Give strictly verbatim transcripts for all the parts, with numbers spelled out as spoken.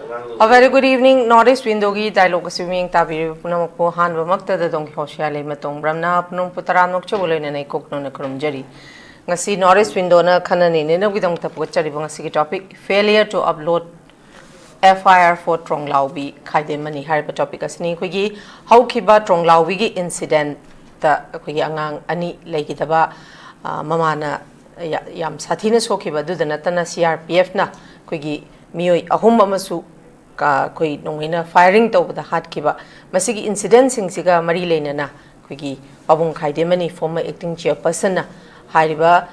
A very good evening, North East Window-ꯒꯤ dialogue ꯑꯁꯤ ꯃꯤꯠꯌꯦꯡ ꯇꯥꯕꯤꯔꯤꯕ ꯄꯨꯝꯅꯃꯛꯄꯨ ꯑꯍꯥꯟꯕꯃꯛꯇꯗ ꯗꯣꯡ ꯀꯤꯍꯣ ꯁꯤꯌꯥꯂꯩ ꯃꯇꯣꯡ ꯕ꯭ꯔꯝꯅ ꯄꯨꯝꯅꯃꯛꯄꯨ ꯇꯔꯥꯝꯅ ꯑꯣꯛꯆꯕ ꯂꯣꯏꯅꯅ ꯏꯀꯣꯛ ꯅꯧꯅ ꯈꯨꯔꯨꯝꯖꯔꯤ꯫ ꯉꯁꯤ North East Window-ꯅ ꯈꯟꯅ ꯅꯩꯅꯅꯕꯒꯤꯗꯃꯛꯇ ꯄꯨꯒꯠꯆꯔꯤꯕ ꯉꯁꯤꯒꯤ topic, failure to upload F I R for ꯇ꯭ꯔꯣꯡꯂꯥꯎꯕꯤ ꯈꯥꯏꯗꯦꯝꯃꯅꯤ ꯍꯥꯏꯔꯤꯕ topic ꯑꯁꯤꯅꯤ꯫ ꯑꯩꯈꯣꯏꯒꯤ ꯍꯧꯈꯤꯕ ꯇ꯭ꯔꯣꯡꯂꯥꯎꯕꯤꯒꯤ incident-ꯇ ꯑꯩꯈꯣꯏꯒꯤ ꯑꯉꯥꯡ ꯑꯅꯤ ꯂꯩꯈꯤꯗꯕ, ꯑ, ꯃꯃꯥꯅ ꯌꯥ-, ꯌꯥꯝ ꯁꯥꯊꯤꯅ ꯁꯣꯛꯈꯤꯕ ꯑꯗꯨꯗ ꯅꯠꯇꯅ C R P F-ꯅ ꯑꯩꯈꯣꯏꯒꯤ ꯃꯤꯑꯣꯏ ꯑꯍꯨꯝ ꯑꯃꯁꯨ ꯀ-, ꯑꯩꯈꯣꯏ ꯅꯣꯡꯃꯩꯅ firing ꯇꯧꯕꯗ ꯍꯥꯠꯈꯤꯕ, ꯃꯁꯤꯒꯤ incident-ꯁꯤꯡꯁꯤꯒ ꯃꯔꯤ ꯂꯩꯅꯅ ꯑꯩꯈꯣꯏꯒꯤ ꯄꯥꯕꯨꯡ ꯈꯥꯏꯗꯦꯝꯃꯅꯤ, former acting chairperson-ꯅ ꯍꯥꯏꯔꯤꯕ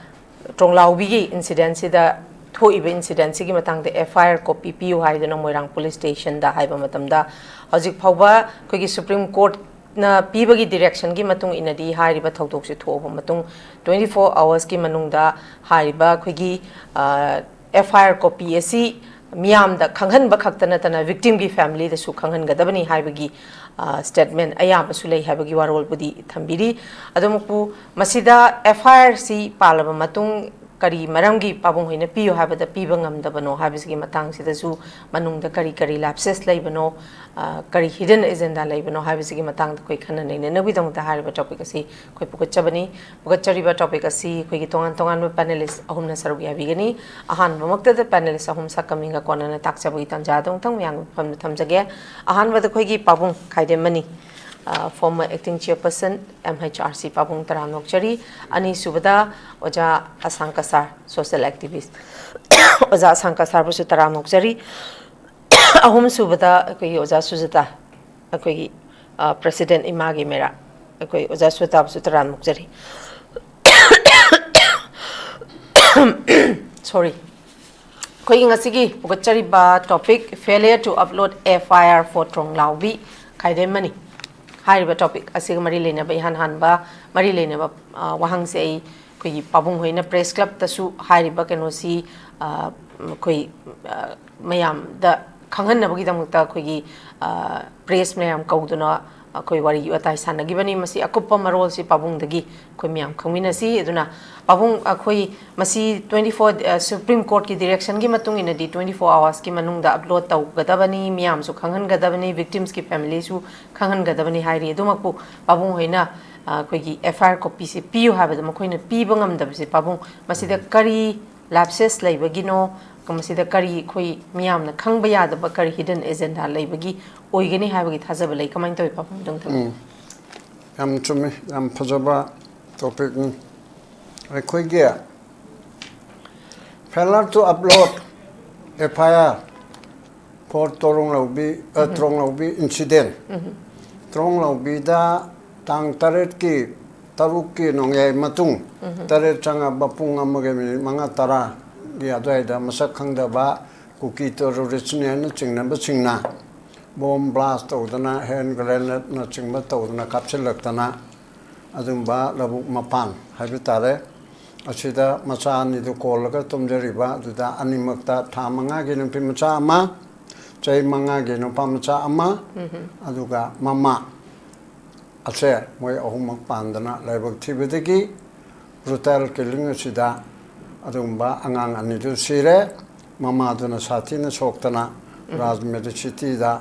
ꯇ꯭ꯔꯣꯡꯂꯥꯎꯕꯤꯒꯤ incident-ꯁꯤꯗ, ꯊꯣꯛꯏꯕ incident-ꯁꯤꯒꯤ ꯃꯇꯥꯡꯗ F I R copy ꯄꯤꯌꯨ ꯍꯥꯏꯗꯨꯅ ꯃꯣꯏꯔꯥꯡ police station-ꯗ ꯍꯥꯏꯕ ꯃꯇꯝꯗ, ꯍꯧꯖꯤꯛ ꯐꯥꯎꯕ ꯑꯩꯈꯣꯏꯒꯤ Supreme Court-ꯅ ꯄꯤꯕꯒꯤ direction-ꯒꯤ ꯃꯇꯨꯡ ꯏꯟꯅꯗꯤ ꯍꯥꯏꯔꯤꯕ ꯊꯧꯗꯣꯛꯁꯦ ꯊꯣꯛꯑꯕ ꯃꯇꯨꯡ twenty four hours-ꯀꯤ ꯃꯅꯨꯡꯗ ꯍꯥꯏꯔꯤꯕ ꯑꯩꯈꯣꯏꯒꯤ, ꯑ, F I R copy ꯑꯁꯤ ꯃꯤꯌꯥꯝꯗ ꯈꯪꯍꯟꯕ ꯈꯛꯇ ꯅꯠꯇꯅ victim-ꯒꯤ family-ꯗꯁꯨ ꯈꯪꯍꯟꯒꯗꯕꯅꯤ ꯍꯥꯏꯕꯒꯤ, ꯑ, statement ꯑꯌꯥꯝꯕꯁꯨ ꯂꯩ ꯍꯥꯏꯕꯒꯤ ꯋꯥꯔꯣꯜꯕꯨꯗꯤ ꯊꯝꯕꯤꯔꯤ꯫ ꯑꯗꯨꯃꯛꯄꯨ ꯃꯁꯤꯗ F I R-ꯁꯤ ꯄꯥꯜꯂꯕ ꯃꯇꯨꯡ ꯀꯔꯤ ꯃꯔꯝꯒꯤ ꯄꯥꯕꯨꯡ ꯍꯣꯏꯅ ꯄꯤꯌꯨ ꯍꯥꯏꯕꯗ ꯄꯤꯕ ꯉꯝꯗꯕꯅꯣ ꯍꯥꯏꯕꯁꯤꯒꯤ ꯃꯇꯥꯡꯁꯤꯗꯁꯨ, ꯃꯅꯨꯡꯗ ꯀꯔꯤ ꯀꯔꯤ lapses ꯂꯩꯕꯅꯣ, ꯑ, ꯀꯔꯤ hidden agenda ꯂꯩꯕꯅꯣ ꯍꯥꯏꯕꯁꯤꯒꯤ ꯃꯇꯥꯡꯗ ꯑꯩꯈꯣꯏ ꯈꯟꯅ ꯅꯩꯅꯅꯕꯒꯤꯗꯃꯛꯇ ꯍꯥꯏꯔꯤꯕ topic ꯑꯁꯤ ꯑꯩꯈꯣꯏ ꯄꯨꯒꯠꯆꯕꯅꯤ꯫ ꯄꯨꯒꯠꯆꯔꯤꯕ topic ꯑꯁꯤ ꯑꯩꯈꯣꯏꯒꯤ ꯇꯣꯉꯥꯟ ꯇꯣꯉꯥꯟꯕ panelist ꯑꯍꯨꯝꯅ ꯁꯔꯨꯛ ꯌꯥꯕꯤꯒꯅꯤ꯫ ꯑꯍꯥꯟꯕꯃꯛꯇꯗ panelist ꯑꯍꯨꯝ ꯁꯛꯀ ꯃꯤꯡꯒ ꯀꯣꯟꯅꯅ ꯇꯥꯛꯆꯕꯒꯤ ꯇꯥꯟꯖꯥ ꯑꯗꯨ ꯑꯃꯨꯛꯇꯪ ꯃꯌꯥꯝꯒꯤ ꯃꯐꯝꯗ ꯊꯝꯖꯒꯦ꯫ ꯑꯍꯥꯟꯕꯗ ꯑꯩꯈꯣꯏꯒꯤ ꯄꯥꯕꯨꯡ ꯈꯥꯏꯗꯦꯝꯃꯅꯤ, ꯑ, former acting chairperson M H R C ꯄꯥꯕꯨꯡ ꯇꯔꯥꯝꯅ ꯑꯣꯛꯆꯔꯤ꯫ ꯑꯅꯤꯁꯨꯕꯗ ꯑꯣꯖꯥ ꯑꯁꯥꯡ ꯀꯁꯥꯔ, social activist ꯑꯣꯖꯥ ꯑꯁꯥꯡ ꯀꯁꯥꯔꯕꯨꯁꯨ ꯇꯔꯥꯝꯅ ꯑꯣꯛꯆꯔꯤ꯫ ꯑꯍꯨꯝꯁꯨꯕꯗ ꯑꯩꯈꯣꯏꯒꯤ ꯑꯣꯖꯥ ꯁꯨꯖꯥꯇꯥ, ꯑꯩꯈꯣꯏꯒꯤ, ꯑ, president ꯏꯃꯥꯒꯤ ꯃꯦꯔꯥ, ꯑꯩꯈꯣꯏ ꯑꯣꯖꯥ ꯁꯨꯖꯥꯇꯥꯕꯨꯁꯨ ꯇꯔꯥꯝꯅ ꯑꯣꯛꯆꯔꯤ꯫ Sorry꯫ ꯑꯩꯈꯣꯏꯒꯤ ꯉꯁꯤꯒꯤ ꯄꯨꯒꯠꯆꯔꯤꯕ topic, failure to upload F I R for ꯇ꯭ꯔꯣꯡꯂꯥꯎꯕꯤ ꯈꯥꯏꯗꯦꯝꯃꯅꯤ ꯍꯥꯏꯔꯤꯕ topic ꯑꯁꯤꯒ ꯃꯔꯤ ꯂꯩꯅꯕ ꯏꯍꯥꯟ ꯍꯥꯟꯕ ꯃꯔꯤ ꯂꯩꯅꯕ, ꯑ, ꯋꯥꯍꯪꯁꯦ ꯑꯩ ꯑꯩꯈꯣꯏꯒꯤ ꯄꯥꯕꯨꯡ ꯍꯣꯏꯅ press club-ꯇꯁꯨ ꯍꯥꯏꯔꯤꯕ ꯀꯩꯅꯣꯁꯤ, ꯑ, ꯑꯩꯈꯣꯏ, ꯑ, ꯃꯌꯥꯝꯗ ꯈꯪꯍꯟꯅꯕꯒꯤꯗꯃꯛꯇ ꯑꯩꯈꯣꯏꯒꯤ, ꯑ, press ꯃꯌꯥꯝ ꯀꯧꯗꯨꯅ ꯑꯩꯈꯣꯏ ꯋꯥꯔꯤ ꯋꯥꯇꯥꯏ ꯁꯥꯟꯅꯈꯤꯕꯅꯤ꯫ ꯃꯁꯤ ꯑꯀꯨꯞꯄ ꯃꯔꯣꯜꯁꯤ ꯄꯥꯕꯨꯡꯗꯒꯤ ꯑꯩꯈꯣꯏ ꯃꯌꯥꯝ ꯈꯪꯃꯤꯟꯅꯁꯤ꯫ ꯑꯗꯨꯅ ꯄꯥꯕꯨꯡ, ꯑꯩꯈꯣꯏ ꯃꯁꯤ twenty four, ꯑ, Supreme Courtꯀꯤ directionꯒꯤ ꯃꯇꯨꯡ ꯏꯟꯅꯗꯤ twenty four hoursꯀꯤ ꯃꯅꯨꯡꯗ upload ꯇꯧꯒꯗꯕꯅꯤ, ꯃꯤꯌꯥꯝꯁꯨ ꯈꯪꯍꯟꯒꯗꯕꯅꯤ, victimsꯀꯤ familyꯁꯨ ꯈꯪꯍꯟꯒꯗꯕꯅꯤ ꯍꯥꯏꯔꯤ꯫ ꯑꯗꯨꯃꯛꯄꯨ ꯄꯥꯕꯨꯡ ꯍꯣꯏꯅ, ꯑ, ꯑꯩꯈꯣꯏꯒꯤ FIR copyꯁꯦ ꯄꯤꯌꯨ ꯍꯥꯏꯕꯗ ꯃꯈꯣꯏꯅ ꯄꯤꯕ ꯉꯝꯗꯕꯁꯦ, ꯄꯥꯕꯨꯡ, ꯃꯁꯤꯗ ꯀꯔꯤ lapses ꯂꯩꯕꯒꯤꯅꯣ? ꯃꯁꯤꯗ ꯀꯔꯤ ꯑꯩꯈꯣꯏ ꯃꯤꯌꯥꯝꯅ ꯈꯪꯕ ꯌꯥꯗꯕ ꯀꯔꯤ hidden agenda ꯂꯩꯕꯒꯤ ꯑꯣꯏꯒꯅꯤ ꯍꯥꯏꯕꯒꯤ ꯊꯥꯖꯕ ꯂꯩ? ꯀꯃꯥꯏꯅ ꯇꯧꯏ, ꯄꯥꯕꯨꯡ? ꯑꯗꯨꯝ ꯊꯝꯕꯤꯌꯨ꯫ ꯎꯝ꯫ ꯌꯥꯝ ꯆꯨꯝꯃꯤ, ꯌꯥꯝ ꯐꯖꯕ topicꯅꯤ꯫ ꯑꯩꯈꯣꯏꯒꯤ failure to upload FIR for ꯇꯣꯔꯣꯡ ꯂꯧꯕꯤ, ꯑ, ꯎꯝ꯫ ꯇ꯭ꯔꯣꯡ ꯂꯧꯕꯤ incident꯫ ꯎꯝ꯫ ꯇ꯭ꯔꯣꯡ ꯂꯧꯕꯤꯗ ꯇꯥꯡ ꯇꯔꯦꯠꯀꯤ, ꯇꯔꯨꯛꯀꯤ ꯅꯣꯡꯌꯥꯏ ꯃꯇꯨꯡ, ꯎꯝ꯫ ꯇꯔꯦꯠ ꯆꯪꯉꯕ ꯄꯨꯡ ꯑꯃꯒ ꯃꯤꯅꯤꯠ ꯃꯉꯥ ꯇꯔꯥꯒꯤ ꯑꯗꯨꯋꯥꯏꯗ ꯃꯁꯛ ꯈꯪꯗꯕ ꯀꯨꯀꯤ terroristꯅꯤ ꯍꯥꯏꯅ ꯆꯤꯡꯅꯕꯁꯤꯡꯅ bomb blast ꯇꯧꯗꯅ, hand grenadeꯅꯆꯤꯡꯕ ꯇꯧꯗꯅ ꯀꯥꯞꯁꯤꯜꯂꯛꯇꯅ, ꯑꯗꯨꯒꯨꯝꯕ ꯂꯧꯕꯨꯛ ꯃꯄꯥꯟ ꯍꯥꯏꯕ ꯇꯥꯔꯦ, ꯑꯁꯤꯗ ꯃꯆꯥ ꯑꯅꯤꯗꯨ ꯀꯣꯜꯂꯒ ꯇꯨꯝꯖꯔꯤꯕ, ꯑꯗꯨꯗ ꯑꯅꯤꯃꯛꯇ ꯊꯥ ꯃꯉꯥꯒꯤ ꯅꯨꯄꯤ ꯃꯆꯥ ꯑꯃ, ꯆꯍꯤ ꯃꯉꯥꯒꯤ ꯅꯨꯄꯥ ꯃꯆꯥ ꯑꯃ, ꯎꯝ꯫ ꯑꯗꯨꯒ ꯃꯃꯥ ꯑꯁꯦ ꯃꯣꯏ ꯑꯍꯨꯝꯃꯛ ꯄꯥꯟꯗꯅ ꯂꯥꯏꯕꯛ ꯊꯤꯕꯗꯒꯤ brutal killing ꯑꯁꯤꯗ ꯑꯗꯨꯒꯨꯝꯕ ꯑꯉꯥꯡ ꯑꯅꯤꯗꯨ ꯁꯤꯔꯦ꯫ ꯃꯃꯥꯗꯨꯅ ꯁꯥꯊꯤꯅ ꯁꯣꯛꯇꯅ ꯎꯝ꯫ ꯔꯥꯖ ꯃꯦꯗꯤꯁꯤꯇꯤꯗ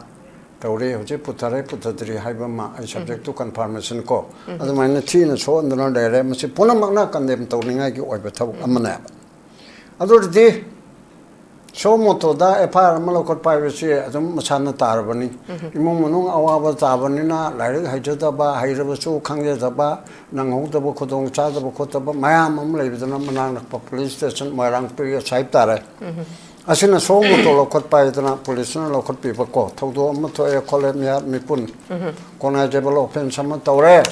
ꯇꯧꯔꯤ꯫ ꯍꯧꯖꯤꯛ ꯄꯨꯊꯔꯦ ꯄꯨꯊꯗ꯭ꯔꯤ ꯍꯥꯏꯕ ꯑꯃ ꯑꯩ ꯎꯝ꯫ Subjectꯇꯨ confirmation ꯀꯣ꯫ ꯎꯝ꯫ ꯑꯗꯨꯃꯥꯏꯅ ꯊꯤꯅ ꯁꯣꯛꯍꯟꯗꯨꯅ ꯂꯩꯔꯦ꯫ ꯃꯁꯤ ꯄꯨꯝꯅꯃꯛꯅ condemn ꯇꯧꯅꯤꯡꯉꯥꯏꯒꯤ ꯑꯣꯏꯕ ꯊꯕꯛ ꯎꯝ꯫ ꯑꯃꯅꯦꯕ꯫ ꯑꯗꯨ ꯑꯣꯏꯔꯗꯤ suo moto ꯗ FIR ꯑꯃ ꯂꯧꯈꯠꯄ ꯍꯥꯏꯕꯁꯤ ꯑꯗꯨꯝ ꯃꯁꯥꯅ ꯇꯥꯔꯕꯅꯤ꯫ ꯎꯝ꯫ ꯏꯃꯨꯡ ꯃꯅꯨꯡ ꯑꯋꯥꯕ ꯇꯥꯕꯅꯤꯅ ꯂꯥꯏꯔꯤꯛ ꯍꯩꯖꯗꯕ, ꯍꯩꯔꯕꯁꯨ ꯈꯪꯖꯗꯕ, ꯅꯪꯍꯧꯗꯕ, ꯈꯨꯗꯣꯡ ꯆꯥꯗꯕ ꯈꯣꯠꯇꯕ ꯃꯌꯥꯝ ꯑꯃ ꯂꯩꯕꯗꯨꯅ ꯃꯅꯥꯛ ꯅꯛꯄ police station, ꯃꯣꯏꯔꯥꯡ ꯄꯤ ꯑꯦꯁ ꯍꯥꯏꯕ ꯇꯥꯔꯦ, ꯎꯝ꯫ ꯑꯁꯤꯅ suo moto ꯂꯧꯈꯠꯄ ꯍꯥꯏꯗꯅ policeꯅ ꯂꯧꯈꯠꯄꯤꯕꯀꯣ꯫ ꯊꯧꯗꯣꯛ ꯑꯃ ꯊꯣꯛꯑꯦ ꯈꯣꯠꯂꯦ, ꯃꯤꯍꯥꯠ ꯃꯤꯄꯨꯟ, ꯎꯝ꯫ Cognizable offence ꯑꯃ ꯇꯧꯔꯦ,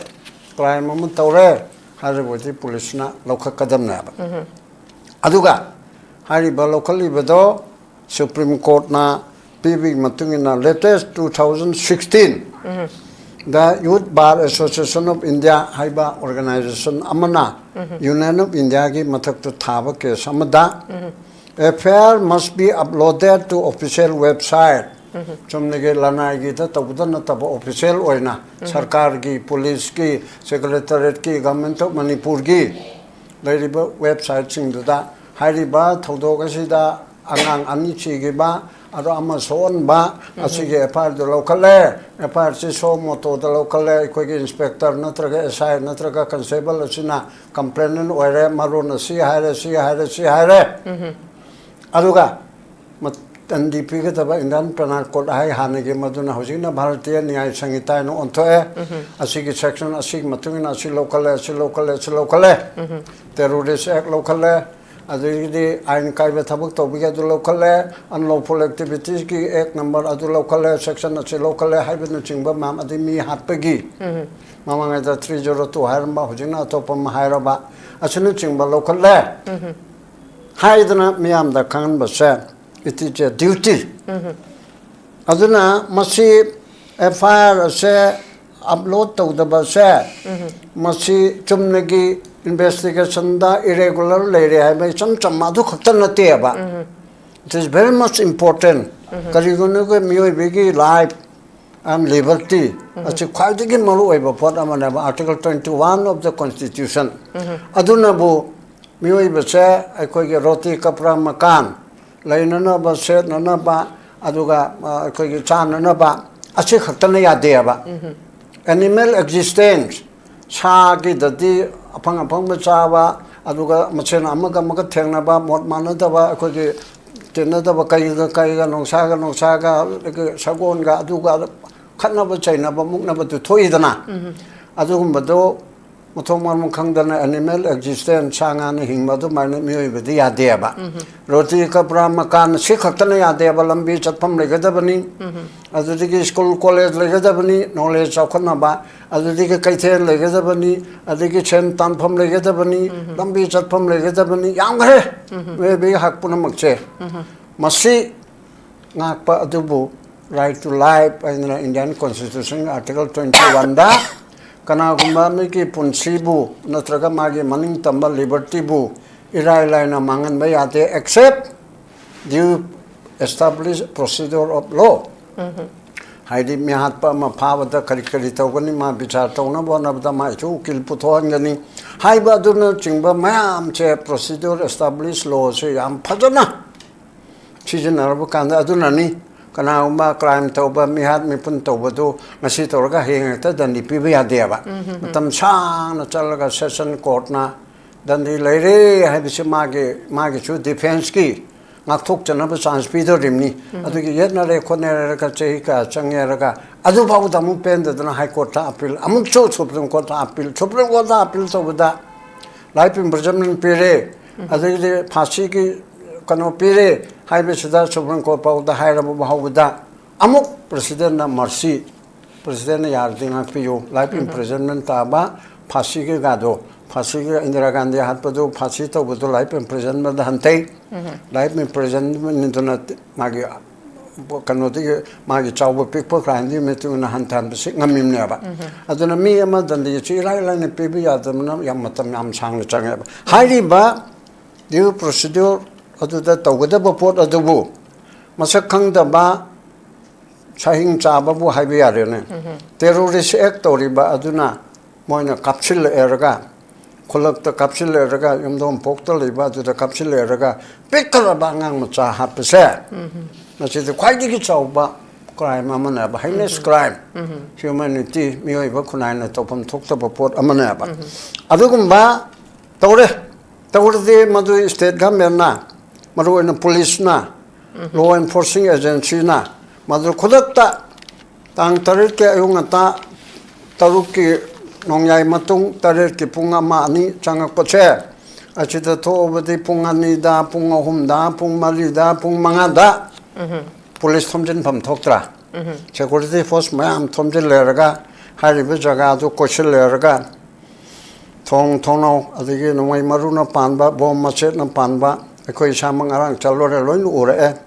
crime ꯑꯃ ꯇꯧꯔꯦ ꯍꯥꯏꯔꯕꯗꯤ policeꯅ ꯂꯧꯈꯠꯀꯗꯕꯅꯦꯕ꯫ ꯎꯝ꯫ ꯑꯗꯨꯒ ꯍꯥꯏꯔꯤꯕ ꯂꯧꯈꯠꯂꯤꯕꯗꯣ Supreme Courtꯅ ꯄꯤꯕꯒꯤ ꯃꯇꯨꯡ ꯏꯟꯅ latest two thousand sixteen um. The Youth Bar Association of India ꯍꯥꯏꯕ organization ꯑꯃꯅ ꯎꯝ꯫ Union of Indiaꯒꯤ ꯃꯊꯛꯇ ꯊꯥꯕ case ꯑꯃꯗ ꯎꯝ꯫ FIR must be uploaded to official website ꯆꯨꯝꯅꯒꯤ ꯂꯅꯥꯏꯒꯤꯗ ꯇꯧꯕꯗ ꯅꯠꯇꯕ, ꯑꯣꯐꯤꯁꯤꯌꯦꯜ ꯑꯣꯏꯅ ꯁꯔꯀꯥꯔꯒꯤ, ꯄꯨꯂꯤꯁꯀꯤ, ꯁꯦꯀ꯭ꯔꯦꯇꯔꯤꯌꯦꯠꯀꯤ, ꯒꯚꯔꯟꯃꯦꯟꯠ ꯑꯣꯐ ꯃꯅꯤꯄꯨꯔꯒꯤ ꯂꯩꯔꯤꯕ ꯋꯦꯕꯁꯥꯏꯠꯁꯤꯡꯗꯨꯗ ꯍꯥꯏꯔꯤꯕ ꯊꯧꯗꯣꯛ ꯑꯁꯤꯗ ꯑꯉꯥꯡ ꯑꯅꯤ ꯁꯤꯈꯤꯕ, ꯑꯗꯣ ꯑꯃ ꯁꯣꯛꯍꯟꯕ, ꯑꯁꯤꯒꯤ ꯑꯦꯐ ꯑꯥꯏ ꯑꯥꯔꯗꯨ ꯂꯧꯈꯠꯂꯦ꯫ ꯑꯦꯐ ꯑꯥꯏ ꯑꯥꯔꯁꯤ ꯁꯣ ꯃꯣꯇꯣꯗ ꯂꯧꯈꯠꯂꯦ꯫ ꯑꯩꯈꯣꯏꯒꯤ ꯏꯟꯁꯄꯦꯛꯇꯔ ꯅꯠꯇ꯭ꯔꯒ ꯑꯦꯁ ꯑꯥꯏ ꯅꯠꯇ꯭ꯔꯒ ꯀꯟꯁꯇꯦꯕꯜ ꯑꯁꯤꯅ ꯀꯝꯄ꯭ꯂꯦꯅꯦꯟ ꯑꯣꯏꯔꯦ, ꯃꯔꯨꯅ ꯁꯤ ꯍꯥꯏꯔꯦ, ꯁꯤ ꯍꯥꯏꯔꯦ, ꯁꯤ ꯍꯥꯏꯔꯦ꯫ ꯑꯗꯨꯒ ꯃ-, ꯗꯟꯗꯤ ꯄꯤꯒꯗꯕ ꯏꯟꯗꯤꯌꯥꯟ ꯄꯦꯅꯥꯜ ꯀꯣꯗ ꯍꯥꯏ ꯍꯥꯟꯅꯒꯤ, ꯃꯗꯨꯅ ꯍꯧꯖꯤꯛꯅ ꯚꯥꯔꯇꯤꯌ ꯅ꯭ꯌꯥꯌ ꯁꯪꯍꯤꯇꯥ ꯍꯥꯏꯅ ꯑꯣꯟꯊꯣꯛꯑꯦ꯫ ꯑꯁꯤꯒꯤ ꯁꯦꯛꯁꯟ ꯑꯁꯤꯒꯤ ꯃꯇꯨꯡ ꯏꯟꯅ ꯑꯁꯤ ꯂꯧꯈꯠꯂꯦ, ꯑꯁꯤ ꯂꯧꯈꯠꯂꯦ, ꯑꯁꯤ ꯂꯧꯈꯠꯂꯦ꯫ ꯇꯦꯔꯣꯔꯤꯁ ꯑꯦꯛ ꯂꯧꯈꯠꯂꯦ꯫ ꯑꯗꯒꯤꯗꯤ ꯑꯥꯏꯟ ꯀꯥꯏꯕ ꯊꯕꯛ ꯇꯧꯕꯒꯤ ꯑꯗꯨ ꯂꯧꯈꯠꯂꯦ, ꯑꯟꯂꯣꯐꯨꯜ ꯑꯦꯛꯇꯤꯚꯤꯇꯤꯁꯀꯤ ꯑꯦꯛ ꯅꯝꯕꯔ ꯑꯗꯨ ꯂꯧꯈꯠꯂꯦ, ꯁꯦꯛꯁꯟ ꯑꯁꯤ ꯂꯧꯈꯠꯂꯦ ꯍꯥꯏꯕꯅꯆꯤꯡꯕ ꯃꯌꯥꯝ, ꯑꯗꯩ ꯃꯤ ꯍꯥꯠꯄꯒꯤ ꯃꯃꯥꯡꯉꯩꯗ ꯊ꯭ꯔꯤ ꯖꯦꯔꯣ ꯇꯨ ꯍꯥꯏꯔꯝꯕ, ꯍꯧꯖꯤꯛꯅ ꯑꯇꯣꯞꯄ ꯑꯃ ꯍꯥꯏꯔꯕ, ꯑꯁꯤꯅꯆꯤꯡꯕ ꯂꯧꯈꯠꯂꯦ ꯍꯥꯏꯗꯅ ꯃꯤꯌꯥꯝꯗ ꯈꯪꯍꯟꯕꯁꯦ, it is a duty꯫ ꯑꯗꯨꯅ ꯃꯁꯤ ꯑꯦꯐ ꯑꯥꯏ ꯑꯥꯔ ꯑꯁꯦ ꯑꯞꯂꯣꯗ ꯇꯧꯗꯕꯁꯦ, ꯃꯁꯤ ꯆꯨꯝꯅꯒꯤ ꯏꯟꯚꯦꯁꯇꯤꯒꯦꯁꯟꯗ ꯏꯔꯦꯒꯨꯂꯔ ꯂꯩꯔꯦ ꯍꯥꯏꯕ ꯏꯆꯝ ꯆꯝꯕ ꯑꯗꯨ ꯈꯛꯇ ꯅꯠꯇꯦꯕ꯫ It is very much important꯫ ꯀꯔꯤꯒꯤꯅꯣꯒ ꯃꯤꯑꯣꯏꯕꯒꯤ ꯂꯥꯏꯐ ꯑꯦꯟ ꯂꯤꯕꯔꯇꯤ ꯑꯁꯤ ꯈ꯭ꯋꯥꯏꯗꯒꯤ ꯃꯔꯨꯑꯣꯏꯕ ꯄꯣꯠ ꯑꯃꯅꯦꯕ, Article twenty one of the Constitution꯫ ꯑꯗꯨꯅꯕꯨ ꯃꯤꯑꯣꯏꯕꯁꯦ ꯑꯩꯈꯣꯏꯒꯤ ꯔꯣꯇꯤ ꯀꯄ꯭ꯔꯥ ꯃꯀꯥꯟ, ꯂꯩꯅꯅꯕ, ꯁꯦꯠꯅꯅꯕ, ꯑꯗꯨꯒ, ꯑ, ꯑꯩꯈꯣꯏꯒꯤ ꯆꯥꯅꯅꯕ, ꯑꯁꯤ ꯈꯛꯇꯅ ꯌꯥꯗꯦꯕ꯫ ꯑꯦꯅꯤꯃꯦꯜ ꯑꯦꯛꯖꯤꯁꯇꯦꯟꯁ, ꯁꯥꯒꯤꯗꯗꯤ ꯑꯐꯪ ꯑꯐꯪꯕ ꯆꯥꯕ, ꯑꯗꯨꯒ ꯃꯁꯦꯟ ꯑꯃꯒ ꯑꯃꯒ ꯊꯦꯡꯅꯕ, ꯃꯣꯠ ꯃꯥꯟꯅꯗꯕ, ꯑꯩꯈꯣꯏꯒꯤ ꯇꯤꯟꯅꯗꯕ, ꯀꯩꯒ ꯀꯩꯒ, ꯅꯣꯡꯁꯥꯒ ꯅꯣꯡꯁꯥꯒ, ꯑꯗꯒꯤ ꯁꯒꯣꯜꯒ, ꯑꯗꯨꯒ ꯈꯠꯅꯕ ꯆꯩꯅꯕ ꯃꯨꯛꯅꯕꯗꯨ ꯊꯣꯛꯏꯗꯅ꯫ ꯑꯗꯨꯒꯨꯝꯕꯗꯣ ꯃꯊꯣꯡ ꯃꯔꯝ ꯈꯪꯗꯅ ꯑꯦꯅꯤꯃꯦꯜ ꯑꯦꯛꯖꯤꯁꯇꯦꯟꯁ, ꯁꯥ ꯉꯥꯅ ꯍꯤꯡꯕ ꯑꯗꯨꯃꯥꯏꯅ ꯃꯤꯑꯣꯏꯕꯗꯤ ꯌꯥꯗꯦꯕ꯫ ꯔꯣꯇꯤ ꯀꯄ꯭ꯔꯥ ꯃꯀꯥꯟ ꯁꯤ ꯈꯛꯇꯅ ꯌꯥꯗꯦꯕ꯫ ꯂꯝꯕꯤ ꯆꯠꯐꯝ ꯂꯩꯒꯗꯕꯅꯤ, ꯑꯗꯨꯗꯒꯤ ꯁ꯭ꯀꯨꯜ ꯀꯣꯂꯦꯖ ꯂꯩꯒꯗꯕꯅꯤ, ꯅꯣꯂꯦꯖ ꯆꯥꯎꯈꯠꯅꯕ, ꯑꯗꯨꯗꯒꯤ ꯀꯩꯊꯦꯜ ꯂꯩꯒꯗꯕꯅꯤ, ꯑꯗꯒꯤ ꯁꯦꯟ ꯇꯥꯟꯐꯝ ꯂꯩꯒꯗꯕꯅꯤ, ꯂꯝꯕꯤ ꯆꯠꯐꯝ ꯂꯩꯒꯗꯕꯅꯤ, ꯌꯥꯝꯈ꯭ꯔꯦ꯫ ꯃꯤꯑꯣꯏꯕꯒꯤ ꯍꯛ ꯄꯨꯝꯅꯃꯛꯁꯦ꯫ ꯃꯁꯤ ꯉꯥꯛꯄ ꯑꯗꯨꯕꯨ right to life ꯍꯥꯏꯗꯅ ꯏꯟꯗꯤꯌꯥꯟ ꯀꯣꯟꯁꯇꯤꯇ꯭ꯌꯨꯁꯟ ꯑꯥꯔꯇꯤꯀꯜ ꯇ꯭ꯋꯦꯟꯇꯤ ꯋꯥꯟꯗ ꯀꯅꯥꯒꯨꯝꯕ ꯑꯃꯒꯤ ꯄꯨꯟꯁꯤꯕꯨ ꯅꯠꯇ꯭ꯔꯒ ꯃꯥꯒꯤ ꯃꯅꯤꯡ ꯇꯝꯕ ꯂꯤꯕꯔꯇꯤꯕꯨ ꯏꯔꯥꯏ ꯂꯥꯏꯅ ꯃꯥꯡꯍꯟꯕ ꯌꯥꯗꯦ, except due established procedure of law, ꯍꯥꯏꯗꯤ ꯃꯤꯍꯥꯠꯄ ꯑꯃ ꯐꯥꯕꯗ ꯀꯔꯤ ꯀꯔꯤ ꯇꯧꯒꯅꯤ, ꯃꯥ ꯕꯤꯆꯥꯔ ꯇꯧꯅꯕ ꯍꯣꯠꯅꯕꯗ ꯃꯥꯏꯁꯨ ꯎꯀꯤꯜ ꯄꯨꯊꯣꯛꯍꯟꯒꯅꯤ ꯍꯥꯏꯕ ꯑꯗꯨꯅꯆꯤꯡꯕ ꯃꯌꯥꯝꯁꯦ, procedure established law ꯁꯦ ꯌꯥꯝ ꯐꯖꯅ ꯁꯤꯖꯤꯟꯅꯔꯕ ꯀꯥꯟꯗ, ꯑꯗꯨꯅꯅꯤ ꯀꯅꯥꯒꯨꯝꯕ crime ꯇꯧꯕ, ꯃꯤꯍꯥꯠ ꯃꯤꯄꯨꯟ ꯇꯧꯕꯗꯨ ꯉꯁꯤ ꯇꯧꯔꯒ ꯍꯌꯦꯡ ꯍꯦꯛꯇ ꯗꯟꯗꯤ ꯄꯤꯕ ꯌꯥꯗꯦꯕ꯫ ꯃꯇꯝ ꯁꯥꯡꯅ ꯆꯠꯂꯒ session court ꯅ ꯗꯟꯗꯤ ꯂꯩꯔꯦ ꯍꯥꯏꯕꯁꯤ ꯃꯥꯒꯤ, ꯃꯥꯒꯤꯁꯨ defence ꯀꯤ ꯉꯥꯛꯊꯣꯛꯆꯅꯕ chance ꯄꯤꯗꯣꯔꯤꯕꯅꯤ꯫ ꯑꯗꯨꯒꯤ ꯌꯦꯠꯅꯔꯦ ꯈꯣꯠꯅꯔꯦꯒ ꯆꯍꯤ ꯀꯌꯥ ꯆꯪꯉꯦꯔꯒ ꯑꯗꯨꯐꯥꯎꯗ ꯑꯃꯨꯛ ꯄꯦꯟꯗꯗꯅ High Court ꯇ appeal, ꯑꯃꯨꯛꯁꯨ Supreme Court ꯇ appeal, Supreme Court ꯇ appeal ꯇꯧꯕꯗ life imprisonment ꯄꯤꯔꯦ, ꯑꯗꯒꯤꯗꯤ ꯐꯥꯁꯤꯒꯤ ꯀꯩꯅꯣ ꯄꯤꯔꯦ ꯍꯥꯏꯕꯁꯤꯗ Supreme Court ꯐꯥꯎꯗ ꯍꯥꯏꯔꯕ ꯐꯥꯎꯕꯗ ꯑꯃꯨꯛ President ꯅ mercy, President ꯅ ꯌꯥꯔꯗꯤ ꯉꯥꯛꯄꯤꯌꯨ, life imprisonment ꯇꯥꯕ ꯐꯥꯁꯤꯒꯤ ꯒꯥꯗꯣ, ꯐꯥꯁꯤꯒꯤ ꯏꯟꯗꯤꯔꯥ ꯒꯥꯟꯙꯤ ꯍꯥꯠꯄꯗꯨ, ꯐꯥꯁꯤ ꯇꯧꯕꯗꯨ life imprisonment ꯗ ꯍꯟꯊꯩ꯫ Life imprisonment ꯗꯨꯅ ꯃꯥꯒꯤ ꯀꯩꯅꯣꯗꯒꯤ ꯃꯥꯒꯤ ꯆꯥꯎꯕ ꯄꯤꯛꯄ crime ꯗꯨꯒꯤ ꯃꯇꯨꯡ ꯏꯟꯅ ꯍꯟꯊꯍꯟꯕꯁꯤ ꯉꯝꯃꯤꯕꯅꯦꯕ꯫ ꯑꯗꯨꯅ ꯃꯤ ꯑꯃ ꯗꯟꯗꯤꯁꯤ ꯏꯔꯥꯏ ꯂꯥꯏꯅ ꯄꯤꯕ ꯌꯥꯗꯕꯅ ꯌꯥꯝ ꯃꯇꯝ ꯌꯥꯝ ꯁꯥꯡꯅ ꯆꯪꯉꯦꯕ꯫ ꯍꯥꯏꯔꯤꯕ due procedure ꯑꯗꯨꯗ ꯇꯧꯒꯗꯕ ꯄꯣꯠ ꯑꯗꯨꯕꯨ ꯃꯁꯛ ꯈꯪꯗꯕ ꯁꯍꯤꯡ ꯆꯥꯕꯕꯨ ꯍꯥꯏꯕ ꯌꯥꯔꯦꯅꯦ꯫ Terrorist act ꯇꯧꯔꯤꯕ ꯑꯗꯨꯅ ꯃꯣꯏꯅ ꯀꯥꯞꯁꯤꯜꯂꯛꯑꯦꯔꯒ, ꯈꯨꯜꯂꯛꯇ ꯀꯥꯞꯁꯤꯜꯂꯛꯑꯦꯔꯒ, ꯌꯨꯝꯊꯣꯡ ꯄꯣꯛꯇ ꯂꯩꯕ ꯑꯗꯨꯗ ꯀꯥꯞꯁꯤꯜꯂꯛꯑꯦꯔꯒ, ꯄꯤꯛꯈ꯭ꯔꯕ ꯑꯉꯥꯡ ꯃꯆꯥ ꯍꯥꯠꯄꯁꯦ, ꯃꯁꯤꯗꯤ ꯈ꯭ꯋꯥꯏꯗꯒꯤ ꯆꯥꯎꯕ crime ꯑꯃꯅꯦꯕ, heinous crime, humanity, ꯃꯤꯑꯣꯏꯕ ꯈꯨꯟꯅꯥꯏꯅ ꯇꯧꯐꯝ ꯊꯣꯛꯇꯕ ꯄꯣꯠ ꯑꯃꯅꯦꯕ꯫ ꯑꯗꯨꯒꯨꯝꯕ ꯇꯧꯔꯦ꯫ ꯇꯧꯔꯗꯤ ꯃꯗꯨ state government ꯅ, ꯃꯔꯨꯑꯣꯏꯅ police ꯅ, law enforcing agency ꯅ ꯃꯗꯨ ꯈꯨꯗꯛꯇ ꯇꯥꯡ ꯇꯔꯦꯠꯀꯤ ꯑꯌꯨꯛ ꯉꯟꯇꯥ, ꯇꯔꯨꯛꯀꯤ ꯅꯣꯡꯌꯥꯏ ꯃꯇꯨꯡ, ꯇꯔꯦꯠꯀꯤ ꯄꯨꯡ ꯑꯃ ꯑꯅꯤ ꯆꯪꯉꯛꯄꯁꯦ, ꯑꯁꯤꯗ ꯊꯣꯛꯑꯕꯗꯤ ꯄꯨꯡ ꯑꯅꯤꯗ, ꯄꯨꯡ ꯑꯍꯨꯝꯗ, ꯄꯨꯡ ꯃꯔꯤꯗ, ꯄꯨꯡ ꯃꯉꯥꯗ police ꯊꯣꯝꯖꯤꯟꯐꯝ ꯊꯣꯛꯇ꯭ꯔꯥ? Security force ꯃꯌꯥꯝ ꯊꯣꯝꯖꯤꯜꯂꯦꯔꯒ ꯍꯥꯏꯔꯤꯕ ꯖꯒꯥꯗꯨ ꯀꯣꯏꯁꯤꯜꯂꯦꯔꯒ ꯊꯣꯡ ꯊꯣꯡꯅꯥꯎ, ꯑꯗꯒꯤ ꯅꯣꯡꯃꯩ ꯃꯔꯨꯅ ꯄꯥꯟꯕ, ꯕꯣꯝ ꯃꯆꯦꯠꯅ ꯄꯥꯟꯕ, ꯑꯩꯈꯣꯏ ꯏꯁꯥꯃꯛ ꯉꯔꯥꯡ ꯆꯠꯂꯨꯔꯦ, ꯂꯣꯏꯅ ꯎꯔꯛꯑꯦ꯫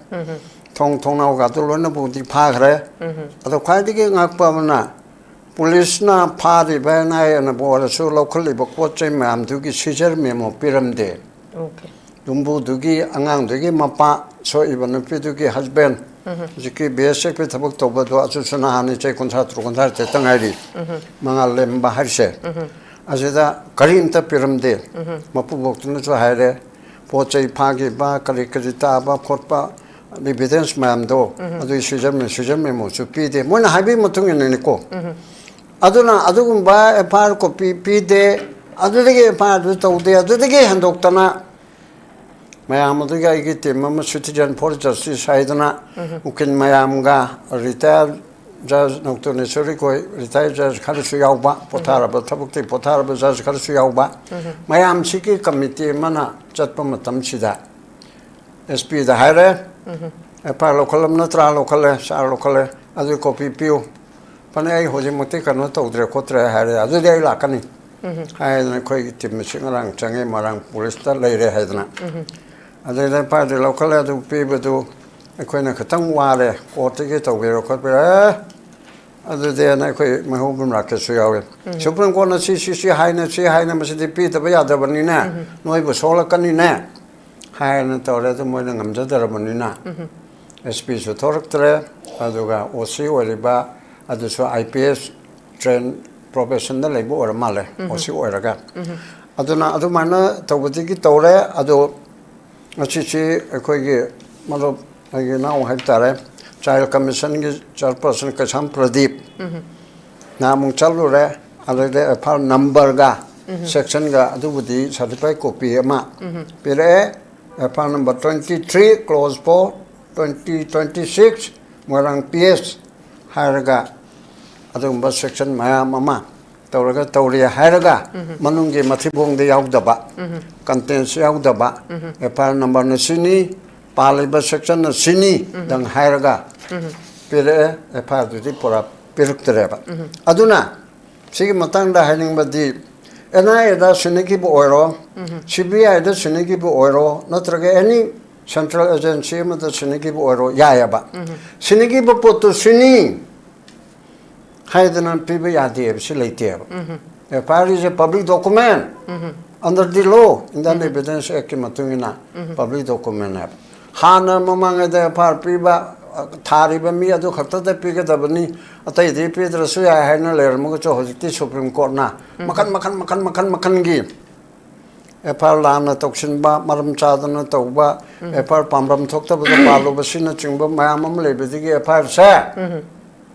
ꯊꯣꯡ ꯊꯣꯡꯅꯥꯎꯒꯗꯨ ꯂꯣꯏꯅꯕꯨꯗꯤ ꯐꯥꯈ꯭ꯔꯦ꯫ ꯑꯗꯣ ꯈ꯭ꯋꯥꯏꯗꯒꯤ ꯉꯛꯄ ꯑꯃꯅ, police ꯅ ꯐꯥꯔꯤꯕ NIA ꯅꯕꯨ ꯑꯣꯏꯔꯁꯨ ꯂꯧꯈꯠꯂꯤꯕ ꯄꯣꯠ ꯆꯩ ꯃꯌꯥꯝꯗꯨꯒꯤ seizure memo ꯄꯤꯔꯝꯗꯦ꯫ Okay. ꯌꯨꯝꯕꯨꯗꯨꯒꯤ, ꯑꯉꯥꯡꯗꯨꯒꯤ ꯃꯄꯥ ꯁꯣꯛꯏꯕ ꯅꯨꯄꯤꯗꯨꯒꯤ ꯍꯁꯕꯦꯟ, ꯍꯧꯖꯤꯛꯀꯤ ꯕꯤ ꯑꯦꯁ ꯑꯦꯐꯀꯤ ꯊꯕꯛ ꯇꯧꯕꯗꯣ, ꯑꯗꯨꯁꯨ ꯅꯍꯥꯟꯅꯤ, ꯆꯍꯤ ꯀꯨꯟꯊ꯭ꯔꯥ ꯇꯔꯨꯛ, ꯀꯨꯟꯊ꯭ꯔꯥ ꯇꯔꯦꯠꯇ ꯉꯥꯏꯔꯤ꯫ ꯃꯉꯥꯜ ꯂꯦꯝꯕ ꯍꯥꯏꯔꯤꯁꯦ꯫ ꯑꯁꯤꯗ ꯀꯔꯤꯝꯇ ꯄꯤꯔꯝꯗꯦ꯫ ꯃꯄꯨꯕꯣꯛꯇꯨꯅꯁꯨ ꯍꯥꯏꯔꯦ, ꯄꯣꯠ ꯆꯩ ꯐꯥꯈꯤꯕ, ꯀꯔꯤ ꯀꯔꯤ ꯇꯥꯕ ꯈꯣꯠꯄ, ꯏꯚꯤꯗꯦꯟꯁ ꯃꯌꯥꯝꯗꯣ, ꯑꯗꯨꯒꯤ ꯁꯤꯖꯟ ꯁꯤꯖꯟ ꯃꯦꯃꯣꯁꯨ ꯄꯤꯗꯦ꯫ ꯃꯣꯏꯅ ꯍꯥꯏꯕꯒꯤ ꯃꯇꯨꯡ ꯏꯟꯅꯅꯤꯀꯣ꯫ ꯑꯗꯨꯅ ꯑꯗꯨꯒꯨꯝꯕ ꯑꯦꯐ ꯑꯥꯏ ꯑꯥꯔ ꯀꯣꯄꯤ ꯄꯤꯗꯦ, ꯑꯗꯨꯗꯒꯤ ꯑꯦꯐ ꯑꯥꯏ ꯑꯥꯔꯗꯨ ꯇꯧꯗꯦ, ꯑꯗꯨꯗꯒꯤ ꯍꯦꯟꯗꯣꯛꯇꯅ ꯃꯌꯥꯝ ꯑꯗꯨꯒꯤ ꯑꯩꯒꯤ ꯇꯤꯝ ꯑꯃ, ꯁꯤꯇꯤꯖꯟ ꯐꯣꯔ ꯖꯁꯇꯤꯁ ꯍꯥꯏꯗꯅ, ꯎꯀꯤꯜ ꯃꯌꯥꯝꯒ, ꯔꯤꯇꯥꯌꯔ ꯖꯖ ꯅꯧꯇꯣꯅꯦꯁꯣꯔꯤ ꯀꯣꯏ, ꯔꯤꯇꯥꯌꯔ ꯖꯖ ꯈꯔꯁꯨ ꯌꯥꯎꯕ, ꯄꯣꯊꯥꯔꯕ, ꯊꯕꯛꯇꯤ ꯄꯣꯊꯥꯔꯕ ꯖꯖ ꯈꯔꯁꯨ ꯌꯥꯎꯕ, ꯃꯌꯥꯝꯁꯤꯒꯤ ꯀꯃꯤꯇꯤ ꯑꯃꯅ ꯆꯠꯄ ꯃꯇꯝꯁꯤꯗ ꯑꯦꯁ ꯄꯤꯗ ꯍꯥꯏꯔꯦ, ꯑꯦꯐ ꯑꯥꯏ ꯑꯥꯔ ꯂꯧꯈꯠꯂꯕ ꯅꯠꯇ꯭ꯔꯥ? ꯂꯧꯈꯠꯂꯦ, ꯁꯥꯔ, ꯂꯧꯈꯠꯂꯦ, ꯑꯗꯨ ꯀꯣꯄꯤ ꯄꯤꯌꯨ꯫ ꯐꯅꯤ, ꯑꯩ ꯍꯧꯖꯤꯛꯃꯛꯇꯤ ꯀꯩꯅꯣ ꯇꯧꯗ꯭ꯔꯦ ꯈꯣꯠꯇ꯭ꯔꯦ ꯍꯥꯏꯔꯦ, ꯑꯗꯨꯗꯤ ꯑꯩ ꯂꯥꯛꯀꯅꯤ ꯍꯥꯏꯗꯅ ꯑꯩꯈꯣꯏꯒꯤ ꯇꯤꯝ ꯑꯁꯤ ꯉꯔꯥꯡ ꯆꯪꯉꯦ, ꯃꯣꯏꯔꯥꯡ ꯄꯨꯂꯤꯁꯇ ꯂꯩꯔꯦ ꯍꯥꯏꯗꯅ꯫ ꯑꯗꯩꯗ ꯑꯦꯐ ꯑꯥꯏ ꯑꯥꯔꯗꯤ ꯂꯧꯈꯠꯂꯦ, ꯑꯗꯨ ꯄꯤꯕꯗꯨ ꯑꯩꯈꯣꯏꯅ ꯈꯤꯇꯪ ꯋꯥꯔꯦ, ꯀꯣꯔꯠꯇꯒꯤ ꯇꯧꯕꯤꯔꯣ ꯈꯣꯠꯄꯤꯔꯣ꯫ ꯑꯦ, ꯑꯗꯨꯗꯤ ꯑꯅ ꯑꯩꯈꯣꯏ ꯃꯩꯍꯧꯕꯝ ꯔꯥꯀꯦꯁꯁꯨ ꯌꯥꯎꯋꯦ꯫ ꯁꯨꯄ꯭ꯔꯤꯝ ꯀꯣꯔꯠꯅ ꯁꯤ, ꯁꯤ, ꯁꯤ ꯍꯥꯏꯅ, ꯁꯤ ꯍꯥꯏꯅ ꯃꯁꯤꯗꯤ ꯄꯤꯗꯕ ꯌꯥꯗꯕꯅꯤꯅꯦ, ꯅꯣꯏꯕꯨ ꯁꯣꯛꯂꯛꯀꯅꯤꯅꯦ ꯍꯥꯏꯅ ꯇꯧꯔꯦ꯫ ꯑꯗꯨ ꯃꯣꯏꯅ ꯉꯝꯖꯗ꯭ꯔꯕꯅꯤꯅ ꯑꯦꯁ ꯄꯤꯁꯨ ꯊꯣꯔꯛꯇ꯭ꯔꯦ, ꯑꯗꯨꯒ ꯑꯣ ꯁꯤ ꯑꯣꯏꯔꯤꯕ ꯑꯗꯨꯁꯨ ꯑꯥꯏ ꯄꯤ ꯑꯦꯁ ꯇ꯭ꯔꯦꯟ ꯄ꯭ꯔꯣꯐꯦꯁꯟꯗ ꯂꯩꯕ ꯑꯣꯏꯔ ꯃꯥꯜꯂꯦ, ꯑꯣ ꯁꯤ ꯑꯣꯏꯔꯒ꯫ ꯑꯗꯨꯅ ꯑꯗꯨꯃꯥꯏꯅ ꯇꯧꯕꯗꯒꯤ ꯇꯧꯔꯦ꯫ ꯑꯗꯣ ꯉꯁꯤꯁꯤ ꯑꯩꯈꯣꯏꯒꯤ ꯃꯔꯨꯞ, ꯑꯩꯒꯤ ꯏꯅꯥꯎ ꯍꯥꯏꯕ ꯇꯥꯔꯦ, ꯆꯥꯏꯜ ꯀꯃꯤꯁꯟꯒꯤ ꯆꯤꯌꯔꯄꯔꯁꯟ ꯀꯩꯁꯥꯝ ꯄ꯭ꯔꯗꯤꯞ ꯅꯍꯥꯟꯃꯨꯛ ꯆꯠꯂꯨꯔꯦ, ꯑꯗꯩꯗ ꯑꯦꯐ ꯑꯥꯏ ꯑꯥꯔ ꯅꯝꯕꯔꯒ ꯁꯦꯛꯁꯟꯒ ꯑꯗꯨꯕꯨꯗꯤ ꯁꯥꯔꯇꯤꯐꯥꯏ ꯀꯣꯄꯤ ꯑꯃ ꯄꯤꯔꯛꯑꯦ꯫ F I R number twenty three, close four, twenty twenty six, Moirang P S ꯍꯥꯏꯔꯒ ꯑꯗꯨꯒꯨꯝꯕ ꯁꯦꯛꯁꯟ ꯃꯌꯥꯝ ꯑꯃ ꯇꯧꯔꯒ ꯇꯧꯔꯤ ꯍꯥꯏꯔꯒ ꯃꯅꯨꯡꯒꯤ ꯃꯊꯤꯕꯣꯡꯗ ꯌꯥꯎꯗꯕ, ꯀꯟꯇꯦꯟꯁ ꯌꯥꯎꯗꯕ, ꯑꯦꯐ ꯑꯥꯏ ꯑꯥꯔ ꯅꯝꯕꯔꯅ ꯁꯤꯅꯤ, ꯄꯥꯜꯂꯤꯕ ꯁꯦꯛꯁꯟꯅ ꯁꯤꯅꯤ ꯗꯪ ꯍꯥꯏꯔꯒ ꯄꯤꯔꯛꯑꯦ꯫ ꯑꯦꯐ ꯑꯥꯏ ꯑꯥꯔꯗꯨꯗꯤ ꯄꯨꯔꯥ ꯄꯤꯔꯛꯇ꯭ꯔꯦꯕ꯫ ꯑꯗꯨꯅ ꯁꯤꯒꯤ ꯃꯇꯥꯡꯗ ꯍꯥꯏꯅꯤꯡꯕꯗꯤ, ꯑꯦꯟ ꯑꯥꯏ ꯑꯦꯗ ꯁꯤꯟꯅꯈꯤꯕ ꯑꯣꯏꯔꯣ, ꯁꯤ ꯕꯤ ꯑꯥꯏꯗ ꯁꯤꯟꯅꯈꯤꯕ ꯑꯣꯏꯔꯣ, ꯅꯠꯇ꯭ꯔꯒ ꯑꯦꯅꯤ ꯁꯦꯟꯇ꯭ꯔꯦꯜ ꯑꯦꯖꯦꯟꯁꯤ ꯑꯃꯗ ꯁꯤꯟꯅꯈꯤꯕ ꯑꯣꯏꯔꯣ, ꯌꯥꯏꯑꯕ꯫ ꯁꯤꯟꯅꯈꯤꯕ ꯄꯣꯠꯇꯨ ꯁꯤꯅꯤ ꯍꯥꯏꯗꯅ ꯄꯤꯕ ꯌꯥꯗꯦꯕ, ꯁꯤ ꯂꯩꯇꯦꯕ꯫ F I R is a public document under the law, Indian Evidence Actꯀꯤ ꯃꯇꯨꯡ ꯏꯟꯅ ꯄꯕ꯭ꯂꯤꯛ ꯗꯣꯀꯨꯃꯦꯟꯅꯦꯕ꯫ ꯍꯥꯟꯅ ꯃꯃꯥꯡꯉꯩꯗ ꯑꯦꯐ ꯑꯥꯏ ꯑꯥꯔ ꯄꯤꯕ, ꯑ, ꯊꯥꯔꯤꯕ ꯃꯤ ꯑꯗꯨ ꯈꯛꯇꯗ ꯄꯤꯒꯗꯕꯅꯤ, ꯑꯇꯩꯗꯤ ꯄꯤꯗ꯭ꯔꯁꯨ ꯌꯥꯏ ꯍꯥꯏꯅ ꯂꯩꯔꯝꯃꯒꯁꯨ, ꯍꯧꯖꯤꯛꯇꯤ ꯁꯨꯄ꯭ꯔꯤꯝ ꯀꯣꯔꯠꯅ ꯃꯈꯟ, ꯃꯈꯟ, ꯃꯈꯟ, ꯃꯈꯟ, ꯃꯈꯟꯒꯤ ꯑꯦꯐ ꯑꯥꯏ ꯑꯥꯔ ꯂꯥꯟꯅ ꯇꯧꯁꯤꯟꯕ, ꯃꯔꯝ ꯆꯥꯗꯅ ꯇꯧꯕ, ꯑꯦꯐ ꯑꯥꯏ ꯑꯥꯔ ꯄꯥꯝꯕꯝ ꯊꯣꯛꯇꯕꯗ ꯄꯥꯜꯂꯨꯕꯁꯤꯅꯆꯤꯡꯕ ꯃꯌꯥꯝ ꯑꯃ ꯂꯩꯕꯗꯒꯤ ꯑꯦꯐ ꯑꯥꯏ ꯑꯥꯔꯁꯦ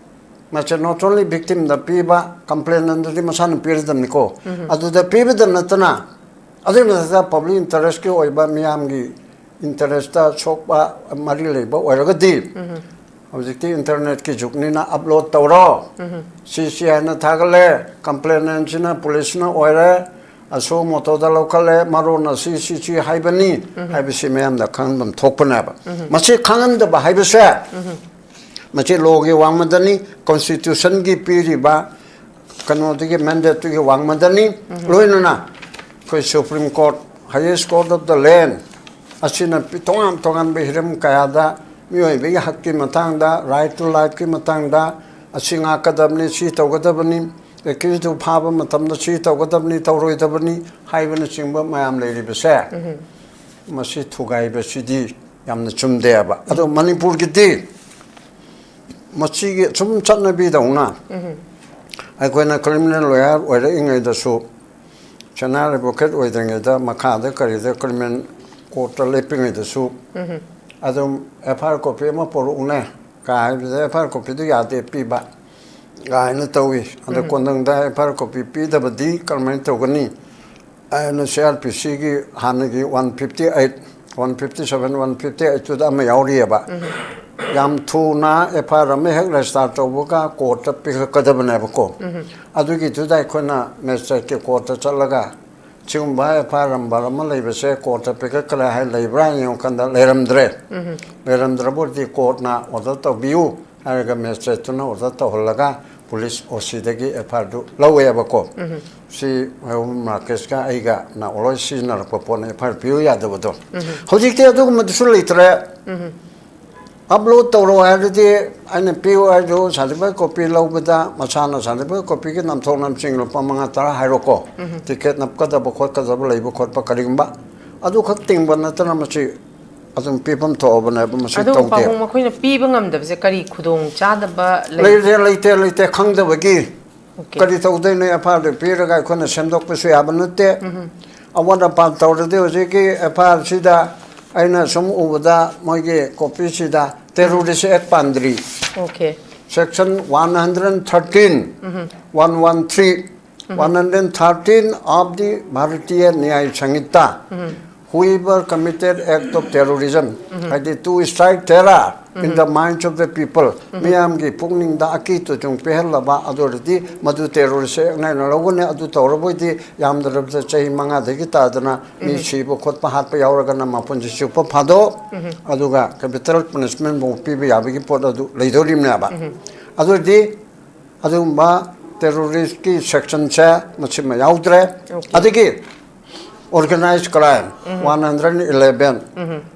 ꯃꯁꯦ not only victimꯗ ꯄꯤꯕ, complainantꯗꯨꯗꯤ ꯃꯁꯥꯅ ꯄꯤꯔꯗꯕꯅꯤꯀꯣ꯫ ꯑꯗꯨꯗ ꯄꯤꯕꯗ ꯅꯠꯇꯅ, ꯑꯗꯨꯒꯤ ꯃꯊꯛꯇ public interestꯀꯤ ꯑꯣꯏꯕ, ꯃꯤꯌꯥꯝꯒꯤ interestꯇ ꯁꯣꯛꯄ, ꯃꯔꯤ ꯂꯩꯕ ꯑꯣꯏꯔꯒꯗꯤ, ꯍꯧꯖꯤꯛꯇꯤ internetꯀꯤ ꯖꯨꯒꯅꯤꯅ upload ꯇꯧꯔꯣ, ꯁꯤ ꯁꯤ ꯍꯥꯏꯅ ꯊꯥꯒꯠꯂꯦ, complainantꯁꯤꯅ policeꯅ ꯑꯣꯏꯔꯦ, ꯑꯁꯣ ꯃꯣꯇꯣꯗ ꯂꯧꯈꯠꯂꯦ, ꯃꯔꯣꯟ ꯑꯁꯤ ꯁꯤ ꯁꯤ ꯍꯥꯏꯕꯅꯤ ꯍꯥꯏꯕꯁꯤ ꯃꯌꯥꯝꯗ ꯈꯪꯍꯟꯐꯝ ꯊꯣꯛꯄꯅꯦꯕ꯫ ꯃꯁꯤ ꯈꯪꯍꯟꯗꯕ ꯍꯥꯏꯕꯁꯦ ꯃꯁꯤ lawꯒꯤ ꯋꯥꯡꯃꯗꯅꯤ, constitutionꯒꯤ ꯄꯤꯔꯤꯕ ꯀꯩꯅꯣꯗꯨꯒꯤ mandateꯇꯨꯒꯤ ꯋꯥꯡꯃꯗꯅꯤ꯫ ꯂꯣꯏꯅꯅ ꯑꯩꯈꯣꯏ Supreme Court, highest court of the land ꯑꯁꯤꯅ ꯄꯤ-, ꯇꯣꯉꯥꯟ ꯇꯣꯉꯥꯟꯕ ꯍꯤꯔꯝ ꯀꯌꯥꯗ ꯃꯤꯑꯣꯏꯕꯒꯤ ꯍꯛꯀꯤ ꯃꯇꯥꯡꯗ, right to lifeꯀꯤ ꯃꯇꯥꯡꯗ, ꯑꯁꯤ ꯉꯥꯛꯀꯗꯕꯅꯤ, ꯁꯤ ꯇꯧꯒꯗꯕꯅꯤ, accusedꯇꯨ ꯐꯥꯕ ꯃꯇꯝꯗ ꯁꯤ ꯇꯧꯒꯗꯕꯅꯤ, ꯇꯧꯔꯣꯏꯗꯕꯅꯤ ꯍꯥꯏꯕꯅꯆꯤꯡꯕ ꯃꯌꯥꯝ ꯂꯩꯔꯤꯕꯁꯦ, ꯃꯁꯤ ꯊꯨꯒꯥꯏꯕꯁꯤꯗꯤ ꯌꯥꯝꯅ ꯆꯨꯝꯗꯦꯕ꯫ ꯑꯗꯣ ꯃꯅꯤꯄꯨꯔꯒꯤꯗꯤ ꯃꯁꯤꯒꯤ ꯁꯨꯝ ꯆꯠꯅꯕꯤꯗꯧꯅ ꯑꯩꯈꯣꯏꯅ criminal lawyer ꯑꯣꯏꯔꯛꯏꯉꯩꯗꯁꯨ, senior advocate ꯑꯣꯏꯗ꯭ꯔꯤꯉꯩꯗ, ꯃꯈꯥꯗ ꯀꯔꯤꯗ criminal courtꯇ ꯂꯦꯞꯄꯤꯉꯩꯗꯁꯨ, ꯑꯗꯨꯝ ꯑꯦꯐ ꯑꯥꯏ ꯑꯥꯔ copy ꯑꯃ ꯄꯣꯔꯛꯎꯅꯦ ꯀꯥ ꯍꯥꯏꯕꯗ, ꯑꯦꯐ ꯑꯥꯏ ꯑꯥꯔ copyꯗꯨ ꯌꯥꯗꯦ ꯄꯤꯕ ꯀꯥꯏꯅ ꯇꯧꯏ꯫ ꯑꯗ ꯀꯣꯟꯊꯪꯗ ꯑꯦꯐ ꯑꯥꯏ ꯑꯥꯔ copy ꯄꯤꯗꯕꯗꯤ ꯀꯔꯝꯍꯥꯏꯅ ꯇꯧꯒꯅꯤ? ꯑꯩꯅ ꯁꯤ ꯑꯥꯔ ꯄꯤ ꯁꯤꯒꯤ ꯍꯥꯟꯅꯒꯤ one fifty eight, one fifty seven, one fifty eightꯇꯨꯗ ꯑꯃ ꯌꯥꯎꯔꯤꯑꯕ꯫ ꯌꯥꯝ ꯊꯨꯅ ꯑꯦꯐ ꯑꯥꯏ ꯑꯥꯔ ꯑꯃ ꯍꯦꯛ register ꯇꯧꯕꯒ courtꯇ ꯄꯤꯈꯠꯀꯗꯕꯅꯦꯕꯀꯣ꯫ ꯑꯗꯨꯒꯤꯗꯨꯗ ꯑꯩꯈꯣꯏꯅ magistrateꯀꯤ courtꯇ ꯆꯠꯂꯒ ꯁꯤꯒꯨꯝꯕ ꯑꯦꯐ ꯑꯥꯏ ꯑꯥꯔ number ꯑꯃ ꯂꯩꯕꯁꯦ courtꯇ ꯄꯤꯈꯠꯈ꯭ꯔꯦ ꯍꯥꯏ ꯂꯩꯕ꯭ꯔꯥ ꯍꯥꯏꯅ ꯌꯦꯡꯉꯀꯥꯟꯗ ꯂꯩꯔꯝꯗ꯭ꯔꯦ꯫ ꯂꯩꯔꯝꯗ꯭ꯔꯕꯨꯗꯤ courtꯅ order ꯇꯧꯕꯤꯌꯨ ꯍꯥꯏꯔꯒ magistrateꯇꯨꯅ order ꯇꯧꯍꯜꯂꯒ police ꯑꯣ ꯁꯤꯗꯒꯤ ꯑꯦꯐ ꯑꯥꯏ ꯑꯥꯔꯗꯨ ꯂꯧꯋꯦꯕꯀꯣ꯫ ꯁꯤ ꯃꯍꯨꯝ ꯔꯥꯀꯦꯁꯀ ꯑꯩꯒꯅ always ꯁꯤꯖꯤꯟꯅꯔꯛꯄ ꯄꯣꯠꯅꯤ, ꯑꯦꯐ ꯑꯥꯏ ꯑꯥꯔ ꯄꯤꯌꯨ ꯌꯥꯗꯕꯗꯣ꯫ ꯍꯧꯖꯤꯛꯇꯤ ꯑꯗꯨꯒꯨꯝꯕꯗꯨꯁꯨ ꯂꯩꯇ꯭ꯔꯦ꯫ Upload ꯇꯧꯔꯣ ꯍꯥꯏꯔꯗꯤ ꯑꯩꯅ ꯄꯤꯌꯨ ꯍꯥꯏꯔꯁꯨ certificate copy ꯂꯧꯕꯗ ꯃꯁꯥꯅ certificate copyꯒꯤ ꯅꯝꯊꯣꯛ ꯅꯝꯁꯤꯡ ꯂꯨꯄꯥ ꯃꯉꯥ ꯇꯔꯥ ꯍꯥꯏꯔꯣꯀꯣ꯫ Ticket ꯅꯞꯀꯗꯕ ꯈꯣꯠꯀꯗꯕ ꯂꯩꯕ ꯈꯣꯠꯄ ꯀꯔꯤꯒꯨꯝꯕ ꯑꯗꯨꯈꯛ ꯇꯤꯡꯕ ꯅꯠꯇꯅ ꯃꯁꯤ ꯑꯗꯨꯝ ꯄꯤꯐꯝ ꯊꯣꯛꯑꯕꯅꯦꯕ, ꯃꯁꯤ ꯑꯗꯨ ꯇꯧꯗꯦ꯫ ꯄꯥꯕꯨꯡ, ꯃꯈꯣꯏꯅ ꯄꯤꯕ ꯉꯝꯗꯕꯁꯦ ꯀꯔꯤ ꯈꯨꯗꯣꯡ ꯆꯥꯗꯕ ꯂꯩ? ꯂꯩꯇꯦ, ꯂꯩꯇꯦ, ꯂꯩꯇꯦ, ꯈꯪꯗꯕꯒꯤ꯫ Okay. ꯀꯔꯤ ꯇꯧꯗꯣꯏꯅꯣ? ꯑꯦꯐ ꯑꯥꯏ ꯑꯥꯔꯗꯨ ꯄꯤꯔꯒ ꯑꯩꯈꯣꯏꯅ ꯁꯦꯝꯗꯣꯛꯄꯁꯨ ꯌꯥꯕ ꯅꯠꯇꯦ꯫ ꯑꯋꯥꯠ ꯑꯄꯥ ꯇꯧꯔꯗꯤ ꯍꯧꯖꯤꯛꯀꯤ ꯑꯦꯐ ꯑꯥꯏ ꯑꯥꯔꯁꯤꯗ ꯑꯩꯅ ꯁꯨꯝ ꯎꯕꯗ ꯃꯣꯏꯒꯤ ꯀꯣꯄꯤꯁꯤꯗ terrorist act ꯄꯥꯟꯗ꯭ꯔꯤ꯫ Okay. Section one hundred thirteen, one one three, one hundred thirteen of the Bharatiya Nyaya Sanhita, whoever committed act of terrorism, ꯍꯥꯏꯗꯤ to strike terror in the minds of the people, ꯃꯤꯌꯥꯝꯒꯤ ꯄꯨꯛꯅꯤꯡꯗ ꯑꯀꯤ ꯇꯨꯖꯨꯡ ꯄꯤꯍꯜꯂꯕ, ꯑꯗꯨ ꯑꯣꯏꯔꯗꯤ ꯃꯗꯨ terrorist actꯅ ꯂꯧꯒꯅꯤ꯫ ꯑꯗꯨ ꯇꯧꯔꯕꯣꯏꯗꯤ ꯌꯥꯝꯗ꯭ꯔꯕꯗ ꯆꯍꯤ ꯃꯉꯥꯗꯒꯤ ꯇꯥꯗꯅ ꯃꯤ ꯁꯤꯕ ꯈꯣꯠꯄ ꯍꯥꯠꯄ ꯌꯥꯎꯔꯒꯅ ꯃꯄꯨꯟꯁꯤ ꯆꯨꯞꯄ ꯐꯥꯗꯣꯛ, ꯑꯗꯨꯒ capital punishment ꯐꯥꯎ ꯄꯤꯕ ꯌꯥꯕꯒꯤ ꯄꯣꯠ ꯑꯗꯨ ꯂꯩꯗꯣꯔꯤꯕꯅꯦꯕ꯫ ꯑꯗꯨ ꯑꯣꯏꯔꯗꯤ ꯑꯗꯨꯒꯨꯝꯕ terroristꯀꯤ sectionꯁꯦ ꯃꯁꯤꯃ ꯌꯥꯎꯗ꯭ꯔꯦ꯫ Okay. ꯑꯗꯒꯤ organized crime, one hundred eleven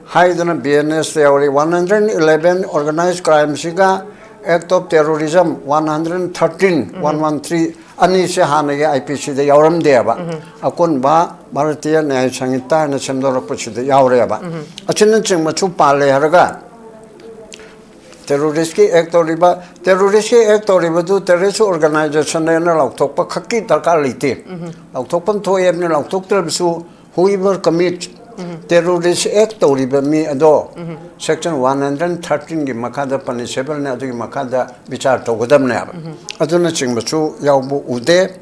ꯍꯥꯏꯗꯅ B N S ꯌꯥꯎꯔꯤ꯫ One hundred eleven organized crimeꯁꯤꯒ act of terrorism one hundred thirteen, one one three ꯑꯅꯤꯁꯦ ꯍꯥꯟꯅꯒꯤ I P Cꯗ ꯌꯥꯎꯔꯝꯗꯦꯕ꯫ ꯑꯀꯣꯟꯕ Bharatiya Nyaya Sanhita ꯍꯥꯏꯅ ꯁꯦꯝꯗꯣꯔꯛꯄꯁꯤꯗ ꯌꯥꯎꯔꯦꯕ꯫ ꯑꯁꯤꯅꯆꯤꯡꯕꯁꯨ ꯄꯥꯜꯂꯦ ꯍꯥꯏꯔꯒ terroristꯀꯤ act ꯇꯧꯔꯤꯕ, terroristꯀꯤ act ꯇꯧꯔꯤꯕꯗꯨ terrorist organizationꯅꯦꯅ ꯂꯥꯎꯊꯣꯛꯄ ꯈꯛꯀꯤ ꯗꯔꯀꯥꯔ ꯂꯩꯇꯦ꯫ ꯂꯥꯎꯊꯣꯛꯐꯝ ꯊꯣꯛꯑꯦ ꯍꯥꯏꯕꯅꯤ, ꯂꯥꯎꯊꯣꯛꯇ꯭ꯔꯕꯁꯨ whoever commit terrorist act ꯇꯧꯔꯤꯕ ꯃꯤ ꯑꯗꯣ section one hundred thirteenꯒꯤ ꯃꯈꯥꯗ punishable ꯅꯦ, ꯑꯗꯨꯒꯤ ꯃꯈꯥꯗ ꯕꯤꯆꯥꯔ ꯇꯧꯒꯗꯕꯅꯦꯕ꯫ ꯑꯗꯨꯅꯆꯤꯡꯕꯁꯨ ꯌꯥꯎꯕ ꯎꯗꯦ꯫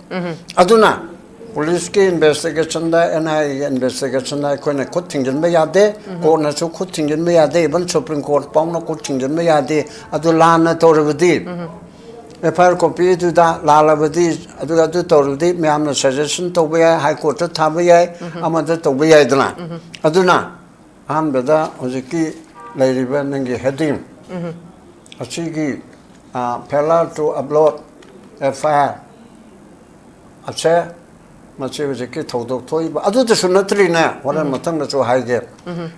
ꯑꯗꯨꯅ policeꯀꯤ investigationꯗ, N I Aꯒꯤ investigationꯗ ꯑꯩꯈꯣꯏꯅ ꯈꯨꯠ ꯊꯤꯡꯖꯤꯟꯕ ꯌꯥꯗꯦ, courtꯅꯁꯨ ꯈꯨꯠ ꯊꯤꯡꯖꯤꯟꯕ ꯌꯥꯗꯦ, even Supreme Court ꯐꯥꯎꯅ ꯈꯨꯠ ꯊꯤꯡꯖꯤꯟꯕ ꯌꯥꯗꯦ꯫ ꯑꯗꯨ ꯂꯥꯟꯅ ꯇꯧꯔꯕꯗꯤ, F I R copyꯗꯨꯗ ꯂꯥꯜꯂꯕꯗꯤ, ꯑꯗꯨꯒ ꯑꯗꯨ ꯇꯧꯔꯕꯗꯤ ꯃꯌꯥꯝꯅ suggestion ꯇꯧꯕ ꯌꯥꯏ, High Courtꯇ ꯊꯥꯕ ꯌꯥꯏ, ꯑꯃꯗ ꯇꯧꯕ ꯌꯥꯏꯗꯅ꯫ ꯑꯗꯨꯅ ꯑꯍꯥꯟꯕꯗ ꯍꯧꯖꯤꯛꯀꯤ ꯂꯩꯔꯤꯕ ꯅꯪꯒꯤ heading ꯑꯁꯤꯒꯤ, ꯑ, failure to upload F I R ꯑꯁꯦ ꯃꯁꯤ ꯍꯧꯖꯤꯛꯀꯤ ꯊꯧꯗꯣꯛ ꯊꯣꯛꯏꯕ ꯑꯗꯨꯗꯁꯨ ꯅꯠꯇ꯭ꯔꯤꯅꯦ, ꯍꯣꯔꯦꯟ ꯃꯊꯪꯗꯁꯨ ꯍꯥꯏꯒꯦ꯫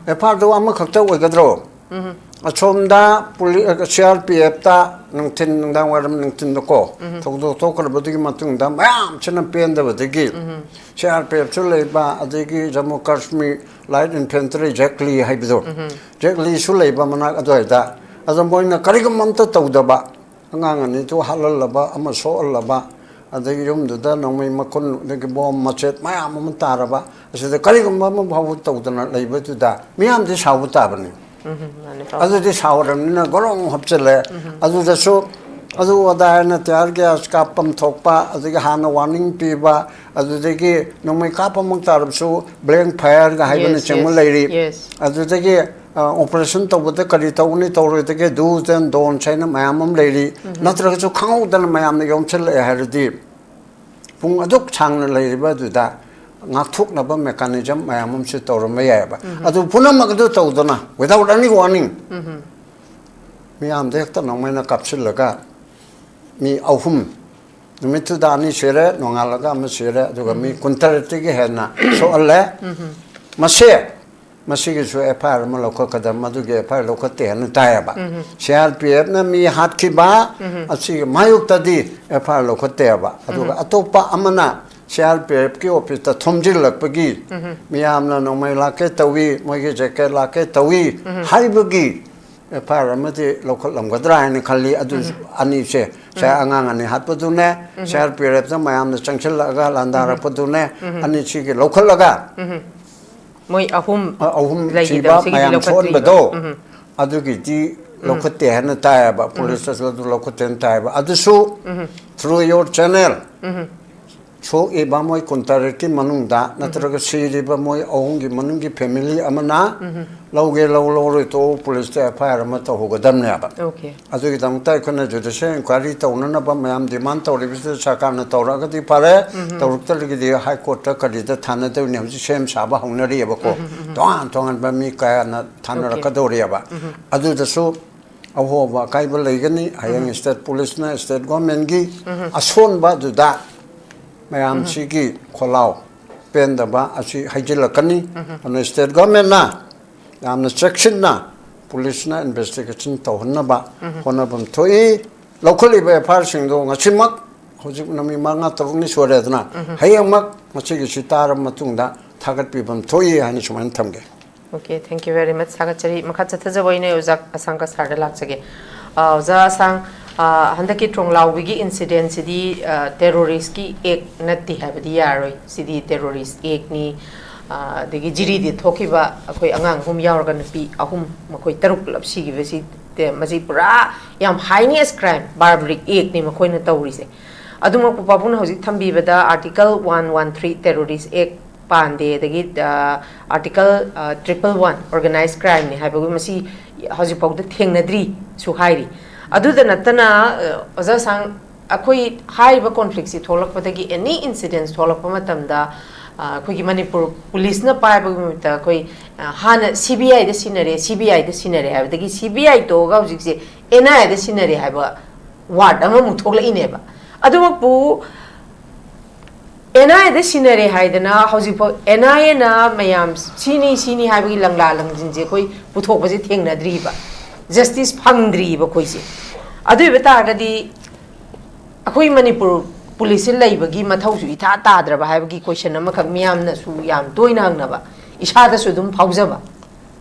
F I R ꯗꯨ ꯑꯃꯈꯛꯇ ꯑꯣꯏꯒꯗ꯭ꯔꯣ? ꯑꯁꯣꯝꯗ ꯄꯨꯂꯤ-, C R P Fꯇ ꯅꯨꯡꯊꯤꯟ ꯅꯨꯡꯗꯥꯡ ꯋꯥꯏꯔꯝ ꯅꯨꯡꯊꯤꯟꯗꯀꯣ ꯊꯧꯗꯣꯛ ꯊꯣꯛꯈ꯭ꯔꯕꯗꯨꯒꯤ ꯃꯇꯨꯡꯗ ꯃꯌꯥꯝꯁꯤꯅ ꯄꯦꯟꯗꯕꯗꯒꯤ C R P Fꯁꯨ ꯂꯩꯕ, ꯑꯗꯒꯤ ꯖꯝꯃꯨ ꯀꯥꯁꯃꯤꯔ ꯂꯥꯏꯠ ꯏꯟꯐꯦꯟꯇ꯭ꯔꯤ ꯖꯦꯛ ꯂꯤ ꯍꯥꯏꯕꯗꯣ, ꯖꯦꯛ ꯂꯤꯁꯨ ꯂꯩꯕ ꯃꯅꯥꯛ ꯑꯗꯨꯋꯥꯏꯗ꯫ ꯑꯗꯣ ꯃꯣꯏꯅ ꯀꯔꯤꯒꯨꯝꯕ ꯑꯝꯇ ꯇꯧꯗꯕ, ꯑꯉꯥꯡ ꯑꯅꯤꯗꯨ ꯍꯥꯠꯍꯜꯂꯕ, ꯑꯃ ꯁꯣꯛꯍꯜꯂꯕ, ꯑꯗꯒꯤ ꯌꯨꯝꯗꯨꯗ ꯅꯣꯡꯃꯩ ꯃꯈꯨꯟ, ꯑꯗꯒꯤ ꯕꯣꯝ ꯃꯆꯦꯠ ꯃꯌꯥꯝ ꯑꯃ ꯇꯥꯔꯕ, ꯑꯁꯤꯗ ꯀꯔꯤꯒꯨꯝꯕ ꯑꯃ ꯐꯥꯎꯕ ꯇꯧꯗꯅ ꯂꯩꯕꯗꯨꯗ ꯃꯤꯌꯥꯝꯗꯤ ꯁꯥꯎꯕ ꯇꯥꯕꯅꯤ꯫ ꯎꯝ, ꯃꯥꯅꯦ, ꯐꯥꯎ꯫ ꯑꯗꯨꯗꯤ ꯁꯥꯎꯔꯕꯅꯤꯅ ꯒꯣꯔꯣꯡ ꯍꯥꯞꯆꯤꯜꯂꯦ꯫ ꯑꯗꯨꯗꯁꯨ ꯑꯗꯨ ꯑꯗꯥ ꯍꯥꯏꯅ ꯇꯤꯌꯥꯔ ꯒ꯭ꯌꯥꯁ ꯀꯥꯞꯐꯝ ꯊꯣꯛꯄ, ꯑꯗꯒꯤ ꯍꯥꯟꯅ ꯋꯥꯔꯅꯤꯡ ꯄꯤꯕ, ꯑꯗꯨꯗꯒꯤ ꯅꯣꯡꯃꯩ ꯀꯥꯞꯄꯃꯛ ꯇꯥꯔꯕꯁꯨ ꯕ꯭ꯂꯦꯡ ꯐꯥꯌꯔꯒ ꯍꯥꯏꯕꯅꯆꯤꯡꯕ Yes, ꯂꯩꯔꯤ꯫ yes. ꯑꯗꯨꯗꯒꯤ ꯑꯣꯄꯔꯦꯁꯟ ꯇꯧꯕꯗ ꯀꯔꯤ ꯇꯧꯒꯅꯤ, ꯇꯧꯔꯣꯏꯗꯒꯦ ꯗꯨꯁ ꯑꯦꯟ ꯗꯣꯟꯁ ꯍꯥꯏꯅ ꯃꯌꯥꯝ ꯑꯃ ꯂꯩꯔꯤ꯫ ꯅꯠꯇ꯭ꯔꯒꯁꯨ ꯈꯪꯍꯧꯗꯅ ꯃꯌꯥꯝꯅ ꯌꯣꯝꯁꯤꯜꯂꯛꯑꯦ ꯍꯥꯏꯔꯗꯤ ꯄꯨꯡ ꯑꯗꯨꯛ ꯁꯥꯡꯅ ꯂꯩꯔꯤꯕ ꯑꯗꯨꯗ ꯉꯥꯛꯊꯣꯛꯅꯕ ꯃꯦꯀꯥꯅꯤꯖꯝ ꯃꯌꯥꯝ ꯑꯃꯁꯨ ꯇꯧꯔꯝꯕ ꯌꯥꯏꯑꯕ꯫ ꯑꯗꯨ ꯄꯨꯝꯅꯃꯛ ꯑꯗꯨ ꯇꯧꯗꯅ, without any warning, ꯃꯤꯌꯥꯝꯗ ꯍꯦꯛꯇ ꯅꯣꯡꯃꯩꯅ ꯀꯥꯞꯁꯤꯜꯂꯒ ꯃꯤ ꯑꯍꯨꯝ, ꯅꯨꯃꯤꯠꯇꯨꯗ ꯑꯅꯤ ꯁꯤꯔꯦ, ꯅꯣꯡꯉꯥꯜꯂꯒ ꯑꯃ ꯁꯤꯔꯦ, ꯑꯗꯨꯒ ꯃꯤ ꯀꯨꯟꯇꯔꯦꯠꯇꯒꯤ ꯍꯦꯟꯅ ꯁꯣꯛꯍꯜꯂꯦ꯫ ꯃꯁꯤ, ꯃꯁꯤꯒꯤꯁꯨ ꯑꯦꯐ ꯑꯥꯏ ꯑꯥꯔ ꯑꯃ ꯂꯧꯈꯠꯀꯗꯕ, ꯃꯗꯨꯒꯤ ꯑꯦꯐ ꯑꯥꯏ ꯑꯥꯔ ꯂꯧꯈꯠꯇꯦ ꯍꯥꯏꯅ ꯇꯥꯏꯌꯦꯕ꯫ ꯁꯤ ꯑꯥꯔ ꯄꯤ ꯑꯦꯐꯅ ꯃꯤ ꯍꯥꯠꯈꯤꯕ ꯑꯁꯤꯒꯤ ꯃꯥꯌꯣꯛꯇꯗꯤ ꯑꯦꯐ ꯑꯥꯏ ꯑꯥꯔ ꯂꯧꯈꯠꯇꯦꯕ꯫ ꯑꯗꯨꯒ ꯑꯇꯣꯞꯄ ꯑꯃꯅ ꯁꯤ ꯑꯥꯔ ꯄꯤ ꯑꯦꯐꯀꯤ ꯑꯣꯐꯤꯁꯇ ꯊꯣꯝꯖꯤꯜꯂꯛꯄꯒꯤ, ꯃꯤꯌꯥꯝꯅ ꯅꯣꯡꯃꯩ ꯂꯥꯛꯀꯦ ꯇꯧꯏ, ꯃꯣꯏꯒꯤ ꯖꯦꯀꯦꯠ ꯂꯥꯛꯀꯦ ꯇꯧꯏ ꯍꯥꯏꯕꯒꯤ ꯑꯦꯐ ꯑꯥꯏ ꯑꯥꯔ ꯑꯃꯗꯤ ꯂꯧꯈꯠꯂꯝꯒꯗ꯭ꯔꯥ ꯍꯥꯏꯅ ꯈꯜꯂꯤ꯫ ꯑꯗꯨ ꯑꯅꯤꯁꯦ, ꯁꯦ, ꯑꯉꯥꯡ ꯑꯅꯤ ꯍꯥꯠꯄꯗꯨꯅꯦ, ꯁꯤ ꯑꯥꯔ ꯄꯤ ꯑꯦꯐꯇ ꯃꯌꯥꯝꯅ ꯆꯪꯁꯤꯜꯂꯛꯑꯒ ꯂꯥꯟꯗꯥꯔꯛꯄꯗꯨꯅꯦ, ꯑꯅꯤꯁꯤꯒꯤ ꯂꯧꯈꯠꯂꯒ ꯃꯣꯏ ꯑꯍꯨꯝ ꯑ-, ꯑꯍꯨꯝ ꯂꯩꯈꯤꯗꯕ ꯁꯤꯕ ꯁꯤꯒꯤꯗꯤ ꯃꯌꯥꯝ ꯂꯧꯈꯠꯇ꯭ꯔꯤꯕ꯫ ꯁꯣꯛꯍꯟꯕꯗꯣ, ꯑꯗꯨꯒꯤꯗꯤ ꯂꯧꯈꯠꯇꯦ ꯍꯥꯏꯅ ꯇꯥꯏꯌꯦꯕ꯫ ꯄꯨꯂꯤꯁꯇꯁꯨ ꯑꯗꯨ ꯂꯧꯈꯠꯇꯦꯅ ꯇꯥꯏꯌꯦꯕ꯫ ꯑꯗꯨꯁꯨ through your channel, ꯁꯣꯛꯏꯕ ꯃꯣꯏ ꯀꯨꯟꯇꯔꯦꯠꯀꯤ ꯃꯅꯨꯡꯗ ꯅꯠꯇ꯭ꯔꯒ ꯁꯤꯔꯤꯕ ꯃꯣꯏ ꯑꯍꯨꯝꯒꯤ ꯃꯅꯨꯡꯒꯤ ꯐꯦꯃꯤꯂꯤ ꯑꯃꯅ ꯂꯧꯒꯦ ꯂꯧ, ꯂꯧꯔꯣꯏ ꯇꯣꯛꯎ, ꯄꯨꯂꯤꯁꯇ ꯑꯦꯐ ꯑꯥꯏ ꯑꯥꯔ ꯑꯃ ꯇꯧꯍꯧꯒꯗꯕꯅꯦꯕ꯫ Okay. ꯑꯗꯨꯒꯤꯗꯃꯛꯇ ꯑꯩꯈꯣꯏꯅ ꯖꯨꯗꯤꯁꯤꯌꯦꯜ ꯏꯟꯀ꯭ꯋꯥꯏꯔꯤ ꯇꯧꯅꯅꯕ ꯃꯌꯥꯝ ꯗꯤꯃꯥꯟ ꯇꯧꯔꯤꯕꯁꯤꯗ ꯁꯔꯀꯥꯔꯅ ꯇꯧꯔꯒꯗꯤ ꯐꯔꯦ, ꯇꯧꯔꯛꯇ꯭ꯔꯒꯗꯤ ꯍꯥꯏ ꯀꯣꯔꯠꯇ ꯀꯔꯤꯗ ꯊꯥꯅꯗꯣꯏꯅꯤ, ꯍꯧꯖꯤꯛ ꯁꯦꯝ ꯁꯥꯕ ꯍꯧꯅꯔꯤꯑꯕꯀꯣ꯫ ꯇꯣꯉꯥꯟ ꯇꯣꯉꯥꯟꯕ ꯃꯤ ꯀꯌꯥꯅ ꯊꯥꯅꯔꯛꯀꯗꯧꯔꯤꯑꯕ꯫ ꯑꯗꯨꯗꯁꯨ ꯑꯍꯣꯕ ꯑꯀꯥꯏꯕ ꯂꯩꯒꯅꯤ꯫ ꯍꯌꯦꯡ ꯁ꯭ꯇꯦꯠ ꯄꯨꯂꯤꯁꯅ, ꯁ꯭ꯇꯦꯠ ꯒꯣꯔꯃꯦꯟꯒꯤ ꯑꯁꯣꯟꯕ ꯑꯗꯨꯗ ꯃꯌꯥꯝꯁꯤꯒꯤ ꯈꯣꯜꯂꯥꯎ ꯄꯦꯟꯗꯕ ꯑꯁꯤ ꯍꯩꯖꯤꯜꯂꯛꯀꯅꯤ꯫ ꯑꯗꯨꯅ ꯁ꯭ꯇꯦꯠ ꯒꯣꯔꯃꯦꯟꯅ ꯌꯥꯝꯅ ꯆꯦꯛꯁꯤꯟꯅ ꯄꯨꯂꯤꯁꯅ ꯏꯟꯚꯦꯁꯇꯤꯒꯦꯁꯟ ꯇꯧꯍꯟꯅꯕ ꯍꯣꯠꯅꯐꯝ ꯊꯣꯛꯏ꯫ ꯂꯧꯈꯠꯂꯤꯕ ꯑꯦꯐ ꯑꯥꯏ ꯑꯥꯔꯁꯤꯡꯗꯣ ꯉꯁꯤꯃꯛ, ꯍꯧꯖꯤꯛ ꯅꯨꯃꯤꯠ ꯃꯉꯥ ꯇꯔꯨꯛꯅꯤ ꯁꯨꯔꯦꯗꯅ, ꯍꯌꯦꯡꯃꯛ ꯃꯁꯤꯒꯤꯁꯤ ꯇꯥꯔꯕ ꯃꯇꯨꯡꯗ ꯊꯥꯒꯠꯄꯤꯐꯝ ꯊꯣꯛꯏ ꯍꯥꯏꯅ ꯁꯨꯃꯥꯏꯅ ꯊꯝꯒꯦ꯫ Okay, thank you very much. ꯊꯥꯒꯠꯆꯔꯤ꯫ ꯃꯈꯥ ꯆꯠꯊꯖꯕ ꯑꯣꯏꯅ ꯑꯣꯖꯥ ꯑꯁꯥꯡ ꯀꯁꯥꯔꯗ ꯂꯥꯛꯆꯒꯦ꯫ ꯑ, ꯑꯣꯖꯥ ꯑꯁꯥꯡ, ꯑ, ꯍꯟꯗꯛꯀꯤ ꯇ꯭ꯔꯣꯡꯂꯥꯎꯕꯤꯒꯤ incident ꯁꯤꯗꯤ, ꯑ, terrorist ꯀꯤ act ꯅꯠꯇꯦ ꯍꯥꯏꯕꯗꯤ ꯌꯥꯔꯣꯏ꯫ ꯁꯤꯗꯤ terrorist act ꯅꯤ꯫ ꯑ, ꯑꯗꯒꯤ ꯖꯤꯔꯤꯗ ꯊꯣꯛꯈꯤꯕ ꯑꯩꯈꯣꯏ ꯑꯉꯥꯡ ꯑꯍꯨꯝ ꯌꯥꯎꯔꯒ ꯅꯨꯄꯤ ꯑꯍꯨꯝ, ꯃꯈꯣꯏ ꯇꯔꯨꯛ ꯄꯨꯂꯞ ꯁꯤꯈꯤꯕꯁꯤ, ꯇꯦ-, ꯃꯁꯤ ꯄꯨꯔꯥ ꯌꯥꯝ heinous crime, barbaric act ꯅꯤ ꯃꯈꯣꯏꯅ ꯇꯧꯔꯤꯁꯦ꯫ ꯑꯗꯨꯃꯛꯄꯨ ꯄꯥꯕꯨꯡꯅ ꯍꯧꯖꯤꯛ ꯊꯝꯕꯤꯕꯗ Article one one three Terrorist Act ꯄꯥꯟꯗꯦ, ꯑꯗꯒꯤ, ꯑ, Article, ꯑ, triple one organized crime ꯅꯤ ꯍꯥꯏꯕꯒꯤ ꯃꯁꯤ ꯍꯧꯖꯤꯛꯐꯥꯎꯗ ꯊꯦꯡꯅꯗ꯭ꯔꯤꯁꯨ ꯍꯥꯏꯔꯤ꯫ ꯑꯗꯨꯗ ꯅꯠꯇꯅ, ꯑ, ꯑꯣꯖꯥ ꯑꯁꯥꯡ, ꯑꯩꯈꯣꯏ ꯍꯥꯏꯔꯤꯕ conflict ꯁꯤ ꯊꯣꯛꯂꯛꯄꯗꯒꯤ any incidents ꯊꯣꯛꯂꯛꯄ ꯃꯇꯝꯗ, ꯑ, ꯑꯩꯈꯣꯏꯒꯤ ꯃꯅꯤꯄꯨꯔ ꯄꯨꯂꯤꯁꯅ ꯄꯥꯏꯕꯒꯤ ꯃꯍꯨꯠꯇ ꯑꯩꯈꯣꯏ, ꯑ, ꯍꯥꯟꯅ CBI ꯗ ꯁꯤꯟꯅꯔꯦ, CBI ꯗ ꯁꯤꯟꯅꯔꯦ ꯍꯥꯏꯕꯗꯒꯤ CBI ꯇꯣꯛꯑꯒ ꯍꯧꯖꯤꯛꯁꯦ NIA ꯗ ꯁꯤꯟꯅꯔꯦ ꯍꯥꯏꯕ word ꯑꯃꯃꯨꯛ ꯊꯣꯛꯂꯛꯏꯅꯦꯕ꯫ ꯑꯗꯨꯃꯛꯄꯨ NIA ꯗ ꯁꯤꯟꯅꯔꯦ ꯍꯥꯏꯗꯅ ꯍꯧꯖꯤꯛꯐꯥꯎ NIA ꯅ ꯃꯌꯥꯝ ꯁꯤꯅꯤ ꯁꯤꯅꯤ ꯍꯥꯏꯕꯒꯤ ꯂꯪꯂꯥ ꯂꯪꯖꯤꯟꯁꯦ ꯑꯩꯈꯣꯏ ꯄꯨꯊꯣꯛꯄꯁꯦ ꯊꯦꯡꯅꯗ꯭ꯔꯤꯕ, justice ꯐꯪꯗ꯭ꯔꯤꯕ ꯑꯩꯈꯣꯏꯁꯦ꯫ ꯑꯗꯨ ꯑꯣꯏꯕ ꯇꯥꯔꯒꯗꯤ ꯑꯩꯈꯣꯏ ꯃꯅꯤꯄꯨꯔ ꯄꯨꯂꯤꯁꯁꯦ ꯂꯩꯕꯒꯤ ꯃꯊꯧꯁꯨ ꯏꯊꯥ ꯇꯥꯗ꯭ꯔꯕ ꯍꯥꯏꯕꯒꯤ question ꯑꯃꯈꯛ ꯃꯤꯌꯥꯝꯅꯁꯨ ꯌꯥꯝ ꯇꯣꯏꯅ ꯍꯪꯅꯕ, ꯏꯁꯥꯗꯁꯨ ꯑꯗꯨꯝ ꯐꯥꯎꯖꯕ꯫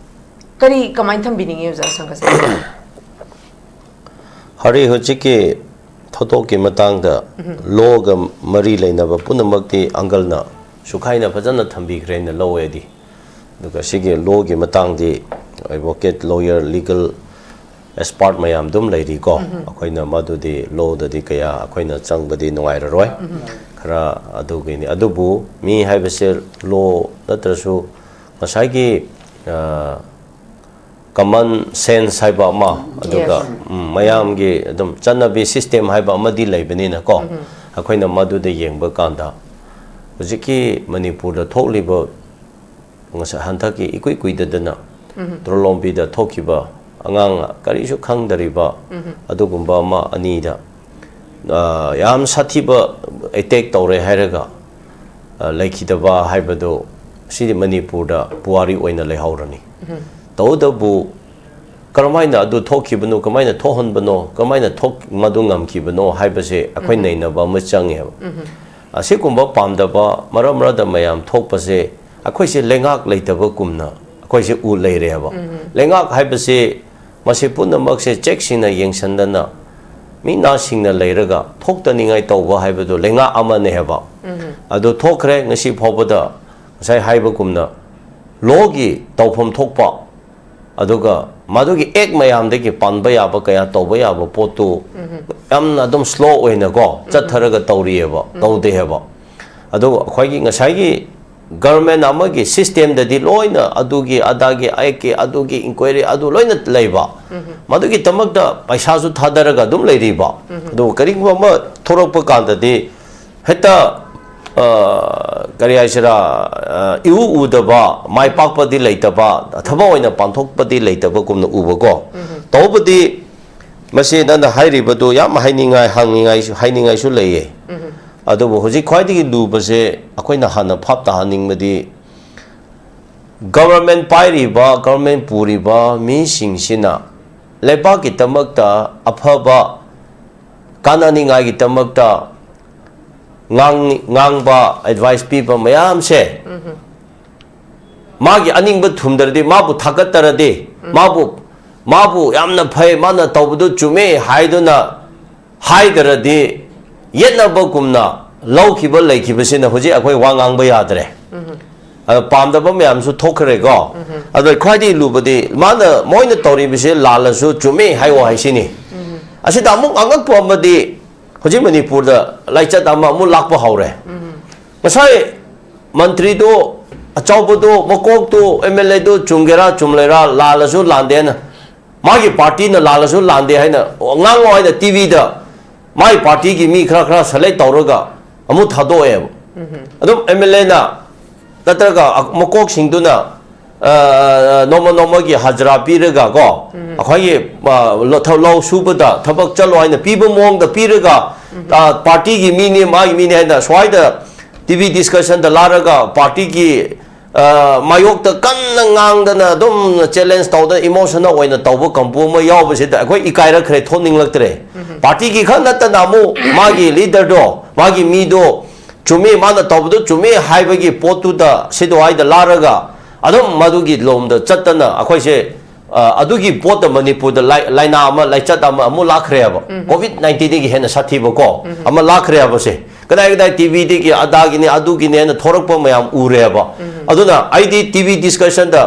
ꯀꯔꯤ, ꯀꯃꯥꯏꯅ ꯊꯝꯕꯤꯅꯤꯡꯉꯤ ꯑꯣꯖꯥ ꯁꯪꯒꯠꯁꯦ? ꯍꯔꯤ, ꯍꯧꯖꯤꯛꯀꯤ ꯊꯧꯗꯣꯛꯀꯤ ꯃꯇꯥꯡꯗ law ꯒ ꯃꯔꯤ ꯂꯩꯅꯕ ꯄꯨꯝꯅꯃꯛꯇꯤ ꯑꯪꯀꯜꯅ ꯁꯨꯈꯥꯏꯅ ꯐꯖꯅ ꯊꯝꯕꯤꯈ꯭ꯔꯦꯅ ꯂꯧꯋꯦ ꯑꯩꯗꯤ꯫ ꯑꯗꯨꯒ ꯁꯤꯒꯤ law ꯒꯤ ꯃꯇꯥꯡꯗꯤ advocate, lawyer, legal expert ꯃꯌꯥꯝ ꯑꯗꯨꯝ ꯂꯩꯔꯤꯀꯣ꯫ ꯑꯩꯈꯣꯏꯅ ꯃꯗꯨꯗꯤ law ꯗꯗꯤ ꯀꯌꯥ ꯑꯩꯈꯣꯏꯅ ꯆꯪꯕꯗꯤ ꯅꯨꯡꯉꯥꯏꯔꯔꯣꯏ꯫ ꯈꯔ ꯑꯗꯨꯒꯤꯅꯤ꯫ ꯑꯗꯨꯕꯨ ꯃꯤ ꯍꯥꯏꯕꯁꯦ law ꯅꯠꯇ꯭ꯔꯁꯨ ꯉꯁꯥꯏꯒꯤ, ꯑ, common sense ꯍꯥꯏꯕ ꯑꯃ, ꯑꯗꯨꯒ, ꯎꯝ, ꯃꯌꯥꯝꯒꯤ ꯑꯗꯨꯝ ꯆꯠꯅꯕꯤ system ꯍꯥꯏꯕ ꯑꯃꯗꯤ ꯂꯩꯕꯅꯤꯅꯀꯣ, ꯑꯩꯈꯣꯏꯅ ꯃꯗꯨꯗ ꯌꯦꯡꯕ ꯀꯥꯟꯗ ꯍꯧꯖꯤꯛꯀꯤ ꯃꯅꯤꯄꯨꯔꯗ ꯊꯣꯛꯂꯤꯕ ꯉꯁꯥꯏ ꯍꯟꯗꯛꯀꯤ ꯏꯀꯨꯏ ꯀꯨꯏꯗꯗꯅ ꯇ꯭ꯔꯣꯂꯣꯝꯕꯤꯗ ꯊꯣꯛꯈꯤꯕ ꯑꯉꯥꯡ ꯀꯔꯤꯁꯨ ꯈꯪꯗꯔꯤꯕ ꯑꯗꯨꯒꯨꯝꯕ ꯑꯃ ꯑꯅꯤꯗ, ꯑ, ꯌꯥꯝ ꯁꯥꯊꯤꯕ attack ꯇꯧꯔꯦ ꯍꯥꯏꯔꯒ, ꯑ, ꯂꯩꯈꯤꯗꯕ ꯍꯥꯏꯕꯗꯨ ꯁꯤꯗꯤ ꯃꯅꯤꯄꯨꯔꯗ ꯄꯨꯋꯥꯔꯤ ꯑꯣꯏꯅ ꯂꯩꯍꯧꯔꯅꯤ꯫ ꯇꯧꯕꯇꯕꯨ ꯀꯔꯝꯍꯥꯏꯅ ꯑꯗꯨ ꯊꯣꯛꯈꯤꯕꯅꯣ, ꯀꯃꯥꯏꯅ ꯊꯣꯛꯍꯟꯕꯅꯣ, ꯀꯃꯥꯏꯅ ꯊꯣꯛ-, ꯃꯗꯨ ꯉꯝꯈꯤꯕꯅꯣ ꯍꯥꯏꯕꯁꯦ ꯑꯩꯈꯣꯏ ꯅꯩꯅꯕ ꯑꯃ ꯆꯪꯉꯦꯕ꯫ ꯑꯁꯤꯒꯨꯝꯕ ꯄꯥꯝꯗꯕ ꯃꯔꯛ ꯃꯔꯛꯇ ꯃꯌꯥꯝ ꯊꯣꯛꯄꯁꯦ ꯑꯩꯈꯣꯏꯁꯦ ꯂꯩꯉꯥꯛ ꯂꯩꯇꯕꯒꯨꯝꯅ ꯑꯩꯈꯣꯏꯁꯦ ꯎ ꯂꯩꯔꯦꯕ꯫ ꯂꯩꯉꯥꯛ ꯍꯥꯏꯕꯁꯤ ꯃꯁꯤ ꯄꯨꯝꯅꯃꯛꯁꯦ ꯆꯦꯛꯁꯤꯟꯅ ꯌꯦꯡꯁꯤꯟꯗꯅ ꯃꯤ ꯅꯥꯁꯤꯡꯅ ꯂꯩꯔꯒ ꯊꯣꯛꯇꯅꯤꯡꯉꯥꯏ ꯇꯧꯕ ꯍꯥꯏꯕꯗꯨ ꯂꯩꯉꯥꯛ ꯑꯃꯅꯦ ꯍꯥꯏꯕ꯫ ꯑꯗꯨ ꯊꯣꯛꯈ꯭ꯔꯦ, ꯉꯁꯤ ꯐꯥꯎꯕꯗ ꯉꯁꯥꯏ ꯍꯥꯏꯕꯒꯨꯝꯅ ꯂꯣꯒꯤ ꯇꯧꯐꯝ ꯊꯣꯛꯄ, ꯑꯗꯨꯒ ꯃꯗꯨꯒꯤ ꯑꯦꯛ ꯃꯌꯥꯝꯗꯒꯤ ꯄꯥꯟꯕ ꯌꯥꯕ ꯀꯌꯥ ꯇꯧꯕ ꯌꯥꯕ ꯄꯣꯠꯇꯨ ꯌꯥꯝꯅ ꯑꯗꯨꯝ ꯁ꯭ꯂꯣ ꯑꯣꯏꯅꯀꯣ ꯆꯠꯊꯔꯒ ꯇꯧꯔꯤꯑꯕ, ꯇꯧꯗꯦ ꯍꯥꯏꯕ꯫ ꯑꯗꯨ ꯑꯩꯈꯣꯏꯒꯤ ꯉꯁꯥꯏꯒꯤ ꯒꯔꯃꯦꯟ ꯑꯃꯒꯤ ꯁꯤꯁꯇꯦꯝꯗꯗꯤ ꯂꯣꯏꯅ ꯑꯗꯨꯒꯤ ꯑꯗꯥꯒꯤ ꯑꯦꯛꯀꯤ ꯑꯗꯨꯒꯤ ꯏꯟꯀ꯭ꯋꯥꯏꯔꯤ ꯑꯗꯨ ꯂꯣꯏꯅ ꯂꯩꯕ, ꯃꯗꯨꯒꯤꯗꯃꯛꯇ ꯄꯩꯁꯥꯁꯨ ꯊꯥꯗꯔꯒ ꯑꯗꯨꯝ ꯂꯩꯔꯤꯕ꯫ ꯑꯗꯨ ꯀꯔꯤꯒꯨꯝꯕ ꯑꯃ ꯊꯣꯔꯛꯄ ꯀꯥꯟꯗꯗꯤ ꯍꯦꯛꯇ, ꯑ, ꯀꯔꯤ ꯍꯥꯏꯁꯤꯔꯥ, ꯑ, ꯏꯎ ꯎꯗꯕ, ꯃꯥꯏ ꯄꯥꯛꯄꯗꯤ ꯂꯩꯇꯕ, ꯊꯕꯛ ꯑꯣꯏꯅ ꯄꯥꯡꯊꯣꯛꯄꯗꯤ ꯂꯩꯇꯕꯒꯨꯝꯅ ꯎꯕꯀꯣ꯫ ꯇꯧꯕꯗꯤ ꯃꯁꯤ ꯅꯪꯅ ꯍꯥꯏꯔꯤꯕꯗꯨ ꯌꯥꯝ ꯍꯥꯏꯅꯤꯡꯉꯥꯏ, ꯍꯪꯅꯤꯡꯉꯥꯏꯁꯨ, ꯍꯥꯏꯅꯤꯡꯉꯥꯏꯁꯨ ꯂꯩꯌꯦ꯫ ꯑꯗꯨꯕꯨ ꯍꯧꯖꯤꯛ ꯈ꯭ꯋꯥꯏꯗꯒꯤ ꯂꯨꯕꯁꯦ ꯑꯩꯈꯣꯏꯅ ꯍꯥꯟꯅ ꯚꯥꯞ ꯇꯥꯍꯟꯅꯤꯡꯕꯗꯤ, ꯒꯚꯔꯟꯃꯦꯟ ꯄꯥꯏꯔꯤꯕ, ꯒꯚꯔꯟꯃꯦꯟ ꯄꯨꯔꯤꯕ ꯃꯤꯁꯤꯡꯁꯤꯅ ꯂꯩꯕꯥꯛꯀꯤꯗꯃꯛꯇ ꯑꯐꯕ ꯀꯥꯟꯅꯅꯤꯡꯉꯥꯏꯒꯤꯗꯃꯛꯇ ꯉꯥꯡ-, ꯉꯥꯡꯕ, ꯑꯦꯗꯚꯥꯏꯁ ꯄꯤꯕ ꯃꯌꯥꯝꯁꯦ ꯃꯥꯒꯤ ꯑꯅꯤꯡꯕ ꯊꯨꯡꯗ꯭ꯔꯗꯤ, ꯃꯥꯕꯨ ꯊꯥꯒꯠꯇ꯭ꯔꯗꯤ, ꯃꯥꯕꯨ, ꯃꯥꯕꯨ ꯌꯥꯝꯅ ꯐꯩ, ꯃꯥꯅ ꯇꯧꯕꯗꯨ ꯆꯨꯝꯃꯦ ꯍꯥꯏꯗꯨꯅ ꯍꯥꯏꯗ꯭ꯔꯗꯤ, ꯌꯦꯠꯅꯕꯒꯨꯝꯅ ꯂꯧꯈꯤꯕ ꯂꯩꯈꯤꯕꯁꯤꯅ ꯍꯧꯖꯤꯛ ꯑꯩꯈꯣꯏ ꯋꯥ ꯉꯥꯡꯕ ꯌꯥꯗ꯭ꯔꯦ꯫ ꯑꯗꯣ ꯄꯥꯝꯗꯕ ꯃꯌꯥꯝꯁꯨ ꯊꯣꯛꯈ꯭ꯔꯦꯀꯣ꯫ ꯑꯗꯣ ꯈ꯭ꯋꯥꯏꯗꯒꯤ ꯂꯨꯕꯗꯤ ꯃꯥꯅ, ꯃꯣꯏꯅ ꯇꯧꯔꯤꯕꯁꯦ ꯂꯥꯜꯂꯁꯨ ꯆꯨꯝꯃꯦ ꯍꯥꯏꯌꯣ ꯍꯥꯏꯁꯤꯅꯤ꯫ ꯑꯁꯤꯗ ꯑꯃꯨꯛ ꯑꯉꯛꯄ ꯑꯃꯗꯤ, ꯍꯧꯖꯤꯛ ꯃꯅꯤꯄꯨꯔꯗ ꯂꯥꯏꯆꯠ ꯑꯃ ꯑꯃꯨꯛ ꯂꯥꯛꯄ ꯍꯧꯔꯦ꯫ ꯉꯁꯥꯏ ꯃꯟꯇ꯭ꯔꯤꯗꯨ, ꯑꯆꯧꯕꯗꯨ, ꯃꯀꯣꯛꯇꯨ, ꯑꯦꯝ ꯑꯦꯜ ꯑꯦꯗꯨ ꯆꯨꯝꯒꯦꯔꯥ ꯆꯨꯝꯂꯣꯏꯔꯥ, ꯂꯥꯜꯂꯁꯨ ꯂꯥꯟꯗꯦꯅ ꯃꯥꯒꯤ ꯄꯥꯔꯇꯤꯅ ꯂꯥꯜꯂꯁꯨ ꯂꯥꯟꯗꯦ ꯍꯥꯏꯅ ꯉꯥꯡꯉꯣ ꯍꯥꯏꯅ ꯇꯤ ꯚꯤꯗ ꯃꯥꯒꯤ ꯄꯥꯔꯇꯤꯒꯤ ꯃꯤ ꯈꯔ ꯈꯔ ꯁꯦꯂꯦꯛ ꯇꯧꯔꯒ ꯑꯃꯨꯛ ꯊꯥꯗꯣꯛꯑꯦꯕ꯫ ꯑꯗꯨꯝ ꯑꯦꯝ ꯑꯦꯜ ꯑꯦꯅ ꯅꯠꯇ꯭ꯔꯒ ꯃꯀꯣꯛꯁꯤꯡꯗꯨꯅ, ꯑ, ꯅꯣꯡꯃ ꯅꯣꯡꯃꯒꯤ ꯍꯖꯔꯥ ꯄꯤꯔꯒ ꯀꯣ, ꯑꯩꯈꯣꯏꯒꯤ, ꯑ, ꯂꯧ-, ꯊ-, ꯂꯧ ꯁꯨꯕꯗ ꯊꯕꯛ ꯆꯠꯂꯣ ꯍꯥꯏꯅ ꯄꯤꯕ ꯃꯑꯣꯡꯗ ꯄꯤꯔꯒ, ꯑ, ꯄꯥꯔꯇꯤꯒꯤ ꯃꯤꯅꯤ, ꯃꯥꯒꯤ ꯃꯤꯅꯤ ꯍꯥꯏꯅ ꯁ꯭ꯋꯥꯏꯗ ꯇꯤ ꯚꯤ ꯗꯤꯁꯀꯁꯟꯗ ꯂꯥꯛꯂꯒ ꯄꯥꯔꯇꯤꯒꯤ, ꯑ, ꯃꯥꯌꯣꯛꯇ ꯀꯟꯅ ꯉꯥꯡꯗꯅ ꯑꯗꯨꯝ ꯆꯦꯂꯦꯟꯖ ꯇꯧꯗꯅ ꯏꯃꯣꯁꯅꯦꯜ ꯑꯣꯏꯅ ꯇꯧꯕ ꯀꯥꯡꯕꯨ ꯑꯃ ꯌꯥꯎꯕꯁꯤꯗ ꯑꯩꯈꯣꯏ ꯏꯀꯥꯏꯔꯛꯈ꯭ꯔꯦ, ꯊꯣꯛꯅꯤꯡꯂꯛꯇ꯭ꯔꯦ꯫ ꯄꯥꯔꯇꯤꯒꯤ ꯈꯛ ꯅꯠꯇꯅ ꯑꯃꯨꯛ ꯃꯥꯒꯤ ꯂꯤꯗꯔꯗꯣ, ꯃꯥꯒꯤ ꯃꯤꯗꯣ ꯆꯨꯝꯃꯤ, ꯃꯥꯅ ꯇꯧꯕꯗꯨ ꯆꯨꯝꯃꯤ ꯍꯥꯏꯕꯒꯤ ꯄꯣꯠꯇꯨꯗ ꯁꯤꯗꯨꯋꯥꯏꯗ ꯂꯥꯔꯒ ꯑꯗꯨꯝ ꯃꯗꯨꯒꯤ ꯂꯣꯝꯗ ꯆꯠꯇꯅ ꯑꯩꯈꯣꯏꯁꯦ, ꯑ, ꯑꯗꯨꯒꯤ ꯄꯣꯠꯇ ꯃꯅꯤꯄꯨꯔꯗ ꯂꯥꯏ-, ꯂꯥꯏꯅꯥ ꯑꯃ, ꯂꯥꯏꯆꯠ ꯑꯃ ꯑꯃꯨꯛ ꯂꯥꯛꯈ꯭ꯔꯦꯕ꯫ ꯀꯣꯚꯤꯗ ꯅꯥꯏꯟꯇꯤꯟꯗꯒꯤ ꯍꯦꯟꯅ ꯁꯥꯊꯤꯕꯀꯣ ꯑꯃ ꯂꯥꯛꯈ꯭ꯔꯦꯕꯁꯦ꯫ ꯀꯗꯥꯏ ꯀꯗꯥꯏ ꯇꯤꯚꯤꯗꯒꯤ ꯑꯗꯥꯒꯤꯅꯤ ꯑꯗꯨꯒꯤꯅꯦꯅ ꯊꯣꯔꯛꯄ ꯃꯌꯥꯝ ꯎꯔꯦꯕ꯫ ꯑꯗꯨꯅ ꯑꯩꯗꯤ ꯇꯤꯚꯤ ꯗꯤꯁꯀꯁꯟꯗ,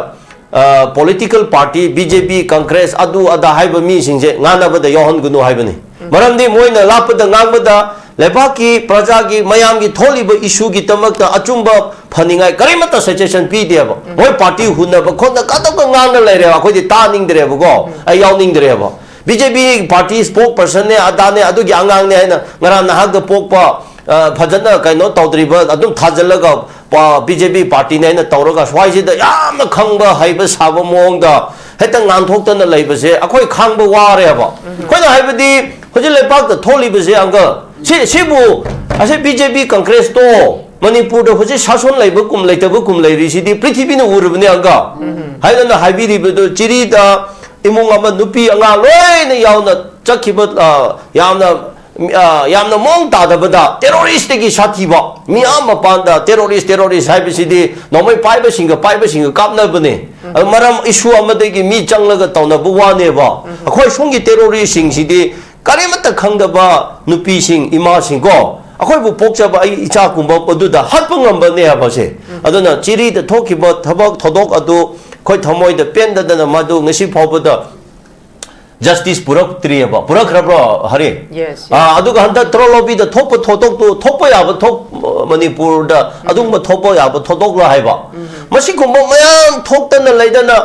ꯑ, ꯄꯣꯂꯤꯇꯤꯀꯦꯜ ꯄꯥꯔꯇꯤ, ꯕꯤ ꯖꯦ ꯄꯤ, ꯀꯪꯒ꯭ꯔꯦꯁ, ꯑꯗꯨ ꯑꯗꯥ ꯍꯥꯏꯕ ꯃꯤꯁꯤꯡꯁꯦ ꯉꯥꯡꯅꯕꯗ ꯌꯥꯎꯍꯟꯒꯅꯨ ꯍꯥꯏꯕꯅꯤ꯫ ꯃꯔꯝꯗꯤ ꯃꯣꯏꯅ ꯂꯥꯛꯄꯗ ꯉꯥꯡꯕꯗ ꯂꯩꯕꯥꯛꯀꯤ ꯄ꯭ꯔꯖꯥꯒꯤ ꯃꯌꯥꯝꯒꯤ ꯊꯣꯛꯂꯤꯕ ꯏꯁꯨꯒꯤꯗꯃꯛꯇ ꯑꯆꯨꯝꯕ ꯐꯅꯤꯡꯉꯥꯏ ꯀꯔꯤꯃꯠꯇ ꯁꯖꯦꯁꯟ ꯄꯤꯗꯦꯕ꯫ ꯃꯣꯏ ꯄꯥꯔꯇꯤ ꯍꯨꯟꯅꯕ ꯈꯣꯠꯅ ꯀꯗꯧꯒ ꯉꯥꯡꯅ ꯂꯩꯔꯦꯕ꯫ ꯑꯩꯈꯣꯏꯗꯤ ꯇꯥꯅꯤꯡꯗ꯭ꯔꯦꯕꯀꯣ, ꯑꯩ ꯌꯥꯎꯅꯤꯡꯗ꯭ꯔꯦꯕ꯫ ꯕꯤ ꯖꯦ ꯄꯤ ꯄꯥꯔꯇꯤ ꯁ꯭ꯄꯣꯛ ꯄꯔꯁꯟꯅꯦ, ꯑꯗꯥꯅꯦ, ꯑꯗꯨꯒꯤ ꯑꯉꯥꯡꯅꯦ ꯍꯥꯏꯅ ꯉꯔꯥꯡ ꯅꯍꯥꯛꯇ ꯄꯣꯛꯄ, ꯑ, ꯐꯖꯅ ꯀꯩꯅꯣ ꯇꯧꯗ꯭ꯔꯤꯕ, ꯑꯗꯨꯝ ꯊꯥꯖꯤꯜꯂꯒ ꯄ-, ꯕꯤ ꯖꯦ ꯄꯤ ꯄꯥꯔꯇꯤꯅꯦ ꯍꯥꯏꯅ ꯇꯧꯔꯒ ꯁ꯭ꯋꯥꯏꯁꯤꯗ ꯌꯥꯝꯅ ꯈꯪꯕ ꯍꯩꯕ ꯁꯥꯕ ꯃꯑꯣꯡꯗ ꯍꯦꯛꯇ ꯉꯥꯟꯊꯣꯛꯇꯅ ꯂꯩꯕꯁꯦ ꯑꯩꯈꯣꯏ ꯈꯥꯡꯕ ꯋꯥꯔꯦꯕ꯫ ꯑꯩꯈꯣꯏꯅ ꯍꯥꯏꯕꯗꯤ ꯍꯧꯖꯤꯛ ꯂꯩꯕꯥꯛꯇ ꯊꯣꯛꯂꯤꯕꯁꯦ ꯑꯪꯀꯜ, ꯁꯤ, ꯁꯤꯕꯨ ꯑꯁꯤ ꯕꯤ ꯖꯦ ꯄꯤ ꯀꯪꯒ꯭ꯔꯦꯁꯇꯣ ꯃꯅꯤꯄꯨꯔꯗ ꯍꯧꯖꯤꯛ ꯁꯥꯁꯣꯟ ꯂꯩꯕ ꯀꯨꯝ ꯂꯩꯇꯕ ꯀꯨꯝ ꯂꯩꯔꯤꯁꯤꯗꯤ ꯄ꯭ꯔꯤꯊꯤꯕꯤꯅ ꯎꯔꯕꯅꯦ ꯑꯪꯀꯜ꯫ ꯍꯥꯏꯗꯅ ꯍꯥꯏꯕꯤꯔꯤꯕꯗꯣ ꯆꯤꯔꯤꯗ ꯏꯃꯨꯡ ꯑꯃ ꯅꯨꯄꯤ ꯑꯉꯥꯡ ꯂꯣꯏꯅ ꯌꯥꯎꯅ ꯆꯠꯈꯤꯕ, ꯑ, ꯌꯥꯝꯅ ꯑ, ꯌꯥꯝꯅ ꯃꯑꯣꯡ ꯇꯥꯗꯕꯗ ꯇꯦꯔꯣꯔꯤꯁꯇꯒꯤ ꯁꯥꯊꯤꯕ ꯃꯤ ꯑꯥ ꯃꯄꯥꯟꯗ ꯇꯦꯔꯣꯔꯤꯁ, ꯇꯦꯔꯣꯔꯤꯁ ꯍꯥꯏꯕꯁꯤꯗꯤ ꯅꯣꯡꯃꯩ ꯄꯥꯏꯕꯁꯤꯡꯒ, ꯄꯥꯏꯕꯁꯤꯡꯒ ꯀꯥꯞꯅꯕꯅꯦ꯫ ꯑꯗꯨ ꯃꯔꯝ ꯏꯁꯨ ꯑꯃꯗꯒꯤ ꯃꯤ ꯆꯪꯂꯒ ꯇꯧꯅꯕ ꯋꯥꯅꯦꯕ꯫ ꯑꯩꯈꯣꯏ ꯁꯣꯝꯒꯤ ꯇꯦꯔꯣꯔꯤꯁꯁꯤꯡꯁꯤꯗꯤ ꯀꯔꯤꯃꯠꯇ ꯈꯪꯗꯕ ꯅꯨꯄꯤꯁꯤꯡ, ꯏꯃꯥꯁꯤꯡ ꯀꯣ, ꯑꯩꯈꯣꯏꯕꯨ ꯄꯣꯛꯆꯕ ꯑꯩ ꯏꯆꯥꯒꯨꯝꯕ ꯑꯗꯨꯗ ꯍꯥꯠꯄ ꯉꯝꯕꯅꯦ ꯍꯥꯏꯕꯁꯦ꯫ ꯑꯗꯨꯅ ꯆꯤꯔꯤꯗ ꯊꯣꯛꯈꯤꯕ ꯊꯕꯛ ꯊꯧꯗꯣꯛ ꯑꯗꯨ ꯑꯩꯈꯣꯏ ꯊꯃꯣꯏꯗ ꯄꯦꯟꯗꯗꯅ ꯃꯗꯨ ꯉꯁꯤ ꯐꯥꯎꯕꯗ ꯖꯁꯇꯤꯁ ꯄꯨꯔꯛꯇ꯭ꯔꯤꯑꯕ꯫ ꯄꯨꯔꯛꯈ꯭ꯔꯕ꯭ꯔꯣ, ꯍꯔꯤ? Yes, yes. ꯑꯥ, ꯑꯗꯨꯒ ꯍꯟꯗꯛ ꯇ꯭ꯔꯣꯂꯣꯕꯤꯗ ꯊꯣꯛꯄ ꯊꯧꯗꯣꯛꯇꯨ, ꯊꯣꯛꯄ ꯌꯥꯕ ꯊꯣꯛ-, ꯃꯅꯤꯄꯨꯔꯗ ꯑꯗꯨꯒꯨꯝꯕ ꯊꯣꯛꯄ ꯌꯥꯕ ꯊꯧꯗꯣꯛꯂꯣ ꯍꯥꯏꯕ? ꯃꯁꯤꯒꯨꯝꯕ ꯃꯌꯥꯝ ꯊꯣꯛꯇꯅ ꯂꯩꯗꯅ,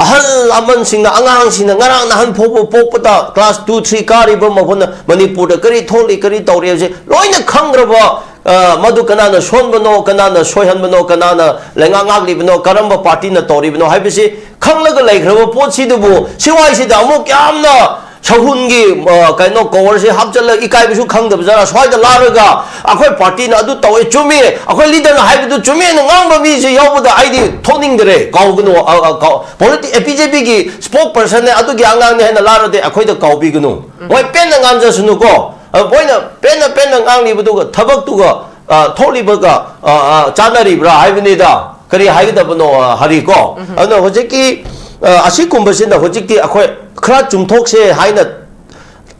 ꯑꯍꯜ ꯂꯃꯟꯁꯤꯡꯅ, ꯑꯉꯥꯡꯁꯤꯡꯅ ꯉꯔꯥꯡ ꯅꯍꯥꯟ ꯐꯥꯎꯕ ꯄꯣꯛꯄꯗ ꯀ꯭ꯂꯥꯁ ꯇꯨ, ꯊ꯭ꯔꯤ ꯀꯥꯔꯤꯕ ꯃꯈꯣꯏꯅ ꯃꯅꯤꯄꯨꯔꯗ ꯀꯔꯤ ꯊꯣꯛꯂꯤ, ꯀꯔꯤ ꯇꯧꯔꯤ ꯍꯥꯏꯕꯁꯦ ꯂꯣꯏꯅ ꯈꯪꯈ꯭ꯔꯕ, ꯑ, ꯃꯗꯨ ꯀꯅꯥꯅ ꯁꯣꯟꯕꯅꯣ, ꯀꯅꯥꯅ ꯁꯣꯏꯍꯟꯕꯅꯣ, ꯀꯅꯥꯅ ꯂꯩꯉꯥꯛ ꯉꯥꯛꯂꯤꯕꯅꯣ, ꯀꯔꯝꯕ ꯄꯥꯔꯇꯤꯅ ꯇꯧꯔꯤꯕꯅꯣ ꯍꯥꯏꯕꯁꯤ ꯈꯪꯂꯒ ꯂꯩꯈ꯭ꯔꯕ ꯄꯣꯠꯁꯤꯗꯕꯨ ꯁꯤꯋꯥꯏꯁꯤꯗ ꯑꯃꯨꯛ ꯌꯥꯝꯅ ꯁꯍꯨꯟꯒꯤ, ꯑ, ꯀꯩꯅꯣ, ꯀꯣꯋꯔꯁꯦ ꯍꯥꯞꯆꯜꯂꯒ ꯏꯀꯥꯏꯕꯁꯨ ꯈꯪꯗꯕ ꯖꯥꯠꯂ? ꯁ꯭ꯋꯥꯏꯗ ꯂꯥꯛꯂꯒ ꯑꯩꯈꯣꯏ ꯄꯥꯔꯇꯤꯅ ꯑꯗꯨ ꯇꯧꯋꯦ, ꯆꯨꯝꯃꯤ, ꯑꯩꯈꯣꯏ ꯂꯤꯗꯔꯅ ꯍꯥꯏꯕꯗꯨ ꯆꯨꯝꯃꯦꯅ ꯉꯥꯡꯕ ꯃꯤꯁꯦ ꯌꯥꯎꯕꯗ ꯑꯩꯗꯤ ꯊꯣꯛꯅꯤꯡꯗꯔꯦ꯫ ꯀꯥꯎꯒꯅꯨ, ꯑ, ꯑ, ꯀꯥꯎ-, ꯄꯣꯂꯤꯇꯤ-, ꯑꯦ, ꯕꯤ ꯖꯦ ꯄꯤꯒꯤ ꯁ꯭ꯄꯣꯛ ꯄꯔꯁꯟꯅꯦ, ꯑꯗꯨꯒꯤ ꯑꯉꯥꯡꯅꯦ ꯍꯥꯏꯅ ꯂꯥꯛꯂꯗꯤ ꯑꯩꯈꯣꯏꯗ ꯀꯥꯎꯕꯤꯒꯅꯨ꯫ ꯃꯣꯏ ꯄꯦꯟꯅ ꯉꯥꯡꯖꯁꯅꯨꯀꯣ꯫ ꯑ, ꯃꯣꯏꯅ ꯄꯦꯟꯅ, ꯄꯦꯟꯅ ꯉꯥꯡꯂꯤꯕꯗꯨꯒ ꯊꯕꯛꯇꯨꯒ ꯑ, ꯊꯣꯛꯂꯤꯕꯒ, ꯑ, ꯑ, ꯆꯥꯟꯅꯔꯤꯕ꯭ꯔꯥ ꯍꯥꯏꯕꯅꯤꯗ꯫ ꯀꯔꯤ ꯍꯥꯏꯒꯗꯕꯅꯣ, ꯑ, ꯍꯔꯤ ꯀꯣ? ꯑꯗꯨꯅ ꯍꯧꯖꯤꯛꯀꯤ, ꯑ, ꯑꯁꯤꯒꯨꯝꯕꯁꯤꯅ ꯍꯧꯖꯤꯛꯇꯤ ꯑꯩꯈꯣꯏ ꯈꯔ ꯆꯨꯝꯊꯣꯛꯁꯦ ꯍꯥꯏꯅ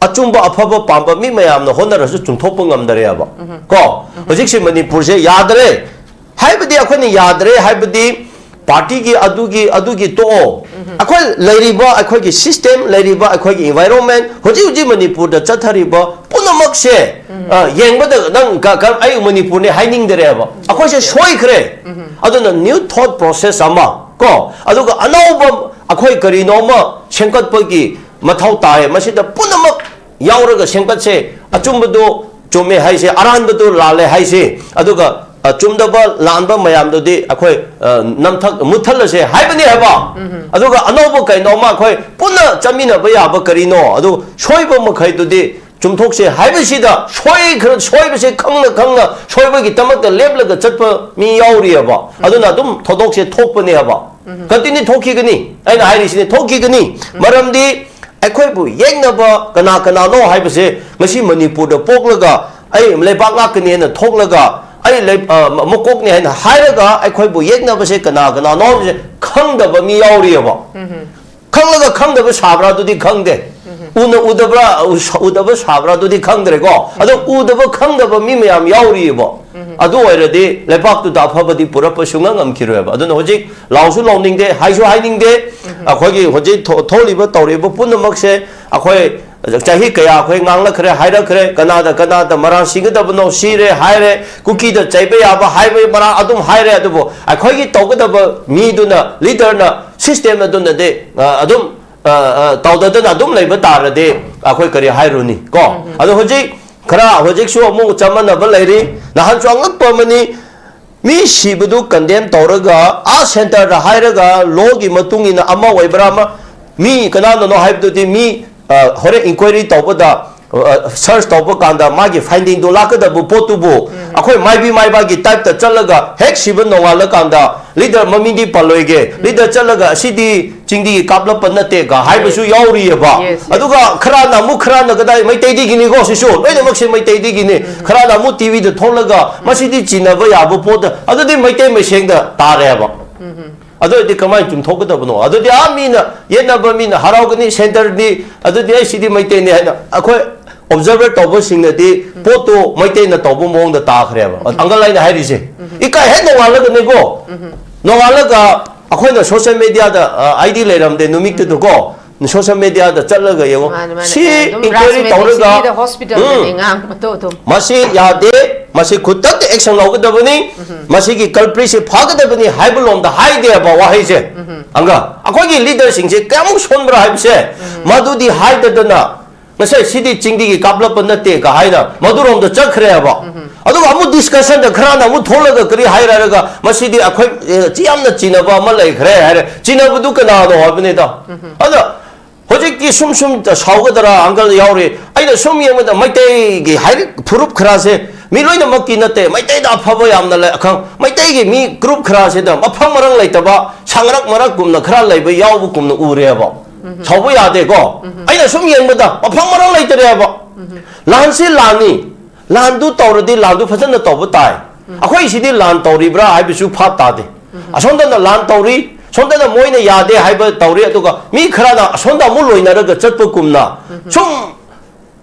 ꯑꯆꯨꯝꯕ ꯑꯐꯕ ꯄꯥꯝꯕ ꯃꯤ ꯃꯌꯥꯝꯅ ꯍꯣꯠꯅꯔꯁꯨ ꯆꯨꯝꯊꯣꯛꯄ ꯉꯝꯗꯔꯦꯕ꯫ ꯀꯣ? ꯍꯧꯖꯤꯛꯁꯤ ꯃꯅꯤꯄꯨꯔꯁꯦ ꯌꯥꯗꯔꯦ꯫ ꯍꯥꯏꯕꯗꯤ ꯑꯩꯈꯣꯏꯅ ꯌꯥꯗ꯭ꯔꯦ ꯍꯥꯏꯕꯗꯤ ꯄꯥꯔꯇꯤꯒꯤ ꯑꯗꯨꯒꯤ, ꯑꯗꯨꯒꯤ ꯇꯣꯛꯑꯣ꯫ ꯑꯩꯈꯣꯏ ꯂꯩꯔꯤꯕ ꯑꯩꯈꯣꯏꯒꯤ system, ꯂꯩꯔꯤꯕ ꯑꯩꯈꯣꯏꯒꯤ environment, ꯍꯧꯖꯤꯛ ꯍꯧꯖꯤꯛ ꯃꯅꯤꯄꯨꯔꯗ ꯆꯠꯊꯔꯤꯕ ꯄꯨꯝꯅꯃꯛꯁꯦ, ꯑ, ꯌꯦꯡꯕꯗ ꯅꯪ ꯀ-, ꯀ-, ꯑꯩ ꯃꯅꯤꯄꯨꯔꯅꯤ ꯍꯥꯏꯅꯤꯡꯗꯔꯦꯕ꯫ ꯑꯩꯈꯣꯏꯁꯦ ꯁꯣꯏꯈ꯭ꯔꯦ꯫ ꯑꯗꯨꯅ new thought process ꯑꯃ ꯀꯣ, ꯑꯗꯨꯒ ꯑꯅꯧꯕ ꯑꯩꯈꯣꯏ ꯀꯔꯤꯅꯣꯃ ꯁꯦꯝꯒꯠꯄꯒꯤ ꯃꯊꯧ ꯇꯥꯏ꯫ ꯃꯁꯤꯗ ꯄꯨꯝꯅꯃꯛ ꯌꯥꯎꯔꯒ ꯁꯦꯝꯒꯠꯁꯦ꯫ ꯑꯆꯨꯝꯕꯗꯨ ꯆꯨꯝꯃꯦ ꯍꯥꯏꯁꯦ, ꯑꯔꯥꯟꯕꯗꯨ ꯂꯥꯜꯂꯦ ꯍꯥꯏꯁꯦ, ꯑꯗꯨꯒ, ꯑ, ꯆꯨꯝꯗꯕ ꯂꯥꯟꯕ ꯃꯌꯥꯝꯗꯨꯗꯤ ꯑꯩꯈꯣꯏ, ꯑ, ꯅꯝꯊꯛ ꯃꯨꯠꯊꯠꯂꯁꯦ ꯍꯥꯏꯕꯅꯤ ꯍꯥꯏꯕ꯫ ꯑꯗꯨꯒ ꯑꯅꯧꯕ ꯀꯩꯅꯣꯝꯃ ꯑꯩꯈꯣꯏ ꯄꯨꯟꯅ ꯆꯠꯃꯤꯟꯅꯕ ꯌꯥꯕ ꯀꯔꯤꯅꯣ, ꯑꯗꯨ ꯁꯣꯏꯕ ꯃꯈꯩꯗꯨꯗꯤ ꯆꯨꯝꯊꯣꯛꯁꯦ ꯍꯥꯏꯕꯁꯤꯗ ꯁꯣꯏꯈ꯭ꯔ-, ꯁꯣꯏꯕꯁꯦ ꯈꯪꯅ ꯈꯪꯅ ꯁꯣꯏꯕꯒꯤꯗꯃꯛꯇ ꯂꯦꯞꯂꯒ ꯆꯠꯄ ꯃꯤ ꯌꯥꯎꯔꯤꯑꯕ꯫ ꯑꯗꯨꯅ ꯑꯗꯨꯝ ꯊꯧꯗꯣꯛꯁꯦ ꯊꯣꯛꯄꯅꯦꯕ꯫ Continue ꯊꯣꯛꯈꯤꯒꯅꯤ꯫ ꯑꯩꯅ ꯍꯥꯏꯔꯤꯁꯤꯅꯤ, ꯊꯣꯛꯈꯤꯒꯅꯤ꯫ ꯃꯔꯝꯗꯤ ꯑꯩꯈꯣꯏꯕꯨ ꯌꯦꯛꯅꯕ ꯀꯅꯥ ꯀꯅꯥꯅꯣ ꯍꯥꯏꯕꯁꯦ ꯉꯁꯤ ꯃꯅꯤꯄꯨꯔꯗ ꯄꯣꯛꯂꯒ ꯑꯩ ꯂꯩꯕꯥꯛ ꯉꯥꯛꯀꯅꯤ ꯍꯥꯏꯅ ꯊꯣꯛꯂꯒ ꯑꯩ ꯂꯩ-, ꯑ, ꯃꯀꯣꯛꯅꯤ ꯍꯥꯏꯅ ꯍꯥꯏꯔꯒ ꯑꯩꯈꯣꯏꯕꯨ ꯌꯦꯛꯅꯕꯁꯦ ꯀꯅꯥ ꯀꯅꯥꯅꯣ ꯍꯥꯏꯕꯁꯦ ꯈꯪꯗꯕ ꯃꯤ ꯌꯥꯎꯔꯤꯑꯕ꯫ ꯈꯪꯂꯒ ꯈꯪꯗꯕ ꯁꯥꯕ꯭ꯔꯥ ꯑꯗꯨꯗꯤ ꯈꯪꯗꯦ꯫ ꯎꯅ ꯎꯗꯕ꯭ꯔꯥ, ꯎ-, ꯎꯗꯕ ꯁꯥꯕ꯭ꯔꯥ ꯑꯗꯨꯗꯤ ꯈꯪꯗ꯭ꯔꯦꯀꯣ꯫ ꯑꯗꯣ ꯎꯗꯕ ꯈꯪꯗꯕ ꯃꯤ ꯃꯌꯥꯝ ꯌꯥꯎꯔꯤꯑꯕ꯫ ꯑꯗꯨ ꯑꯣꯏꯔꯗꯤ ꯂꯩꯕꯥꯛꯇꯨꯗ ꯑꯐꯕꯗꯤ ꯄꯨꯔꯛꯄ ꯁꯨꯡꯉꯝ ꯉꯝꯈꯤꯔꯣꯏꯕ꯫ ꯑꯗꯨꯅ ꯍꯧꯖꯤꯛ ꯂꯥꯎꯁꯨ ꯂꯥꯎꯅꯤꯡꯗꯦ, ꯍꯥꯏꯁꯨ ꯍꯥꯏꯅꯤꯡꯗꯦ꯫ ꯑꯩꯈꯣꯏꯒꯤ ꯍꯧꯖꯤꯛ ꯊꯣ-, ꯊꯣꯛꯂꯤꯕ ꯇꯧꯔꯤꯕ ꯄꯨꯝꯅꯃꯛꯁꯦ ꯑꯩꯈꯣꯏ ꯆꯍꯤ ꯀꯌꯥ ꯑꯩꯈꯣꯏ ꯉꯥꯡꯂꯛꯈ꯭ꯔꯦ, ꯍꯥꯏꯔꯛꯈ꯭ꯔꯦ, ꯀꯅꯥꯗ ꯀꯅꯥꯗ ꯃꯔꯥꯜ ꯁꯤꯒꯗꯕꯅꯣ ꯁꯤꯔꯦ ꯍꯥꯏꯔꯦ, ꯀꯨꯀꯤꯗ ꯆꯩꯕ ꯌꯥꯕ ꯍꯥꯏꯕ ꯃꯔꯥꯜ ꯑꯗꯨꯝ ꯍꯥꯏꯔꯦ꯫ ꯑꯗꯨꯕꯨ ꯑꯩꯈꯣꯏꯒꯤ ꯇꯧꯒꯗꯕ ꯃꯤꯗꯨꯅ, leaderꯅ, system ꯑꯗꯨꯅꯗꯤ, ꯑ, ꯑꯗꯨꯝ, ꯑ, ꯑ, ꯇꯧꯗꯗꯅ ꯑꯗꯨꯝ ꯂꯩꯕ ꯇꯥꯔꯗꯤ ꯑꯩꯈꯣꯏ ꯀꯔꯤ ꯍꯥꯏꯔꯨꯅꯤ ꯀꯣ? ꯑꯗꯣ ꯍꯧꯖꯤꯛ ꯈꯔ ꯍꯧꯖꯤꯛꯁꯨ ꯑꯃꯨꯛ ꯆꯃꯝꯅꯕ ꯂꯩꯔꯤ꯫ ꯅꯍꯥꯟꯁꯨ ꯑꯉꯛꯄ ꯑꯃꯅꯤ, ꯃꯤ ꯁꯤꯕꯗꯨ condemn ꯇꯧꯔꯒ ꯑꯥ centreꯗ ꯍꯥꯏꯔꯒ lawꯒꯤ ꯃꯇꯨꯡ ꯏꯟꯅ ꯑꯃ ꯑꯣꯏꯕ꯭ꯔꯥ ꯑꯃ, ꯃꯤ ꯀꯅꯥꯅꯅꯣ ꯍꯥꯏꯕꯗꯨꯗꯤ ꯃꯤ, ꯑ, ꯍꯣꯔꯦꯟ inquiry ꯇꯧꯕꯗ ꯁꯔꯆ ꯇꯧꯕ ꯀꯥꯟꯗ ꯃꯥꯒꯤ ꯐꯥꯏꯟꯗꯤꯡꯗꯣ ꯂꯥꯛꯀꯗꯕ ꯄꯣꯠꯇꯨꯕꯨ ꯑꯩꯈꯣꯏ ꯃꯥꯏꯕꯤ ꯃꯥꯏꯕꯥꯒꯤ ꯇꯥꯏꯞꯇ ꯆꯠꯂꯒ ꯍꯦꯛ ꯁꯤꯕ ꯅꯣꯡꯉꯥꯜꯂꯀꯥꯟꯗ ꯂꯤꯗꯔ ꯃꯃꯤꯡꯗꯤ ꯄꯜꯂꯣꯏꯒꯦ, ꯂꯤꯗꯔ ꯆꯠꯂꯒ ꯑꯁꯤꯗꯤ ꯆꯤꯡꯗꯒꯤ ꯀꯥꯞꯂꯛꯄ ꯅꯠꯇꯦꯒ ꯍꯥꯏꯕꯁꯨ ꯌꯥꯎꯔꯤꯑꯕ꯫ Yes, yes. ꯑꯗꯨꯒ ꯈꯔꯅ ꯑꯃꯨꯛ, ꯈꯔꯅ ꯀꯗꯥꯏ, ꯃꯩꯇꯩꯗꯒꯤꯅꯤꯀꯣ ꯁꯤꯁꯨ, ꯂꯣꯏꯅꯃꯛꯁꯦ ꯃꯩꯇꯩꯗꯒꯤꯅꯤ, ꯈꯔꯅ ꯑꯃꯨꯛ ꯇꯤꯚꯤꯗ ꯊꯣꯛꯂꯒ ꯃꯁꯤꯗꯤ ꯆꯤꯟꯅꯕ ꯌꯥꯕ ꯄꯣꯠꯇ, ꯑꯗꯨꯗꯤ ꯃꯩꯇꯩ ꯃꯁꯦꯡꯗ ꯇꯥꯔꯦꯕ꯫ ꯑꯗꯨ ꯑꯣꯏꯔꯗꯤ ꯀꯃꯥꯏꯅ ꯆꯨꯝꯊꯣꯛꯀꯗꯕꯅꯣ? ꯑꯗꯨꯗꯤ ꯑꯥ ꯃꯤꯅ ꯌꯦꯠꯅꯕ ꯃꯤꯅ ꯍꯔꯥꯎꯒꯅꯤ, ꯁꯦꯟꯇꯔꯗꯤ ꯑꯗꯨꯗꯤ ꯑꯩ ꯁꯤꯗꯤ ꯃꯩꯇꯩꯅꯤ ꯍꯥꯏꯅ ꯑꯩꯈꯣꯏ ꯑꯣꯕꯖꯔꯚꯔ ꯇꯧꯕꯁꯤꯡꯅꯗꯤ ꯄꯣꯠꯇꯣ ꯃꯩꯇꯩꯅ ꯇꯧꯕ ꯃꯑꯣꯡꯗ ꯇꯥꯈ꯭ꯔꯦꯕ꯫ ꯑꯪꯀꯜ ꯑꯩꯅ ꯍꯥꯏꯔꯤꯁꯦ, ꯏꯀꯥꯏ ꯍꯦꯛ ꯅꯣꯡꯉꯥꯜꯂꯒꯅꯤꯀꯣ, ꯅꯣꯡꯉꯥꯜꯂꯒ ꯑꯩꯈꯣꯏꯅ ꯁꯣꯁꯤꯌꯦꯜ ꯃꯦꯗꯤꯌꯥꯗ ꯑꯥꯏ ꯗꯤ ꯂꯩꯔꯝꯗꯦ ꯅꯨꯃꯤꯠꯇꯨꯗꯀꯣ, ꯁꯣꯁꯤꯌꯦꯜ ꯃꯦꯗꯤꯌꯥꯗ ꯆꯠꯂꯒ ꯌꯦꯡꯉꯣ, ꯃꯥꯅꯦ, ꯃꯥꯅꯦ꯫ ꯁꯤ ꯑꯗꯨꯝ ꯏꯟꯀ꯭ꯋꯥꯏꯔꯤ ꯔꯥꯖꯃꯦꯇ꯭ꯔꯤ ꯇꯧꯔꯒ ꯁꯤꯇꯤꯗ ꯍꯣꯁꯄꯤꯇꯥꯜꯗꯅꯦ ꯎꯝ, ꯉꯥꯡꯕꯗꯣ ꯑꯗꯨꯝ꯫ ꯃꯁꯤ ꯌꯥꯗꯦ, ꯃꯁꯤ ꯈꯨꯗꯛꯇ ꯑꯦꯛꯁꯟ ꯂꯧꯒꯗꯕꯅꯤ, ꯃꯁꯤꯒꯤ ꯀꯜꯄ꯭ꯔꯤꯠꯁꯤ ꯐꯥꯒꯗꯕꯅꯤ ꯍꯥꯏꯕ ꯂꯣꯝꯗ ꯍꯥꯏꯗꯦꯕ ꯋꯥꯍꯩꯁꯦ꯫ ꯑꯪꯒ ꯑꯩꯈꯣꯏꯒꯤ ꯂꯤꯗꯔꯁꯤꯡꯁꯦ ꯀꯌꯥꯃꯨꯛ ꯁꯣꯟꯕ꯭ꯔꯥ ꯍꯥꯏꯕꯁꯦ ꯃꯗꯨꯗꯤ ꯍꯥꯏꯗꯗꯅ ꯉꯁꯥꯏ ꯁꯤꯗꯤ ꯆꯤꯡꯗꯒꯤ ꯀꯥꯞꯂꯛꯄ ꯅꯠꯇꯦ ꯀ ꯍꯥꯏꯅ ꯃꯗꯨꯔꯣꯝꯗ ꯆꯠꯈ꯭ꯔꯦꯕ꯫ ꯑꯗꯨꯒ ꯑꯃꯨꯛ ꯗꯤꯁꯀꯁꯟꯗ ꯈꯔꯅ ꯑꯃꯨꯛ ꯊꯣꯛꯂꯒ ꯀꯔꯤ ꯍꯥꯏꯔꯒ ꯃꯁꯤꯗꯤ ꯑꯩꯈꯣꯏ ꯑꯦ, ꯌꯥꯝꯅ ꯆꯤꯟꯅꯕ ꯑꯃ ꯂꯩꯈ꯭ꯔꯦ ꯍꯥꯏꯔꯦ꯫ ꯆꯤꯟꯅꯕꯗꯨ ꯀꯅꯥꯅꯣ ꯍꯥꯏꯕꯅꯤꯗ꯫ ꯑꯗ ꯍꯧꯖꯤꯛꯇꯤ ꯁꯨꯝ ꯁꯨꯝ ꯁꯥꯎꯒꯗ꯭ꯔꯥ ꯑꯪꯀꯜ ꯌꯥꯎꯔꯤ꯫ ꯑꯩꯅ ꯁꯨꯝ ꯌꯦꯡꯕꯗ ꯃꯩꯇꯩꯒꯤ ꯍꯥꯏꯔꯤꯛ ꯐꯨꯔꯨꯞ ꯈꯔꯁꯦ ꯃꯤ ꯂꯣꯏꯅꯃꯛꯀꯤ ꯅꯠꯇꯦ, ꯃꯩꯇꯩꯗ ꯑꯐꯕ ꯌꯥꯝꯅ ꯂꯩ꯫ ꯑꯈꯪ ꯃꯩꯇꯩꯒꯤ ꯃꯤ ꯒ꯭ꯔꯨꯞ ꯈꯔꯁꯤꯗ ꯃꯐꯝ ꯃꯔꯪ ꯂꯩꯇꯕ ꯁꯪꯔꯛ ꯃꯔꯛꯀꯨꯝꯅ ꯈꯔ ꯂꯩꯕ ꯌꯥꯎꯕꯒꯨꯝꯅ ꯎꯔꯦꯕ꯫ ꯁꯥꯎꯕ ꯌꯥꯗꯦꯀꯣ꯫ ꯑꯩꯅ ꯁꯨꯝ ꯌꯦꯡꯕꯗ ꯃꯐꯝ ꯃꯔꯪ ꯂꯩꯇꯔꯦꯕ꯫ ꯂꯥꯟꯁꯤ ꯂꯥꯟꯅꯤ, ꯂꯥꯟꯗꯨ ꯇꯧꯔꯗꯤ ꯂꯥꯟꯗꯨ ꯐꯖꯅ ꯇꯧꯕ ꯇꯥꯏ꯫ ꯑꯩꯈꯣꯏ ꯁꯤꯗꯤ ꯂꯥꯟ ꯇꯧꯔꯤꯕ꯭ꯔꯥ ꯍꯥꯏꯕꯁꯨ ꯚꯥꯞ ꯇꯥꯗꯦ꯫ ꯑꯁꯣꯝꯗꯅ ꯂꯥꯟ ꯇꯧꯔꯤ, ꯁꯣꯝꯗꯅ ꯃꯣꯏꯅ ꯌꯥꯗꯦ ꯍꯥꯏꯕ ꯇꯧꯔꯤ, ꯑꯗꯨꯒ ꯃꯤ ꯈꯔꯅ ꯑꯁꯣꯝꯗ ꯑꯃꯨꯛ ꯂꯣꯏꯅꯔꯒ ꯆꯠꯄꯒꯨꯝꯅ ꯁꯨꯝ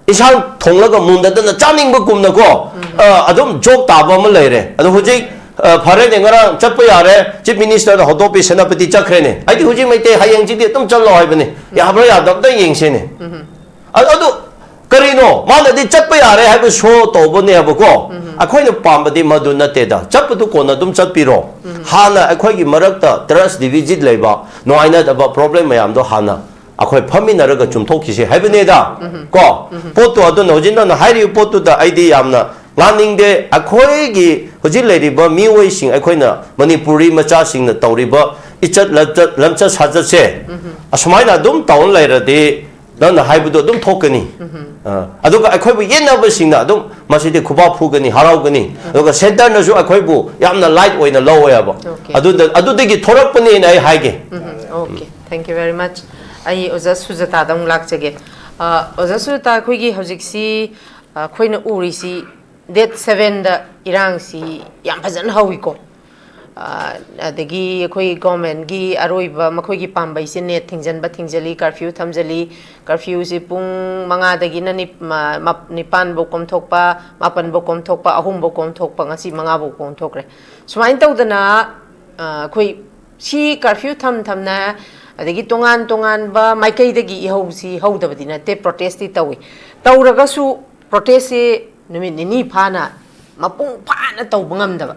ꯏꯟꯁꯥꯡ ꯊꯣꯡꯂꯒ ꯃꯨꯟꯗꯗꯅ ꯆꯥꯅꯤꯡꯕꯒꯨꯝꯅꯀꯣ, ꯑ, ꯑꯗꯨꯝ ꯖꯣꯛ ꯇꯥꯕ ꯑꯃ ꯂꯩꯔꯦ꯫ ꯑꯗꯣ ꯍꯧꯖꯤꯛ, ꯑ, ꯐꯔꯦꯅꯦ, ꯉꯔꯥꯡ ꯆꯠꯄ ꯌꯥꯔꯦ, ꯆꯤꯐ ꯃꯤꯅꯤꯁꯇꯔꯅ ꯍꯧꯗꯣꯛꯄꯤ, ꯁꯦꯅꯥꯄꯇꯤ ꯆꯠꯈ꯭ꯔꯦꯅꯦ꯫ ꯑꯩꯗꯤ ꯍꯧꯖꯤꯛ ꯃꯩꯇꯩ ꯍꯌꯦꯡꯁꯤꯗꯤ ꯑꯗꯨꯝ ꯆꯠꯂꯣ ꯍꯥꯏꯕꯅꯤ, ꯌꯥꯕ꯭ꯔꯥ ꯌꯥꯗꯕ꯭ꯔꯥ ꯌꯦꯡꯁꯤꯅꯦ꯫ ꯑꯗꯨ, ꯑꯗꯨ ꯀꯔꯤꯅꯣ? ꯃꯥꯅꯗꯤ ꯆꯠꯄ ꯌꯥꯔꯦ ꯍꯥꯏꯕ ꯁꯣ ꯇꯧꯕꯅꯦꯕꯀꯣ꯫ ꯑꯩꯈꯣꯏꯅ ꯄꯥꯝꯕꯗꯤ ꯃꯗꯨ ꯅꯠꯇꯦꯗ꯫ ꯆꯠꯄꯗꯨ ꯀꯣꯟꯅ ꯑꯗꯨꯝ ꯆꯠꯄꯤꯔꯣ꯫ ꯍꯥꯟꯅ ꯑꯩꯈꯣꯏꯒꯤ ꯃꯔꯛꯇ ꯇ꯭ꯔꯁ ꯗꯤꯐꯤꯁꯤꯠ ꯂꯩꯕ, ꯅꯨꯡꯉꯥꯏꯅꯗꯕ ꯄ꯭ꯔꯣꯕ꯭ꯂꯦꯝ ꯃꯌꯥꯝꯗꯣ ꯍꯥꯟꯅ ꯑꯩꯈꯣꯏ ꯐꯝꯃꯤꯟꯅꯔꯒ ꯆꯨꯝꯊꯣꯛꯈꯤꯁꯦ ꯍꯥꯏꯕꯅꯦꯗ꯫ ꯀꯣ? ꯄꯣꯠꯇꯣ ꯑꯗꯨꯅ ꯍꯧꯖꯤꯛ ꯅꯪꯅ ꯍꯥꯏꯔꯤꯕ ꯄꯣꯠꯇꯨꯗ ꯑꯩꯗꯤ ꯌꯥꯝꯅ ꯉꯥꯡꯅꯤꯡꯗꯦ꯫ ꯑꯩꯈꯣꯏꯒꯤ ꯍꯧꯖꯤꯛ ꯂꯩꯔꯤꯕ ꯃꯤꯑꯣꯏꯁꯤꯡ, ꯑꯩꯈꯣꯏꯅ ꯃꯅꯤꯄꯨꯔꯤ ꯃꯆꯥꯁꯤꯡꯅ ꯇꯧꯔꯤꯕ ꯏꯆꯠ ꯂꯝꯆꯠ, ꯂꯝꯆꯠ ꯁꯥꯖꯠꯁꯦ ꯑꯁꯨꯃꯥꯏꯅ ꯑꯗꯨꯝ ꯇꯧꯔ ꯂꯩꯔꯗꯤ ꯅꯪꯅ ꯍꯥꯏꯕꯗꯣ ꯑꯗꯨꯝ ꯊꯣꯛꯀꯅꯤ꯫ ꯑ, ꯑꯗꯨꯒ ꯑꯩꯈꯣꯏꯕꯨ ꯌꯦꯠꯅꯕꯁꯤꯡꯅ ꯑꯗꯨꯝ ꯃꯁꯤꯗꯤ ꯈꯨꯕꯥꯛ ꯐꯨꯒꯅꯤ, ꯍꯔꯥꯎꯒꯅꯤ꯫ ꯑꯗꯨꯒ centreꯅꯁꯨ ꯑꯩꯈꯣꯏꯕꯨ ꯌꯥꯝꯅ light ꯑꯣꯏꯅ ꯂꯧꯋꯦꯕ꯫ Okay. ꯑꯗꯨꯗ, ꯑꯗꯨꯗꯒꯤ ꯊꯣꯔꯛꯄꯅꯦꯅ ꯑꯩ ꯍꯥꯏꯒꯦ꯫ Okay, thank you very much. ꯑꯩ ꯑꯣꯖꯥ ꯁꯨꯖꯥꯇꯥꯗ ꯑꯃꯨꯛ ꯂꯥꯛꯆꯒꯦ꯫ ꯑ, ꯑꯣꯖꯥ ꯁꯨꯖꯥꯇꯥ, ꯑꯩꯈꯣꯏꯒꯤ ꯍꯧꯖꯤꯛꯁꯤ, ꯑ, ꯑꯩꯈꯣꯏꯅ ꯎꯔꯤꯁꯤ date sevenꯗ ꯏꯔꯥꯡꯁꯤ ꯌꯥꯝ ꯐꯖꯅ ꯍꯧꯋꯤꯀꯣ꯫ ꯑ, ꯑꯗꯒꯤ ꯑꯩꯈꯣꯏ governmentꯀꯤ ꯑꯔꯣꯏꯕ ꯃꯈꯣꯏꯒꯤ ꯄꯥꯝꯕꯩꯁꯦ ꯅꯦꯠ ꯊꯤꯡꯖꯤꯟꯕ ꯊꯤꯡꯖꯤꯜꯂꯤ, curfew ꯊꯝꯖꯤꯜꯂꯤ꯫ Curfewꯁꯤ ꯄꯨꯡ ꯃꯉꯥꯗꯒꯤꯅ ꯅꯤꯞ-, ꯃ-, ꯃꯞ-, ꯅꯤꯄꯥꯟꯐꯧ ꯀꯣꯝꯊꯣꯛꯄ, ꯃꯥꯄꯟꯐꯧ ꯀꯣꯝꯊꯣꯛꯄ, ꯑꯍꯨꯝꯐꯧ ꯀꯣꯝꯊꯣꯛꯄ, ꯉꯁꯤ ꯃꯉꯥꯐꯧ ꯀꯣꯝꯊꯣꯛꯈ꯭ꯔꯦ꯫ ꯁꯨꯃꯥꯏꯅ ꯇꯧꯗꯅ, ꯑ, ꯑꯩꯈꯣꯏ ꯁꯤ curfew ꯊꯝ ꯊꯝꯅ, ꯑꯗꯒꯤ ꯇꯣꯉꯥꯟ ꯇꯣꯉꯥꯟꯕ ꯃꯥꯏꯀꯩꯗꯒꯤ ꯏꯍꯧꯁꯤ ꯍꯧꯗꯕꯗꯤ ꯅꯠꯇꯦ, protestꯇꯤ ꯇꯧꯏ꯫ ꯇꯧꯔꯒꯁꯨ protestꯁꯤ ꯅꯨꯃꯤꯠ ꯅꯤꯅꯤ ꯐꯥꯅ, ꯃꯄꯨꯡ ꯐꯥꯅ ꯇꯧꯕ ꯉꯝꯗꯕ꯫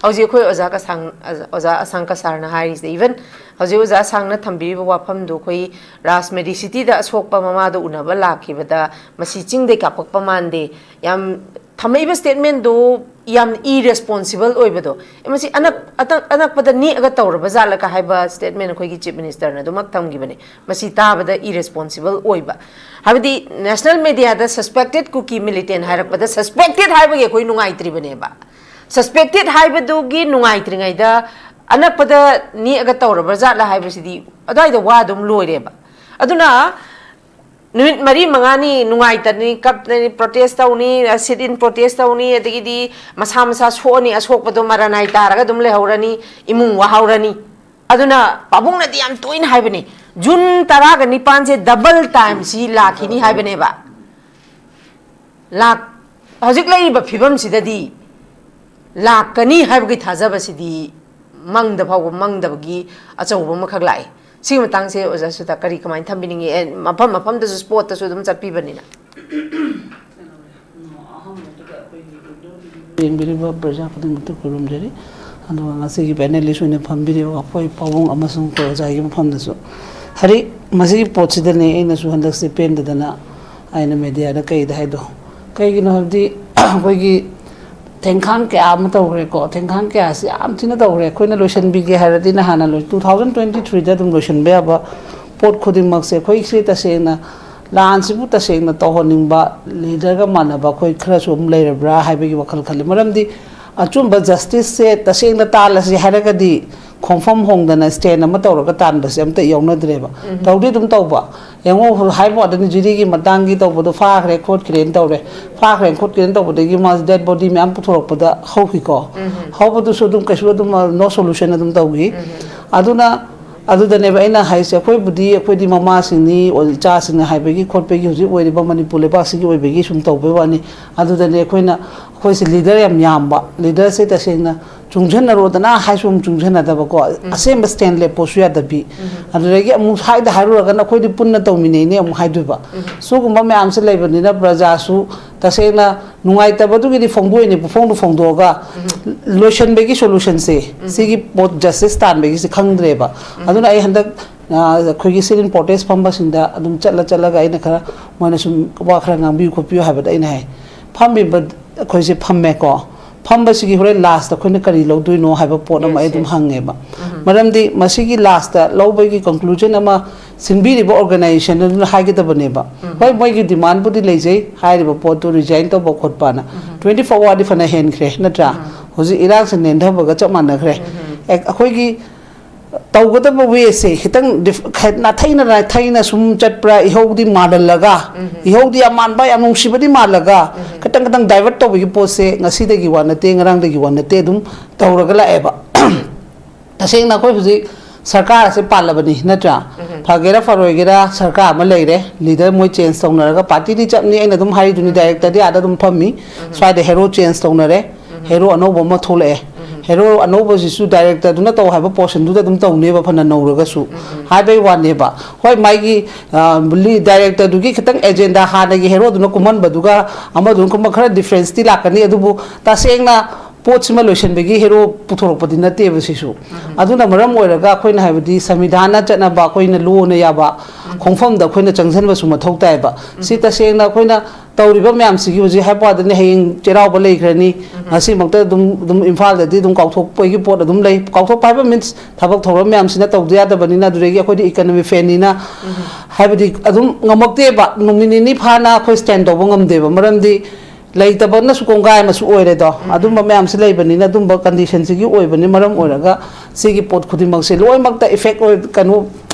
ꯍꯧꯖꯤꯛ ꯑꯩꯈꯣꯏ ꯑꯣꯖꯥ ꯀꯁꯥꯡ-, ꯑꯣꯖꯥ ꯑꯁꯥꯡꯀ sirꯅ ꯍꯥꯏꯔꯤꯁꯦ, even ꯍꯧꯖꯤꯛ ꯑꯣꯖꯥ ꯑꯁꯥꯡꯅ ꯊꯝꯕꯤꯔꯤꯕ ꯋꯥꯐꯝꯗꯨ, ꯑꯩꯈꯣꯏ ꯔꯥꯖ medicityꯗ ꯑꯁꯣꯛꯄ ꯃꯃꯥꯗꯣ ꯎꯅꯕ ꯂꯥꯛꯈꯤꯕꯗ, ꯃꯁꯤ ꯆꯤꯡꯗꯩ ꯀꯥꯞꯄꯛꯄ ꯃꯥꯟꯗꯦ, ꯌꯥꯝ ꯊꯝꯃꯛꯏꯕ statementꯗꯨ ꯌꯥꯝ irresponsible ꯑꯣꯏꯕꯗꯣ, ꯑꯦ, ꯃꯁꯤ ꯑꯅꯛ-, ꯑꯇꯛ-, ꯑꯅꯛꯄꯗ ꯅꯦꯛꯑꯒ ꯇꯧꯔꯕ ꯖꯥꯠꯂꯒ ꯍꯥꯏꯕ statement ꯑꯩꯈꯣꯏꯒꯤ Chief Ministerꯅ ꯑꯗꯨꯃꯛ ꯊꯝꯈꯤꯕꯅꯦ꯫ ꯃꯁꯤ ꯇꯥꯕꯗ irresponsible ꯑꯣꯏꯕ꯫ ꯍꯥꯏꯕꯗꯤ national mediaꯗ suspected Kuki militant ꯍꯥꯏꯔꯛꯄꯗ, suspected ꯍꯥꯏꯕꯒꯤ ꯑꯩꯈꯣꯏ ꯅꯨꯡꯉꯥꯏꯇ꯭ꯔꯤꯕꯅꯦꯕ꯫ Suspected ꯍꯥꯏꯕꯗꯨꯒꯤ ꯅꯨꯡꯉꯥꯏꯇ꯭ꯔꯤꯉꯩꯗ ꯑꯅꯛꯄꯗ ꯅꯦꯛꯑꯒ ꯇꯧꯔꯕ ꯖꯥꯠꯂ ꯍꯥꯏꯕꯁꯤꯗꯤ ꯑꯗꯨꯋꯥꯏꯗ ꯋꯥ ꯑꯗꯨꯝ ꯂꯣꯏꯔꯦꯕ꯫ ꯑꯗꯨꯅ ꯅꯨꯃꯤꯠ ꯃꯔꯤ ꯃꯉꯥꯅꯤ ꯅꯨꯡꯉꯥꯏꯇꯅꯤ, ꯀꯞꯇꯅꯤ, protest ꯇꯧꯅꯤ, sit in protest ꯇꯧꯅꯤ, ꯑꯗꯒꯤꯗꯤ ꯃꯁꯥ ꯃꯁꯥ ꯁꯣꯛꯑꯅꯤ, ꯑꯁꯣꯛꯄꯗꯣ ꯃꯔꯅꯥꯏ ꯇꯥꯔꯒ ꯑꯗꯨꯝ ꯂꯩꯍꯧꯔꯅꯤ, ꯏꯃꯨꯡ ꯋꯥꯍꯧꯔꯅꯤ꯫ ꯑꯗꯨꯅ ꯄꯥꯕꯨꯡꯅꯗꯤ ꯌꯥꯝ ꯇꯣꯏꯅ ꯍꯥꯏꯕꯅꯤ, ꯖꯨꯟ ꯇꯔꯥꯒ ꯅꯤꯄꯥꯟꯁꯦ double timeꯁꯤ ꯂꯥꯛꯈꯤꯅꯤ ꯍꯥꯏꯕꯅꯦꯕ꯫ ꯂꯥꯛ-, ꯍꯧꯖꯤꯛ ꯂꯩꯔꯤꯕ ꯐꯤꯕꯝꯁꯤꯗꯗꯤ ꯂꯥꯛꯀꯅꯤ ꯍꯥꯏꯕꯒꯤ ꯊꯥꯖꯕꯁꯤꯗꯤ ꯃꯪꯗ ꯐꯥꯎꯕ ꯃꯪꯗꯕꯒꯤ ꯑꯆꯧꯕ ꯑꯃꯈꯛ ꯂꯥꯛꯑꯦ꯫ ꯁꯤꯒꯤ ꯃꯇꯥꯡꯁꯦ ꯑꯣꯖꯥ ꯁꯨꯖꯥꯇꯥ ꯀꯔꯤ, ꯀꯃꯥꯏꯅ ꯊꯝꯕꯤꯅꯤꯡꯉꯤ? ꯑꯦ, ꯃꯐꯝ ꯃꯐꯝꯗꯁꯨ spotꯇꯁꯨ ꯑꯗꯨꯝ ꯆꯠꯄꯤꯕꯅꯤꯅ꯫ ꯌꯦꯡꯕꯤꯔꯤꯕ ꯄ꯭ꯔꯖꯥ ꯈꯨꯗꯤꯡꯃꯛꯇ ꯈꯨꯔꯨꯝꯖꯔꯤ꯫ ꯑꯗꯨꯒ ꯉꯁꯤꯒꯤ panelist ꯑꯣꯏꯅ ꯐꯝꯕꯤꯔꯤꯕ ꯑꯩꯈꯣꯏ ꯄꯥꯕꯨꯡ ꯑꯃꯁꯨꯡ ꯑꯩꯈꯣꯏ ꯑꯣꯖꯥꯒꯤ ꯃꯐꯝꯗꯁꯨ꯫ ꯍꯥꯏꯗꯤ, ꯃꯁꯤꯒꯤ ꯄꯣꯠꯁꯤꯗꯅꯦ ꯑꯩꯅꯁꯨ ꯍꯟꯗꯛꯁꯦ ꯄꯦꯟꯗꯗꯅ ꯑꯩꯅ mediaꯗ ꯀꯩꯗ ꯍꯥꯏꯗꯣ꯫ ꯀꯩꯒꯤꯅꯣ ꯍꯥꯏꯕꯗꯤ, ꯑꯩꯈꯣꯏꯒꯤ ꯊꯦꯡꯈꯥꯡ ꯀꯌꯥ ꯑꯃ ꯇꯧꯈ꯭ꯔꯦꯀꯣ꯫ ꯊꯦꯡꯈꯥꯡ ꯀꯌꯥꯁꯤ ꯌꯥꯝ ꯊꯤꯅ ꯇꯧꯈ꯭ꯔꯦ꯫ ꯑꯩꯈꯣꯏꯅ ꯂꯣꯏꯁꯤꯟꯕꯤꯒꯦ ꯍꯥꯏꯔꯗꯤ ꯅꯍꯥꯟꯅ ꯂꯣꯏ-, two thousand twenty threeꯗ ꯑꯗꯨꯝ ꯂꯣꯏꯁꯤꯟꯕ ꯌꯥꯕ ꯄꯣꯠ ꯈꯨꯗꯤꯡꯃꯛꯁꯦ ꯑꯩꯈꯣꯏꯁꯦ ꯇꯁꯦꯡꯅ ꯂꯥꯟꯁꯤꯕꯨ ꯇꯁꯦꯡꯅ ꯇꯧꯍꯟꯅꯤꯡꯕ ꯂꯤꯗꯔꯒ ꯃꯥꯟꯅꯕ ꯑꯩꯈꯣꯏ ꯈꯔꯁꯨ ꯑꯗꯨꯝ ꯂꯩꯔꯕ꯭ꯔꯥ ꯍꯥꯏꯕꯒꯤ ꯋꯥꯈꯜ ꯈꯜꯂꯤ꯫ ꯃꯔꯝꯗꯤ ꯑꯆꯨꯝꯕ ꯖꯁꯇꯤꯁꯁꯦ ꯇꯁꯦꯡꯅ ꯇꯥꯜꯂꯁꯤ ꯍꯥꯏꯔꯒꯗꯤ ꯈꯣꯡꯐꯝ ꯍꯣꯡꯗꯅ ꯁ꯭ꯇꯦꯟ ꯑꯃ ꯇꯧꯔꯒ ꯇꯥꯟꯕꯁꯦ ꯑꯝꯇ ꯌꯥꯎꯅꯗ꯭ꯔꯦꯕ꯫ ꯇꯧꯗꯤ ꯑꯗꯨꯝ ꯇꯧꯕ꯫ ꯌꯦꯡꯉꯣ, ꯍꯥꯏꯕ ꯋꯥꯗꯅꯤ, ꯖꯨꯔꯤꯒꯤ ꯃꯇꯥꯡꯒꯤ ꯇꯧꯕꯗꯣ ꯐꯥꯈ꯭ꯔꯦ ꯈꯣꯠꯈ꯭ꯔꯦꯅ ꯇꯧꯔꯦ꯫ ꯐꯥꯈ꯭ꯔꯦ ꯈꯣꯠꯈ꯭ꯔꯦꯅ ꯇꯧꯕꯗꯒꯤ ꯃꯥꯁꯦ ꯗꯦꯗ ꯕꯣꯗꯤ ꯃꯌꯥꯝ ꯄꯨꯊꯣꯔꯛꯄꯗ ꯍꯧꯈꯤꯀꯣ꯫ ꯍꯧꯕꯗꯨꯁꯨ ꯑꯗꯨꯝ ꯀꯩꯁꯨ ꯑꯗꯨꯝ ꯅꯣ ꯁꯣꯂꯨꯁꯟ ꯑꯗꯨꯝ ꯇꯧꯈꯤ꯫ ꯑꯗꯨꯅ ꯑꯗꯨꯗꯅꯦꯕ ꯑꯩꯅ ꯍꯥꯏꯁꯦ, ꯑꯩꯈꯣꯏꯕꯨꯗꯤ ꯑꯩꯈꯣꯏꯗꯤ ꯃꯃꯥꯁꯤꯡꯅꯤ, ꯑꯣ, ꯏꯆꯥꯁꯤꯡꯅ ꯍꯥꯏꯕꯒꯤ ꯈꯣꯠꯄꯒꯤ ꯍꯧꯖꯤꯛ ꯑꯣꯏꯔꯤꯕ ꯃꯅꯤꯄꯨꯔ ꯂꯩꯕꯥꯛꯁꯤꯒꯤ ꯑꯣꯏꯕꯒꯤ ꯁꯨꯝ ꯇꯧꯕꯩ ꯋꯥꯅꯤ꯫ ꯑꯗꯨꯗꯅꯦ ꯑꯩꯈꯣꯏꯅ, ꯑꯩꯈꯣꯏꯁꯦ ꯂꯤꯗꯔ ꯌꯥꯝ ꯌꯥꯝꯕ, ꯂꯤꯗꯔꯁꯦ ꯇꯁꯦꯡꯅ ꯆꯨꯡꯁꯤꯟꯅꯔꯣꯗꯅ ꯍꯥꯏꯁꯨ ꯑꯃꯨꯛ ꯆꯨꯡꯁꯤꯟꯅꯗꯕꯀꯣ꯫ ꯑꯁꯦꯡꯕ ꯁ꯭ꯇꯦꯟ ꯂꯦꯞꯄꯣꯁꯨ ꯌꯥꯗꯕꯤ꯫ ꯑꯗꯨꯗꯒꯤ ꯑꯃꯨꯛ ꯍꯥꯏꯗ ꯍꯥꯏꯔꯨꯔꯒꯅ ꯑꯩꯈꯣꯏꯗꯤ ꯄꯨꯟꯅ ꯇꯧꯃꯤꯟꯅꯩꯅꯦ ꯑꯃꯨꯛ ꯍꯥꯏꯗꯣꯏꯕ꯫ ꯁꯤꯒꯨꯝꯕ ꯃꯌꯥꯝꯁꯦ ꯂꯩꯕꯅꯤꯅ ꯄ꯭ꯔꯖꯥꯁꯨ ꯇꯁꯦꯡꯅ ꯅꯨꯡꯉꯥꯏꯇꯕꯗꯨꯒꯤꯗꯤ ꯐꯣꯡꯗꯣꯛꯏꯅꯦ, ꯄꯨꯐꯣꯡꯗꯨ ꯐꯣꯡꯗꯣꯛꯑꯒ ꯂꯣꯏꯁꯟꯕꯒꯤ ꯁꯣꯂꯨꯁꯟꯁꯦ, ꯁꯤꯒꯤ ꯄꯣꯠ ꯖꯁꯇꯤꯁ ꯇꯥꯟꯕꯒꯤꯁꯦ ꯈꯪꯗ꯭ꯔꯦꯕ꯫ ꯑꯗꯨꯅ ꯑꯩ ꯍꯟꯗꯛ, ꯑ, ꯑꯩꯈꯣꯏꯒꯤ ꯁꯤꯠ ꯏꯟ ꯄ꯭ꯔꯣꯇꯦꯁ ꯐꯝꯕꯁꯤꯡꯗ ꯑꯗꯨꯝ ꯆꯠꯂ ꯆꯠꯂꯒ ꯑꯩꯅ ꯈꯔ, ꯃꯣꯏꯅ ꯁꯨꯝ ꯋꯥ ꯈꯔ ꯉꯥꯡꯕꯤꯌꯨ ꯈꯣꯠꯄꯤꯌꯨ ꯍꯥꯏꯕꯗ ꯑꯩꯅ ꯍꯥꯏ, ꯐꯝꯃꯤꯕ ꯑꯩꯈꯣꯏꯁꯦ ꯐꯝꯃꯦꯀꯣ, ꯐꯝꯕꯁꯤꯒꯤ ꯍꯣꯔꯦꯟ ꯂꯥꯁꯇ ꯑꯩꯈꯣꯏꯅ ꯀꯔꯤ ꯂꯧꯗꯣꯏꯅꯣ ꯍꯥꯏꯕ ꯄꯣꯠ ꯑꯃ ꯑꯩ ꯑꯗꯨꯝ ꯍꯪꯉꯦꯕ꯫ ꯃꯔꯝꯗꯤ ꯃꯁꯤꯒꯤ ꯂꯥꯁꯇ ꯂꯧꯕꯒꯤ ꯀꯟꯀ꯭ꯂꯨꯖꯟ ꯑꯃ ꯁꯤꯟꯕꯤꯔꯤꯕ ꯑꯣꯔꯒꯅꯥꯏꯖꯦꯁꯟ ꯑꯗꯨꯅ ꯍꯥꯏꯒꯗꯕꯅꯦꯕ꯫ ꯍꯣꯏ, ꯃꯣꯏꯒꯤ ꯗꯤꯃꯥꯟꯕꯨꯗꯤ ꯂꯩꯖꯩ, ꯍꯥꯏꯔꯤꯕ ꯄꯣꯠꯇꯨ ꯔꯤꯖꯥꯏꯟ ꯇꯧꯕ ꯈꯣꯠꯄꯅ꯫ ꯇ꯭ꯋꯦꯟꯇꯤ ꯐꯣꯔ ꯑꯋꯥꯔꯗꯤ ꯐꯅ ꯍꯦꯟꯈ꯭ꯔꯦ, ꯅꯠꯇ꯭ꯔꯥ? ꯍꯧꯖꯤꯛ ꯏꯔꯥꯡꯁꯦ ꯅꯦꯟꯊꯕꯒ ꯆꯞ ꯃꯥꯟꯅꯈ꯭ꯔꯦ꯫ ꯑꯦ, ꯑꯩꯈꯣꯏꯒꯤ ꯇꯧꯒꯗꯕ ꯋꯦꯁꯦ ꯈꯤꯇꯪ ꯗꯤꯐ-, ꯈ-, ꯅꯥꯊꯩꯅ ꯅꯥꯊꯩꯅ ꯁꯨꯝ ꯆꯠꯄ꯭ꯔꯥ, ꯏꯍꯧꯗꯤ ꯃꯥꯜꯍꯜꯂꯒ, ꯏꯍꯧꯗꯤ ꯌꯥꯝ ꯃꯥꯟꯕ, ꯌꯥꯝ ꯅꯨꯡꯁꯤꯕꯗꯤ ꯃꯥꯜꯂꯒ, ꯈꯤꯇꯪ ꯈꯤꯇꯪ ꯗꯥꯏꯚꯔꯠ ꯇꯧꯕꯒꯤ ꯄꯣꯠꯁꯦ ꯉꯁꯤꯗꯒꯤ ꯋꯥ ꯅꯠꯇꯦ, ꯉꯔꯥꯡꯗꯒꯤ ꯋꯥ ꯅꯠꯇꯦ, ꯑꯗꯨꯝ ꯇꯧꯔꯒ ꯂꯥꯛꯑꯦꯕ꯫ ꯇꯁꯦꯡꯅ ꯑꯩꯈꯣꯏ ꯍꯧꯖꯤꯛ ꯁꯔꯀꯥꯔ ꯑꯁꯦ ꯄꯥꯜꯂꯕꯅꯤ, ꯅꯠꯇ꯭ꯔꯥ? ꯐꯒꯦꯔꯥ ꯐꯔꯣꯏꯒꯦꯔꯥ ꯁꯔꯀꯥꯔ ꯑꯃ ꯂꯩꯔꯦ, ꯂꯤꯗꯔ ꯃꯣꯏ ꯆꯦꯟꯖ ꯇꯧꯅꯔꯒ, ꯄꯥꯔꯇꯤꯗꯤ ꯆꯞꯅꯤ, ꯑꯩꯅ ꯑꯗꯨꯝ ꯍꯥꯏꯔꯤꯗꯨꯅꯤ, ꯗꯥꯏꯔꯦꯛꯇꯔꯗꯤ ꯑꯥꯗ ꯑꯗꯨꯝ ꯐꯝꯃꯤ꯫ ꯁ꯭ꯋꯥꯏꯗ ꯍꯦꯔꯣ ꯆꯦꯟꯖ ꯇꯧꯅꯔꯦ, ꯍꯦꯔꯣ ꯑꯅꯧꯕ ꯑꯃ ꯊꯣꯛꯂꯛꯑꯦ꯫ ꯍꯦꯔꯣ ꯑꯅꯧꯕꯁꯤꯁꯨ ꯗꯥꯏꯔꯦꯛꯇꯔꯗꯨꯅ ꯇꯧ ꯍꯥꯏꯕ ꯄꯣꯔꯁꯟꯗꯨꯗ ꯑꯗꯨꯝ ꯇꯧꯅꯦꯕ, ꯐꯅ ꯅꯧꯔꯒꯁꯨ꯫ ꯍꯥꯏꯕꯩ ꯋꯥꯅꯦꯕ꯫ ꯍꯣꯏ, ꯃꯥꯒꯤ, ꯑ, ꯂꯤ-, ꯗꯥꯏꯔꯦꯛꯇꯔꯗꯨꯒꯤ ꯈꯤꯇꯪ ꯑꯦꯖꯦꯟꯗꯥ ꯍꯥꯟꯅꯒꯤ ꯍꯦꯔꯣꯗꯨꯅ ꯀꯨꯝꯍꯟꯕꯗꯨꯒ ꯑꯃꯗꯨꯅ ꯀꯨꯝꯕ ꯈꯔ ꯗꯤꯐ꯭ꯔꯦꯟꯁꯇꯤ ꯂꯥꯛꯀꯅꯤ, ꯑꯗꯨꯕꯨ ꯇꯁꯦꯡꯅ ꯄꯣꯠꯁꯤꯃ ꯂꯣꯏꯁꯤꯟꯕꯒꯤ ꯍꯦꯔꯣ ꯄꯨꯊꯣꯔꯛꯄꯗꯤ ꯅꯠꯇꯦꯕ ꯁꯤꯁꯨ꯫ ꯑꯗꯨꯅ ꯃꯔꯝ ꯑꯣꯏꯔꯒ ꯑꯩꯈꯣꯏꯅ ꯍꯥꯏꯕꯗꯤ ꯁꯪꯕꯤꯙꯥꯟꯅ ꯆꯠꯅꯕ, ꯑꯩꯈꯣꯏꯅ ꯂꯣꯅ ꯌꯥꯕ ꯈꯣꯡꯐꯝꯗ ꯑꯩꯈꯣꯏꯅ ꯆꯪꯁꯤꯟꯕꯁꯨ ꯃꯊꯧ ꯇꯥꯏꯕ꯫ ꯁꯤ ꯇꯁꯦꯡꯅ ꯑꯩꯈꯣꯏꯅ ꯇꯧꯔꯤꯕ ꯃꯌꯥꯝꯁꯤꯒꯤ ꯍꯧꯖꯤꯛ ꯍꯥꯏꯕ ꯋꯥꯗꯅꯤ, ꯍꯌꯦꯡ ꯆꯩꯔꯥꯎꯕ ꯂꯩꯈ꯭ꯔꯅꯤ, ꯉꯁꯤꯃꯛꯇ ꯑꯗꯨꯝ ꯑꯗꯨꯝ ꯏꯝꯐꯥꯜꯗꯗꯤ ꯑꯗꯨꯝ ꯀꯥꯎꯊꯣꯛꯄꯒꯤ ꯄꯣꯠ ꯑꯗꯨꯝ ꯂꯩ꯫ ꯀꯥꯎꯊꯣꯛꯄ ꯍꯥꯏꯕ ꯃꯤꯟꯁ ꯊꯕꯛ ꯊꯧꯔꯝ ꯃꯌꯥꯝꯁꯤꯅ ꯇꯧꯗ ꯌꯥꯗꯕꯅꯤꯅ, ꯑꯗꯨꯗꯒꯤ ꯑꯩꯈꯣꯏꯗꯤ ꯏꯀꯅꯃꯤ ꯐꯦꯟꯅꯤꯅ ꯍꯥꯏꯕꯗꯤ ꯑꯗꯨꯝ ꯉꯝꯃꯛꯇꯦꯕ꯫ ꯅꯨꯃꯤꯠ ꯅꯤꯅꯤ ꯐꯥꯅ ꯑꯩꯈꯣꯏ ꯁ꯭ꯇꯦꯟ ꯇꯧꯕ ꯉꯝꯗꯦꯕ꯫ ꯃꯔꯝꯗꯤ ꯂꯩꯇꯕꯅꯁꯨ ꯀꯣꯡꯒꯥꯏ ꯑꯃꯁꯨ ꯑꯣꯏꯔꯦꯗꯣ꯫ ꯑꯗꯨꯝꯕ ꯃꯌꯥꯝꯁꯤ ꯂꯩꯕꯅꯤꯅ, ꯑꯗꯨꯝꯕ ꯀꯟꯗꯤꯁꯟꯁꯤꯒꯤ ꯑꯣꯏꯕꯅꯤ꯫ ꯃꯔꯝ ꯑꯣꯏꯔꯒ ꯁꯤꯒꯤ ꯄꯣꯠ ꯈꯨꯗꯤꯡꯃꯛꯁꯦ ꯂꯣꯏꯅꯃꯛꯇ ꯏꯐꯦꯛ ꯑꯣꯏ, ꯀꯩꯅꯣ,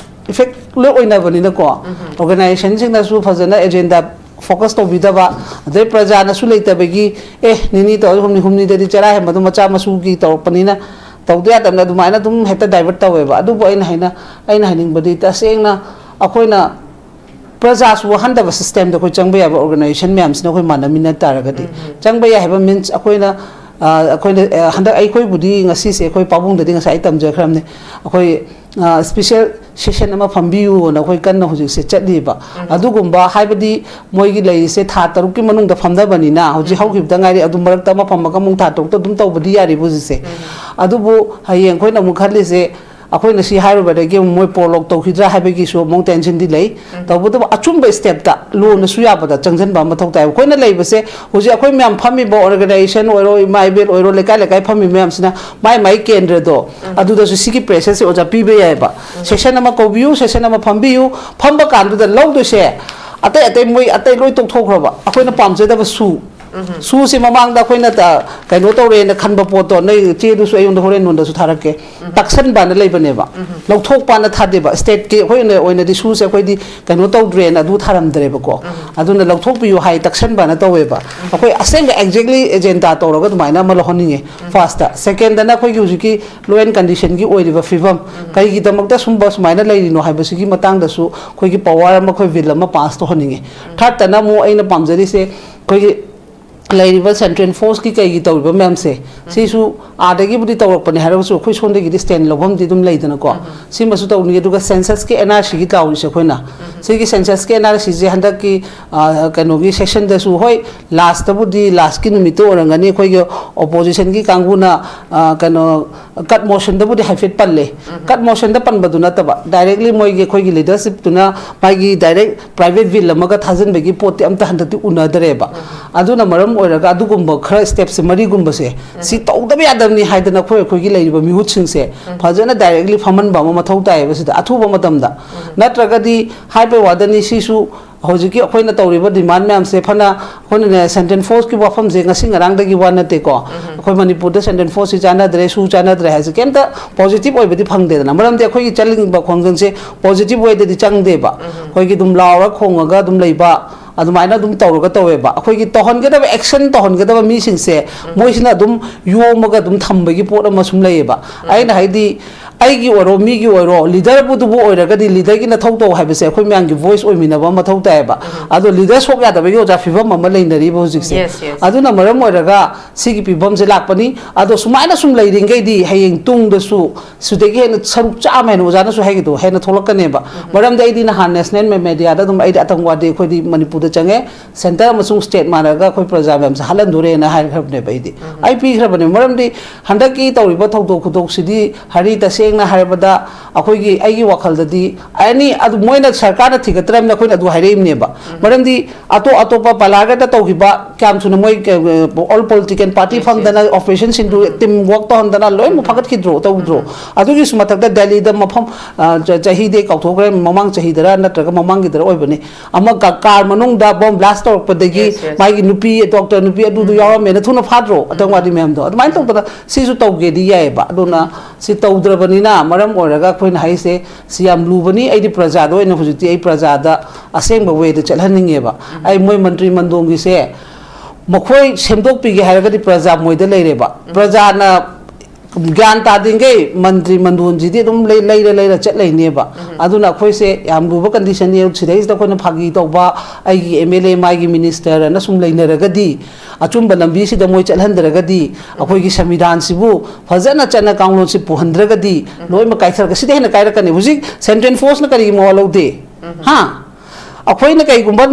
ꯏꯐꯦꯛ ꯂꯣꯏ ꯑꯣꯏꯅꯕꯅꯤꯅꯀꯣ, ꯑꯣꯔꯒꯅꯥꯏꯖꯦꯁꯟꯁꯤꯡꯅꯁꯨ ꯐꯖꯅ ꯑꯦꯖꯦꯟꯗꯥ ꯐꯣꯀꯁ ꯇꯧꯕꯤꯗꯕ, ꯑꯗꯩ ꯄ꯭ꯔꯖꯥꯅꯁꯨ ꯂꯩꯇꯕꯒꯤ, ꯑꯦ, ꯅꯤꯅꯤ ꯇꯧꯔ ꯍꯨꯝꯅꯤ, ꯍꯨꯝꯅꯤꯗꯗꯤ ꯆꯔꯥ ꯍꯦꯟꯕꯗꯣ ꯃꯆꯥ ꯃꯁꯨꯒꯤ ꯇꯧꯔꯛꯄꯅꯤꯅ ꯇꯧꯗ ꯌꯥꯗꯕꯅ ꯑꯗꯨꯃꯥꯏꯅ ꯑꯗꯨꯝ ꯍꯦꯛꯇ ꯗꯥꯏꯚꯔꯠ ꯇꯧꯋꯦꯕ꯫ ꯑꯗꯨꯕꯨ ꯑꯩꯅ ꯍꯥꯏꯅ, ꯑꯩꯅ ꯍꯥꯏꯅꯤꯡꯕꯗꯤ ꯇꯁꯦꯡꯅ ꯑꯩꯈꯣꯏꯅ ꯄ꯭ꯔꯖꯥꯁꯨ ꯋꯥꯍꯟꯗꯕ ꯁꯤꯁꯇꯦꯝꯗ ꯑꯩꯈꯣꯏ ꯆꯪꯕ ꯌꯥꯕ ꯑꯣꯔꯒꯅꯥꯏꯖꯦꯁꯟ ꯃꯌꯥꯝꯁꯤꯅ ꯑꯩꯈꯣꯏ ꯃꯥꯟꯅꯃꯤꯟꯅ ꯇꯥꯔꯒꯗꯤ꯫ ꯆꯪꯕ ꯌꯥꯏ ꯍꯥꯏꯕ ꯃꯤꯟꯁ ꯑꯩꯈꯣꯏꯅ, ꯑ, ꯑꯩꯈꯣꯏꯅ, ꯑ, ꯍꯟꯗꯛ ꯑꯩꯈꯣꯏꯕꯨꯗꯤ ꯉꯁꯤꯁꯦ ꯑꯩꯈꯣꯏ ꯄꯥꯕꯨꯡꯗꯗꯤ ꯉꯁꯥꯏ ꯑꯩ ꯇꯝꯖꯈ꯭ꯔꯕꯅꯦ, ꯑꯩꯈꯣꯏ, ꯑ, ꯁ꯭ꯄꯤꯁꯦꯜ ꯁꯦꯁꯟ ꯑꯃ ꯐꯝꯕꯤꯌꯨꯅ ꯑꯩꯈꯣꯏ ꯀꯟꯅ ꯍꯧꯖꯤꯛꯁꯦ ꯆꯠꯂꯤꯕ꯫ ꯑꯗꯨꯒꯨꯝꯕ ꯍꯥꯏꯕꯗꯤ ꯃꯣꯏꯒꯤ ꯂꯩꯔꯤꯁꯦ ꯊꯥ ꯇꯔꯨꯛꯀꯤ ꯃꯅꯨꯡꯗ ꯐꯝꯅꯕꯅꯤꯅ, ꯍꯧꯖꯤꯛ ꯍꯧꯈꯤꯕꯗ ꯉꯥꯏꯔꯤ, ꯑꯗꯨ ꯃꯔꯛꯇ ꯑꯃ ꯐꯝꯃꯒ ꯑꯃꯨꯛ ꯊꯥ ꯇꯔꯨꯛꯇ ꯑꯗꯨꯝ ꯇꯧꯕꯗꯤ ꯌꯥꯔꯤꯕ ꯍꯧꯖꯤꯛꯁꯦ꯫ ꯑꯗꯨꯕꯨ ꯍꯌꯦꯡ ꯑꯩꯈꯣꯏꯅ ꯑꯃꯨꯛ ꯈꯜꯂꯤꯁꯦ, ꯑꯩꯈꯣꯏꯅ ꯁꯤ ꯍꯥꯏꯔꯨꯕꯗꯒꯤ ꯑꯃꯨꯛ ꯃꯣꯏ ꯄ꯭ꯔꯣꯂꯣꯛ ꯇꯧꯈꯤꯗ꯭ꯔꯥ ꯍꯥꯏꯕꯒꯤꯁꯨ ꯑꯃꯨꯛ ꯇꯦꯟꯁꯟꯗꯤ ꯂꯩ꯫ ꯇꯧꯕꯇꯕꯨ ꯑꯆꯨꯝꯕ ꯁ꯭ꯇꯦꯞꯇ ꯂꯣꯅꯁꯨ ꯌꯥꯕꯗ ꯆꯪꯁꯤꯟꯕ ꯑꯃ ꯃꯊꯧ ꯇꯥꯏ꯫ ꯑꯩꯈꯣꯏꯅ ꯂꯩꯕꯁꯦ ꯍꯧꯖꯤꯛ ꯑꯩꯈꯣꯏ ꯃꯌꯥꯝ ꯐꯝꯃꯤꯕ ꯑꯣꯔꯒꯅꯥꯏꯖꯦꯁꯟ ꯑꯣꯏꯔꯣ, ꯏꯃꯥ ꯏꯕꯦꯜ ꯑꯣꯏꯔꯣ, ꯂꯩꯀꯥꯏ ꯂꯩꯀꯥꯏ ꯐꯝꯃꯤꯕ ꯃꯌꯥꯝꯁꯤꯅ ꯃꯥꯏ ꯃꯥꯏ ꯀꯦꯟꯗ꯭ꯔꯗꯣ ꯑꯗꯨꯗꯁꯨ ꯁꯤꯒꯤ ꯄ꯭ꯔꯦꯁꯔꯁꯦ ꯑꯣꯖꯥ ꯄꯤꯕ ꯌꯥꯏꯑꯕ꯫ ꯁꯦꯁꯟ ꯑꯃ ꯀꯧꯕꯤꯌꯨ, ꯁꯦꯁꯟ ꯑꯃ ꯐꯝꯕꯤꯌꯨ, ꯐꯝꯕ ꯀꯥꯟꯗꯨꯗ ꯂꯧꯗꯣꯏꯁꯦ ꯑꯇꯩ ꯑꯇꯩ ꯃꯣꯏ ꯑꯇꯩ ꯂꯣꯏ ꯇꯣꯛꯊꯣꯛꯈ꯭ꯔꯕ, ꯑꯩꯈꯣꯏꯅ ꯄꯥꯝꯖꯗꯕ ꯁꯨ ꯁꯨꯁꯦ ꯃꯃꯥꯡꯗ ꯑꯩꯈꯣꯏꯅ ꯇ-, ꯀꯩꯅꯣ ꯇꯧꯔꯦꯅ ꯈꯟꯕ ꯄꯣꯠꯇꯣ, ꯅꯣꯏ ꯆꯦꯗꯨꯁꯨ ꯑꯩꯉꯣꯟꯗ ꯍꯣꯔꯦꯟ ꯅꯣꯟꯗꯁꯨ ꯊꯥꯔꯛꯀꯦ꯫ ꯇꯛꯁꯟꯕꯅ ꯂꯩꯕꯅꯦꯕ, ꯂꯧꯊꯣꯛꯄꯅ ꯊꯥꯗꯦꯕ꯫ ꯁ꯭ꯇꯦꯠꯀꯤ ꯑꯩꯈꯣꯏ ꯑꯣꯏꯅ, ꯑꯣꯏꯅꯗꯤ ꯁꯨꯁꯦ ꯑꯩꯈꯣꯏꯗꯤ ꯀꯩꯅꯣ ꯇꯧꯗ꯭ꯔꯦꯅ ꯑꯗꯨ ꯊꯥꯔꯝꯗ꯭ꯔꯦꯕꯀꯣ꯫ ꯑꯗꯨꯅ ꯂꯧꯊꯣꯛꯄꯤꯌꯨ ꯍꯥꯏ, ꯇꯛꯁꯟꯕꯅ ꯇꯧꯋꯦꯕ꯫ ꯑꯩꯈꯣꯏ ꯑꯁꯦꯡꯕ ꯑꯦꯛꯖꯦꯛꯂꯤ ꯑꯦꯖꯦꯟꯗꯥ ꯇꯧꯔꯒ ꯑꯗꯨꯃꯥꯏꯅ ꯑꯃ ꯂꯧꯍꯟꯅꯤꯡꯉꯦ꯫ ꯐꯥꯔꯁꯇ꯫ ꯁꯦꯀꯦꯟꯗꯅ ꯑꯩꯈꯣꯏꯒꯤ ꯍꯧꯖꯤꯛꯀꯤ ꯂꯣ ꯑꯦꯟ ꯀꯟꯗꯤꯁꯟꯒꯤ ꯑꯣꯏꯔꯤꯕ ꯐꯤꯕꯝ, ꯀꯔꯤꯒꯤꯗꯃꯛꯇ ꯁꯨꯝꯕ ꯁꯨꯃꯥꯏꯅ ꯂꯩꯔꯤꯅꯣ ꯍꯥꯏꯕꯁꯤꯒꯤ ꯃꯇꯥꯡꯗꯁꯨ ꯑꯩꯈꯣꯏꯒꯤ ꯄꯋꯥꯔ ꯑꯃ, ꯑꯩꯈꯣꯏ ꯕꯤꯜ ꯑꯃ ꯄꯥꯁ ꯇꯧꯍꯟꯅꯤꯡꯉꯦ꯫ ꯊꯥꯔꯠꯇꯅ ꯑꯃꯨꯛ ꯑꯩꯅ ꯄꯥꯝꯖꯔꯤꯁꯦ ꯑꯩꯈꯣꯏꯒꯤ ꯂꯩꯔꯤꯕ ꯁꯦꯟꯇ꯭ꯔꯦꯜ ꯐꯣꯔꯁꯀꯤ ꯀꯩꯒꯤ ꯇꯧꯔꯤꯕ ꯃꯌꯥꯝꯁꯦ, ꯁꯤꯁꯨ ꯑꯥꯗꯒꯤꯕꯨꯗꯤ ꯇꯧꯔꯛꯄꯅꯦ ꯍꯥꯏꯔꯒꯁꯨ ꯑꯩꯈꯣꯏ ꯁꯣꯝꯗꯒꯤꯗꯤ ꯁ꯭ꯇꯦꯟ ꯂꯧꯐꯝꯗꯤ ꯑꯗꯨꯝ ꯂꯩꯗꯅꯀꯣ꯫ ꯁꯤꯃꯁꯨ ꯇꯧꯅꯤꯡꯉꯤ꯫ ꯑꯗꯨꯒ ꯁꯦꯟꯁꯁꯀꯤ ꯑꯦꯟ ꯑꯥꯔ ꯁꯤꯒꯤ ꯇꯧꯔꯤꯁꯦ ꯑꯩꯈꯣꯏꯅ, ꯁꯤꯒꯤ ꯁꯦꯟꯁꯁꯀꯤ ꯑꯦꯟ ꯑꯥꯔ ꯁꯤꯁꯦ ꯍꯟꯗꯛꯀꯤ ꯑ, ꯀꯩꯅꯣꯒꯤ ꯁꯦꯁꯟꯗꯁꯨ, ꯍꯣꯏ, ꯂꯥꯁꯇꯕꯨꯗꯤ, ꯂꯥꯁꯀꯤ ꯅꯨꯃꯤꯠꯇ ꯑꯣꯏꯔꯝꯒꯅꯤ, ꯑꯩꯈꯣꯏꯒꯤ ꯑꯣꯄꯣꯖꯤꯁꯟꯒꯤ ꯀꯥꯡꯕꯨꯅ ꯑ, ꯀꯩꯅꯣ ꯀꯠ ꯃꯣꯁꯟꯗꯕꯨꯗꯤ ꯍꯥꯏꯐꯦꯠ ꯄꯜꯂꯦ꯫ ꯀꯠ ꯃꯣꯁꯟꯗ ꯄꯟꯕꯗꯨ ꯅꯠꯇꯕ, ꯗꯥꯏꯔꯦꯛꯂꯤ ꯃꯣꯏꯒꯤ, ꯑꯩꯈꯣꯏꯒꯤ ꯂꯤꯗꯔꯁꯤꯞꯇꯨꯅ ꯃꯥꯒꯤ ꯗꯥꯏꯔꯦꯛ ꯄ꯭ꯔꯥꯏꯚꯦꯠ ꯕꯤꯜ ꯑꯃꯒ ꯊꯥꯖꯤꯟꯕꯒꯤ ꯄꯣꯠꯇꯤ ꯑꯝꯇ ꯍꯟꯗꯛꯇꯤ ꯎꯅꯗꯔꯦꯕ꯫ ꯑꯗꯨꯅ ꯃꯔꯝ ꯑꯣꯏꯔꯒ ꯑꯗꯨꯒꯨꯝꯕ ꯈꯔ ꯁ꯭ꯇꯦꯞꯁꯦ ꯃꯔꯤꯒꯨꯝꯕꯁꯦ, ꯁꯤ ꯇꯧꯗꯕ ꯌꯥꯗꯕꯅꯤ ꯍꯥꯏꯗꯅ ꯑꯩꯈꯣꯏ, ꯑꯩꯈꯣꯏꯒꯤ ꯂꯩꯔꯤꯕ ꯃꯤꯍꯨꯠꯁꯤꯡꯁꯦ ꯐꯖꯅ ꯗꯥꯏꯔꯦꯛꯂꯤ ꯐꯝꯍꯟꯕ ꯑꯃ ꯃꯊꯧ ꯇꯥꯏꯌꯦꯕ ꯁꯤꯗ, ꯑꯊꯨꯕ ꯃꯇꯝꯗ꯫ ꯅꯠꯇ꯭ꯔꯒꯗꯤ ꯍꯥꯏꯕꯩ ꯋꯥꯗꯅꯤ, ꯁꯤꯁꯨ ꯍꯧꯖꯤꯛꯀꯤ ꯑꯩꯈꯣꯏꯅ ꯇꯧꯔꯤꯕ ꯗꯤꯃꯥꯟ ꯃꯌꯥꯝꯁꯦ ꯐꯅ, ꯑꯩꯈꯣꯏꯅꯅꯦ, ꯁꯦꯟꯇ꯭ꯔꯦꯜ ꯐꯣꯔꯁꯀꯤ ꯋꯥꯐꯝꯁꯦ ꯉꯁꯤ ꯉꯔꯥꯡꯗꯒꯤ ꯋꯥ ꯅꯠꯇꯦꯀꯣ꯫ ꯑꯩꯈꯣꯏ ꯃꯅꯤꯄꯨꯔꯗ ꯁꯦꯟꯇ꯭ꯔꯦꯜ ꯐꯣꯔꯁꯁꯤ ꯆꯥꯟꯅꯗ꯭ꯔꯦ, ꯁꯨ ꯆꯥꯟꯅꯗ꯭ꯔꯦ ꯍꯥꯏꯁꯦ ꯀꯩꯝꯇ ꯄꯣꯖꯤꯇꯤꯚ ꯑꯣꯏꯕꯗꯤ ꯐꯪꯗꯦꯗꯅ꯫ ꯃꯔꯝꯗꯤ ꯑꯩꯈꯣꯏꯒꯤ ꯆꯠꯅꯤꯡꯕ ꯈꯣꯡꯖꯪꯁꯦ ꯄꯣꯖꯤꯇꯤꯚ ꯋꯦꯗꯗꯤ ꯆꯪꯗꯦꯕ꯫ ꯑꯩꯈꯣꯏꯒꯤ ꯑꯗꯨꯝ ꯂꯥꯎꯔ ꯈꯣꯡꯉꯒ ꯑꯗꯨꯝ ꯂꯩꯕ, ꯑꯗꯨꯃꯥꯏꯅ ꯑꯗꯨꯝ ꯇꯧꯔꯒ ꯇꯧꯋꯦꯕ꯫ ꯑꯩꯈꯣꯏꯒꯤ ꯇꯧꯍꯟꯒꯗꯕ, ꯑꯦꯛꯁꯟ ꯇꯧꯍꯟꯒꯗꯕ ꯃꯤꯁꯤꯡꯁꯦ ꯃꯣꯏꯁꯤꯅ ꯑꯗꯨꯝ ꯌꯣꯝꯃꯒ ꯑꯗꯨꯝ ꯊꯝꯕꯒꯤ ꯄꯣꯠ ꯑꯃ ꯁꯨꯝ ꯂꯩꯌꯦꯕ꯫ ꯑꯩꯅ ꯍꯥꯏꯗꯤ, ꯑꯩꯒꯤ ꯑꯣꯏꯔꯣ, ꯃꯤꯒꯤ ꯑꯣꯏꯔꯣ, ꯂꯤꯗꯔꯕꯨꯗꯨꯕꯨ ꯑꯣꯏꯔꯒꯗꯤ ꯂꯤꯗꯔꯒꯤ ꯅꯊꯧ ꯇꯧ ꯍꯥꯏꯕꯁꯦ ꯑꯩꯈꯣꯏ ꯃꯌꯥꯝꯒꯤ ꯚꯣꯏꯁ ꯑꯣꯏꯃꯤꯟꯅꯕ ꯑꯃ ꯃꯊꯧ ꯇꯥꯏꯌꯦꯕ꯫ ꯑꯗꯣ ꯂꯤꯗꯔ ꯁꯣꯛ ꯌꯥꯗꯕꯒꯤ, ꯑꯣꯖꯥ, ꯐꯤꯕꯝ ꯑꯃ ꯂꯩꯅꯔꯤꯕ ꯍꯧꯖꯤꯛꯁꯦ꯫ Yes, yes. ꯑꯗꯨꯅ ꯃꯔꯝ ꯑꯣꯏꯔꯒ ꯁꯤꯒꯤ ꯐꯤꯕꯝꯁꯦ ꯂꯥꯛꯄꯅꯤ꯫ ꯑꯗꯣ ꯁꯨꯃꯥꯏꯅ ꯁꯨꯝ ꯂꯩꯔꯤꯉꯩꯗꯤ ꯍꯌꯦꯡ ꯇꯨꯡꯗꯁꯨ ꯁꯤꯗꯒꯤ ꯍꯦꯟꯅ ꯁꯔꯨꯛ ꯆꯥꯝꯃ ꯍꯦꯟꯅ, ꯑꯣꯖꯥꯅꯁꯨ ꯍꯥꯏꯒꯤꯗꯣ, ꯍꯦꯟꯅ ꯊꯣꯛꯂꯛꯀꯅꯦꯕ꯫ ꯃꯔꯝꯗꯤ ꯑꯩꯗꯤ ꯅꯍꯥꯟ ꯅꯦꯁꯅꯦꯜ ꯃꯦꯗꯤꯌꯥꯗ ꯑꯗꯨꯝ, ꯑꯩꯗꯤ ꯑꯇꯪꯋꯥꯗꯤ ꯑꯩꯈꯣꯏꯗꯤ ꯃꯅꯤꯄꯨꯔꯗ ꯆꯪꯉꯦ, ꯁꯦꯟꯇꯔ ꯑꯃꯁꯨꯡ ꯁ꯭ꯇꯦꯠ ꯃꯥꯟꯅꯔꯒ ꯑꯩꯈꯣꯏ ꯄ꯭ꯔꯖꯥ ꯃꯌꯥꯝꯁꯦ ꯍꯥꯠꯍꯟꯗꯣꯔꯦꯅ ꯍꯥꯏꯈ꯭ꯔꯕꯅꯦꯕ ꯑꯩꯗꯤ꯫ ꯑꯩ ꯄꯤꯈ꯭ꯔꯕꯅꯦ꯫ ꯃꯔꯝꯗꯤ ꯍꯟꯗꯛꯀꯤ ꯇꯧꯔꯤꯕ ꯊꯧꯗꯣꯛ ꯈꯨꯗꯣꯛꯁꯤꯗꯤ, ꯍꯥꯔꯤ, ꯇꯁꯦꯡꯅ ꯍꯥꯏꯔꯕꯗ, ꯑꯩꯈꯣꯏꯒꯤ, ꯑꯩꯒꯤ ꯋꯥꯈꯜꯗꯗꯤ, ꯑꯦꯅꯤ, ꯑꯗꯨ ꯃꯣꯏꯅ, ꯁꯔꯀꯥꯔꯅ ꯊꯤꯒꯠꯇ꯭ꯔꯕꯅꯤꯅ ꯑꯩꯈꯣꯏꯅ ꯑꯗꯨ ꯍꯥꯏꯔꯛꯏꯕꯅꯦꯕ꯫ ꯃꯔꯝꯗꯤ ꯑꯇꯣꯞ ꯑꯇꯣꯞꯄ ꯄꯂꯥꯒꯗ ꯇꯧꯈꯤꯕ ꯀꯌꯥꯝ ꯊꯨꯅ ꯃꯣꯏ, ꯑ, ꯑꯣꯜ ꯄꯣꯂꯤꯇꯤꯀꯦꯜ ꯄꯥꯔꯇꯤ ꯐꯝꯗꯅ, ꯑꯣꯄꯣꯖꯤꯁꯟ ꯁꯤꯡꯗꯨ ꯇꯤꯝ ꯋꯥꯔꯛ ꯇꯧꯍꯟꯗꯅ ꯂꯣꯏꯅꯃꯛ ꯐꯒꯠꯈꯤꯗ꯭ꯔꯣ, ꯇꯧꯗ꯭ꯔꯣ? ꯑꯗꯨꯒꯤꯁꯨ ꯃꯊꯛꯇ ꯗꯦꯜꯂꯤꯗ ꯃꯐꯝ, ꯑ, ꯆ-, ꯆꯍꯤꯗꯤ ꯀꯥꯎꯊꯣꯛꯈ꯭ꯔꯦ, ꯃꯃꯥꯡ ꯆꯍꯤꯗꯔ ꯅꯠꯇ꯭ꯔꯒ ꯃꯃꯥꯡꯒꯤꯗꯔ ꯑꯣꯏꯕꯅꯤ, ꯑꯃ ꯀꯥ-, ꯀꯥꯔ ꯃꯅꯨꯡꯗ ꯕꯣꯝ ꯕ꯭ꯂꯥꯁ ꯇꯧꯔꯛꯄꯗꯒꯤ, yes, yes, ꯃꯥꯒꯤ ꯅꯨꯄꯤ, ꯗꯣꯛꯇꯔ ꯅꯨꯄꯤ ꯑꯗꯨꯗꯨ ꯌꯥꯎꯔꯝꯃꯦꯅ ꯊꯨꯅ ꯐꯥꯗ꯭ꯔꯣ, ꯑꯇꯪꯋꯥꯗꯤ ꯃꯌꯥꯝꯗꯣ? ꯑꯗꯨꯃꯥꯏꯅ ꯇꯧꯗꯅ ꯁꯤꯁꯨ ꯇꯧꯒꯦꯗꯤ ꯌꯥꯏꯑꯕ꯫ ꯑꯗꯨꯅ ꯁꯤ ꯇꯧꯗ꯭ꯔꯕꯅꯤꯅ ꯃꯔꯝ ꯑꯣꯏꯔꯒ ꯑꯩꯈꯣꯏꯅ ꯍꯥꯏꯁꯦ, ꯁꯤ ꯌꯥꯝ ꯂꯨꯕꯅꯤ꯫ ꯑꯩꯗꯤ ꯄ꯭ꯔꯖꯥꯗ ꯑꯣꯏꯅ ꯍꯧꯖꯤꯛꯇꯤ, ꯑꯩ ꯄ꯭ꯔꯖꯥꯗ ꯑꯁꯦꯡꯕ ꯋꯦꯗ ꯆꯠꯍꯟꯅꯤꯡꯉꯦꯕ꯫ ꯑꯩ ꯃꯣꯏ ꯃꯟꯇ꯭ꯔꯤ ꯃꯟꯗꯣꯡꯒꯤꯁꯦ ꯃꯈꯣꯏ ꯁꯦꯝꯗꯣꯛꯄꯤꯒꯦ ꯍꯥꯏꯔꯒꯗꯤ ꯄ꯭ꯔꯖꯥ ꯃꯣꯏꯗ ꯂꯩꯔꯦꯕ꯫ ꯄ꯭ꯔꯖꯥꯅ ꯒ꯭ꯌꯥꯟ ꯇꯥꯗ꯭ꯔꯤꯉꯩ ꯃꯟꯇ꯭ꯔꯤ ꯃꯟꯗꯣꯟꯁꯤꯗꯤ ꯑꯗꯨꯝ ꯂꯩ- ꯂꯩꯔ ꯂꯩꯔ ꯆꯠ ꯂꯩꯅꯦꯕ꯫ ꯑꯗꯨꯅ ꯑꯩꯈꯣꯏꯁꯦ ꯌꯥꯝ ꯂꯨꯕ ꯀꯟꯗꯤꯁꯟꯅꯤ꯫ ꯁꯤꯗꯩꯁꯤꯗ ꯑꯩꯈꯣꯏꯅ ꯐꯥꯒꯤ ꯇꯧꯕ, ꯑꯩꯒꯤ ꯑꯦꯝ ꯑꯦꯜ ꯑꯦ, ꯃꯥꯒꯤ ꯃꯤꯅꯤꯁꯇꯔ ꯑꯅ ꯁꯨꯝ ꯂꯩꯅꯔꯒꯗꯤ, ꯑꯆꯨꯝꯕ ꯂꯝꯕꯤꯁꯤꯗ ꯃꯣꯏ ꯆꯠꯍꯟꯗ꯭ꯔꯒꯗꯤ, ꯑꯩꯈꯣꯏꯒꯤ ꯁꯪꯕꯤꯙꯥꯟꯁꯤꯕꯨ ꯐꯖꯅ ꯆꯠꯅ ꯀꯥꯡꯂꯣꯟꯁꯤ ꯄꯨꯍꯟꯗ꯭ꯔꯒꯗꯤ, ꯂꯣꯏꯅꯃꯛ ꯀꯥꯏꯊꯔꯒ ꯁꯤꯗ ꯍꯦꯟꯅ ꯀꯥꯏꯔꯛꯀꯅꯤ꯫ ꯍꯧꯖꯤꯛ ꯁꯦꯟꯇ꯭ꯔꯦꯜ ꯐꯣꯔꯁꯅ ꯀꯔꯤꯒꯤ ꯃꯋꯥ ꯂꯧꯗꯦ? ꯍꯥ? ꯑꯩꯈꯣꯏꯅ ꯀꯩꯒꯨꯝꯕ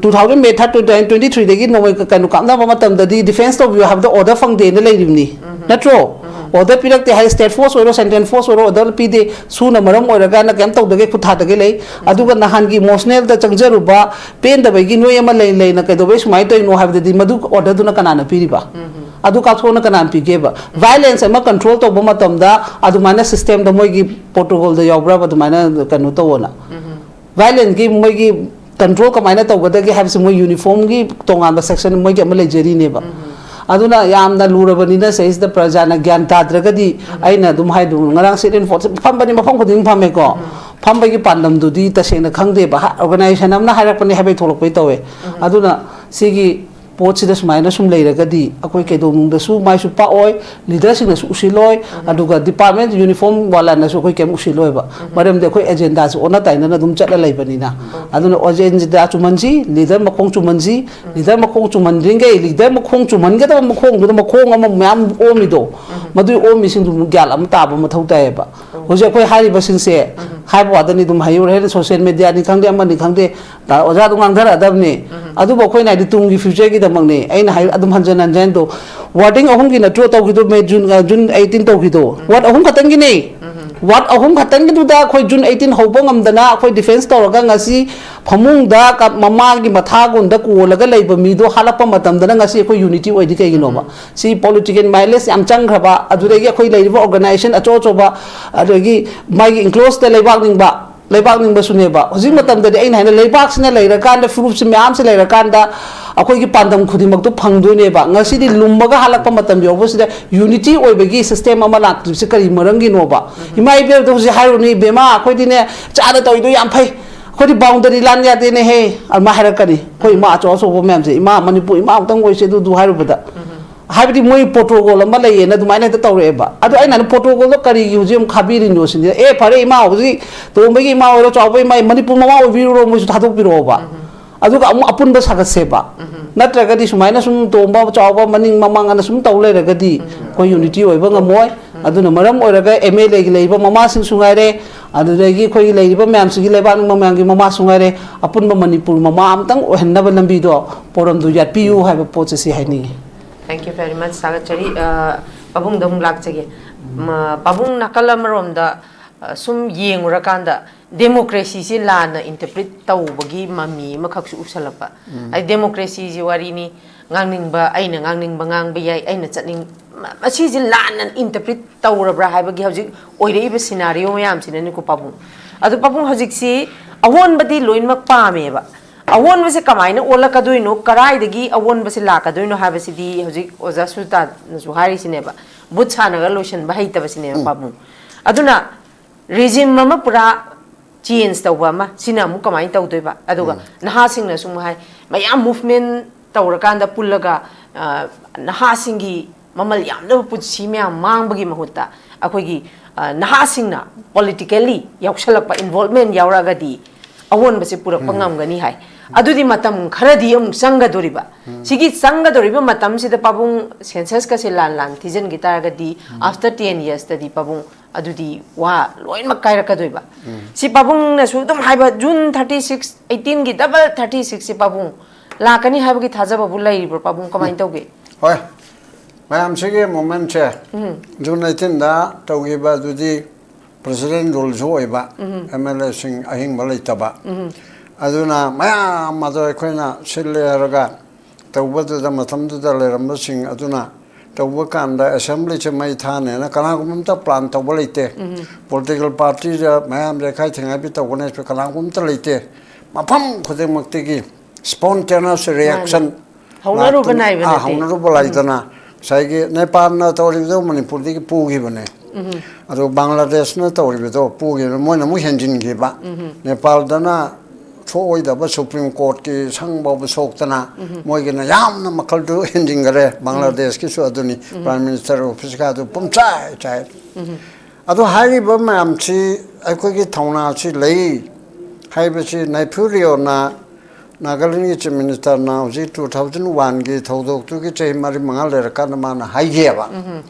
ꯇꯨ ꯊꯥꯎꯖꯟ ꯃꯦ ꯊꯥꯔꯠ, ꯇꯨ ꯊꯥꯎꯖꯟ ꯇ꯭ꯋꯦꯟꯇꯤ ꯊ꯭ꯔꯤꯗꯒꯤ ꯅꯣꯡꯃꯩ ꯀꯩꯅꯣ ꯀꯥꯞꯅꯕ ꯃꯇꯝꯗꯗꯤ ꯗꯤꯐꯦꯟꯁ ꯇꯧꯕꯤꯌꯨ ꯍꯥꯏꯕꯗ ꯑꯣꯔꯗꯔ ꯐꯪꯗꯦꯅ ꯂꯩꯔꯤꯕꯅꯤ, ꯅꯠꯇ꯭ꯔꯣ? ꯑꯣꯔꯗꯔ ꯄꯤꯔꯛꯇꯦ ꯍꯥꯏ, ꯁ꯭ꯇꯦꯠ ꯐꯣꯔꯁ ꯑꯣꯏꯔꯣ, ꯁꯦꯟꯇ꯭ꯔꯦꯜ ꯐꯣꯔꯁ ꯑꯣꯏꯔꯣ, ꯑꯣꯔꯗꯔ ꯄꯤꯗꯦ꯫ ꯁꯨꯅ ꯃꯔꯝ ꯑꯣꯏꯔꯒꯅ ꯀꯩꯝ ꯇꯧꯗꯒꯦ, ꯈꯨꯠ ꯊꯥꯗꯒꯦ ꯂꯩ꯫ ꯑꯗꯨꯒ ꯅꯍꯥꯟꯒꯤ ꯏꯃꯣꯁꯅꯦꯜꯗ ꯆꯪꯖꯔꯨꯕ, ꯄꯦꯟꯗꯕꯒꯤ ꯅꯣꯏ ꯑꯃ ꯂꯩ ꯂꯩꯅ ꯀꯩꯗꯧꯕꯩ ꯁꯨꯃꯥꯏꯅ ꯇꯧꯔꯤꯅꯣ ꯍꯥꯏꯕꯗꯗꯤ, ꯃꯗꯨ ꯑꯣꯔꯗꯔꯗꯨꯅ ꯀꯅꯥꯅ ꯄꯤꯔꯤꯕ? ꯑꯗꯨ ꯀꯥꯞꯊꯣꯛꯅ ꯀꯅꯥꯅ ꯄꯤꯒꯦꯕ? ꯚꯥꯏꯂꯦꯟꯁ ꯑꯃ ꯀꯟꯇ꯭ꯔꯣꯜ ꯇꯧꯕ ꯃꯇꯝꯗ ꯑꯗꯨꯃꯥꯏꯅ ꯁꯤꯁꯇꯦꯝꯗ ꯃꯣꯏꯒꯤ ꯄ꯭ꯔꯣꯇꯣꯀꯣꯜꯗ ꯌꯥꯎꯕ꯭ꯔꯕ ꯑꯗꯨꯃꯥꯏꯅ ꯀꯩꯅꯣ ꯇꯧꯑꯣꯅ? ꯚꯥꯏꯂꯦꯟꯁꯀꯤ ꯃꯣꯏꯒꯤ ꯀꯟꯇ꯭ꯔꯣꯜ ꯀꯃꯥꯏꯅ ꯇꯧꯒꯗꯒꯦ ꯍꯥꯏꯕꯁꯤ ꯃꯣꯏ ꯌꯨꯅꯤꯐꯣꯔꯝꯒꯤ ꯇꯣꯉꯥꯟꯕ ꯁꯦꯛꯁꯟ ꯃꯣꯏꯒꯤ ꯑꯃ ꯂꯩꯖꯔꯤꯅꯦꯕ꯫ ꯑꯗꯨꯅ ꯌꯥꯝꯅ ꯂꯨꯔꯕꯅꯤꯅ ꯁꯤꯗꯩꯁꯤꯗ ꯄ꯭ꯔꯖꯥꯅ ꯒ꯭ꯌꯥꯟ ꯇꯥꯗ꯭ꯔꯒꯗꯤ, ꯑꯩꯅ ꯑꯗꯨꯝ ꯍꯥꯏꯗꯣ, ꯉꯔꯥꯡ ꯁꯤꯠ ꯑꯦꯟ ꯐꯣꯔꯁ ꯐꯝꯕꯅꯤ, ꯃꯐꯝ ꯈꯨꯗꯤꯡ ꯐꯝꯃꯦꯀꯣ꯫ ꯐꯝꯕꯒꯤ ꯄꯥꯟꯗꯝꯗꯨꯗꯤ ꯇꯁꯦꯡꯅ ꯈꯪꯗꯦꯕ꯫ ꯍꯥ, ꯑꯣꯔꯒꯅꯥꯏꯖꯦꯁꯟ ꯑꯃꯅ ꯍꯥꯏꯔꯛꯄꯅꯤ ꯍꯥꯏꯕꯩ ꯊꯣꯛꯂꯛꯄꯩ ꯇꯧꯋꯦ꯫ ꯑꯗꯨꯅ ꯁꯤꯒꯤ ꯄꯣꯠꯁꯤꯗ ꯁꯨꯃꯥꯏꯅ ꯁꯨꯝ ꯂꯩꯔꯒꯗꯤ ꯑꯩꯈꯣꯏ ꯀꯩꯗꯧꯅꯨꯡꯗꯁꯨ ꯃꯥꯏꯁꯨ ꯄꯥꯛꯑꯣꯏ, ꯂꯤꯗꯔꯁꯤꯡꯅꯁꯨ ꯎꯁꯤꯜꯂꯣꯏ, ꯑꯗꯨꯒ ꯗꯤꯄꯥꯔꯠꯃꯦꯟ ꯌꯨꯅꯤꯐꯣꯔꯝ ꯋꯥꯂꯥꯅꯁꯨ ꯑꯩꯈꯣꯏ ꯀꯩꯝ ꯎꯁꯤꯜꯂꯣꯏꯕ꯫ ꯃꯔꯝꯗꯤ ꯑꯩꯈꯣꯏ ꯑꯦꯖꯦꯟꯗꯥꯁꯤ ꯑꯣꯟꯅ ꯇꯥꯏꯅꯅ ꯑꯗꯨꯝ ꯆꯠꯂ ꯂꯩꯕꯅꯤꯅ꯫ ꯑꯗꯨꯅ ꯑꯦꯖꯦꯟꯗꯥ ꯆꯨꯝꯍꯟꯁꯤ, ꯂꯤꯗꯔ ꯃꯈꯣꯡ ꯆꯨꯝꯍꯟꯁꯤ, ꯂꯤꯗꯔ ꯃꯈꯣꯡ ꯆꯨꯝꯍꯟꯗ꯭ꯔꯤꯉꯩ, ꯂꯤꯗꯔ ꯃꯈꯣꯡ ꯆꯨꯝꯍꯟꯒꯗꯕ ꯃꯈꯣꯡꯗꯨꯗ ꯃꯈꯣꯡ ꯑꯃ ꯃꯌꯥꯝ ꯑꯣꯝꯃꯤꯗꯣ, ꯃꯗꯨꯒꯤ ꯑꯣꯝꯃꯤꯁꯤꯡꯗꯨ ꯒ꯭ꯌꯥꯟ ꯑꯃ ꯇꯥꯕ ꯃꯊꯧ ꯇꯥꯏꯌꯦꯕ꯫ ꯍꯧꯖꯤꯛ ꯑꯩꯈꯣꯏ ꯍꯥꯏꯔꯤꯕꯁꯤꯡꯁꯦ, ꯍꯥꯏꯕ ꯋꯥꯗꯅꯤ, ꯑꯗꯨꯝ ꯍꯥꯏꯌꯨ, ꯍꯣꯔꯦꯟ ꯁꯣꯁꯤꯌꯦꯜ ꯃꯦꯗꯤꯌꯥꯅꯤ ꯈꯪꯗꯦ, ꯑꯃꯅꯤ ꯈꯪꯗꯦ, ꯇ-, ꯑꯣꯖꯥꯗꯣ ꯉꯥꯡꯊꯔꯛꯑꯗꯕꯅꯤ꯫ ꯑꯗꯨꯕꯨ ꯑꯩꯈꯣꯏꯅ ꯍꯥꯏꯗꯤ ꯇꯨꯡꯒꯤ ꯐ꯭ꯌꯨꯆꯔꯒꯤꯗꯃꯛꯅꯤ꯫ ꯑꯩꯅ ꯍꯥꯏ ꯑꯗꯨꯝ ꯍꯟꯖꯟ ꯍꯟꯖꯟꯗꯣ, ꯋꯥꯔꯗꯤꯡ ꯑꯍꯨꯝꯒꯤ ꯅꯠꯇ꯭ꯔꯣ ꯇꯧꯈꯤꯗꯣ, ꯃꯦ, ꯖꯨꯟ, ꯑ, ꯖꯨꯟ ꯑꯩꯠꯇꯤꯟ ꯇꯧꯈꯤꯗꯣ? ꯋꯥꯔꯗ ꯑꯍꯨꯝ ꯈꯛꯇꯪꯒꯤꯅꯦ꯫ ꯋꯥꯔꯗ ꯑꯍꯨꯝ ꯈꯛꯇꯪꯒꯤꯗꯨꯗ ꯑꯩꯈꯣꯏ ꯖꯨꯟ ꯑꯩꯠꯇꯤꯟ ꯍꯧꯕ ꯉꯝꯗꯅ ꯑꯩꯈꯣꯏ ꯗꯤꯐꯦꯟꯁ ꯇꯧꯔꯒ ꯉꯁꯤ ꯐꯃꯨꯡꯗ ꯀ-, ꯃꯃꯥꯒꯤ ꯃꯊꯥꯒꯣꯟꯗ ꯀꯣꯜꯂꯒ ꯂꯩꯕ ꯃꯤꯗꯣ ꯍꯥꯠꯂꯛꯄ ꯃꯇꯝꯗꯅ ꯉꯁꯤ ꯑꯩꯈꯣꯏ ꯌꯨꯅꯤꯇꯤ ꯑꯣꯏꯗꯤ ꯀꯩꯒꯤꯅꯣꯕ? ꯁꯤ ꯄꯣꯂꯤꯇꯤꯀꯦꯜ ꯃꯥꯏꯂꯦꯖ ꯌꯥꯝ ꯆꯪꯈ꯭ꯔꯕ, ꯑꯗꯨꯗꯒꯤ ꯑꯩꯈꯣꯏ ꯂꯩꯔꯤꯕ ꯑꯣꯔꯒꯅꯥꯏꯖꯦꯁꯟ ꯑꯆꯧ ꯑꯆꯧꯕ, ꯑꯗꯒꯤ ꯃꯥꯒꯤ ꯏꯟꯀ꯭ꯂꯣꯁꯇ ꯂꯩꯕꯥꯛ ꯅꯤꯡꯕ, ꯂꯩꯕꯥꯛ ꯅꯤꯡꯕꯁꯨꯅꯦꯕ꯫ ꯍꯧꯖꯤꯛ ꯃꯇꯝꯗꯗꯤ ꯑꯩꯅ ꯍꯥꯏꯅ ꯂꯩꯕꯥꯛꯁꯤꯅ ꯂꯩꯔꯀꯥꯟꯗ, ꯐꯨꯔꯨꯞꯁꯤ ꯃꯌꯥꯝꯁꯤ ꯂꯩꯔꯀꯥꯟꯗ, ꯑꯩꯈꯣꯏꯒꯤ ꯄꯥꯟꯗꯝ ꯈꯨꯗꯤꯡꯃꯛꯇꯨ ꯐꯪꯗꯣꯏꯅꯦꯕ꯫ ꯉꯁꯤꯗꯤ ꯂꯨꯝꯃꯒ ꯍꯜꯂꯛꯄ ꯃꯇꯝ ꯌꯧꯕꯁꯤꯗ ꯌꯨꯅꯤꯇꯤ ꯑꯣꯏꯕꯒꯤ ꯁꯤꯁꯇꯦꯝ ꯑꯃ ꯂꯥꯛꯇ꯭ꯔꯤꯕꯁꯤ ꯀꯔꯤ ꯃꯔꯝꯒꯤꯅꯣꯕ? ꯏꯃꯥ ꯏꯕꯦꯜꯗ ꯍꯧꯖꯤꯛ ꯍꯥꯏꯔꯨꯅꯤ, "ꯏꯕꯦꯝꯃ, ꯑꯩꯈꯣꯏꯗꯤꯅꯦ, ꯆꯥꯗ ꯇꯧꯔꯤꯗꯣ ꯌꯥꯝ ꯐꯩ, ꯑꯩꯈꯣꯏꯗꯤ ꯕꯥꯎꯟꯗꯔꯤ ꯂꯥꯟ ꯌꯥꯗꯦꯅꯦꯍꯦ", ꯑꯗꯨꯃꯥꯏꯅ ꯍꯥꯏꯔꯛꯀꯅꯤ꯫ ꯑꯩꯈꯣꯏ ꯏꯃꯥ ꯑꯆꯧ ꯑꯆꯧꯕ ꯃꯌꯥꯝꯁꯦ, "ꯏꯃꯥ, ꯃꯅꯤꯄꯨꯔ ꯏꯃꯥ ꯑꯃꯨꯛꯇꯪ ꯑꯣꯏꯁꯦ ꯑꯗꯨꯗꯨ" ꯍꯥꯏꯔꯨꯕꯗ꯫ ꯍꯥꯏꯕꯗꯤ ꯃꯣꯏ ꯄ꯭ꯔꯣꯇꯣꯀꯣꯜ ꯑꯃ ꯂꯩꯌꯦꯅ ꯑꯗꯨꯃꯥꯏꯅ ꯍꯦꯛꯇ ꯇꯧꯔꯛꯑꯦꯕ꯫ ꯑꯗꯣ ꯑꯩꯅ ꯍꯥꯏꯅ, ꯄ꯭ꯔꯣꯇꯣꯀꯣꯜꯗꯣ ꯀꯔꯤꯒꯤ ꯍꯧꯖꯤꯛ ꯑꯃꯨꯛ ꯈꯥꯕꯤꯔꯤꯅꯣ ꯁꯤꯅꯤ꯫ ꯑꯦ, ꯐꯔꯦ, ꯏꯃꯥ ꯍꯧꯖꯤꯛ ꯇꯣꯝꯕꯒꯤ ꯏꯃꯥ ꯑꯣꯏꯔꯣ, ꯆꯥꯎꯕ ꯏꯃꯥ, ꯃꯅꯤꯄꯨꯔ ꯃꯃꯥ ꯑꯣꯏꯕꯤꯔꯨꯔꯣ, ꯃꯣꯏꯁꯨ ꯊꯥꯗꯣꯛꯄꯤꯔꯛꯑꯣꯕ꯫ ꯑꯗꯨꯒ ꯑꯃꯨꯛ ꯑꯄꯨꯟꯕ ꯁꯥꯒꯠꯁꯦꯕ꯫ ꯅꯠꯇ꯭ꯔꯒꯗꯤ ꯁꯨꯃꯥꯏꯅ ꯁꯨꯝ ꯇꯣꯝꯕ, ꯆꯥꯎꯕ, ꯃꯅꯤꯡ ꯃꯃꯥꯡ ꯑꯅ ꯁꯨꯝ ꯇꯧ ꯂꯩꯔꯒꯗꯤ ꯑꯩꯈꯣꯏ ꯌꯨꯅꯤꯇꯤ ꯑꯣꯏꯕ ꯉꯝꯃꯣꯏ꯫ ꯑꯗꯨꯅ ꯃꯔꯝ ꯑꯣꯏꯔꯒ ꯑꯦꯝ ꯑꯦꯜ ꯑꯦꯒꯤ ꯂꯩꯔꯤꯕ ꯃꯃꯥꯁꯤꯡꯁꯨ ꯉꯥꯏꯔꯦ, ꯑꯗꯨꯗꯒꯤ ꯑꯩꯈꯣꯏꯒꯤ ꯂꯩꯔꯤꯕ ꯃꯌꯥꯝꯁꯤꯒꯤ, ꯂꯩꯕꯥꯛ ꯅꯤꯡꯕ ꯃꯌꯥꯝꯒꯤ ꯃꯃꯥꯁꯨ ꯉꯥꯏꯔꯦ, ꯑꯄꯨꯟꯕ ꯃꯅꯤꯄꯨꯔ ꯃꯃꯥ ꯑꯃꯇꯪ ꯑꯣꯏꯍꯟꯅꯕ ꯂꯝꯕꯤꯗꯣ, ꯄꯣꯔꯝꯗꯨ ꯌꯥꯠꯄꯤꯌꯨ ꯍꯥꯏꯕ ꯄꯣꯠꯁꯦ ꯁꯤ ꯍꯥꯏꯅꯤꯡꯉꯤ꯫ Thank you very much, ꯊꯥꯒꯠꯆꯔꯤ꯫ ꯑ, ꯄꯥꯕꯨꯡꯗ ꯑꯃꯨꯛ ꯂꯥꯛꯆꯒꯦ꯫ ꯃ-, ꯄꯥꯕꯨꯡ, ꯅꯥꯀꯜ ꯑꯃꯔꯣꯝꯗ, ꯑ, ꯁꯨꯝ ꯌꯦꯡꯉꯨꯔꯀꯥꯟꯗ democracyꯁꯤ ꯂꯥꯟꯅ interpret ꯇꯧꯕꯒꯤ ꯃꯃꯤ ꯑꯃꯈꯛꯁꯨ ꯎꯁꯜꯂꯛꯄ꯫ ꯍꯥꯏꯗꯤ democracyꯁꯤ ꯋꯥꯔꯤꯅꯤ, ꯉꯥꯡꯅꯤꯡꯕ, ꯑꯩꯅ ꯉꯥꯡꯅꯤꯡꯕ ꯉꯥꯡꯕ ꯌꯥꯏ, ꯑꯩꯅ ꯆꯠꯅꯤꯡ-, ꯃ-, ꯃꯁꯤꯁꯦ ꯂꯥꯟꯅ interpret ꯇꯧꯔꯕ꯭ꯔꯥ ꯍꯥꯏꯕꯒꯤ ꯍꯧꯖꯤꯛ ꯑꯣꯏꯔꯛꯏꯕ scenario ꯃꯌꯥꯝꯁꯤꯅꯅꯤꯀꯣ, ꯄꯥꯕꯨꯡ꯫ ꯑꯗꯨ ꯄꯥꯕꯨꯡ, ꯍꯧꯖꯤꯛꯁꯤ ꯑꯑꯣꯟꯕꯗꯤ ꯂꯣꯏꯅꯃꯛ ꯄꯥꯝꯃꯦꯕ꯫ ꯑꯑꯣꯟꯕꯁꯦ ꯀꯃꯥꯏꯅ ꯑꯣꯜꯂꯛꯀꯗꯣꯏꯅꯣ, ꯀꯗꯥꯏꯗꯒꯤ ꯑꯑꯣꯟꯕꯁꯦ ꯂꯥꯛꯀꯗꯣꯏꯅꯣ ꯍꯥꯏꯕꯁꯤꯗꯤ ꯍꯧꯖꯤꯛ ꯑꯣꯖꯥ ꯁꯨꯖꯇꯥꯅꯁꯨ ꯍꯥꯏꯔꯤꯁꯤꯅꯦꯕ, ꯚꯨꯠ ꯁꯥꯟꯅꯒ ꯂꯣꯏꯁꯤꯟꯕ ꯍꯩꯇꯕꯁꯤꯅꯦꯕ, ꯄꯥꯕꯨꯡ꯫ ꯑꯗꯨꯅ regime ꯑꯃ ꯄꯨꯔꯥ change ꯇꯧꯕ ꯑꯃ, ꯁꯤꯅ ꯑꯃꯨꯛ ꯀꯃꯥꯏꯅ ꯇꯧꯗꯣꯏꯕ? ꯑꯗꯨꯒ ꯅꯍꯥꯁꯤꯡꯅꯁꯨ ꯑꯃꯨꯛ ꯍꯥꯏ, ꯃꯌꯥꯝ movement ꯇꯧꯔꯀꯥꯟꯗ ꯄꯨꯜꯂꯒ, ꯑ, ꯅꯍꯥꯁꯤꯡꯒꯤ ꯃꯃꯜ ꯌꯥꯝꯂꯕ ꯄꯨꯟꯁꯤ ꯃꯌꯥꯝ ꯃꯥꯡꯕꯒꯤ ꯃꯍꯨꯠꯇ ꯑꯩꯈꯣꯏꯒꯤ, ꯑ, ꯅꯍꯥꯁꯤꯡꯅ politically ꯌꯥꯎꯁꯜꯂꯛꯄ, involvement ꯌꯥꯎꯔꯛꯑꯒꯗꯤ ꯑꯑꯣꯟꯕꯁꯦ ꯄꯨꯔꯛꯄ ꯉꯝꯒꯅꯤ ꯍꯥꯏ꯫ ꯑꯗꯨꯗꯤ ꯃꯇꯝ ꯈꯔꯗꯤ ꯑꯃꯨꯛ ꯆꯪꯒꯗꯣꯔꯤꯕ꯫ ꯁꯤꯒꯤ ꯆꯪꯒꯗꯧꯔꯤꯕ ꯃꯇꯝꯁꯤꯗ ꯄꯥꯕꯨꯡ, censusꯀꯁꯦ ꯂꯥꯟ ꯂꯥꯟ ꯊꯤꯖꯤꯟꯈꯤ ꯇꯥꯔꯒꯗꯤ, after ten yearsꯇꯗꯤ ꯄꯥꯕꯨꯡ ꯑꯗꯨꯗꯤ ꯋꯥ ꯂꯣꯏꯅꯃꯛ ꯀꯥꯏꯔꯛꯀꯗꯣꯏꯕ꯫ ꯁꯤ ꯄꯥꯕꯨꯡꯅꯁꯨ ꯑꯗꯨꯝ ꯍꯥꯏꯕ, June thirty six, eighteenꯒꯤ double thirty sixꯁꯦ ꯄꯥꯕꯨꯡ ꯂꯥꯛꯀꯅꯤ ꯍꯥꯏꯕꯒꯤ ꯊꯥꯖꯕꯕꯨ ꯂꯩꯔꯤꯕ꯭ꯔꯣ ꯄꯥꯕꯨꯡ? ꯀꯃꯥꯏꯅ ꯇꯧꯒꯦ? ꯍꯣꯏ, ꯃꯌꯥꯝꯁꯤꯒꯤ movementꯁꯦ June eighteenꯗ ꯇꯧꯈꯤꯕ ꯑꯗꯨꯗꯤ president ruleꯁꯨ ꯑꯣꯏꯕ, MLAꯁꯤꯡ ꯑꯍꯤꯡꯕ ꯂꯩꯇꯕ꯫ ꯑꯗꯨꯅ ꯃꯌꯥꯝ ꯑꯗꯣ ꯑꯩꯈꯣꯏꯅ ꯁꯤꯜꯂꯦ ꯍꯥꯏꯔꯒ ꯇꯧꯕꯗꯨꯗ, ꯃꯇꯝꯗꯨꯗ ꯂꯩꯔꯝꯕꯁꯤꯡ ꯑꯗꯨꯅ ꯇꯧꯕ ꯀꯥꯟꯗ assemblyꯁꯦ ꯃꯩ ꯊꯥꯅꯦꯅ ꯀꯅꯥꯒꯨꯝꯕ ꯑꯝꯇ plan ꯇꯧꯕ ꯂꯩꯇꯦ꯫ Political partyꯗ ꯃꯌꯥꯝ ꯌꯩꯈꯥꯏ ꯊꯤꯡꯒꯥꯏꯕꯤ ꯇꯧꯒꯅꯤ ꯍꯥꯏꯕꯁꯨ ꯀꯅꯥꯒꯨꯝꯕ ꯑꯝꯇ ꯂꯩꯇꯦ꯫ ꯃꯐꯝ ꯈꯨꯗꯤꯡꯃꯛꯇꯒꯤ spontaneous reaction ꯍꯧꯅꯔꯨꯕ ꯂꯥꯛꯇꯅ, ꯅꯥꯏꯕ ꯑꯥ, ꯅꯠꯇꯦ꯫ ꯍꯧꯅꯔꯨꯕ ꯂꯩꯗꯅ ꯉꯁꯥꯏꯒꯤ ꯅꯦꯄꯥꯜꯅ ꯇꯧꯔꯤꯕꯗꯣ ꯃꯅꯤꯄꯨꯔꯗꯒꯤ ꯄꯨꯈꯤꯕꯅꯦ꯫ ꯑꯗꯨ ꯕꯪꯒ꯭ꯂꯥꯗꯦꯁꯅ ꯇꯧꯔꯤꯕꯗꯣ ꯄꯨꯈꯤꯕꯅꯦ, ꯃꯣꯏꯅ ꯑꯃꯨꯛ ꯍꯦꯟꯖꯤꯟꯈꯤꯕ꯫ ꯅꯦꯄꯥꯜꯗꯅ ꯊꯣꯛꯑꯣꯏꯗꯕ ꯁꯨꯄ꯭ꯔꯤꯝ ꯀꯣꯔꯠꯀꯤ ꯁꯪ ꯐꯥꯎꯕ ꯁꯣꯛꯇꯅ, ꯃꯣꯏꯒꯤꯅ ꯌꯥꯝꯅ ꯃꯈꯜꯗꯨ ꯍꯦꯟꯖꯤꯟꯈꯔꯦ꯫ ꯕꯪꯒ꯭ꯂꯥꯗꯦꯁꯀꯤꯁꯨ ꯑꯗꯨꯅꯤ, ꯄ꯭ꯔꯥꯏꯝ ꯃꯤꯅꯤꯁꯇꯔ ꯑꯣꯐꯤꯁꯀ ꯑꯗꯨ ꯄꯨꯝꯆꯥꯏ ꯆꯥꯏ꯫ ꯑꯗꯣ ꯍꯥꯏꯔꯤꯕ ꯃꯌꯥꯝꯁꯤ ꯑꯩꯈꯣꯏꯒꯤ ꯊꯧꯅꯥꯁꯤ ꯂꯩ ꯍꯥꯏꯕꯁꯤ ꯅꯥꯏꯐꯤꯌꯨ ꯔꯤꯑꯣꯅ, ꯅꯥꯒꯥꯂꯦꯟꯒꯤ ꯆꯤꯐ ꯃꯤꯅꯤꯁꯇꯔꯅ ꯍꯧꯖꯤꯛ two thousand one ꯒꯤ ꯊꯧꯗꯣꯛꯇꯨꯒꯤ ꯆꯍꯤ ꯃꯔꯤ ꯃꯉꯥ ꯂꯩꯔꯀꯥꯟꯗ ꯃꯥꯅ ꯍꯥꯏꯈꯤꯑꯕ,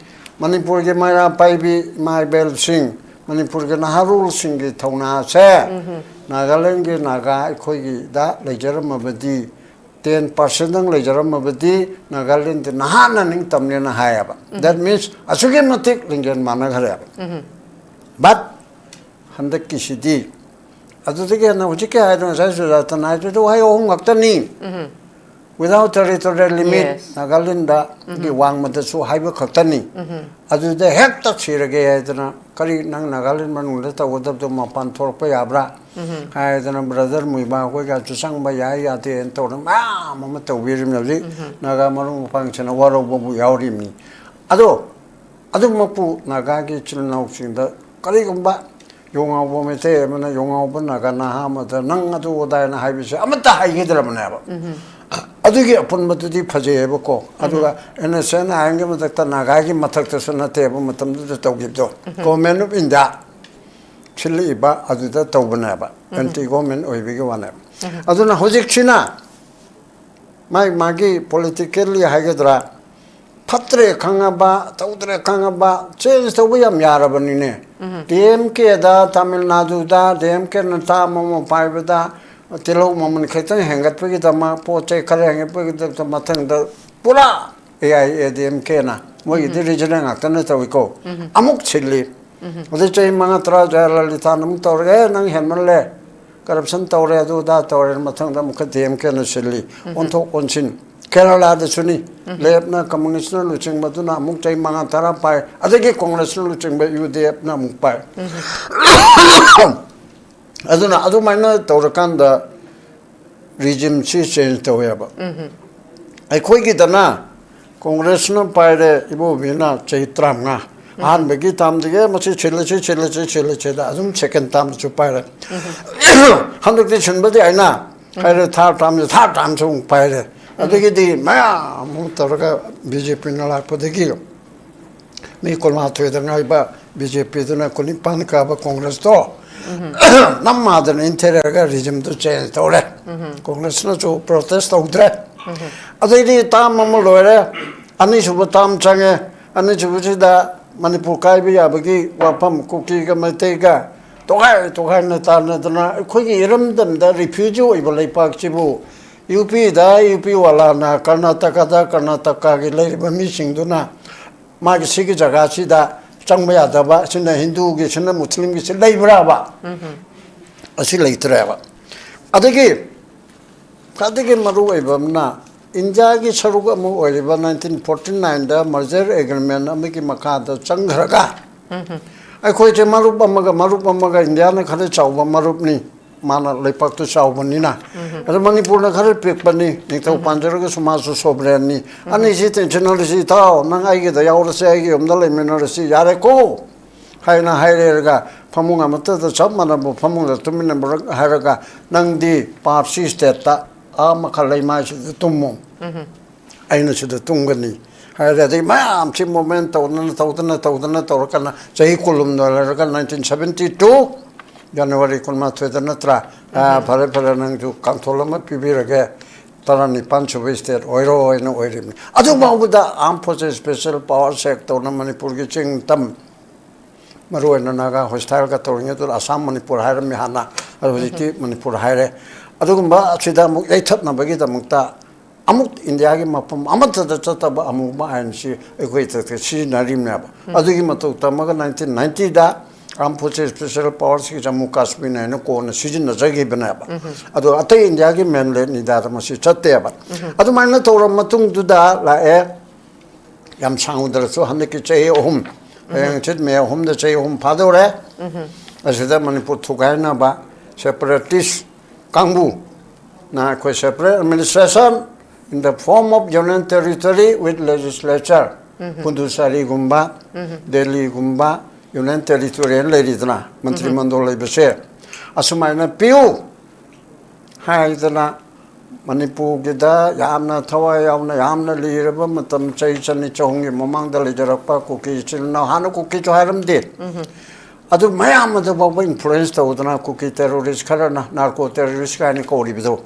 ꯃꯅꯤꯄꯨꯔꯒꯤ ꯃꯩꯔꯥ ꯄꯥꯏꯕꯤ ꯏꯃꯥ ꯏꯕꯦꯜꯁꯤꯡ, ꯃꯅꯤꯄꯨꯔꯒꯤ ꯅꯍꯥꯔꯣꯜꯁꯤꯡꯒꯤ ꯊꯧꯅꯥꯁꯦ ꯅꯥꯒꯥꯂꯦꯟꯒꯤ ꯅꯥꯒꯥ ꯑꯩꯈꯣꯏꯒꯤꯗ ꯂꯩꯖꯔꯝꯃꯕꯗꯤ, ten percent ꯗꯪ ꯂꯩꯖꯔꯝꯃꯕꯗꯤ ꯅꯥꯒꯥꯂꯦꯟꯗꯤ ꯅꯍꯥꯟꯅ ꯅꯤꯡꯇꯝꯅꯦꯅ ꯍꯥꯏꯌꯦꯕ꯫ That means ꯑꯁꯨꯛꯀꯤ ꯃꯇꯤꯛ ꯂꯤꯡꯖꯦꯜ ꯃꯥꯟꯅꯈ꯭ꯔꯦꯕ꯫ But ꯍꯟꯗꯛꯀꯤꯁꯤꯗꯤ ꯑꯗꯨꯗꯒꯤ ꯍꯦꯟꯅ ꯍꯧꯖꯤꯛꯀꯤ ꯍꯥꯏꯗꯣ, ꯉꯁꯥꯏ ꯆꯨꯔꯥꯆꯥꯟ ꯍꯥꯏꯗꯨꯗ ꯋꯥꯍꯩ ꯑꯍꯨꯝ ꯈꯛꯇꯅꯤ: without territorial limit, Yes. ꯅꯥꯒꯥꯂꯦꯟꯗꯒꯤ ꯋꯥꯡꯃꯗꯁꯨ ꯍꯥꯏꯕ ꯈꯛꯇꯅꯤ꯫ ꯑꯗꯨꯗ ꯍꯦꯛꯇ ꯁꯤꯔꯒꯦ ꯍꯥꯏꯗꯅ, "ꯀꯔꯤ, ꯅꯪ ꯅꯥꯒꯥꯂꯦꯟ ꯃꯅꯨꯡꯗ ꯇꯧꯒꯗꯕꯗꯣ ꯃꯄꯥꯟ ꯊꯣꯛꯂꯛꯄ ꯌꯥꯕ꯭ꯔꯥ?" ꯍꯥꯏꯗꯅ ꯕ꯭ꯔꯗꯔ ꯃꯨꯏꯕꯥ ꯑꯩꯈꯣꯏꯒꯁꯨ ꯆꯪꯕ ꯌꯥꯏ ꯌꯥꯗꯦꯅ ꯇꯧꯗꯅ ꯃꯌꯥꯝ ꯑꯃ ꯇꯧꯕꯤꯔꯤꯕꯅꯤ꯫ ꯍꯧꯖꯤꯛ ꯅꯥꯒꯥ ꯃꯔꯨꯞ ꯃꯄꯥꯡꯁꯤꯡꯅ ꯋꯥꯔꯧꯕꯕꯨ ꯌꯥꯎꯔꯤꯕꯅꯤ꯫ ꯑꯗꯣ ꯑꯗꯨꯃꯛꯄꯨ ꯅꯥꯒꯥꯒꯤ ꯏꯆꯤꯜ ꯏꯅꯥꯎꯁꯤꯡꯗ ꯀꯔꯤꯒꯨꯝꯕ ꯌꯣꯡꯉꯥꯎꯕ ꯃꯩꯇꯩ ꯑꯃꯅ ꯌꯣꯡꯉꯥꯎꯕ ꯅꯥꯒꯥ ꯅꯍꯥ ꯑꯃꯗ "ꯅꯪ ꯑꯗꯨ ꯑꯗꯥꯏꯅ" ꯍꯥꯏꯕꯁꯦ ꯑꯃꯠꯇ ꯍꯥꯏꯈꯤꯗ꯭ꯔꯕꯅꯦꯕ꯫ ꯑꯗꯨꯒꯤ ꯑꯄꯨꯟꯕꯗꯨꯗꯤ ꯐꯖꯩꯌꯦꯕꯀꯣ꯫ ꯑꯗꯨꯒ ꯑꯦꯟ ꯑꯦꯁ ꯑꯦꯟ ꯑꯥꯏꯟꯒꯤ ꯃꯊꯛꯇ ꯅꯥꯒꯥꯒꯤ ꯃꯊꯛꯇꯁꯨ ꯅꯠꯇꯦꯕ ꯃꯇꯝꯗꯨꯗ ꯇꯧꯈꯤꯕꯗꯣ꯫ Government of India ꯁꯤꯜꯂꯛꯏꯕ ꯑꯗꯨꯗ ꯇꯧꯕꯅꯦꯕ꯫ Anti government ꯑꯣꯏꯕꯒꯤ ꯋꯥꯅꯦꯕ꯫ ꯑꯗꯨꯅ ꯍꯧꯖꯤꯛꯁꯤꯅ ꯃꯥꯒꯤ ꯃꯥꯒꯤ politically ꯍꯥꯏꯒꯗ꯭ꯔꯥ, ꯐꯠꯇ꯭ꯔꯦ ꯈꯪꯉꯕ, ꯇꯧꯗ꯭ꯔꯦ ꯈꯪꯉꯕ, change ꯇꯧꯕ ꯌꯥꯝ ꯌꯥꯔꯕꯅꯤꯅꯦ꯫ ꯗꯤ ꯑꯦꯝ ꯀꯦꯗ, ꯇꯥꯃꯤꯜ ꯅꯥꯗꯨꯗ ꯗꯤ ꯑꯦꯝ ꯀꯦꯅ ꯇꯥꯝ ꯑꯃ ꯄꯥꯏꯕꯗ ꯇꯤꯜꯍꯧ ꯃꯃꯜ ꯈꯤꯇꯪ ꯍꯦꯟꯒꯠꯄꯒꯤꯗꯃꯛ, ꯄꯣꯠ ꯆꯩ ꯈꯔ ꯍꯦꯟꯒꯠꯄꯒꯤꯗꯃꯛꯇ ꯃꯊꯪꯗ ꯄꯨꯔꯥ A I A D M ꯀꯦꯅ, ꯃꯣꯏꯒꯤꯗꯤ regional ꯉꯥꯛꯇꯅ ꯇꯧꯏꯀꯣ, ꯑꯃꯨꯛ ꯁꯤꯜꯂꯤ꯫ ꯑꯗꯩ ꯆꯍꯤ ꯃꯉꯥ ꯇꯔꯥ ꯖꯌꯂꯂꯤꯇꯥꯅ ꯑꯃꯨꯛ ꯇꯧꯔꯒ, "ꯑꯦ, ꯅꯪ ꯍꯦꯟꯃꯜꯂꯦ, corruption ꯇꯧꯔꯦ, ꯑꯗꯨ ꯑꯗꯥ ꯇꯧꯔꯦ"꯫ ꯃꯊꯪꯗ ꯑꯃꯨꯛꯀ ꯗꯤ ꯑꯦꯝ ꯀꯦꯅ ꯁꯤꯜꯂꯤ꯫ ꯑꯣꯟꯊꯣꯛ ꯑꯣꯟꯁꯤꯟ꯫ ꯀꯦꯔꯂꯥꯗꯁꯨꯅꯤ꯫ ꯂꯦꯞꯅ, ꯀꯝꯃꯨꯅꯤꯁꯅ ꯂꯨꯆꯤꯡꯕꯗꯨꯅ ꯑꯃꯨꯛ ꯆꯍꯤ ꯃꯉꯥ ꯇꯔꯥ ꯄꯥꯏ, ꯑꯗꯒꯤ ꯀꯣꯡꯒ꯭ꯔꯦꯁꯅ ꯂꯨꯆꯤꯡꯕ ꯌꯨ ꯗꯤ ꯑꯦꯐꯅ ꯑꯃꯨꯛ ꯄꯥꯏ꯫ ꯑꯗꯨꯅ ꯑꯗꯨꯃꯥꯏꯅ ꯇꯧꯔꯀꯥꯟꯗ regimeꯁꯤ change ꯇꯧꯋꯦꯕ꯫ ꯑꯩꯈꯣꯏꯒꯤꯗꯅ ꯀꯣꯡꯒ꯭ꯔꯦꯁꯅ ꯄꯥꯏꯔꯦ, ꯏꯕꯣꯕꯤꯅ ꯆꯍꯤ ꯇꯔꯥꯃꯉꯥ, ꯑꯍꯥꯟꯕꯒꯤ ꯇꯥꯝꯗꯒꯤ ꯃꯁꯤ ꯁꯤꯜꯂꯁꯤ, ꯁꯤꯜꯂꯁꯤ, ꯁꯤꯜꯂꯁꯤꯗ ꯑꯗꯨꯝ ꯁꯦꯀꯦꯟ ꯇꯥꯝꯁꯨ ꯄꯥꯏꯔꯦ꯫ ꯍꯟꯗꯛꯇꯤ ꯁꯤꯟꯕꯗꯤ ꯑꯩꯅ ꯍꯥꯏꯔꯦ, ꯊꯥꯔ ꯇꯥꯝꯁꯦ, ꯊꯥꯔ ꯇꯥꯝꯁꯨ ꯑꯃꯨꯛ ꯄꯥꯏꯔꯦ꯫ ꯑꯗꯒꯤꯗꯤ ꯃꯌꯥꯝ ꯑꯃ ꯇꯧꯔꯒ ꯕꯤ ꯖꯦ ꯄꯤꯅ ꯂꯥꯛꯄꯗꯒꯤ ꯃꯤ ꯀꯨꯟꯃꯥꯊꯣꯏꯗ ꯉꯥꯏꯕ ꯕꯤ ꯖꯦ ꯄꯤꯗꯨꯅ ꯀꯨꯟꯅꯤꯄꯥꯟ ꯀꯥꯕ ꯀꯣꯡꯒ꯭ꯔꯦꯁꯇꯣ ꯅꯝꯃꯥꯗꯅ ꯏꯟꯊꯦꯔꯒ ꯔꯤꯖꯤꯝꯗꯨ ꯆꯦꯟꯖ ꯇꯧꯔꯦ꯫ ꯀꯣꯡꯒ꯭ꯔꯦꯁꯅꯁꯨ ꯄ꯭ꯔꯣꯇꯦꯁ ꯇꯧꯗ꯭ꯔꯦ꯫ ꯑꯗꯩꯗꯤ ꯇꯥꯝ ꯑꯃ ꯂꯣꯏꯔꯦ, ꯑꯅꯤꯁꯨꯕ ꯇꯥꯝ ꯆꯪꯉꯦ꯫ ꯑꯅꯤꯁꯨꯕꯁꯤꯗ ꯃꯅꯤꯄꯨꯔ ꯀꯥꯏꯕ ꯌꯥꯕꯒꯤ ꯋꯥꯐꯝ ꯀꯨꯀꯤꯒ ꯃꯩꯇꯩꯒ ꯇꯣꯈꯥꯏ ꯇꯣꯈꯥꯏꯅ ꯇꯥꯟꯅꯗꯅ ꯑꯩꯈꯣꯏꯒꯤ ꯏꯔꯝꯗꯝꯗ ꯔꯤꯐ꯭ꯌꯨꯖꯤ ꯑꯣꯏꯕ ꯂꯩꯄꯥꯛꯁꯤꯕꯨ ꯌꯨ ꯄꯤꯗ, ꯌꯨ ꯄꯤ ꯋꯥꯂꯥꯅ ꯀꯔꯅꯥꯇꯀꯥꯗ, ꯀꯔꯅꯥꯇꯀꯥꯒꯤ ꯂꯩꯔꯤꯕ ꯃꯤꯁꯤꯡꯗꯨꯅ ꯃꯥꯒꯤ ꯁꯤꯒꯤ ꯖꯒꯥꯁꯤꯗ ꯆꯪꯕ ꯌꯥꯗꯕ, ꯁꯤꯅ ꯍꯤꯟꯗꯨꯒꯤ, ꯁꯤꯅ ꯃꯨꯁꯂꯤꯝꯒꯤ, ꯁꯤ ꯂꯩꯕ꯭ꯔꯥꯕ? ꯑꯁꯤ ꯂꯩꯇ꯭ꯔꯦꯕ꯫ ꯑꯗꯒꯤ ꯈ꯭ꯋꯥꯏꯗꯒꯤ ꯃꯔꯨ ꯑꯣꯏꯕ ꯑꯃꯅ ꯏꯟꯗꯤꯌꯥꯒꯤ ꯁꯔꯨꯛ ꯑꯃ ꯑꯣꯏꯔꯤꯕ ꯅꯥꯏꯟꯇꯤꯟ ꯐꯣꯔꯇꯤ ꯅꯥꯏꯟꯗ ꯃꯔꯖꯔ ꯑꯦꯒ꯭ꯔꯤꯃꯦꯟ ꯑꯃꯒꯤ ꯃꯈꯥꯗ ꯆꯪꯈ꯭ꯔꯒ ꯑꯩꯈꯣꯏꯁꯦ ꯃꯔꯨꯞ ꯑꯃꯒ, ꯃꯔꯨꯞ ꯑꯃꯒ, ꯏꯟꯗꯤꯌꯥꯅ ꯈꯔ ꯆꯥꯎꯕ ꯃꯔꯨꯞꯅꯤ, ꯃꯥꯅ ꯂꯩꯄꯥꯛꯇꯨ ꯆꯥꯎꯕꯅꯤꯅ꯫ ꯑꯗꯣ ꯃꯅꯤꯄꯨꯔꯅ ꯈꯔ ꯄꯤꯛꯄꯅꯤ, ꯅꯤꯡꯊꯧ ꯄꯥꯟꯖꯔꯒꯁꯨ ꯃꯥꯁꯨ ꯁꯣꯕꯔꯦꯟꯅꯤ꯫ ꯑꯅꯤꯁꯤ ꯇꯤꯟꯁꯤꯟꯅꯔꯁꯤ, ꯏꯇꯥꯎ, ꯅꯪ ꯑꯩꯒꯤꯗ ꯌꯥꯎꯔꯁꯦ, ꯑꯩꯒꯤ ꯌꯨꯝꯗ ꯂꯩꯃꯤꯟꯅꯔꯁꯤ, ꯌꯥꯔꯦꯀꯣ ꯍꯥꯏꯅ ꯍꯥꯏꯔꯦꯔꯒ ꯐꯃꯨꯡ ꯑꯃꯠꯇꯗ ꯆꯞ ꯃꯥꯟꯅꯕ ꯐꯃꯨꯡꯗ ꯇꯨꯃꯤꯟꯅꯕ ꯍꯥꯏꯔꯒ, ꯅꯪꯗꯤ ꯄꯥꯞꯁꯤ ꯁ꯭ꯇꯦꯠꯇ ꯑꯥ ꯃꯈꯥ ꯂꯩꯃꯥꯏꯁꯤꯗ ꯇꯨꯝꯃꯨ, ꯑꯩꯅ ꯁꯤꯗ ꯇꯨꯝꯒꯅꯤ ꯍꯥꯏꯔꯦ꯫ ꯑꯗꯩ ꯃꯌꯥꯝꯁꯤ ꯃꯨꯞꯃꯦꯟ ꯇꯧꯗꯅ, ꯇꯧꯗꯅ, ꯇꯧꯗꯅ ꯇꯧꯔꯀꯥꯟꯗ ꯆꯍꯤ ꯀꯨꯟꯍꯨꯝꯗꯣꯏ ꯂꯩꯔꯒ ꯅꯥꯏꯟꯇꯤꯟ ꯁꯕꯦꯟꯇꯤ ꯇꯨ ꯖꯅꯋꯥꯔꯤ ꯀꯨꯟꯃꯥꯊꯣꯏꯗ ꯅꯠꯇ꯭ꯔꯥ? ꯑꯥ, ꯐꯔꯦ, ꯐꯔꯦ, ꯅꯪꯁꯨ ꯀꯥꯡꯊꯣꯜ ꯑꯃ ꯄꯤꯕꯤꯔꯒꯦ, ꯇꯔꯥꯅꯤꯄꯥꯟ ꯁꯨꯕ ꯁ꯭ꯇꯦꯠ ꯑꯣꯏꯔꯣ ꯍꯥꯏꯅ ꯑꯣꯏꯔꯤꯕꯅꯤ꯫ ꯑꯗꯨ ꯐꯥꯎꯕꯗ ꯑꯥꯔꯝ ꯐꯣꯔꯁꯦꯁ ꯁ꯭ꯄꯦꯁꯦꯜ ꯄꯥꯋꯔꯁ ꯑꯦꯛ ꯇꯧꯅ ꯃꯅꯤꯄꯨꯔꯒꯤ ꯆꯤꯡ ꯇꯝ, ꯃꯔꯨ ꯑꯣꯏꯅ ꯅꯥꯒꯥ ꯍꯣꯁꯇꯥꯏꯜꯒ ꯇꯧꯔꯤꯉꯩꯗꯨꯗ ꯑꯁꯥꯝ ꯃꯅꯤꯄꯨꯔ ꯍꯥꯏꯔꯝꯃꯤ ꯍꯥꯟꯅ, ꯑꯗꯨ ꯍꯧꯖꯤꯛꯇꯤ ꯃꯅꯤꯄꯨꯔ ꯍꯥꯏꯔꯦ꯫ ꯑꯗꯨꯒꯨꯝꯕ ꯑꯁꯤꯗ ꯑꯃꯨꯛ ꯌꯩꯊꯠꯅꯕꯒꯤꯗꯃꯛꯇ ꯑꯃꯨꯛ ꯏꯟꯗꯤꯌꯥꯒꯤ ꯃꯐꯝ ꯑꯃꯠꯇꯗ ꯆꯠꯇꯕ ꯑꯃꯨꯕ ꯑꯥꯏꯟꯁꯤ ꯑꯩꯈꯣꯏ ꯈꯛꯇ ꯁꯤꯖꯤꯟꯅꯔꯤꯕꯅꯦꯕ꯫ ꯑꯗꯨꯒꯤ ꯃꯇꯧ ꯇꯝꯃꯒ ꯅꯥꯏꯟꯇꯤꯟ ꯅꯥꯏꯟꯇꯤꯗ ꯑꯥꯔꯝ ꯐꯣꯔꯁꯦꯁ ꯁ꯭ꯄꯦꯁꯦꯜ ꯄꯥꯋꯔꯁꯀꯤ ꯖꯝꯃꯨ ꯀꯥꯁꯃꯤꯔꯅ ꯍꯥꯏꯅ ꯀꯣꯟꯅ ꯁꯤꯖꯤꯟꯅꯖꯈꯤꯕꯅꯦꯕ꯫ ꯑꯗꯣ ꯑꯇꯩ ꯏꯟꯗꯤꯌꯥꯒꯤ ꯃꯦꯟꯂꯦꯠ ꯏꯟꯗꯤꯌꯥꯗ ꯃꯁꯤ ꯆꯠꯇꯦꯕ꯫ ꯑꯗꯨꯃꯥꯏꯅ ꯇꯧꯔ ꯃꯇꯨꯡꯗꯨꯗ ꯂꯥꯛꯑꯦ, ꯌꯥꯝ ꯁꯥꯡꯉꯨꯗ꯭ꯔꯁꯨ ꯍꯟꯗꯛꯀꯤ ꯆꯍꯤ ꯑꯍꯨꯝ, ꯍꯌꯦꯡ ꯍꯪꯆꯤꯠ ꯃꯦ ꯑꯍꯨꯝꯗ ꯆꯍꯤ ꯑꯍꯨꯝ ꯐꯥꯗꯧꯔꯦ꯫ ꯑꯁꯤꯗ ꯃꯅꯤꯄꯨꯔ ꯊꯨꯒꯥꯏꯅꯕ ꯁꯦꯄꯔꯦꯇꯤꯁ ꯀꯥꯡꯕꯨꯅ ꯑꯩꯈꯣꯏ separate administration in the form of union territory with legislature ꯄꯨꯗꯨꯆꯦꯔꯤꯒꯨꯝꯕ, ꯗꯦꯜꯂꯤꯒꯨꯝꯕ, ꯌꯨꯅꯤꯌꯟ ꯇꯦꯔꯤꯇꯣꯔꯤꯌꯦꯜ ꯂꯩꯔꯤꯗꯅ, ꯃꯟꯇ꯭ꯔꯤ ꯃꯟꯗꯣꯜ ꯂꯩꯕꯁꯦ, ꯑꯁꯨꯃꯥꯏꯅ ꯄꯤꯌꯨ ꯍꯥꯏꯗꯅ, ꯃꯅꯤꯄꯨꯔꯒꯤꯗ ꯌꯥꯝꯅ ꯊꯋꯥꯏ ꯌꯥꯎꯅ, ꯌꯥꯝꯅ ꯂꯤꯔꯕ ꯃꯇꯝ, ꯆꯍꯤ ꯆꯅꯤ ꯆꯍꯨꯝꯒꯤ ꯃꯃꯥꯡꯗ ꯂꯩꯖꯔꯛꯄ ꯀꯨꯀꯤ ꯏꯆꯤꯜ ꯏꯅꯥꯎ, ꯍꯥꯟꯅ ꯀꯨꯀꯤꯁꯨ ꯍꯥꯏꯔꯝꯗꯦ, ꯑꯗꯨ ꯃꯌꯥꯝ ꯑꯗꯨ ꯐꯥꯎꯕ ꯏꯟꯐ꯭ꯂꯨꯌꯦꯟꯁ ꯇꯧꯗꯅ, ꯀꯨꯀꯤ ꯇꯦꯔꯣꯔꯤꯁ ꯈꯔꯅ, ꯅꯥꯔꯀꯣ ꯇꯦꯔꯣꯔꯤꯁ ꯀꯥꯏꯅ ꯀꯧꯔꯤꯕꯗꯣ,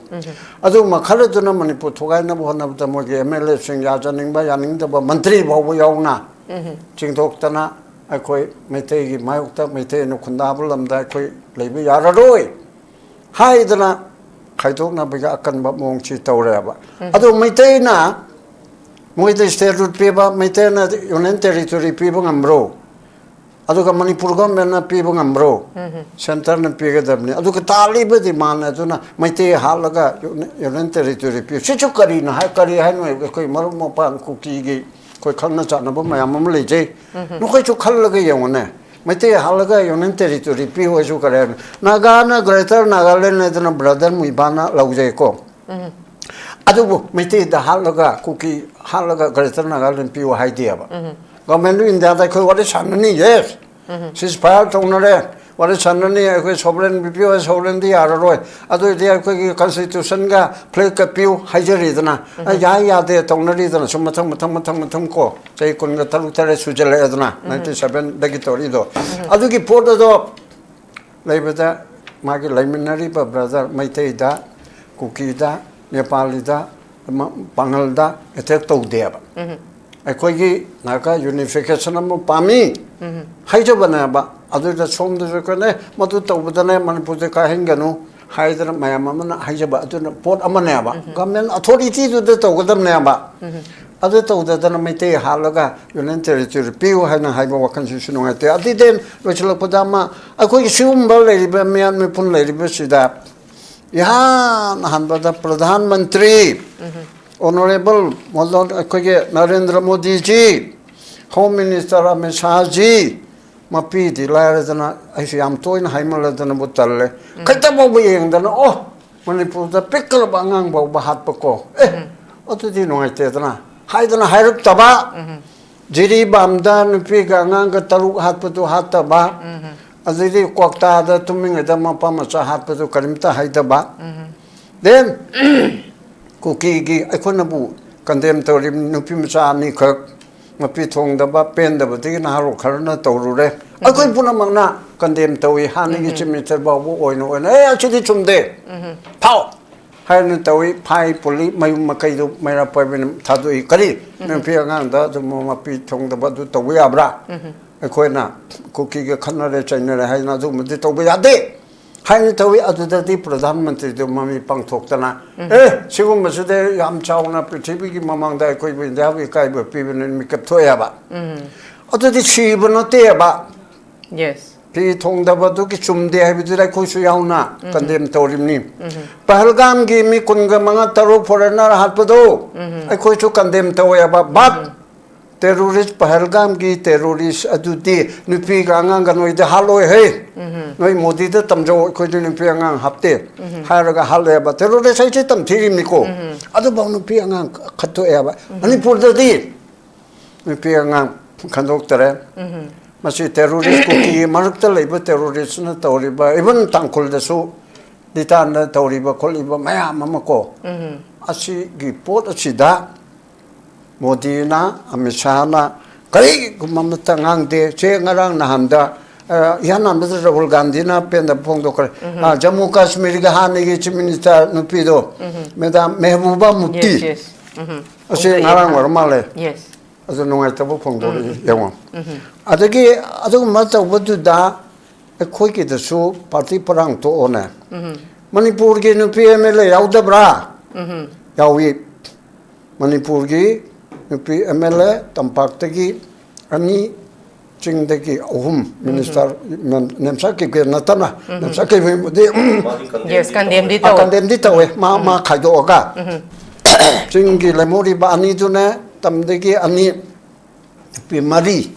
ꯑꯗꯨ ꯃꯈꯜ ꯑꯗꯨꯅ ꯃꯅꯤꯄꯨꯔ ꯊꯨꯒꯥꯏꯅꯕ ꯍꯣꯠꯅꯕꯗ ꯃꯣꯏꯒꯤ ꯑꯦꯝ ꯑꯦꯜ ꯑꯦꯁꯤꯡ, ꯌꯥꯖꯅꯤꯡꯕ ꯌꯥꯅꯤꯡꯗꯕ ꯃꯟꯇ꯭ꯔꯤ ꯐꯥꯎꯕ ꯌꯥꯎꯅ ꯆꯤꯡꯊꯣꯛꯇꯅ, ꯑꯩꯈꯣꯏ ꯃꯩꯇꯩꯒꯤ ꯃꯥꯌꯣꯛꯇ, ꯃꯩꯇꯩꯅ ꯈꯨꯟꯗꯥꯕ ꯂꯝꯗ ꯑꯩꯈꯣꯏ ꯂꯩꯕ ꯌꯥꯔꯔꯣꯏ ꯍꯥꯏꯗꯅ ꯈꯥꯏꯗꯣꯛꯅꯕꯒꯤ ꯑꯀꯟꯕ ꯃꯑꯣꯡꯁꯤ ꯇꯧꯔꯦꯕ꯫ ꯑꯗꯨ ꯃꯩꯇꯩꯅ ꯃꯣꯏꯗ ꯁ꯭ꯇꯦꯠꯍꯨꯗ ꯄꯤꯕ, ꯃꯩꯇꯩꯅ ꯌꯨꯅꯤꯌꯟ ꯇꯦꯔꯤꯇꯣꯔꯤ ꯄꯤꯕ ꯉꯝꯕ꯭ꯔꯣ? ꯑꯗꯨꯒ ꯃꯅꯤꯄꯨꯔ ꯒꯣꯔꯃꯦꯟꯅ ꯄꯤꯕ ꯉꯝꯕ꯭ꯔꯣ? ꯁꯦꯟꯇꯔꯅ ꯄꯤꯒꯗꯕꯅꯤ꯫ ꯑꯗꯨꯒ ꯇꯥꯜꯂꯤꯕ ꯗꯤꯃꯥꯟ ꯑꯗꯨꯅ ꯃꯩꯇꯩ ꯍꯥꯠꯂꯒ ꯌꯨꯅꯤ-, ꯌꯨꯅꯤꯌꯟ ꯇꯦꯔꯤꯇꯣꯔꯤ ꯄꯤꯌꯨ꯫ ꯁꯤꯁꯨ ꯀꯔꯤꯅꯣ ꯍꯥꯏ, ꯀꯔꯤ ꯍꯥꯏꯅꯣ? ꯑꯩꯈꯣꯏ ꯃꯔꯨꯞ ꯃꯄꯥꯡ ꯀꯨꯀꯤꯒꯤ ꯑꯩꯈꯣꯏ ꯈꯪꯅ ꯆꯥꯟꯅꯕ ꯃꯌꯥꯝ ꯑꯃ ꯂꯩꯖꯩ꯫ ꯅꯈꯣꯏꯁꯨ ꯈꯜꯂꯒ ꯌꯦꯡꯉꯨꯅꯦ꯫ ꯃꯩꯇꯩ ꯍꯥꯠꯂꯒ ꯌꯨꯅꯤꯌꯟ ꯇꯦꯔꯤꯇꯣꯔꯤ ꯄꯤꯌꯨ ꯍꯥꯏꯁꯨ ꯀꯔꯤ ꯍꯥꯏꯅꯣ? ꯅꯥꯒꯥꯅ ꯒ꯭ꯔꯦꯇꯔ ꯅꯥꯒꯥꯂꯦꯟ ꯍꯥꯏꯗꯅ ꯕ꯭ꯔꯗꯔ ꯃꯨꯏꯕꯥꯅ ꯂꯧꯖꯩꯀꯣ꯫ ꯑꯗꯨꯕꯨ ꯃꯩꯇꯩꯗ ꯍꯥꯠꯂꯒ, ꯀꯨꯀꯤ ꯍꯥꯠꯂꯒ ꯒ꯭ꯔꯦꯇꯔ ꯅꯥꯒꯥꯂꯦꯟ ꯄꯤꯌꯨ ꯍꯥꯏꯗꯦꯕ꯫ ꯒꯣꯔꯃꯦꯟ ꯑꯣꯐ ꯏꯟꯗꯤꯌꯥꯗ ꯑꯩꯈꯣꯏ ꯋꯥꯔꯤ ꯁꯥꯟꯅꯅꯤ, ꯌꯦꯁ꯫ ꯁꯤꯖ ꯐꯥꯌꯔ ꯇꯧꯅꯔꯦ, ꯋꯥꯔꯤ ꯁꯥꯟꯅꯅꯤ, ꯑꯩꯈꯣꯏ ꯁꯣꯕꯔꯦꯟ ꯄꯤꯌꯨ, ꯁꯣꯕꯔꯦꯟꯗꯤ ꯌꯥꯔꯔꯣꯏ꯫ ꯑꯗꯨ ꯑꯣꯏꯔꯗꯤ ꯑꯩꯈꯣꯏꯒꯤ ꯀꯟꯁꯇꯤꯇ꯭ꯌꯨꯁꯟꯒ ꯐ꯭ꯂꯦꯒꯀ ꯄꯤꯌꯨ ꯍꯥꯏꯖꯔꯤꯗꯅ꯫ ꯑ, ꯌꯥꯏ ꯌꯥꯗꯦ ꯇꯧꯅꯔꯤꯗꯅ, ꯁꯨꯝ ꯃꯊꯪ ꯃꯊꯪ ꯃꯊꯪ ꯃꯊꯪ ꯀꯣ, ꯆꯍꯤ ꯀꯨꯟꯒ ꯇꯔꯨꯛ ꯇꯔꯦꯠ ꯁꯨꯖꯜꯂꯛꯑꯦꯗꯅ, ꯅꯥꯏꯟꯇꯤ ꯁꯕꯦꯟꯗꯒꯤ ꯇꯧꯔꯤꯗꯣ꯫ ꯑꯗꯨꯒꯤ ꯄꯣꯠ ꯑꯗꯣ ꯂꯩꯕꯗ ꯃꯥꯒꯤ ꯂꯩꯃꯤꯟꯅꯔꯤꯕ ꯕ꯭ꯔꯗꯔ ꯃꯩꯇꯩꯗ, ꯀꯨꯀꯤꯗ, ꯅꯦꯄꯥꯂꯤꯗ, ꯃ-, ꯄꯥꯡꯒꯜꯗ ꯑꯦꯇꯦꯛ ꯇꯧꯗꯦꯕ꯫ ꯑꯩꯈꯣꯏꯒꯤ ꯅꯥꯒꯥ ꯌꯨꯅꯤꯐꯤꯀꯦꯁꯟ ꯑꯃ ꯄꯥꯝꯃꯤ ꯍꯥꯏꯖꯕꯅꯦꯕ꯫ ꯑꯗꯨꯗ ꯁꯣꯝꯗꯁꯨ ꯑꯩꯈꯣꯏꯅ, "ꯑꯦ, ꯃꯗꯨ ꯇꯧꯕꯗꯅꯦ ꯃꯅꯤꯄꯨꯔꯁꯦ ꯀꯥꯏꯍꯟꯒꯅꯨ" ꯍꯥꯏꯗꯅ ꯃꯌꯥꯝ ꯑꯃꯅ ꯍꯥꯏꯖꯕ, ꯑꯗꯨꯅ ꯄꯣꯠ ꯑꯃꯅꯦꯕ꯫ ꯒꯚꯔꯟꯃꯦꯟ ꯑꯊꯣꯔꯤꯇꯤꯗꯨꯗ ꯇꯧꯒꯗꯕꯅꯦꯕ꯫ ꯑꯗꯨ ꯇꯧꯗꯗꯅ ꯃꯩꯇꯩ ꯍꯥꯠꯂꯒ ꯌꯨꯅꯤꯌꯟ ꯇꯦꯔꯤꯇꯣꯔꯤ ꯄꯤꯌꯨ ꯍꯥꯏꯅ ꯍꯥꯏꯕ ꯋꯥꯈꯜꯁꯤꯁꯨ ꯅꯨꯡꯉꯥꯏꯇꯦ꯫ ꯑꯗꯨꯗꯤ ꯂꯣꯏꯁꯤꯜꯂꯛꯄꯗ ꯑꯃ, ꯑꯩꯈꯣꯏꯒꯤ ꯁꯤꯒꯨꯝꯕ ꯂꯩꯔꯤꯕ ꯃꯤꯌꯥꯝ ꯃꯤꯄꯨꯟ ꯂꯩꯔꯤꯕꯁꯤꯗ ꯏꯍꯥꯟ ꯍꯥꯟꯕꯗ ꯄ꯭ꯔꯙꯥꯟ ꯃꯟꯇ꯭ꯔꯤ ꯑꯣꯅꯔꯦꯕꯜ ꯃꯣꯗꯣꯟ, ꯑꯩꯈꯣꯏꯒꯤ ꯅꯔꯦꯟꯗ꯭ꯔ ꯃꯣꯗꯤꯖꯤ, ꯍꯣꯝ ꯃꯤꯅꯤꯁꯇꯔ ꯑꯃꯤꯠ ꯁꯥꯍꯖꯤ, ꯃꯄꯤꯗꯤ ꯂꯥꯏꯔꯗꯅ ꯑꯩꯁꯨ ꯌꯥꯝ ꯇꯣꯏꯅ ꯍꯥꯏꯃꯜꯂꯗꯅꯕꯨ ꯇꯜꯂꯦ꯫ ꯈꯤꯇ ꯐꯥꯎꯕ ꯌꯦꯡꯗꯅ, "ꯑꯣ, ꯃꯅꯤꯄꯨꯔꯗ ꯄꯤꯛꯈ꯭ꯔꯕ ꯑꯉꯥꯡ ꯐꯥꯎꯕ ꯍꯥꯠꯄꯀꯣ, ꯑꯦ, ꯑꯗꯨꯗꯤ ꯅꯨꯡꯉꯥꯏꯇꯦꯗꯅ" ꯍꯥꯏꯗꯅ ꯍꯥꯏꯔꯛꯇꯕ꯫ ꯖꯤꯔꯤꯕꯥꯝꯗ ꯅꯨꯄꯤꯒ ꯑꯉꯥꯡꯒ ꯇꯔꯨꯛ ꯍꯥꯠꯄꯗꯨ ꯍꯥꯠꯇꯕ, ꯑꯗꯩꯗꯤ ꯀ꯭ꯋꯥꯛꯇꯥꯗ ꯇꯨꯝꯃꯤꯉꯩꯗ ꯃꯄꯥ ꯃꯆꯥ ꯍꯥꯠꯄꯗꯨ ꯀꯔꯤꯝꯇ ꯍꯥꯏꯗꯕ꯫ Then ꯀꯨꯀꯤꯒꯤ ꯑꯩꯈꯣꯏꯅꯕꯨ condemn ꯇꯧꯔꯤꯕ ꯅꯨꯄꯤ ꯃꯆꯥ ꯑꯅꯤꯈꯛ ꯃꯄꯤ ꯊꯣꯡꯗꯕ ꯄꯦꯟꯗꯕꯗꯒꯤ ꯅꯍꯥꯔꯣꯜ ꯈꯔꯅ ꯇꯧꯔꯨꯔꯦ꯫ ꯑꯩꯈꯣꯏ ꯄꯨꯝꯅꯃꯛꯅ condemn ꯇꯧꯏ, ꯍꯥꯟꯅꯒꯤ chief minister ꯐꯥꯎꯕ ꯑꯣꯏꯅ ꯑꯣꯏꯅ, "ꯑꯦ, ꯑꯁꯤꯗꯤ ꯆꯨꯝꯗꯦ, ꯐꯥꯎ" ꯍꯥꯏꯅ ꯇꯧꯏ꯫ ꯐꯥꯏ, ꯄꯨꯜꯂꯤ, ꯃꯌꯨꯝ ꯃꯀꯩꯗꯨ ꯃꯩꯔꯥ ꯄꯥꯏꯕꯤꯅ ꯊꯥꯗꯣꯛꯏ꯫ ꯀꯔꯤ? ꯅꯨꯄꯤ ꯑꯉꯥꯡꯗ ꯑꯗꯨꯝ ꯃꯄꯤ ꯊꯣꯡꯗꯕ ꯑꯗꯨ ꯇꯧꯕ ꯌꯥꯕ꯭ꯔꯥ? ꯑꯩꯈꯣꯏꯅ ꯀꯨꯀꯤꯒ ꯈꯠꯅꯔꯦ ꯆꯩꯅꯔꯦ ꯍꯥꯏꯅ ꯑꯗꯨꯒꯨꯝꯕꯗꯤ ꯇꯧꯕ ꯌꯥꯗꯦ ꯍꯥꯏꯅ ꯇꯧꯏ꯫ ꯑꯗꯨꯗꯗꯤ ꯄ꯭ꯔꯙꯥꯟ ꯃꯟꯇ꯭ꯔꯤꯗꯨ ꯃꯃꯤ ꯄꯥꯡꯊꯣꯛꯇꯅ, "ꯑꯦ, ꯁꯤꯒꯨꯝꯕꯁꯤꯗꯤ ꯌꯥꯝ ꯆꯥꯎꯅ ꯄ꯭ꯔꯤꯊꯤꯕꯤꯒꯤ ꯃꯃꯥꯡꯗ ꯑꯩꯈꯣꯏꯕꯨ ꯏꯟꯗꯤꯌꯥꯕꯨ ꯏꯀꯥꯏꯕ ꯄꯤꯕꯅꯤ" ꯃꯤꯀꯞ ꯊꯣꯛꯑꯦꯕ꯫ ꯑꯗꯨꯗꯤ ꯁꯤꯕ ꯅꯠꯇꯦꯕ꯫ Yes. ꯐꯤ ꯊꯣꯡꯗꯕꯗꯨꯒꯤ ꯆꯨꯝꯗꯦ ꯍꯥꯏꯕꯗꯨꯗ ꯑꯩꯈꯣꯏꯁꯨ ꯌꯥꯎꯅ condemn ꯇꯧꯔꯤꯕꯅꯤ꯫ ꯄꯍꯜꯒꯥꯝꯒꯤ ꯃꯤ ꯀꯨꯟꯒ ꯃꯉꯥ ꯇꯔꯨꯛ foreigner ꯍꯥꯠꯄꯗꯣ ꯑꯩꯈꯣꯏꯁꯨ condemn ꯇꯧꯋꯦꯕ꯫ But terrorist, ꯄꯍꯜꯒꯥꯝꯒꯤ terrorist ꯑꯗꯨꯗꯤ ꯅꯨꯄꯤꯒ ꯑꯉꯥꯡꯒ ꯅꯣꯏꯗ ꯍꯥꯠꯂꯣꯏ ꯍꯦ꯫ ꯅꯣꯏ ꯃꯣꯗꯤꯗ ꯇꯝꯖꯧ, ꯑꯩꯈꯣꯏꯗꯤ ꯅꯨꯄꯤ ꯑꯉꯥꯡ ꯍꯥꯞꯇꯦ ꯍꯥꯏꯔꯒ ꯍꯥꯠꯂꯦꯕ꯫ Terrorist ꯍꯥꯏꯁꯦ ꯇꯝꯊꯤꯔꯤꯕꯅꯤꯀꯣ꯫ ꯑꯗꯨꯐꯥꯎ ꯅꯨꯄꯤ ꯑꯉꯥꯡ ꯈꯠꯇꯣꯛꯑꯦꯕ꯫ ꯃꯅꯤꯄꯨꯔꯗꯗꯤ ꯅꯨꯄꯤ ꯑꯉꯥꯡ ꯈꯟꯗꯣꯛꯇꯔꯦ꯫ ꯃꯁꯤ terrorist, ꯀꯨꯀꯤꯒꯤ ꯃꯔꯛꯇ ꯂꯩꯕ terroristꯅ ꯇꯧꯔꯤꯕ, even ꯇꯥꯡꯈꯨꯜꯗꯁꯨ ꯂꯤꯇꯥꯟꯗ ꯇꯧꯔꯤꯕ ꯈꯣꯠꯂꯤꯕ ꯃꯌꯥꯝ ꯑꯃ ꯀꯣ, ꯑꯁꯤꯒꯤ ꯄꯣꯠ ꯑꯁꯤꯗ ꯃꯣꯗꯤꯅ, ꯑꯃꯤꯠ ꯁꯥꯍꯅ ꯀꯔꯤꯒꯨꯝꯕ ꯑꯃꯠꯇ ꯉꯥꯡꯗꯦ꯫ ꯆꯦ ꯉꯔꯥꯡ ꯅꯍꯥꯟꯗ, ꯑ, ꯏꯍꯥꯟ ꯍꯥꯟꯕꯗ ꯔꯥꯍꯨꯜ ꯒꯥꯟꯙꯤꯅ ꯄꯦꯟꯗꯕ ꯐꯣꯡꯗꯣꯛꯈ꯭ꯔꯦ꯫ ꯑ, ꯖꯝꯃꯨ ꯀꯥꯁꯃꯤꯔꯒꯤ ꯍꯥꯟꯅꯒꯤ chief minister ꯅꯨꯄꯤꯗꯣ, Madam ꯃꯦꯍꯕꯨꯕꯥ ꯃꯨꯐꯇꯤ꯫ Yes, yes. ꯎꯝ. ꯑꯁꯤ ꯐꯣꯡꯗꯣꯛꯑꯦ꯫ ꯉꯔꯥꯡ ꯑꯣꯏꯔ ꯃꯥꯜꯂꯦ꯫ Yes. ꯑꯗꯨ ꯅꯨꯡꯉꯥꯏꯇꯕ ꯐꯣꯡꯗꯣꯔꯛꯏ, ꯌꯦꯡꯉꯣ꯫ ꯑꯗꯒꯤ ꯑꯗꯨꯒꯨꯝꯕ ꯇꯧꯕꯗꯨꯗ ꯑꯩꯈꯣꯏꯒꯤꯗꯁꯨ party ꯄꯔꯥꯡ ꯊꯣꯛꯑꯣꯅꯦ꯫ ꯃꯅꯤꯄꯨꯔꯒꯤ ꯅꯨꯄꯤ MLA ꯌꯥꯎꯗꯕ꯭ꯔꯥ? ꯌꯥꯎꯏ꯫ ꯃꯅꯤꯄꯨꯔꯒꯤ ꯅꯨꯄꯤ MLA ꯇꯝꯄꯥꯛꯇꯒꯤ ꯑꯅꯤ, ꯆꯤꯡꯗꯒꯤ ꯑꯍꯨꯝ, minister ꯅꯦꯝꯆꯥ ꯀꯤꯀꯦ ꯅꯠꯇꯅ, ꯅꯦꯝꯆꯥ ꯀꯤꯀꯦꯕꯨꯗꯤ Yes, condemnꯗꯤ ꯇꯧꯋꯦ꯫ condemnꯗꯤ ꯇꯧꯋꯦ, ꯃꯥ, ꯃꯥ ꯈꯥꯏꯗꯣꯛꯑꯒ꯫ ꯆꯤꯡꯒꯤ ꯂꯦꯝꯍꯧꯔꯤꯕ ꯑꯅꯤꯗꯨꯅ ꯇꯝꯗꯒꯤ ꯑꯅꯤ, ꯅꯨꯄꯤ ꯃꯔꯤ,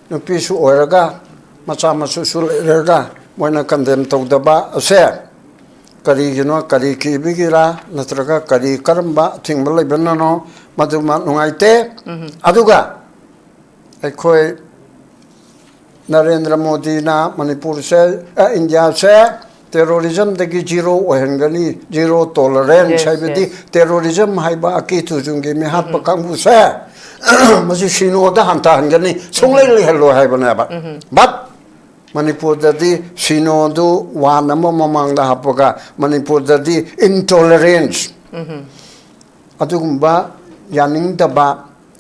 ꯅꯨꯄꯤꯁꯨ ꯑꯣꯏꯔꯒ ꯃꯆꯥ ꯃꯁꯨꯁꯨ ꯂꯩꯔꯒ ꯃꯣꯏꯅ condemn ꯇꯧꯗꯕ ꯑꯁꯦ ꯀꯔꯤꯒꯤꯅꯣ? ꯀꯔꯤ ꯀꯤꯕꯒꯤꯔꯥ? ꯅꯠꯇ꯭ꯔꯒ ꯀꯔꯤ, ꯀꯔꯝꯕ ꯑꯊꯤꯡꯕ ꯂꯩꯕꯅꯅꯣ? ꯃꯗꯨꯃ ꯅꯨꯡꯉꯥꯏꯇꯦ꯫ ꯑꯗꯨꯒ ꯑꯩꯈꯣꯏ ꯅꯔꯦꯟꯗ꯭ꯔ ꯃꯣꯗꯤꯅ ꯃꯅꯤꯄꯨꯔꯁꯦ, ꯑ, ꯏꯟꯗꯤꯌꯥꯁꯦ ꯇꯦꯔꯣꯔꯤꯖꯝꯗꯒꯤ ꯖꯤꯔꯣ ꯑꯣꯏꯍꯟꯒꯅꯤ, ꯖꯤꯔꯣ ꯇꯣꯂꯔꯦꯟꯁ, ꯍꯥꯏꯕꯗꯤ ꯇꯦꯔꯣꯔꯤꯖꯝ ꯍꯥꯏꯕ ꯑꯀꯤ ꯊꯨꯖꯨꯡꯒꯤ ꯃꯤꯍꯥꯠꯄ ꯀꯥꯡꯕꯨꯁꯦ ꯃꯁꯤ ꯁꯤꯅꯣꯗ ꯍꯟꯊꯍꯟꯒꯅꯤ, ꯁꯨꯡꯂꯩ ꯂꯩꯍꯜꯂꯣꯏ ꯍꯥꯏꯕꯅꯦꯕ꯫ ꯕꯠ ꯃꯅꯤꯄꯨꯔꯗꯗꯤ ꯁꯤꯅꯣꯗꯨ ꯋꯥꯟ ꯑꯃ ꯃꯃꯥꯡꯗ ꯍꯥꯞꯄꯒ ꯃꯅꯤꯄꯨꯔꯗꯗꯤ ꯏꯟꯇꯣꯂꯔꯦꯟꯁ, ꯑꯗꯨꯒꯨꯝꯕ ꯌꯥꯅꯤꯡꯗꯕ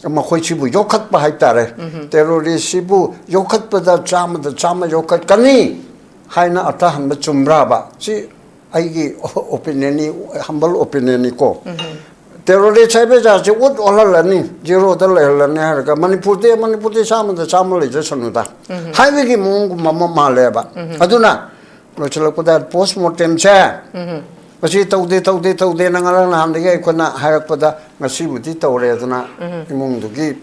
ꯃꯈꯣꯏꯁꯤꯕꯨ ꯌꯣꯛꯈꯠꯄ ꯍꯥꯏꯇꯥꯔꯦ꯫ ꯇꯦꯔꯣꯔꯤꯁꯁꯤꯕꯨ ꯌꯣꯛꯈꯠꯄꯗ ꯆꯥꯝꯃꯗ ꯆꯥꯝꯃ ꯌꯣꯛꯈꯠꯀꯅꯤ ꯍꯥꯏꯅ ꯑꯊꯍꯟꯕ ꯆꯨꯝꯕ꯭ꯔꯥꯕ? ꯁꯤ ꯑꯩꯒꯤ ꯑꯣꯄꯤꯅꯤꯌꯟꯅꯤ, ꯍꯝꯕꯜ ꯑꯣꯄꯤꯅꯤꯌꯟꯅꯤꯀꯣ꯫ ꯇꯦꯔꯣꯔꯤꯁ ꯍꯥꯏꯕ ꯖꯥꯠꯁꯦ ꯎꯠ ꯑꯣꯜꯍꯜꯂꯅꯤ, ꯖꯤꯔꯣꯗ ꯂꯩꯍꯜꯂꯅꯤ ꯍꯥꯏꯔꯒ ꯃꯅꯤꯄꯨꯔꯗꯤ, ꯃꯅꯤꯄꯨꯔꯗꯤ ꯆꯥꯝꯃꯗ ꯆꯥꯝꯃ ꯂꯩꯖꯁꯅꯨꯗ ꯍꯥꯏꯕꯒꯤ ꯃꯑꯣꯡꯒꯨꯝꯕ ꯑꯃ ꯃꯥꯜꯂꯦꯕ꯫ ꯑꯗꯨꯅ ꯂꯣꯏꯁꯤꯜꯂꯛꯄꯗ ꯄꯣꯁ ꯃꯣꯔꯇꯦꯝꯁꯦ ꯃꯁꯤ ꯇꯧꯗꯦ, ꯇꯧꯗꯦ, ꯇꯧꯗꯦꯅ ꯉꯔꯥꯡ ꯅꯍꯥꯟꯗꯒꯤ ꯑꯩꯈꯣꯏꯅ ꯍꯥꯏꯔꯛꯄꯗ ꯉꯁꯤꯕꯨꯗꯤ ꯇꯧꯔꯦꯗꯅ ꯏꯃꯨꯡꯗꯨꯒꯤ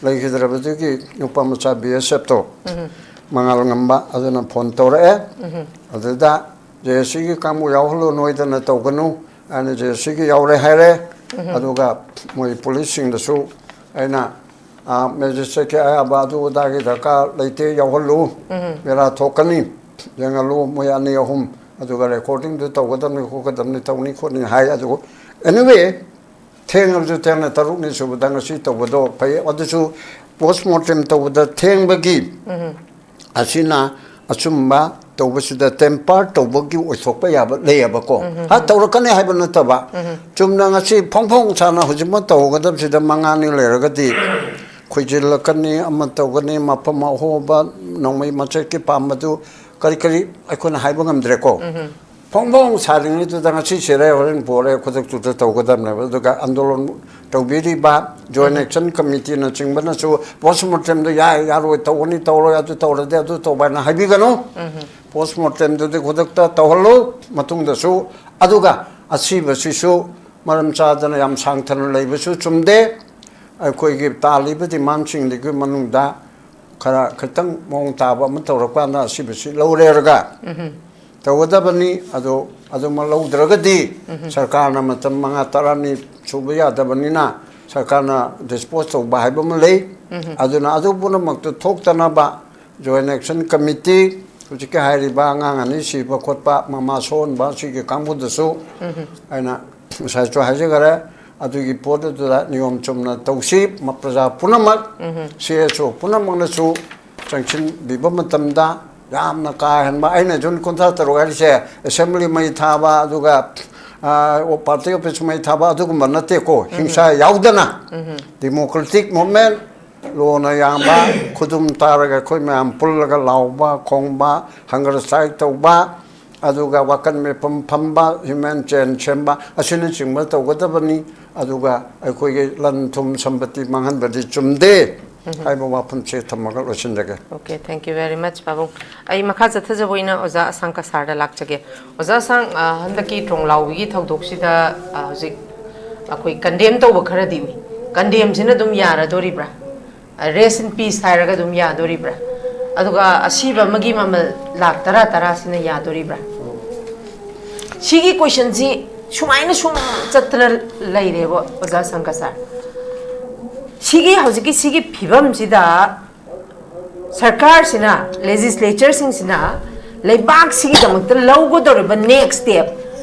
ꯂꯩꯈꯤꯗ꯭ꯔꯕꯗꯨꯒꯤ ꯅꯨꯄꯥ ꯃꯆꯥ ꯕꯤ ꯑꯦꯁ ꯑꯦꯐꯇꯣ ꯃꯉꯥꯜ ꯉꯝꯕ ꯑꯗꯨꯅ ꯐꯣꯟ ꯇꯧꯔꯛꯑꯦ꯫ ꯑꯗꯨꯗ ꯖꯦ ꯑꯦꯁ ꯁꯤꯒꯤ ꯀꯥꯡꯕꯨ ꯌꯥꯎꯍꯜꯂꯨ, ꯅꯣꯏꯗꯅ ꯇꯧꯒꯅꯨ ꯍꯥꯏꯅ ꯖꯦ ꯑꯦꯁ ꯁꯤꯒꯤ ꯌꯥꯎꯔꯦ ꯍꯥꯏꯔꯦ꯫ ꯑꯗꯨꯒ ꯃꯣꯏ ꯄꯨꯂꯤꯁꯁꯤꯡꯗꯁꯨ ꯑꯩꯅ, ꯑ, ꯃꯦꯖꯤꯁꯇ꯭ꯔꯦꯠꯀꯤ ꯑꯌꯥꯕ ꯑꯗꯨ ꯑꯗꯥꯒꯤ ꯗꯔꯀꯥꯔ ꯂꯩꯇꯦ, ꯌꯥꯎꯍꯜꯂꯨ, ꯕꯦꯔꯥ ꯊꯣꯛꯀꯅꯤ, ꯌꯦꯡꯍꯜꯂꯨ, ꯃꯣꯏ ꯑꯅꯤ ꯑꯍꯨꯝ, ꯑꯗꯨꯒ ꯔꯦꯀꯣꯔꯗꯤꯡꯗꯨ ꯇꯧꯒꯗꯕꯅꯤ, ꯈꯣꯠꯀꯗꯕꯅꯤ, ꯇꯧꯅꯤ ꯈꯣꯠꯅꯤ ꯍꯥꯏ꯫ ꯑꯗꯨꯕꯨ anyway, ꯊꯦꯡꯉꯕꯁꯨ ꯊꯦꯡꯅ ꯇꯔꯨꯛꯅꯤ ꯁꯨꯕꯗ ꯉꯁꯤ ꯇꯧꯕꯗꯣ ꯐꯩ꯫ ꯑꯗꯨꯁꯨ ꯄꯣꯁ ꯃꯣꯔꯇꯦꯝ ꯇꯧꯕꯗ ꯊꯦꯡꯕꯒꯤ ꯑꯁꯤꯅ ꯑꯆꯨꯝꯕ ꯇꯧꯕꯁꯤꯗ ꯇꯦꯝꯄꯔ ꯇꯧꯕꯒꯤ ꯑꯣꯏꯊꯣꯛꯄ ꯌꯥꯕ ꯂꯩꯌꯦꯕꯀꯣ꯫ ꯍꯥ, ꯇꯧꯔꯛꯀꯅꯤ ꯍꯥꯏꯕ ꯅꯠꯇꯕ, ꯆꯨꯝꯅ ꯉꯁꯤ ꯐꯣꯡ ꯐꯣꯡ ꯁꯥꯅ ꯍꯧꯖꯤꯛꯃꯛ ꯇꯧꯒꯗꯕꯁꯤꯗ ꯃꯉꯥꯅꯤ ꯂꯩꯔꯒꯗꯤ ꯈꯣꯏꯖꯤꯜꯂꯛꯀꯅꯤ, ꯑꯃ ꯇꯧꯒꯅꯤ, ꯃꯐꯝ ꯑꯍꯣꯕ, ꯅꯣꯡꯃꯩ ꯃꯆꯦꯠꯀꯤ ꯄꯥꯝꯕꯗꯨ ꯀꯔꯤ ꯀꯔꯤ ꯑꯩꯈꯣꯏꯅ ꯍꯥꯏꯕ ꯉꯝꯗ꯭ꯔꯦꯀꯣ꯫ ꯐꯣꯡ ꯐꯣꯡ ꯁꯥꯔꯤꯉꯩꯗꯨꯗ ꯉꯁꯤ ꯁꯤꯔꯦ, ꯍꯣꯔꯦꯟ ꯄꯣꯔꯦ, ꯈꯨꯗꯛꯇꯨꯗ ꯇꯧꯒꯗꯕꯅꯦꯕ꯫ ꯑꯗꯨꯒ ꯑꯟꯗꯣꯂꯟ ꯇꯧꯕꯤꯔꯤꯕ ꯖꯣꯏꯟ ꯑꯦꯛꯁꯟ ꯀꯃꯤꯇꯤꯅꯆꯤꯡꯕꯅꯁꯨ ꯄꯣꯁ ꯃꯣꯔꯇꯦꯝꯗꯣ ꯌꯥꯏ, ꯌꯥꯔꯣꯏ, ꯇꯧꯒꯅꯤ, ꯇꯧꯔꯣꯏ, ꯑꯗꯨ ꯇꯧꯔꯗꯤ ꯑꯗꯨ ꯇꯧꯕ ꯍꯥꯏꯅ ꯍꯥꯏꯕꯤꯒꯅꯨ꯫ ꯄꯣꯁ ꯃꯣꯔꯇꯦꯝꯗꯨꯗꯤ ꯈꯨꯗꯛꯇ ꯇꯧꯍꯜꯂꯨ꯫ ꯃꯇꯨꯡꯗꯁꯨ, ꯑꯗꯨꯒ ꯑꯁꯤꯕꯁꯤꯁꯨ ꯃꯔꯝ ꯆꯥꯗꯅ ꯌꯥꯝ ꯁꯥꯡꯊꯅ ꯂꯩꯕꯁꯨ ꯆꯨꯝꯗꯦ꯫ ꯑꯩꯈꯣꯏꯒꯤ ꯇꯥꯜꯂꯤꯕ ꯗꯤꯃꯥꯟꯁꯤꯡꯗꯨꯒꯤ ꯃꯅꯨꯡꯗ ꯈꯔ ꯈꯤꯇꯪ ꯃꯑꯣꯡ ꯇꯥꯕ ꯑꯃ ꯇꯧꯔꯀꯥꯟꯗ ꯑꯁꯤꯕꯁꯤ ꯂꯧꯔꯦꯔꯒ ꯇꯧꯒꯗꯕꯅꯤ꯫ ꯑꯗꯣ ꯑꯗꯨꯃꯛ ꯂꯧꯗ꯭ꯔꯒꯗꯤ ꯁꯔꯀꯥꯔꯅ ꯃꯇꯝ ꯃꯉꯥ ꯇꯔꯥꯅꯤ ꯁꯨꯕ ꯌꯥꯗꯕꯅꯤꯅ ꯁꯔꯀꯥꯔꯅ ꯗꯤꯁꯄꯣꯖ ꯇꯧꯕ ꯍꯥꯏꯕ ꯑꯃ ꯂꯩ꯫ ꯑꯗꯨꯅ ꯑꯗꯨ ꯄꯨꯝꯅꯃꯛꯇꯨ ꯊꯣꯛꯇꯅꯕ Joint Action Committee, ꯍꯧꯖꯤꯛꯀꯤ ꯍꯥꯏꯔꯤꯕ ꯑꯉꯥꯡ ꯑꯅꯤ ꯁꯤꯕ ꯈꯣꯠꯄ, ꯃꯃꯥ ꯁꯣꯟꯕ, ꯁꯤꯒꯤ ꯀꯥꯡꯕꯨꯗꯁꯨ ꯑꯩꯅ ꯉꯁꯥꯏꯁꯨ ꯍꯥꯏꯖꯈꯔꯦ, ꯑꯗꯨꯒꯤ ꯄꯣꯠ ꯑꯗꯨꯗ ꯅꯤꯌꯣꯝ ꯆꯨꯝꯅ ꯇꯧꯁꯤ꯫ ꯃ-, ꯄ꯭ꯔꯖꯥ ꯄꯨꯝꯅꯃꯛ, CSO ꯄꯨꯝꯅꯃꯛꯅꯁꯨ ꯆꯪꯁꯤꯟꯕꯤꯕ ꯃꯇꯝꯗ ꯌꯥꯝꯅ ꯀꯥ ꯍꯦꯟꯕ, ꯑꯩꯅ June ꯀꯨꯟꯊ꯭ꯔꯥ ꯇꯔꯨꯛ ꯍꯥꯏꯔꯤꯁꯦ Assembly ꯃꯩ ꯊꯥꯕ, ꯑꯗꯨꯒ, ꯑ, party office ꯃꯩ ꯊꯥꯕ, ꯑꯗꯨꯒꯨꯝꯕ ꯅꯠꯇꯦꯀꯣ꯫ ꯍꯤꯡꯁꯥ ꯌꯥꯎꯗꯅ Democratic Movement, ꯂꯣꯅ ꯌꯥꯝꯕ, ꯈꯨꯗꯨꯝ ꯇꯥꯔꯒ ꯑꯩꯈꯣꯏ ꯃꯌꯥꯝ ꯄꯨꯜꯂꯒ ꯂꯥꯎꯕ, ꯈꯣꯡꯕ, hunger strike ꯇꯧꯕ, ꯑꯗꯨꯒ ꯋꯥꯀꯟ ꯃꯤꯐꯝ ꯐꯝꯕ, human chain ꯁꯦꯝꯕ, ꯑꯁꯤꯅꯆꯤꯡꯕ ꯇꯧꯒꯗꯕꯅꯤ꯫ ꯑꯗꯨꯒ ꯑꯩꯈꯣꯏꯒꯤ ꯂꯟ ꯊꯨꯝ ꯁꯝꯄꯇꯤ ꯃꯥꯡꯍꯟꯕꯗꯤ ꯆꯨꯝꯗꯦ ꯍꯥꯏꯕ ꯋꯥꯐꯝꯁꯦ ꯊꯝꯃꯒ ꯂꯣꯏꯁꯤꯟꯖꯒꯦ꯫ Okay, thank you very much, ꯄꯥꯕꯨꯡ꯫ ꯑꯩ ꯃꯈꯥ ꯆꯠꯊꯖꯕ ꯑꯣꯏꯅ ꯑꯣꯖꯥ ꯑꯁꯥꯡ ꯀꯁꯥꯔꯗ ꯂꯥꯛꯆꯒꯦ꯫ ꯑꯣꯖꯥ ꯑꯁꯥꯡ, ꯑ, ꯍꯟꯗꯛꯀꯤ ꯇ꯭ꯔꯣꯡꯂꯥꯎꯕꯤꯒꯤ ꯊꯧꯗꯣꯛꯁꯤꯗ, ꯑ, ꯍꯧꯖꯤꯛ ꯑꯩꯈꯣꯏ condemn ꯇꯧꯕ ꯈꯔꯗꯤ ꯎꯏ꯫ Condemnꯁꯤꯅ ꯑꯗꯨꯝ ꯌꯥꯔꯗꯣꯔꯤꯕ꯭ꯔꯥ? ꯑ, rest in peace ꯍꯥꯏꯔꯒ ꯑꯗꯨꯝ ꯌꯥꯗꯣꯔꯤꯕ꯭ꯔꯥ? ꯑꯗꯨꯒ ꯑꯁꯤꯕ ꯑꯃꯒꯤ ꯃꯃꯜ ꯂꯥꯛ ꯇꯔꯥ, ꯇꯔꯥꯁꯤꯅ ꯌꯥꯗꯣꯔꯤꯕ꯭ꯔꯥ? ꯁꯤꯒꯤ questionꯁꯤ ꯁꯨꯃꯥꯏꯅ ꯁꯨꯝ ꯆꯠꯇꯅ ꯂꯩꯔꯦꯕ, ꯑꯣꯖꯥ ꯁꯪꯀ ꯁꯥꯔ꯫ ꯁꯤꯒꯤ ꯍꯧꯖꯤꯛꯀꯤ ꯁꯤꯒꯤ ꯐꯤꯕꯝꯁꯤꯗ ꯁꯔꯀꯥꯔꯁꯤꯅ, legislatureꯁꯤꯡꯁꯤꯅ ꯂꯩꯕꯥꯛꯁꯤꯒꯤꯗꯃꯛꯇ ꯂꯧꯒꯗꯧꯔꯤꯕ next step,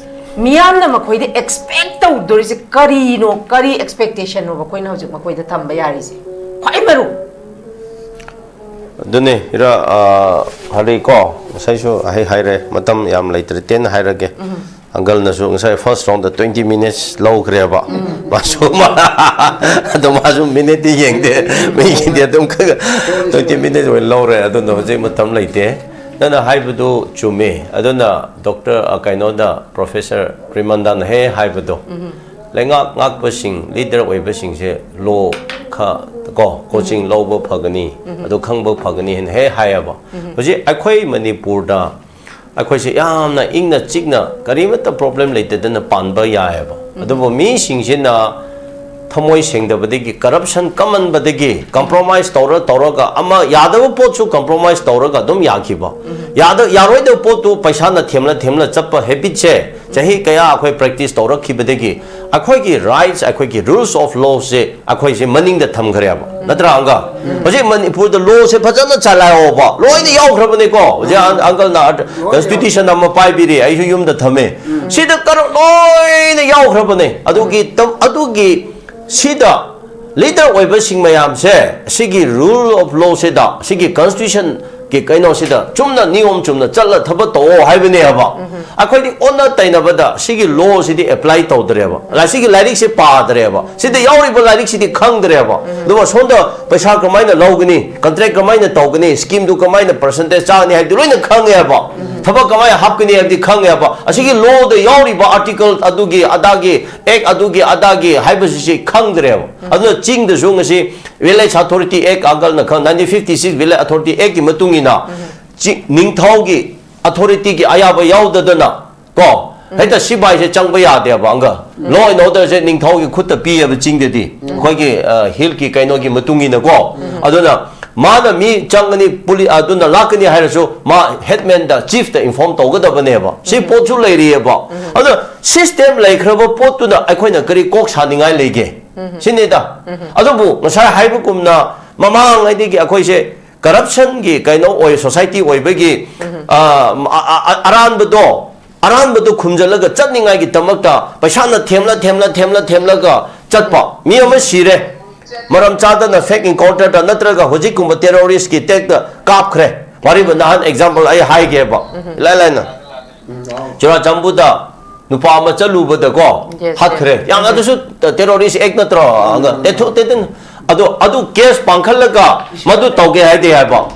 ꯃꯤꯌꯥꯝꯅ ꯃꯈꯣꯏꯗ expect ꯇꯧꯗꯣꯔꯤꯁꯦ ꯀꯔꯤꯅꯣ, ꯀꯔꯤ expectationꯅꯣ ꯃꯈꯣꯏꯅ ꯍꯧꯖꯤꯛ ꯃꯈꯣꯏꯗ ꯊꯝꯕ ꯌꯥꯔꯤꯁꯦ? ꯈ꯭ꯋꯥꯏ ꯃꯔꯨ꯫ ꯑꯗꯨꯅꯦ, ꯏꯔꯥ, ꯑ, ꯍꯔꯤ ꯀꯣ, ꯉꯁꯥꯏꯁꯨ ꯑꯩ ꯍꯥꯏꯔꯦ, ꯃꯇꯝ ꯌꯥꯝ ꯂꯩꯇ꯭ꯔꯦ, ꯇꯦꯟꯅ ꯍꯥꯏꯔꯒꯦ꯫ Uncleꯅꯁꯨ ꯉꯁꯥꯏ first roundꯗ twenty minutes ꯂꯧꯈ꯭ꯔꯦꯕ꯫ ꯃꯥꯁꯨ ꯃꯥ-, ꯑꯗꯣ ꯃꯥꯁꯨ minuteꯇꯤ ꯌꯦꯡꯗꯦ, ꯃꯤꯒꯤꯗꯤ ꯑꯗꯨꯝ ꯈꯔ twenty minutes ꯑꯣꯏꯅ ꯂꯧꯔꯦ꯫ ꯑꯗꯨꯅ ꯍꯧꯖꯤꯛ ꯃꯇꯝ ꯂꯩꯇꯦ꯫ ꯅꯪꯅ ꯍꯥꯏꯕꯗꯨ ꯆꯨꯝꯃꯦ꯫ ꯑꯗꯨꯅ doctor, ꯑ, ꯀꯩꯅꯣꯗ, professor ꯄ꯭ꯔꯤꯃꯟꯗꯥꯅ ꯍꯦꯛ ꯍꯥꯏꯕꯗꯣ, ꯂꯩꯉꯥꯛ ꯉꯥꯛꯄꯁꯤꯡ, leader ꯑꯣꯏꯕꯁꯤꯡꯁꯦ law ꯈ-, ꯀꯣ, coaching ꯂꯧꯕ ꯐꯒꯅꯤ, ꯑꯗꯨ ꯈꯪꯕ ꯐꯒꯅꯤ ꯍꯥꯏꯅ ꯍꯦꯛ ꯍꯥꯏꯌꯦꯕ꯫ ꯍꯧꯖꯤꯛ ꯑꯩꯈꯣꯏ ꯃꯅꯤꯄꯨꯔꯗ ꯑꯩꯈꯣꯏꯁꯦ ꯌꯥꯝꯅ ꯏꯪꯅ ꯆꯤꯛꯅ ꯀꯔꯤꯃꯠꯇ problem ꯂꯩꯇꯗꯅ ꯄꯥꯟꯕ ꯌꯥꯏꯑꯕ꯫ ꯑꯗꯨꯕꯨ ꯃꯤꯁꯤꯡꯁꯤꯅ ꯊꯃꯣꯏ ꯁꯦꯡꯗꯕꯗꯒꯤ, ꯀꯔꯞꯁꯟ ꯀꯝꯃꯟꯕꯗꯒꯤ, ꯀꯝꯄ꯭ꯔꯣꯃꯥꯏꯁ ꯇꯧꯔ ꯇꯧꯔꯒ, ꯑꯃ ꯌꯥꯗꯕ ꯄꯣꯠꯁꯨ ꯀꯝꯄ꯭ꯔꯣꯃꯥꯏꯁ ꯇꯧꯔꯒ ꯑꯗꯨꯝ ꯌꯥꯈꯤꯕ, ꯌꯥꯗ ꯌꯥꯔꯣꯏꯗꯕ ꯄꯣꯠꯇꯨ ꯄꯩꯁꯥꯅ ꯊꯦꯝꯂ ꯊꯦꯝꯂ ꯆꯠꯄ ꯍꯦꯕꯤꯠꯁꯦ ꯆꯍꯤ ꯀꯌꯥ ꯑꯩꯈꯣꯏ ꯄ꯭ꯔꯦꯛꯇꯤꯁ ꯇꯧꯔꯛꯈꯤꯕꯗꯒꯤ, ꯑꯩꯈꯣꯏꯒꯤ ꯔꯥꯏꯠꯁ, ꯑꯩꯈꯣꯏꯒꯤ ꯔꯨꯜꯁ ꯑꯣꯐ ꯂꯣꯁꯦ ꯑꯩꯈꯣꯏꯁꯦ ꯃꯅꯤꯡꯗ ꯊꯝꯈ꯭ꯔꯦꯕ, ꯅꯠꯇ꯭ꯔꯥ ꯑꯪꯀꯜ? ꯍꯧꯖꯤꯛ ꯃꯅꯤꯄꯨꯔꯗ ꯂꯣꯁꯦ ꯐꯖꯅ ꯆꯂꯥꯏꯑꯣꯕ, ꯂꯣꯏꯅ ꯌꯥꯎꯈ꯭ꯔꯕꯅꯦꯀꯣ꯫ ꯍꯧꯖꯤꯛ ꯑꯪꯀꯜꯅ ꯀꯟꯁꯇꯤꯇ꯭ꯌꯨꯁꯟ ꯑꯃ ꯄꯥꯏꯕꯤꯔꯤ, ꯑꯩꯁꯨ ꯌꯨꯝꯗ ꯊꯝꯃꯦ꯫ ꯁꯤꯗ ꯀꯔ ꯂꯣꯏꯅ ꯌꯥꯎꯈ꯭ꯔꯕꯅꯦ꯫ ꯑꯗꯨꯒꯤ ꯇꯝ- ꯑꯗꯨꯒꯤ ꯁꯤꯗ ꯂꯤꯗꯔ ꯑꯣꯏꯕꯁꯤꯡ ꯃꯌꯥꯝꯁꯦ ꯁꯤꯒꯤ ꯔꯨꯜ ꯑꯣꯐ ꯂꯣꯁꯤꯗ, ꯁꯤꯒꯤ ꯀꯟꯁꯇꯤꯇ꯭ꯌꯨꯁꯟꯒꯤ ꯀꯩꯅꯣꯁꯤꯗ ꯆꯨꯝꯅ ꯅꯤꯌꯣꯝ ꯆꯨꯝꯅ ꯆꯠꯂ ꯊꯕꯛ ꯇꯧꯑꯣ ꯍꯥꯏꯕꯅꯦꯕ꯫ ꯑꯩꯈꯣꯏꯗꯤ ꯑꯣꯟꯅ ꯇꯩꯅꯕꯗ ꯁꯤꯒꯤ ꯂꯣꯁꯤꯗꯤ ꯑꯦꯄ꯭ꯂꯥꯏ ꯇꯧꯗ꯭ꯔꯦꯕ, ꯂꯥꯏ- ꯁꯤꯒꯤ ꯂꯥꯏꯔꯤꯛꯁꯤ ꯄꯥꯗ꯭ꯔꯦꯕ, ꯁꯤꯗ ꯌꯥꯎꯔꯤꯕ ꯂꯥꯏꯔꯤꯛꯁꯤꯗꯤ ꯈꯪꯗ꯭ꯔꯦꯕ꯫ ꯑꯗꯨꯒ ꯁꯣꯝꯗ ꯄꯩꯁꯥ ꯀꯃꯥꯏꯅ ꯂꯧꯒꯅꯤ, ꯀꯟꯇ꯭ꯔꯦꯛ ꯀꯃꯥꯏꯅ ꯇꯧꯒꯅꯤ, ꯁ꯭ꯀꯤꯝꯗꯨ ꯀꯃꯥꯏꯅ ꯄꯔꯁꯦꯟꯇꯦꯖ ꯆꯥꯒꯅꯤ ꯍꯥꯏꯕꯗꯤ ꯂꯣꯏꯅ ꯈꯪꯉꯦꯕ꯫ ꯊꯕꯛ ꯀꯃꯥꯏꯅ ꯍꯥꯞꯀꯅꯤ ꯍꯥꯏꯕꯗꯤ ꯈꯪꯉꯦꯕ꯫ ꯑꯁꯤꯒꯤ ꯂꯣꯗ ꯌꯥꯎꯔꯤꯕ ꯑꯥꯔꯇꯤꯀꯜ ꯑꯗꯨꯒꯤ ꯑꯗꯥꯒꯤ, ꯑꯦꯛ ꯑꯗꯨꯒꯤ ꯑꯗꯥꯒꯤ ꯍꯥꯏꯕꯁꯤꯁꯤ ꯈꯪꯗ꯭ꯔꯦꯕ꯫ ꯑꯗꯨꯅ ꯆꯤꯡꯗꯁꯨ ꯉꯁꯤ ꯚꯤꯂꯦꯖ ꯑꯊꯣꯔꯤꯇꯤ ꯑꯦꯛ, ꯑꯪꯀꯜꯅ ꯈꯪ, nineteen fifty six village authority ꯑꯦꯛꯀꯤ ꯃꯇꯨꯡ ꯏꯟꯅ ꯆꯤ- ꯅꯤꯡꯊꯧꯒꯤ ꯑꯊꯣꯔꯤꯇꯤꯒꯤ ꯑꯌꯥꯕ ꯌꯥꯎꯗꯗꯅ ꯀꯣ, ꯍꯦꯛꯇ ꯁꯤꯕꯥꯏꯁꯦ ꯆꯪꯕ ꯌꯥꯗꯦꯕ, ꯑꯪꯀꯜ꯫ ꯂꯣ ꯑꯦꯟ ꯑꯣꯔꯗꯔꯁꯦ ꯅꯤꯡꯊꯧꯒꯤ ꯈꯨꯠꯇ ꯄꯤꯌꯦꯕ ꯆꯤꯡꯗꯗꯤ, ꯑꯩꯈꯣꯏꯒꯤ, ꯑ, ꯍꯤꯜꯒꯤ ꯀꯩꯅꯣꯒꯤ ꯃꯇꯨꯡ ꯏꯟꯅꯀꯣ꯫ ꯑꯗꯨꯅ ꯃꯥꯅ ꯃꯤ ꯆꯪꯒꯅꯤ, ꯄꯨꯂꯤ ꯑꯗꯨꯅ ꯂꯥꯛꯀꯅꯤ ꯍꯥꯏꯔꯁꯨ ꯃꯥ ꯍꯦꯗꯃꯦꯟꯗ, ꯆꯤꯐꯇ ꯏꯟꯐꯣꯔꯝ ꯇꯧꯒꯗꯕꯅꯦꯕ꯫ ꯁꯤ ꯄꯣꯠꯁꯨ ꯂꯩꯔꯤꯑꯕ꯫ ꯑꯗꯣ ꯁꯤꯁꯇꯦꯝ ꯂꯩꯈ꯭ꯔꯕ ꯄꯣꯠꯇꯨꯅ ꯑꯩꯈꯣꯏꯅ ꯀꯔꯤ ꯀꯣꯛ ꯁꯥꯅꯤꯡꯉꯥꯏ ꯂꯩꯒꯦ? ꯁꯤꯅꯤꯗ꯫ ꯑꯗꯨꯕꯨ ꯉꯁꯥꯏ ꯍꯥꯏꯕꯒꯨꯝꯅ ꯃꯃꯥꯡꯉꯩꯗꯒꯤ ꯑꯩꯈꯣꯏꯁꯦ ꯀꯔꯞꯁꯟꯒꯤ ꯀꯩꯅꯣ ꯑꯣꯏ, ꯁꯣꯁꯥꯏꯇꯤ ꯑꯣꯏꯕꯒꯤ, ꯑ, ꯑ- ꯑ- ꯑꯔꯥꯟꯕꯗꯣ, ꯑꯔꯥꯟꯕꯗꯨ ꯈꯨꯝꯖꯤꯜꯂꯒ ꯆꯠꯅꯤꯡꯉꯥꯏꯒꯤꯗꯃꯛꯇ ꯄꯩꯁꯥꯅ ꯊꯦꯝꯂ ꯊꯦꯝꯂ ꯊꯦꯝꯂ ꯊꯦꯝꯂꯒ ꯆꯠꯄ ꯃꯤ ꯑꯃ ꯁꯤꯔꯦ, ꯃꯔꯝ ꯆꯥꯗꯅ ꯐꯦꯛ ꯏꯟꯀꯥꯎꯟꯇꯔꯗ ꯅꯠꯇ꯭ꯔꯒ ꯍꯧꯖꯤꯛꯀꯨꯝꯕ ꯇꯦꯔꯣꯔꯤꯁꯀꯤ ꯇꯦꯛꯇ ꯀꯥꯞꯈ꯭ꯔꯦ꯫ ꯋꯥꯔꯤꯕ ꯅꯍꯥꯟ ꯑꯦꯛꯖꯥꯝꯄꯜ ꯑꯩ ꯍꯥꯏꯒꯦꯕ, ꯏꯂꯥꯏ ꯂꯥꯏꯅ ꯆꯨꯔꯥꯆꯥꯟꯄꯨꯔꯗ ꯅꯨꯄꯥ ꯑꯃ ꯆꯠꯂꯨꯕꯗ ꯀꯣ, ꯍꯥꯠꯈ꯭ꯔꯦ꯫ ꯌꯥꯝ ꯑꯗꯨꯁꯨ ꯇꯦꯔꯣꯔꯤꯁ ꯑꯦꯛ ꯅꯠꯇ꯭ꯔꯣ? ꯑꯗꯣ ꯑꯗꯨ ꯀꯦꯁ ꯄꯥꯡꯈꯠꯂꯒ ꯃꯗꯨ ꯇꯧꯒꯦ ꯍꯥꯏꯗꯦ ꯍꯥꯏꯕ꯫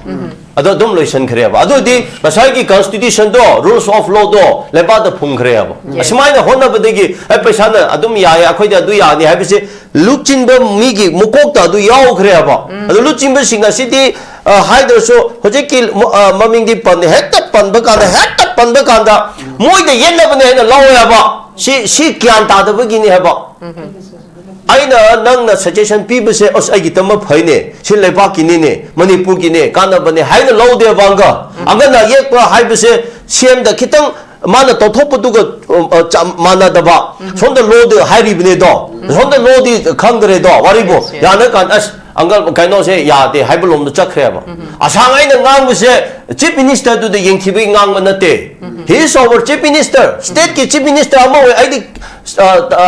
ꯑꯗꯣ ꯑꯗꯨꯝ ꯂꯣꯏꯁꯤꯟꯈ꯭ꯔꯦꯕ꯫ ꯑꯗꯨꯗꯤ ꯉꯁꯥꯏꯒꯤ ꯀꯟꯁꯇꯤꯇ꯭ꯌꯨꯁꯟꯗꯣ, ꯔꯨꯜꯁ ꯑꯣꯐ ꯂꯣꯗꯣ ꯂꯩꯕꯥꯛꯇ ꯐꯨꯝꯈ꯭ꯔꯦꯕ꯫ ꯑꯁꯨꯃꯥꯏꯅ ꯍꯣꯠꯅꯕꯗꯒꯤ ꯑꯩ ꯄꯩꯁꯥꯅ ꯑꯗꯨꯝ ꯌꯥꯏ, ꯑꯩꯈꯣꯏꯗꯤ ꯑꯗꯨ ꯌꯥꯅꯤ ꯍꯥꯏꯕꯁꯦ ꯂꯨꯆꯤꯡꯕ ꯃꯤꯒꯤ ꯃꯀꯣꯛꯇ ꯑꯗꯨ ꯌꯥꯎꯈ꯭ꯔꯦꯕ꯫ ꯑꯗꯣ ꯂꯨꯆꯤꯡꯕꯁꯤꯡ ꯑꯁꯤꯗꯤ, ꯑ, ꯍꯥꯏꯗ꯭ꯔꯁꯨ ꯍꯧꯖꯤꯛꯀꯤ ꯃ- ꯑ, ꯃꯃꯤꯡꯗꯤ ꯄꯟꯗꯦ, ꯍꯦꯛꯇ ꯄꯟꯕ ꯀꯥꯟꯗ, ꯍꯦꯛꯇ ꯄꯟꯕ ꯀꯥꯟꯗ ꯃꯣꯏꯗ ꯌꯦꯠꯅꯕꯅꯦ ꯍꯥꯏꯅ ꯂꯧꯋꯦ ꯍꯥꯏꯕ꯫ ꯁꯤ ꯁꯤ ꯒ꯭ꯌꯥꯟ ꯇꯥꯗꯕꯒꯤꯅꯤ ꯍꯥꯏꯕ꯫ ꯑꯩꯅ ꯅꯪꯅ suggestion ꯄꯤꯕꯁꯦ ꯑꯁ ꯑꯩꯒꯤꯗꯃꯛ ꯐꯩꯅꯦ, ꯁꯤ ꯂꯩꯕꯥꯛꯀꯤꯅꯤꯅꯦ, ꯃꯅꯤꯄꯨꯔꯒꯤꯅꯦ, ꯀꯥꯟꯅꯕꯅꯦ ꯍꯥꯏꯅ ꯂꯧꯗꯦꯕ꯫ ꯑꯪꯀ ꯑꯪꯀꯅ ꯌꯦꯛꯄ ꯍꯥꯏꯕꯁꯦ ꯁꯤ ꯑꯦꯝꯗ ꯈꯤꯇꯪ ꯃꯥꯅ ꯇꯧꯊꯣꯛꯄꯗꯨꯒ ꯑ, ꯆ- ꯃꯥꯟꯅꯗꯕ꯫ ꯁꯣꯝꯗ ꯂꯣꯗꯤ ꯍꯥꯏꯔꯤꯕꯅꯦꯗꯣ, ꯁꯣꯝꯗ ꯂꯣꯗꯤ ꯈꯪꯗ꯭ꯔꯦꯗꯣ꯫ ꯋꯥꯔꯤꯕꯨ ꯌꯥꯅ ꯀꯥꯟ ꯑꯁ ꯑꯪꯀꯜ ꯀꯩꯅꯣꯁꯦ ꯌꯥꯗꯦ ꯍꯥꯏꯕ ꯂꯣꯝꯗ ꯆꯠꯈ꯭ꯔꯦꯕ꯫ ꯑꯁꯥꯡ ꯑꯩꯅ ꯉꯥꯡꯕꯁꯦ ꯆꯤꯐ ꯃꯤꯅꯤꯁꯇꯔꯗꯨꯗ ꯌꯦꯡꯊꯤꯕꯒꯤ ꯉꯥꯡꯕ ꯅꯠꯇꯦ꯫ He is our chief minister, stateꯀꯤ ꯆꯤꯐ ꯃꯤꯅꯤꯁꯇꯔ ꯑꯃ ꯑꯣꯏ꯫ ꯑꯩꯗꯤ ꯑ, ꯑ,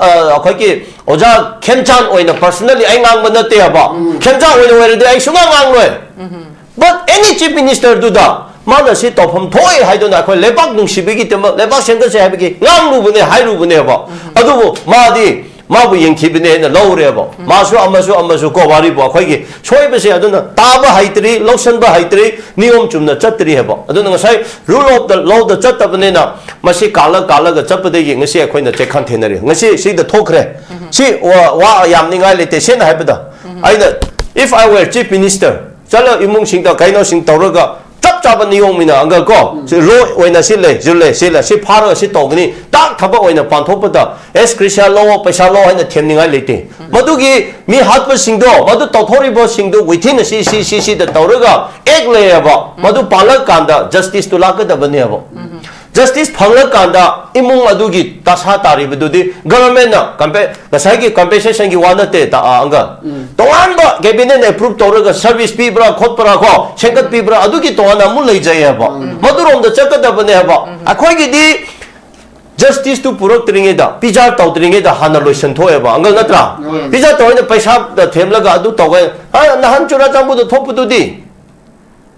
ꯑ, ꯑꯩꯈꯣꯏꯒꯤ ꯑꯣꯖꯥ ꯈꯦꯝꯆꯥꯟ ꯑꯣꯏꯅ personally ꯑꯩ ꯉꯥꯡꯕ ꯅꯠꯇꯦꯕ꯫ ꯈꯦꯝꯆꯥꯟ ꯑꯣꯏꯅ ꯑꯣꯏꯔꯗꯤ ꯑꯩ ꯁꯨꯡꯉꯥꯡ ꯉꯥꯡꯂꯣꯏ꯫ But any chief ministerꯗꯨꯗ ꯃꯥꯅ ꯁꯤ ꯇꯧꯐꯝ ꯊꯣꯛꯑꯦ ꯍꯥꯏꯗꯨꯅ ꯑꯩꯈꯣꯏ ꯂꯩꯕꯥꯛ ꯅꯨꯡꯁꯤꯕꯒꯤꯗꯃꯛ ꯂꯩꯕꯥꯛ ꯁꯦꯝꯒꯠꯁꯦ ꯍꯥꯏꯕꯒꯤ ꯉꯥꯡꯂꯨꯕꯅꯦ, ꯍꯥꯏꯔꯨꯕꯅꯦꯕ꯫ ꯑꯗꯨꯕꯨ ꯃꯥꯗꯤ ꯃꯥꯕꯨ ꯌꯦꯡꯊꯤꯕꯅꯦ ꯍꯥꯏꯅ ꯂꯧꯔꯦꯕ꯫ ꯃꯥꯁꯨ ꯑꯃꯁꯨ ꯑꯃꯁꯨ ꯀꯣ, ꯋꯥꯔꯤꯕꯨ ꯑꯩꯈꯣꯏꯒꯤ ꯁꯣꯏꯕꯁꯦ ꯑꯗꯨꯅ ꯇꯥꯕ ꯍꯩꯇ꯭ꯔꯤ, ꯂꯧꯁꯟꯕ ꯍꯩꯇ꯭ꯔꯤ, ꯅꯤꯌꯣꯝ ꯆꯨꯝꯅ ꯆꯠꯇ꯭ꯔꯤ ꯍꯥꯏꯕ꯫ ꯑꯗꯨꯅ ꯉꯁꯥꯏ rule of the lawꯗ ꯆꯠꯇꯕꯅꯤꯅ ꯃꯁꯤ ꯀꯥꯜꯂ ꯀꯥꯜꯂꯒ ꯆꯠꯄꯗꯒꯤ ꯉꯁꯤ ꯑꯩꯈꯣꯏꯅ ꯆꯦꯛꯈꯥꯟ ꯊꯦꯡꯅꯔꯤ꯫ ꯉꯁꯤ ꯁꯤꯗ ꯊꯣꯛꯈ꯭ꯔꯦ꯫ ꯁꯤ ꯋꯥ, ꯋꯥ ꯌꯥꯝꯅꯤꯡꯉꯥꯏ ꯂꯩꯇꯦ꯫ ꯁꯦꯡꯅ ꯍꯥꯏꯕꯗ ꯑꯩꯅ, if I were chief minister, ꯆꯠꯂ ꯏꯃꯨꯡꯁꯤꯡꯗ ꯀꯩꯅꯣꯁꯤꯡ ꯇꯧꯔꯒ ꯆꯞ ꯆꯥꯕ ꯅꯤꯌꯣꯝꯅꯤꯅ ꯑꯪꯀꯜ ꯀꯣ, ꯁꯤ ꯂꯣ ꯑꯣꯏꯅ ꯁꯤ ꯂꯩ, ꯁꯤ ꯂꯩ, ꯁꯤ ꯂꯩ, ꯁꯤ ꯐꯥꯔꯒ ꯁꯤ ꯇꯧꯒꯅꯤ, ꯇꯥꯛ ꯊꯕꯛ ꯑꯣꯏꯅ ꯄꯥꯟꯊꯣꯛꯄꯗ ꯑꯦꯁ ꯀ꯭ꯔꯤꯁꯤꯌꯥ ꯂꯧꯑꯣ, ꯄꯩꯁꯥ ꯂꯧꯑꯣ ꯍꯥꯏꯅ ꯊꯦꯝꯅꯤꯡꯉꯥꯏ ꯂꯩꯇꯦ꯫ ꯃꯗꯨꯒꯤ ꯃꯤ ꯍꯥꯠꯄꯁꯤꯡꯗꯣ, ꯃꯗꯨ ꯇꯧꯊꯣꯔꯤꯕꯁꯤꯡꯗꯣ within ꯁꯤ ꯁꯤ ꯁꯤ ꯁꯤꯗ ꯇꯧꯔꯒ ꯑꯦꯛ ꯂꯩꯌꯦꯕ꯫ ꯃꯗꯨ ꯄꯥꯜꯂꯀꯥꯟꯗ justiceꯇꯨ ꯂꯥꯛꯀꯗꯕꯅꯦꯕ꯫ Justice ꯐꯪꯂꯀꯥꯟꯗ ꯏꯃꯨꯡ ꯑꯗꯨꯒꯤ ꯗꯁꯥ ꯇꯥꯔꯤꯕꯗꯨꯗꯤ governmentꯅ compe- ꯉꯁꯥꯏꯒꯤ compensationꯒꯤ ꯋꯥ ꯅꯠꯇꯦ ꯇ- ꯑ, ꯑꯪꯀꯜ꯫ ꯇꯣꯉꯥꯟꯕ cabinetꯅ approve ꯇꯧꯔꯒ service ꯄꯤꯕ꯭ꯔꯥ ꯈꯣꯠꯄ꯭ꯔꯥ ꯀꯣ, ꯁꯦꯟꯒꯠꯄꯤꯕ꯭ꯔꯥ, ꯑꯗꯨꯒꯤ ꯇꯣꯉꯥꯟꯅ ꯑꯃꯨꯛ ꯂꯩꯖꯩꯑꯕ꯫ ꯃꯗꯨꯔꯣꯝꯗ ꯆꯠꯀꯗꯕꯅꯦꯕ꯫ ꯑꯩꯈꯣꯏꯒꯤꯗꯤ justiceꯇꯨ ꯄꯨꯔꯛꯇ꯭ꯔꯤꯉꯩꯗ, ꯄꯤꯖꯥ ꯇꯧꯗ꯭ꯔꯤꯉꯩꯗ ꯍꯥꯟꯅ ꯂꯣꯏꯁꯟꯊꯣꯛꯑꯦꯕ, ꯑꯪꯀꯜ ꯅꯠꯇ꯭ꯔꯥ? ꯄꯤꯖꯥ ꯇꯧꯔꯤꯅ ꯄꯩꯁꯥ ꯊꯦꯝꯂꯒ ꯑꯗꯨ ꯇꯧꯋꯦ꯫ ꯑ, ꯅꯍꯥꯟ ꯆꯨꯔꯥꯆꯥꯟꯄꯨꯔꯗ ꯊꯣꯛꯄꯗꯨꯗꯤ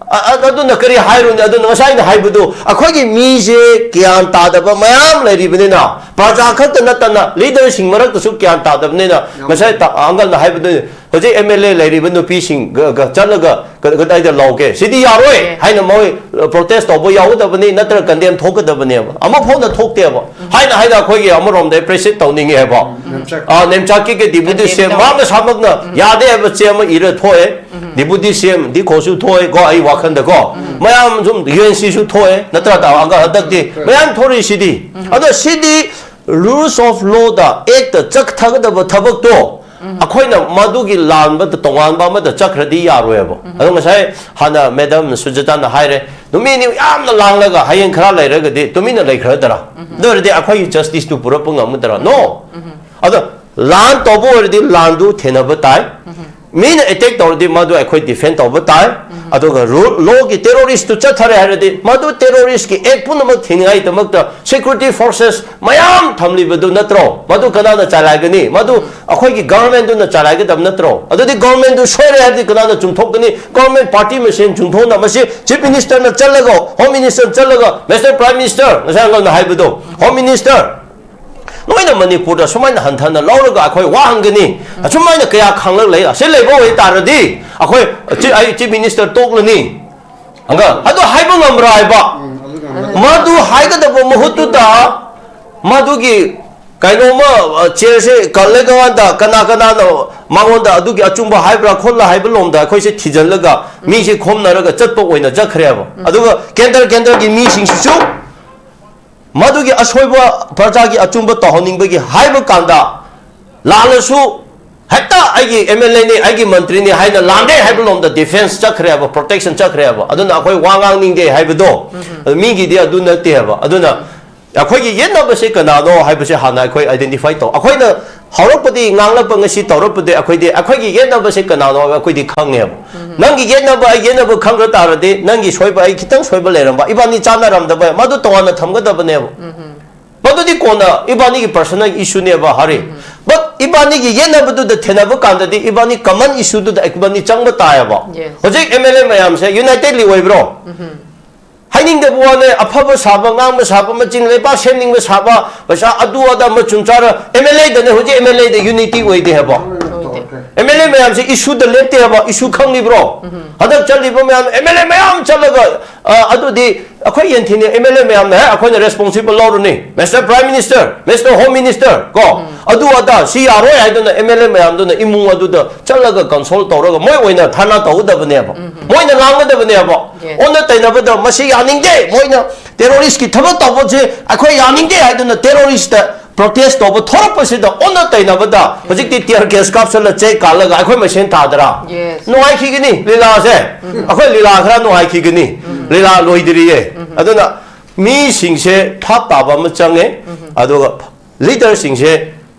ꯑ- ꯑ- ꯑꯗꯨꯅ ꯀꯔꯤ ꯍꯥꯏꯔꯨꯅꯤ? ꯑꯗꯨꯅ ꯉꯁꯥꯏ ꯑꯩꯅ ꯍꯥꯏꯕꯗꯨ, ꯑꯩꯈꯣꯏꯒꯤ ꯃꯤꯁꯦ ꯒ꯭ꯌꯥꯟ ꯇꯥꯗꯕ ꯃꯌꯥꯝ ꯂꯩꯔꯤꯕꯅꯤꯅ, ꯄ꯭ꯔꯖꯥ ꯈꯛꯇ ꯅꯠꯇꯅ leaderꯁꯤꯡ ꯃꯔꯛꯇꯁꯨ ꯒ꯭ꯌꯥꯟ ꯇꯥꯗꯕꯅꯤꯅ, ꯉꯁꯥꯏ ꯇ- ꯑꯪꯀꯜꯅ ꯍꯥꯏꯕꯗꯨ, ꯍꯧꯖꯤꯛ ꯑꯦꯝ ꯑꯦꯜ ꯑꯦ ꯂꯩꯔꯤꯕ ꯅꯨꯄꯤꯁꯤꯡꯒ ꯒ ꯆꯠꯂꯒ ꯀ- ꯀꯗꯥꯏꯗ ꯂꯧꯒꯦ? ꯁꯤꯗꯤ ꯌꯥꯔꯣꯏ ꯍꯥꯏꯅ ꯃꯣꯏ protest ꯇꯧꯕ ꯌꯥꯎꯒꯗꯕꯅꯤ, ꯅꯠꯇ꯭ꯔꯒ condemn ꯊꯣꯛꯀꯗꯕꯅꯦꯕ꯫ ꯑꯃ ꯐꯥꯎꯅ ꯊꯣꯛꯇꯦꯕ꯫ ꯍꯥꯏꯅ ꯍꯥꯏꯅ ꯑꯩꯈꯣꯏꯒꯤ ꯑꯃꯔꯣꯝꯗ appreciate ꯇꯧꯅꯤꯡꯉꯦ ꯍꯥꯏꯕ꯫ ꯅꯦꯝꯆꯥꯛ꯫ ꯑ, ꯅꯦꯝꯆꯥꯛꯀꯤ ꯀꯦ deputy ꯁꯤ ꯑꯦꯝ ꯃꯥ ꯃꯁꯥꯃꯛꯅ ꯌꯥꯗꯦ ꯍꯥꯏꯕ ꯆꯦ ꯑꯃ ꯏꯔ ꯊꯣꯛꯑꯦ꯫ Deputy ꯁꯤ ꯑꯦꯝ ꯗꯤ ꯈꯣꯁꯨ ꯊꯣꯛꯑꯦ ꯀꯣ, ꯑꯩ ꯋꯥꯈꯟꯗ ꯀꯣ꯫ ꯃꯌꯥꯝ ꯁꯨꯝ ꯌꯨ ꯑꯦꯟ ꯁꯤꯁꯨ ꯊꯣꯛꯑꯦ, ꯅꯠꯇ꯭ꯔꯥ? ꯇꯥ-, ꯍꯟꯗꯛ-, ꯍꯟꯗꯛꯇꯤ ꯃꯌꯥꯝ ꯊꯣꯔꯛꯏꯁꯤꯗꯤ꯫ ꯑꯗꯣ ꯁꯤꯗꯤ Rules of law the, act ꯇ ꯆꯠꯊꯒꯗꯕ ꯊꯕꯛꯇꯣ ꯑꯩꯈꯣꯏꯅ ꯃꯗꯨꯒꯤ ꯂꯥꯟꯕꯗ ꯇꯣꯉꯥꯟꯕ ꯑꯃꯗ ꯆꯠꯈ꯭ꯔꯗꯤ ꯌꯥꯔꯣꯏꯕ꯫ ꯑꯗꯣ ꯉꯁꯥꯏ ꯍꯥꯟꯅ ꯃꯦꯗꯥꯝ ꯁꯨꯖꯥꯇꯥꯅ ꯍꯥꯏꯔꯦ, ꯅꯨꯃꯤꯠ ꯅꯤ ꯌꯥꯝꯅ ꯂꯥꯡꯂꯒ ꯍꯌꯦꯡ ꯈꯔ ꯂꯩꯔꯒꯗꯤ ꯇꯨꯃꯤꯟꯅ ꯂꯩꯈ꯭ꯔꯗꯔꯥ? ꯑꯗꯨ ꯑꯣꯏꯔꯗꯤ ꯑꯩꯈꯣꯏꯒꯤ ꯖꯁꯇꯤꯁꯇꯨ ꯄꯨꯔꯛꯄ ꯉꯝꯒꯗꯔꯥ? ꯅꯣ꯫ ꯑꯗꯣ ꯂꯥꯟ ꯇꯧꯕ ꯑꯣꯏꯔꯗꯤ ꯂꯥꯟꯗꯨ ꯊꯦꯡꯅꯕ ꯇꯥꯏ꯫ ꯃꯤꯅ ꯑꯦꯇꯦꯛ ꯇꯧꯔꯗꯤ ꯃꯗꯨ ꯑꯩꯈꯣꯏ ꯗꯤꯐꯦꯟ ꯇꯧꯕ ꯇꯥꯏ꯫ ꯑꯗꯨꯒ ꯔꯨ- ꯂꯣꯒꯤ ꯇꯦꯔꯣꯔꯤꯁꯇꯨ ꯆꯠꯊꯔꯦ ꯍꯥꯏꯔꯗꯤ ꯃꯗꯨ ꯇꯦꯔꯣꯔꯤꯁꯀꯤ ꯑꯦꯛ ꯄꯨꯝꯅꯃꯛ ꯊꯤꯡꯅꯤꯡꯉꯥꯏꯗꯃꯛꯇ ꯁꯦꯀ꯭ꯌꯨꯔꯤꯇꯤ ꯐꯣꯔꯁꯦꯁ ꯃꯌꯥꯝ ꯊꯝꯂꯤꯕꯗꯨ ꯅꯠꯇ꯭ꯔꯣ? ꯃꯗꯨ ꯀꯅꯥꯅ ꯆꯂꯥꯏꯒꯅꯤ? ꯃꯗꯨ ꯑꯩꯈꯣꯏꯒꯤ ꯒꯚꯔꯟꯃꯦꯟꯗꯨꯅ ꯆꯂꯥꯏꯒꯗꯕ ꯅꯠꯇ꯭ꯔꯣ? ꯑꯗꯨꯗꯤ ꯒꯚꯔꯟꯃꯦꯟꯗꯨ ꯁꯣꯏꯔꯦ ꯍꯥꯏꯔꯗꯤ ꯀꯅꯥꯅ ꯆꯨꯝꯊꯣꯛꯀꯅꯤ? ꯒꯚꯔꯟꯃꯦꯟ ꯄꯥꯔꯇꯤ ꯃꯁꯦꯟ ꯆꯨꯝꯊꯣꯛꯅ ꯃꯁꯤ ꯆꯤꯐ ꯃꯤꯅꯤꯁꯇꯔꯅ ꯆꯠꯂꯒ, ꯍꯣꯝ ꯃꯤꯅꯤꯁꯇꯔꯅ ꯆꯠꯂꯒ, ꯃꯤꯁꯇꯔ ꯄ꯭ꯔꯥꯏꯝ ꯃꯤꯅꯤꯁꯇꯔ, ꯉꯁꯥꯏ ꯑꯉꯥꯡꯅ ꯍꯥꯏꯕꯗꯣ, ꯍꯣꯝ ꯃꯤꯅꯤꯁꯇꯔ, ꯅꯣꯏꯅ ꯃꯅꯤꯄꯨꯔꯗ ꯁꯨꯃꯥꯏꯅ ꯍꯟꯊꯅ ꯂꯧꯔꯒ ꯑꯩꯈꯣꯏ ꯋꯥꯍꯟꯒꯅꯤ, ꯑꯁꯨꯃꯥꯏꯅ ꯀꯌꯥ ꯈꯪꯂꯛ ꯂꯩ, ꯑꯁꯤ ꯂꯩꯕ ꯑꯣꯏꯇꯥꯔꯗꯤ ꯑꯩꯈꯣꯏ ꯆꯤ- ꯑꯩ ꯆꯤꯐ ꯃꯤꯅꯤꯁꯇꯔ ꯇꯣꯛꯂꯅꯤ꯫ ꯑꯗꯣ ꯍꯥꯏꯕ ꯉꯝꯕ꯭ꯔꯥ ꯍꯥꯏꯕ? ꯃꯗꯨ ꯍꯥꯏꯒꯗꯕ ꯃꯍꯨꯠꯇꯨꯗ ꯃꯗꯨꯒꯤ ꯀꯩꯅꯣꯝꯃ, ꯑ, ꯆꯤꯌꯔꯁꯦ ꯀꯜꯂꯒ ꯀꯅꯥ ꯀꯅꯥꯅ ꯃꯉꯣꯟꯗ ꯑꯗꯨꯒꯤ ꯑꯆꯨꯝꯕ ꯍꯥꯏꯕ꯭ꯔꯥ ꯈꯣꯠꯂ ꯍꯥꯏꯕ ꯂꯣꯝꯗ ꯑꯩꯈꯣꯏꯁꯦ ꯊꯤꯖꯤꯜꯂꯒ ꯃꯤꯁꯦ ꯈꯣꯝꯅꯔꯒ ꯆꯠꯄ ꯑꯣꯏꯅ ꯆꯠꯈ꯭ꯔꯦꯕ꯫ ꯑꯗꯨꯒ ꯀꯦꯟꯗ꯭ꯔ ꯀꯦꯟꯗ꯭ꯔꯒꯤ ꯃꯤꯁꯤꯡꯁꯤꯁꯨ ꯃꯗꯨꯒꯤ ꯑꯁꯣꯏꯕ ꯄ꯭ꯔꯖꯥꯒꯤ ꯑꯆꯨꯝꯕ ꯇꯧꯍꯟꯅꯤꯡꯕꯒꯤ ꯍꯥꯏꯕ ꯀꯥꯟꯗ ꯂꯥꯜꯂꯁꯨ ꯍꯦꯛꯇ ꯑꯩꯒꯤ ꯑꯦꯝ ꯑꯦꯜ ꯑꯦꯅꯤ, ꯑꯩꯒꯤ ꯃꯟꯇ꯭ꯔꯤꯅꯤ ꯍꯥꯏꯅ ꯂꯥꯟꯗꯦ ꯍꯥꯏꯕ ꯂꯣꯝꯗ ꯗꯤꯐꯦꯟꯁ ꯆꯠꯈ꯭ꯔꯦꯕ, ꯄ꯭ꯔꯣꯇꯦꯛꯁꯟ ꯆꯠꯈ꯭ꯔꯦꯕ꯫ ꯑꯗꯨꯅ ꯑꯩꯈꯣꯏ ꯋꯥ ꯉꯥꯡꯅꯤꯡꯗꯦ ꯍꯥꯏꯕꯗꯣ, ꯑꯗꯨ ꯃꯤꯒꯤꯗꯤ ꯑꯗꯨ ꯅꯠꯇꯦꯕ꯫ ꯑꯗꯨꯅ ꯑꯩꯈꯣꯏꯒꯤ ꯌꯦꯠꯅꯕꯁꯦ ꯀꯅꯥꯅꯣ ꯍꯥꯏꯕꯁꯦ ꯍꯥꯟꯅ ꯑꯩꯈꯣꯏ ꯑꯥꯏꯗꯦꯟꯇꯤꯐꯥꯏ ꯇꯧ꯫ ꯑꯩꯈꯣꯏꯅ ꯍꯧꯔꯛꯄꯗꯤ ꯉꯥꯡꯂꯛꯄ ꯉꯁꯤ ꯇꯧꯔꯛꯄꯗꯤ ꯑꯩꯈꯣꯏꯗꯤ ꯑꯩꯈꯣꯏꯒꯤ ꯌꯦꯠꯅꯕꯁꯦ ꯀꯅꯥꯅꯣ ꯍꯥꯏꯕ ꯑꯩꯈꯣꯏꯗꯤ ꯈꯪꯉꯦꯕ꯫ ꯅꯪꯒꯤ ꯌꯦꯠꯅꯕ ꯑꯩ ꯌꯦꯠꯅꯕ ꯈꯪꯈ꯭ꯔ ꯇꯥꯔꯗꯤ ꯅꯪꯒꯤ ꯁꯣꯏꯕ ꯑꯩ ꯈꯤꯇꯪ ꯁꯣꯏꯕ ꯂꯩꯔꯝꯕ, ꯏꯕꯥꯅꯤ ꯆꯥꯟꯅꯔꯝꯗꯕ ꯃꯗꯨ ꯇꯣꯉꯥꯟꯅ ꯊꯝꯒꯗꯕꯅꯦꯕ꯫ ꯃꯗꯨꯗꯤ ꯀꯣꯟꯅ ꯏꯕꯥꯅꯤꯒꯤ ꯄꯔꯁꯅꯦꯜ ꯏꯁꯨꯅꯦꯕ, ꯍꯔꯤ꯫ ꯕꯠ ꯏꯕꯥꯅꯤꯒꯤ ꯌꯦꯠꯅꯕꯗꯨꯗ ꯊꯦꯡꯅꯕ ꯀꯥꯟꯗꯗꯤ ꯏꯕꯥꯅꯤ ꯀꯃꯟ ꯏꯁꯨꯗꯨꯗ ꯏꯕꯥꯅꯤ ꯆꯪꯕ ꯇꯥꯏꯌꯦꯕ꯫ Yes. ꯍꯧꯖꯤꯛ ꯑꯦꯝ ꯑꯦꯜ ꯑꯦ ꯃꯌꯥꯝꯁꯦ ꯌꯨꯅꯥꯏꯇꯦꯗꯂꯤ ꯑꯣꯏꯕ꯭ꯔꯣ? ꯍꯥꯏꯅꯤꯡꯗꯕ ꯋꯥꯅꯦ, ꯑꯐꯕ ꯁꯥꯕ, ꯉꯥꯡꯕ ꯁꯥꯕ, ꯃꯆꯤꯟ ꯂꯩꯕꯥꯛ ꯁꯦꯝꯅꯤꯡꯕ ꯁꯥꯕ, ꯄꯩꯁꯥ ꯑꯗꯨ ꯑꯗꯥ ꯃꯆꯨꯝ ꯆꯥꯔ ꯑꯦꯝ ꯑꯦꯜ ꯑꯦꯗꯅꯦ ꯍꯧꯖꯤꯛ ꯑꯦꯝ ꯑꯦꯜ ꯑꯦꯗ ꯌꯨꯅꯤꯇꯤ ꯑꯣꯏꯗꯦ ꯍꯥꯏꯕ꯫ ꯑꯣꯏꯗꯦ꯫ ꯑꯦꯝ ꯑꯦꯜ ꯑꯦ ꯃꯌꯥꯝꯁꯦ ꯏꯁꯨꯗ ꯂꯦꯞꯇꯦ ꯍꯥꯏꯕ, ꯏꯁꯨ ꯈꯪꯂꯤꯕ꯭ꯔꯣ? ꯍꯟꯗꯛ ꯆꯠꯂꯤꯕ ꯃꯌꯥꯝ ꯑꯦꯝ ꯑꯦꯜ ꯑꯦ ꯃꯌꯥꯝ ꯆꯠꯂꯒ, ꯑ, ꯑꯗꯨꯗꯤ ꯑꯩꯈꯣꯏ ꯌꯦꯟꯊꯤꯅꯤ, ꯑꯦꯝ ꯑꯦꯜ ꯑꯦ ꯃꯌꯥꯝꯅ, "ꯍꯦ, ꯑꯩꯈꯣꯏꯅ ꯔꯦꯁꯄꯣꯟꯁꯤꯕꯜ ꯂꯧꯔꯅꯤ, mister prime minister, mister home minister, ꯀꯣ, ꯑꯗꯨ ꯑꯗꯥ ꯁꯤ ꯌꯥꯔꯣꯏ" ꯍꯥꯏꯗꯨꯅ ꯑꯦꯝ ꯑꯦꯜ ꯑꯦ ꯃꯌꯥꯝꯗꯨꯅ ꯏꯃꯨꯡ ꯑꯗꯨꯗ ꯆꯠꯂꯒ ꯀꯟꯁꯣꯜ ꯇꯧꯔꯒ ꯃꯣꯏ ꯑꯣꯏꯅ ꯊꯥꯅ ꯇꯧꯒꯗꯕꯅꯦꯕ, ꯃꯣꯏꯅ ꯉꯥꯡꯒꯗꯕꯅꯦꯕ꯫ Yes. ꯑꯣꯟꯅ ꯇꯩꯅꯕꯗ ꯃꯁꯤ ꯌꯥꯅꯤꯡꯗꯦ, ꯃꯣꯏꯅ ꯇꯦꯔꯣꯔꯤꯁꯀꯤ ꯊꯕꯛ ꯇꯧꯕꯁꯦ ꯑꯩꯈꯣꯏ ꯌꯥꯅꯤꯡꯗꯦ ꯍꯥꯏꯗꯨꯅ ꯇꯦꯔꯣꯔꯤꯁꯇ ꯄ꯭ꯔꯣꯇꯦꯁ ꯇꯧꯕ ꯊꯣꯔꯛꯄꯁꯤꯗ ꯑꯣꯟꯅ ꯇꯩꯅꯕꯗ ꯍꯧꯖꯤꯛꯇꯤ ꯇꯤꯌꯔ ꯒ꯭ꯌꯥꯁ ꯀꯥꯞꯁꯜꯂ ꯆꯦꯛ ꯀꯥꯜꯂꯒ ꯑꯩꯈꯣꯏ ꯃꯁꯦꯟ ꯇꯥꯗ꯭ꯔꯥ? Yes. ꯅꯨꯡꯉꯥꯏꯈꯤꯒꯅꯤ ꯂꯤꯂꯥꯁꯦ, ꯑꯩꯈꯣꯏ ꯂꯤꯂꯥ ꯈꯔ ꯅꯨꯡꯉꯥꯏꯈꯤꯒꯅꯤ, ꯂꯤꯂꯥ ꯂꯣꯏꯗ꯭ꯔꯤꯌꯦ꯫ ꯑꯗꯨꯅ ꯃꯤꯁꯤꯡꯁꯦ ꯊꯥꯞ ꯇꯥꯕ ꯑꯃ ꯆꯪꯉꯦ, ꯑꯗꯨꯒ ꯂꯤꯗꯔꯁꯤꯡꯁꯦ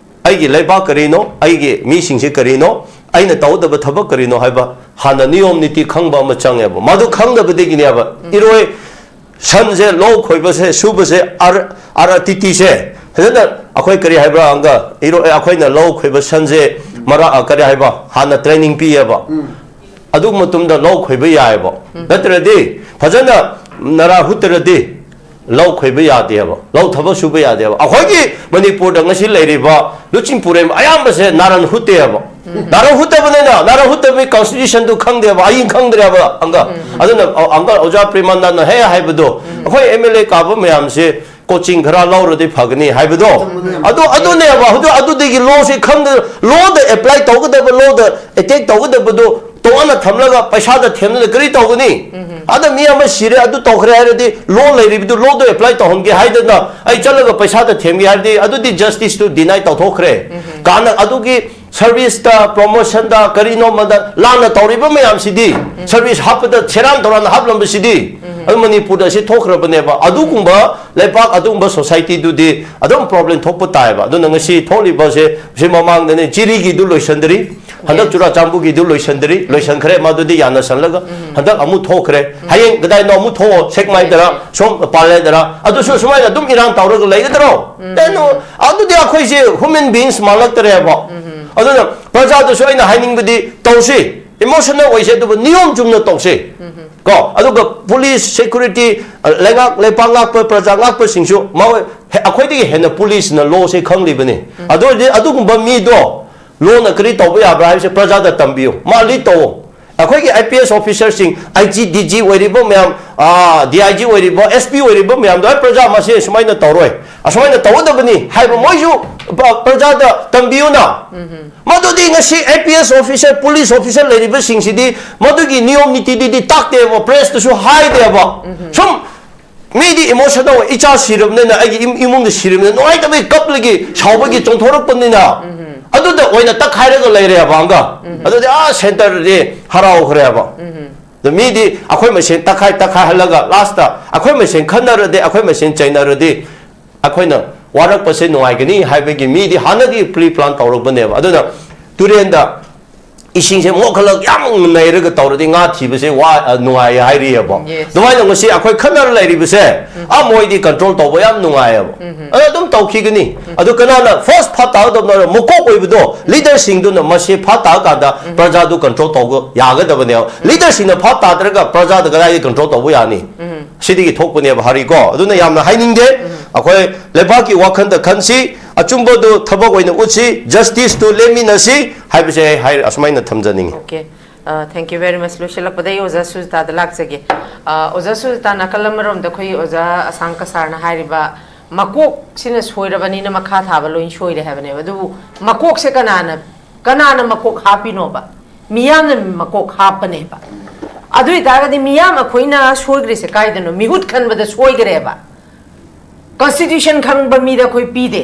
ꯑꯩꯒꯤ ꯂꯩꯕꯥꯛ ꯀꯔꯤꯅꯣ, ꯑꯩꯒꯤ ꯃꯤꯁꯤꯡꯁꯦ ꯀꯔꯤꯅꯣ, ꯑꯩꯅ ꯇꯧꯒꯗꯕ ꯊꯕꯛ ꯀꯔꯤꯅꯣ ꯍꯥꯏꯕ ꯍꯥꯟꯅ ꯅꯤꯌꯣꯝ ꯅꯤꯇꯤ ꯈꯪꯕ ꯑꯃ ꯆꯪꯉꯦꯕ꯫ ꯃꯗꯨ ꯈꯪꯗꯕꯗꯒꯤꯅꯦꯕ ꯏꯔꯣꯏ ꯁꯟꯁꯦ, ꯂꯧ ꯈꯣꯏꯕꯁꯦ, ꯁꯨꯕꯁꯦ, ꯑꯥꯔ, ꯑꯥꯔ ꯇꯤ ꯇꯤꯁꯦ ꯐꯖꯅ ꯑꯩꯈꯣꯏ ꯀꯔꯤ ꯍꯥꯏꯕ꯭ꯔꯥ, ꯑꯪꯒ, ꯏꯔꯣꯏ, ꯑꯩꯈꯣꯏꯅ ꯂꯧ ꯈꯣꯏꯕ ꯁꯟꯁꯦ ꯃꯔꯥ, ꯑ, ꯀꯔꯤ ꯍꯥꯏꯕ, ꯍꯥꯟꯅ ꯇ꯭ꯔꯦꯅꯤꯡ ꯄꯤꯌꯦꯕ꯫ ꯑꯗꯨ ꯃꯇꯨꯡꯗ ꯂꯧ ꯈꯣꯏꯕ ꯌꯥꯏꯑꯕ꯫ ꯅꯠꯇ꯭ꯔꯗꯤ ꯐꯖꯅ ꯅꯔꯥ ꯍꯨꯠꯇ꯭ꯔꯗꯤ ꯂꯧ ꯈꯣꯏꯕ ꯌꯥꯗꯦꯕ, ꯂꯧ ꯊꯕꯛ ꯁꯨꯕ ꯌꯥꯗꯦꯕ꯫ ꯑꯩꯈꯣꯏꯒꯤ ꯃꯅꯤꯄꯨꯔꯗ ꯉꯁꯤ ꯂꯩꯔꯤꯕ ꯂꯨꯆꯤꯡꯄꯨꯔꯦꯝ ꯑꯌꯥꯝꯕꯁꯦ ꯅꯥꯔꯟ ꯍꯨꯠꯇꯦꯕ꯫ ꯅꯥꯔꯟ ꯍꯨꯠꯇꯕꯅꯤꯅ, ꯅꯥꯔꯟ ꯍꯨꯠꯇꯕꯒꯤ ꯀꯟꯁꯇꯤꯇ꯭ꯌꯨꯁꯟꯗꯨ ꯈꯪꯗꯦꯕ, ꯑꯏꯪ ꯈꯪꯗ꯭ꯔꯦꯕ ꯑꯪꯒ꯫ ꯑꯗꯨꯅ, ꯑ, ꯑꯪꯒ ꯑꯣꯖꯥ ꯄ꯭ꯔꯦꯃꯥꯅꯟꯗꯅ ꯍꯦꯛ ꯍꯥꯏꯕꯗꯣ, ꯑꯩꯈꯣꯏ ꯑꯦꯝ ꯑꯦꯜ ꯑꯦ ꯀꯥꯕ ꯃꯌꯥꯝꯁꯦ ꯀꯣꯆꯤꯡ ꯈꯔ ꯂꯧꯔꯗꯤ ꯐꯒꯅꯤ ꯍꯥꯏꯕꯗꯣ, ꯑꯗꯨ, ꯑꯗꯨꯅꯦꯕ꯫ ꯑꯗꯨ, ꯑꯗꯨꯗꯒꯤ ꯂꯣꯁꯤ ꯈꯪꯗ, ꯂꯣꯗ ꯑꯦꯄ꯭ꯂꯥꯏ ꯇꯧꯒꯗꯕ, ꯂꯣꯗ ꯑꯦꯇꯦꯛ ꯇꯧꯒꯗꯕꯗꯣ ꯇꯣꯉꯥꯟꯅ ꯊꯝꯂꯒ ꯄꯩꯁꯥꯗ ꯊꯦꯝꯂꯒ ꯀꯔꯤ ꯇꯧꯒꯅꯤ? ꯑꯗ ꯃꯤ ꯑꯃ ꯁꯤꯔꯦ, ꯑꯗꯨ ꯇꯧꯈ꯭ꯔꯦ ꯍꯥꯏꯔꯗꯤ ꯂꯣ ꯂꯩꯔꯤꯕꯗꯨ ꯂꯣꯗꯣ ꯑꯦꯄ꯭ꯂꯥꯏ ꯇꯧꯍꯟꯒꯦ ꯍꯥꯏꯗꯅ ꯑꯩ ꯆꯠꯂꯒ ꯄꯩꯁꯥꯗ ꯊꯦꯝꯒꯦ ꯍꯥꯏꯔꯗꯤ ꯑꯗꯨꯗꯤ ꯖꯁꯇꯤꯁꯇꯨ ꯗꯤꯅꯥꯏ ꯇꯧꯊꯣꯛꯈ꯭ꯔꯦ꯫ ꯀꯥꯟꯅ ꯑꯗꯨꯒꯤ ꯁꯔꯚꯤꯁꯇ, ꯄ꯭ꯔꯣꯃꯣꯁꯟꯗ, ꯀꯔꯤꯅꯣꯃꯗ ꯂꯥꯟꯅ ꯇꯧꯔꯤꯕ ꯃꯌꯥꯝꯁꯤꯗꯤ, ꯁꯔꯚꯤꯁ ꯍꯥꯞꯄꯗ ꯁꯦꯔꯥꯟ ꯇꯧꯔꯥꯟꯅ ꯍꯥꯞꯂꯝꯕꯁꯤꯗꯤ, ꯑꯗꯨ ꯃꯅꯤꯄꯨꯔꯗ ꯑꯁꯤ ꯊꯣꯛꯈ꯭ꯔꯕꯅꯦꯕ꯫ ꯑꯗꯨꯒꯨꯝꯕ ꯂꯩꯄꯥꯛ, ꯑꯗꯨꯒꯨꯝꯕ ꯁꯣꯁꯥꯏꯇꯤꯗꯨꯗꯤ ꯑꯗꯨꯝ ꯄ꯭ꯔꯣꯕ꯭ꯂꯦꯝ ꯊꯣꯛꯄ ꯇꯥꯏꯕ꯫ ꯑꯗꯨꯅ ꯉꯁꯤ ꯊꯣꯛꯂꯤꯕꯁꯦ, ꯁꯤ ꯃꯃꯥꯡꯗꯅꯦ ꯆꯤꯔꯤꯒꯤꯗꯨ ꯂꯣꯏꯁꯟꯗ꯭ꯔꯤ, ꯍꯟꯗꯛ ꯆꯨꯔꯥꯆꯥꯟꯄꯨꯔꯒꯤꯗꯨ ꯂꯣꯏꯁꯟꯗ꯭ꯔꯤ, ꯂꯣꯏꯁꯟꯈ꯭ꯔꯦ, ꯃꯗꯨꯗꯤ ꯌꯥꯅꯁꯜꯂꯒ ꯍꯟꯗꯛ ꯑꯃꯨꯛ ꯊꯣꯛꯈ꯭ꯔꯦ꯫ ꯍꯌꯦꯡ ꯀꯗꯥꯏꯅꯣ ꯑꯃꯨꯛ ꯊꯣꯛꯑꯣ, ꯁꯦꯛꯃꯥꯏꯗꯔ, ꯁꯣꯝ ꯄꯥꯂꯦꯗꯔ, ꯑꯗꯨꯁꯨ ꯁꯨꯃꯥꯏꯅ ꯑꯗꯨꯝ ꯏꯔꯥꯡ ꯇꯧꯔꯒ ꯂꯩꯒꯗ꯭ꯔꯣ? ꯀꯩꯅꯣ, ꯑꯗꯨꯗꯤ ꯑꯩꯈꯣꯏꯁꯦ ꯍ꯭ꯌꯨꯃꯦꯟ ꯕꯤꯡꯁ ꯃꯥꯜꯂꯛꯇ꯭ꯔꯦꯕ꯫ ꯑꯗꯨꯅ ꯄ꯭ꯔꯖꯥꯗꯁꯨ ꯑꯩꯅ ꯍꯥꯏꯅꯤꯡꯕꯗꯤ ꯇꯧꯁꯤ, ꯏꯃꯣꯁꯅꯦꯜ ꯑꯣꯏꯁꯦ, ꯑꯗꯨꯕꯨ ꯅꯤꯌꯣꯝ ꯆꯨꯝꯅ ꯇꯧꯁꯤ꯫ ꯀꯣ, ꯑꯗꯨꯒ ꯄꯨꯂꯤꯁ, ꯁꯦꯀ꯭ꯌꯨꯔꯤꯇꯤ, ꯂꯩꯉꯥꯛ, ꯂꯩꯄꯥꯛ ꯉꯥꯛꯄ, ꯄ꯭ꯔꯖꯥ ꯉꯥꯛꯄꯁꯤꯡꯁꯨ ꯃꯥ-, ꯍꯦ-, ꯑꯩꯈꯣꯏꯗꯒꯤ ꯍꯦꯟꯅ ꯄꯨꯂꯤꯁꯅ ꯂꯣꯁꯦ ꯈꯪꯂꯤꯕꯅꯤ꯫ ꯑꯗꯨ ꯑꯣꯏꯔꯗꯤ ꯑꯗꯨꯒꯨꯝꯕ ꯃꯤꯗꯣ ꯂꯣꯅ ꯀꯔꯤ ꯇꯧꯕ ꯌꯥꯕ꯭ꯔꯥ ꯍꯥꯏꯕꯁꯦ ꯄ꯭ꯔꯖꯥꯗ ꯇꯝꯕꯤꯌꯨ, ꯃꯥ ꯂꯤꯗ ꯇꯧꯑꯣ꯫ ꯑꯩꯈꯣꯏꯒꯤ ꯑꯥꯏ ꯄꯤ ꯑꯦꯁ ꯑꯣꯐꯤꯁꯔꯁꯤꯡ, ꯑꯥꯏ ꯖꯤ, ꯗꯤ ꯖꯤ ꯑꯣꯏꯔꯤꯕ ꯃꯌꯥꯝ, ꯗꯤ ꯑꯥꯏ ꯖꯤ ꯑꯣꯏꯔꯤꯕ, ꯑꯦꯁ ꯄꯤ ꯑꯣꯏꯔꯤꯕ ꯃꯌꯥꯝꯗꯣ, ꯑꯩ ꯄ꯭ꯔꯖꯥ ꯃꯁꯦ ꯁꯨꯃꯥꯏꯅ ꯇꯧꯔꯣꯏ, ꯑꯁꯨꯃꯥꯏꯅ ꯇꯧꯒꯗꯕꯅꯤ ꯍꯥꯏꯕ ꯃꯣꯏꯁꯨ ꯄ- ꯄ꯭ꯔꯖꯥꯗ ꯇꯝꯕꯤꯌꯨꯅ꯫ ꯃꯗꯨꯗꯤ ꯉꯁꯤ I P S officer, police officer ꯂꯩꯔꯤꯕꯁꯤꯡꯁꯤꯗꯤ ꯃꯗꯨꯒꯤ ꯅꯤꯌꯣꯝ ꯅꯤꯇꯤꯗꯨꯗꯤ ꯇꯥꯛꯇꯦꯕ, ꯄ꯭ꯔꯦꯁꯇꯁꯨ ꯍꯥꯏꯗꯦꯕ꯫ ꯁꯨꯝ ꯃꯤꯗꯤ ꯏꯃꯣꯁꯅꯦꯜ ꯑꯣꯏ, "ꯏꯆꯥ ꯁꯤꯔꯕꯅꯤꯅ, ꯑꯩꯒꯤ ꯏꯃꯨꯡꯗ ꯁꯤꯔꯕꯅꯤꯅ", ꯅꯨꯡꯉꯥꯏꯇꯕꯒꯤ ꯀꯞꯂꯒꯤ ꯁꯥꯎꯕꯒꯤ ꯆꯣꯡꯊꯣꯔꯛꯄꯅꯤꯅ, ꯑꯗꯨꯗ ꯑꯣꯏꯅ ꯇꯛꯈꯥꯏꯔꯒ ꯂꯩꯔꯦꯕ ꯑꯃꯒ꯫ ꯑꯗꯨꯗꯤ ꯑꯥ ꯁꯦꯟꯇꯔꯗꯤ ꯍꯔꯥꯎꯈ꯭ꯔꯦꯕ꯫ ꯑꯗ ꯃꯤꯗꯤ ꯑꯩꯈꯣꯏ ꯃꯁꯦꯟ ꯇꯛꯈꯥꯏ ꯇꯛꯈꯥꯏꯍꯜꯂꯒ ꯂꯥꯁꯇ ꯑꯩꯈꯣꯏ ꯃꯁꯦꯟ ꯈꯟꯅꯔꯗꯤ, ꯑꯩꯈꯣꯏ ꯃꯁꯦꯟ ꯆꯩꯅꯔꯗꯤ ꯑꯩꯈꯣꯏꯅ ꯋꯥꯔꯛꯄꯁꯦ ꯅꯨꯡꯉꯥꯏꯒꯅꯤ ꯍꯥꯏꯕꯒꯤ ꯃꯤꯗꯤ ꯍꯥꯟꯅꯗꯤ ꯄ꯭ꯔꯤ ꯄ꯭ꯂꯥꯟ ꯇꯧꯔꯛꯄꯅꯦꯕ꯫ ꯑꯗꯨꯅ ꯇꯨꯔꯦꯟꯗ ꯏꯁꯤꯡꯁꯦ ꯃꯣꯠꯈꯠꯂꯒ ꯌꯥꯝ ꯅꯩꯔꯒ ꯇꯧꯔꯗꯤ ꯉꯥ ꯊꯤꯕꯁꯦ ꯋꯥ ꯅꯨꯡꯉꯥꯏ ꯍꯥꯏꯔꯤꯑꯕ꯫ ꯑꯗꯨꯃꯥꯏꯅ ꯉꯁꯤ ꯑꯩꯈꯣꯏ ꯈꯟꯅꯔ ꯂꯩꯔꯤꯕꯁꯦ, ꯑ ꯃꯣꯏꯗꯤ ꯀꯟꯇ꯭ꯔꯣꯜ ꯇꯧꯕ ꯌꯥꯝ ꯅꯨꯡꯉꯥꯏꯑꯕ꯫ ꯑꯗ ꯑꯗꯨꯝ ꯇꯧꯈꯤꯒꯅꯤ꯫ ꯑꯗꯨ ꯀꯅꯥꯅ ꯐꯥꯔꯁ ꯐꯥ ꯇꯥꯒꯗꯕꯅꯣ? ꯃꯀꯣꯛ ꯑꯣꯏꯕꯗꯣ, ꯂꯤꯗꯔꯁꯤꯡꯗꯨꯅ ꯃꯁꯤ ꯐꯥ ꯇꯥꯔꯀꯥꯟꯗ ꯄ꯭ꯔꯖꯥꯗꯨ ꯀꯟꯇ꯭ꯔꯣꯜ ꯇꯧꯕ ꯌꯥꯒꯗꯕꯅꯦꯕ꯫ ꯂꯤꯗꯔꯁꯤꯡꯅ ꯐꯥ ꯇꯥꯗ꯭ꯔꯒ ꯄ꯭ꯔꯖꯥꯗ ꯀꯗꯥꯏꯗꯒꯤ ꯀꯟꯇ꯭ꯔꯣꯜ ꯇꯧꯕ ꯌꯥꯅꯤ? ꯁꯤꯗꯒꯤ ꯊꯣꯛꯄꯅꯦꯕ ꯍꯔꯤꯀꯣ꯫ ꯑꯗꯨꯅ ꯌꯥꯝꯅ ꯍꯥꯏꯅꯤꯡꯗꯦ꯫ ꯑꯩꯈꯣꯏ ꯂꯩꯕꯥꯛꯀꯤ ꯋꯥꯈꯜꯗ ꯈꯟꯁꯤ, ꯑꯆꯨꯝꯕꯗꯨ ꯊꯕꯛ ꯑꯣꯏꯅ ꯎꯠꯁꯤ, ꯖꯁꯇꯤꯁꯇꯨ ꯂꯦꯝꯃꯤꯟꯅꯁꯤ ꯍꯥꯏꯕꯁꯦ ꯑꯩ ꯍꯥꯏ ꯑꯁꯨꯃꯥꯏꯅ ꯊꯝꯖꯅꯤꯡꯉꯤ꯫ Okay, thank you very much꯫ ꯂꯣꯏꯁꯤꯜꯂꯛꯄꯗ ꯑꯩ ꯑꯣꯖꯥ ꯁꯨꯖꯤꯇꯥꯗ ꯂꯥꯛꯆꯒꯦ꯫ ꯑ, ꯑꯣꯖꯥ ꯁꯨꯖꯤꯇꯥ, ꯅꯥꯀꯜ ꯑꯃꯔꯣꯝꯗ ꯑꯩꯈꯣꯏꯒꯤ ꯑꯣꯖꯥ ꯑꯁꯥꯡꯀ ꯁꯥꯔꯅ ꯍꯥꯏꯔꯤꯕ ꯃꯀꯣꯛꯁꯤꯅ ꯁꯣꯏꯔꯕꯅꯤꯅ ꯃꯈꯥ ꯊꯥꯕ ꯂꯣꯏ ꯁꯣꯏꯔꯦ ꯍꯥꯏꯕꯅꯦꯕ꯫ ꯑꯗꯨꯕꯨ ꯃꯀꯣꯛꯁꯦ ꯀꯅꯥꯅ ꯀꯅꯥꯅ ꯃꯀꯣꯛ ꯍꯥꯞꯄꯤꯅꯣꯕ? ꯃꯤꯌꯥꯝꯅ ꯃꯀꯣꯛ ꯍꯥꯞꯄꯅꯦꯕ꯫ ꯑꯗꯨ ꯑꯣꯏꯇꯥꯔꯒꯗꯤ ꯃꯤꯌꯥꯝ ꯑꯩꯈꯣꯏꯅ ꯁꯣꯏꯈ꯭ꯔꯤꯁꯦ ꯀꯥꯏꯗꯅꯣ? ꯃꯤꯍꯨꯠ ꯈꯟꯕꯗ ꯁꯣꯏꯈ꯭ꯔꯦꯕ꯫ ꯀꯟꯁꯇꯤꯇ꯭ꯌꯨꯁꯟ ꯈꯪꯕ ꯃꯤꯗ ꯑꯩꯈꯣꯏ ꯄꯤꯗꯦ꯫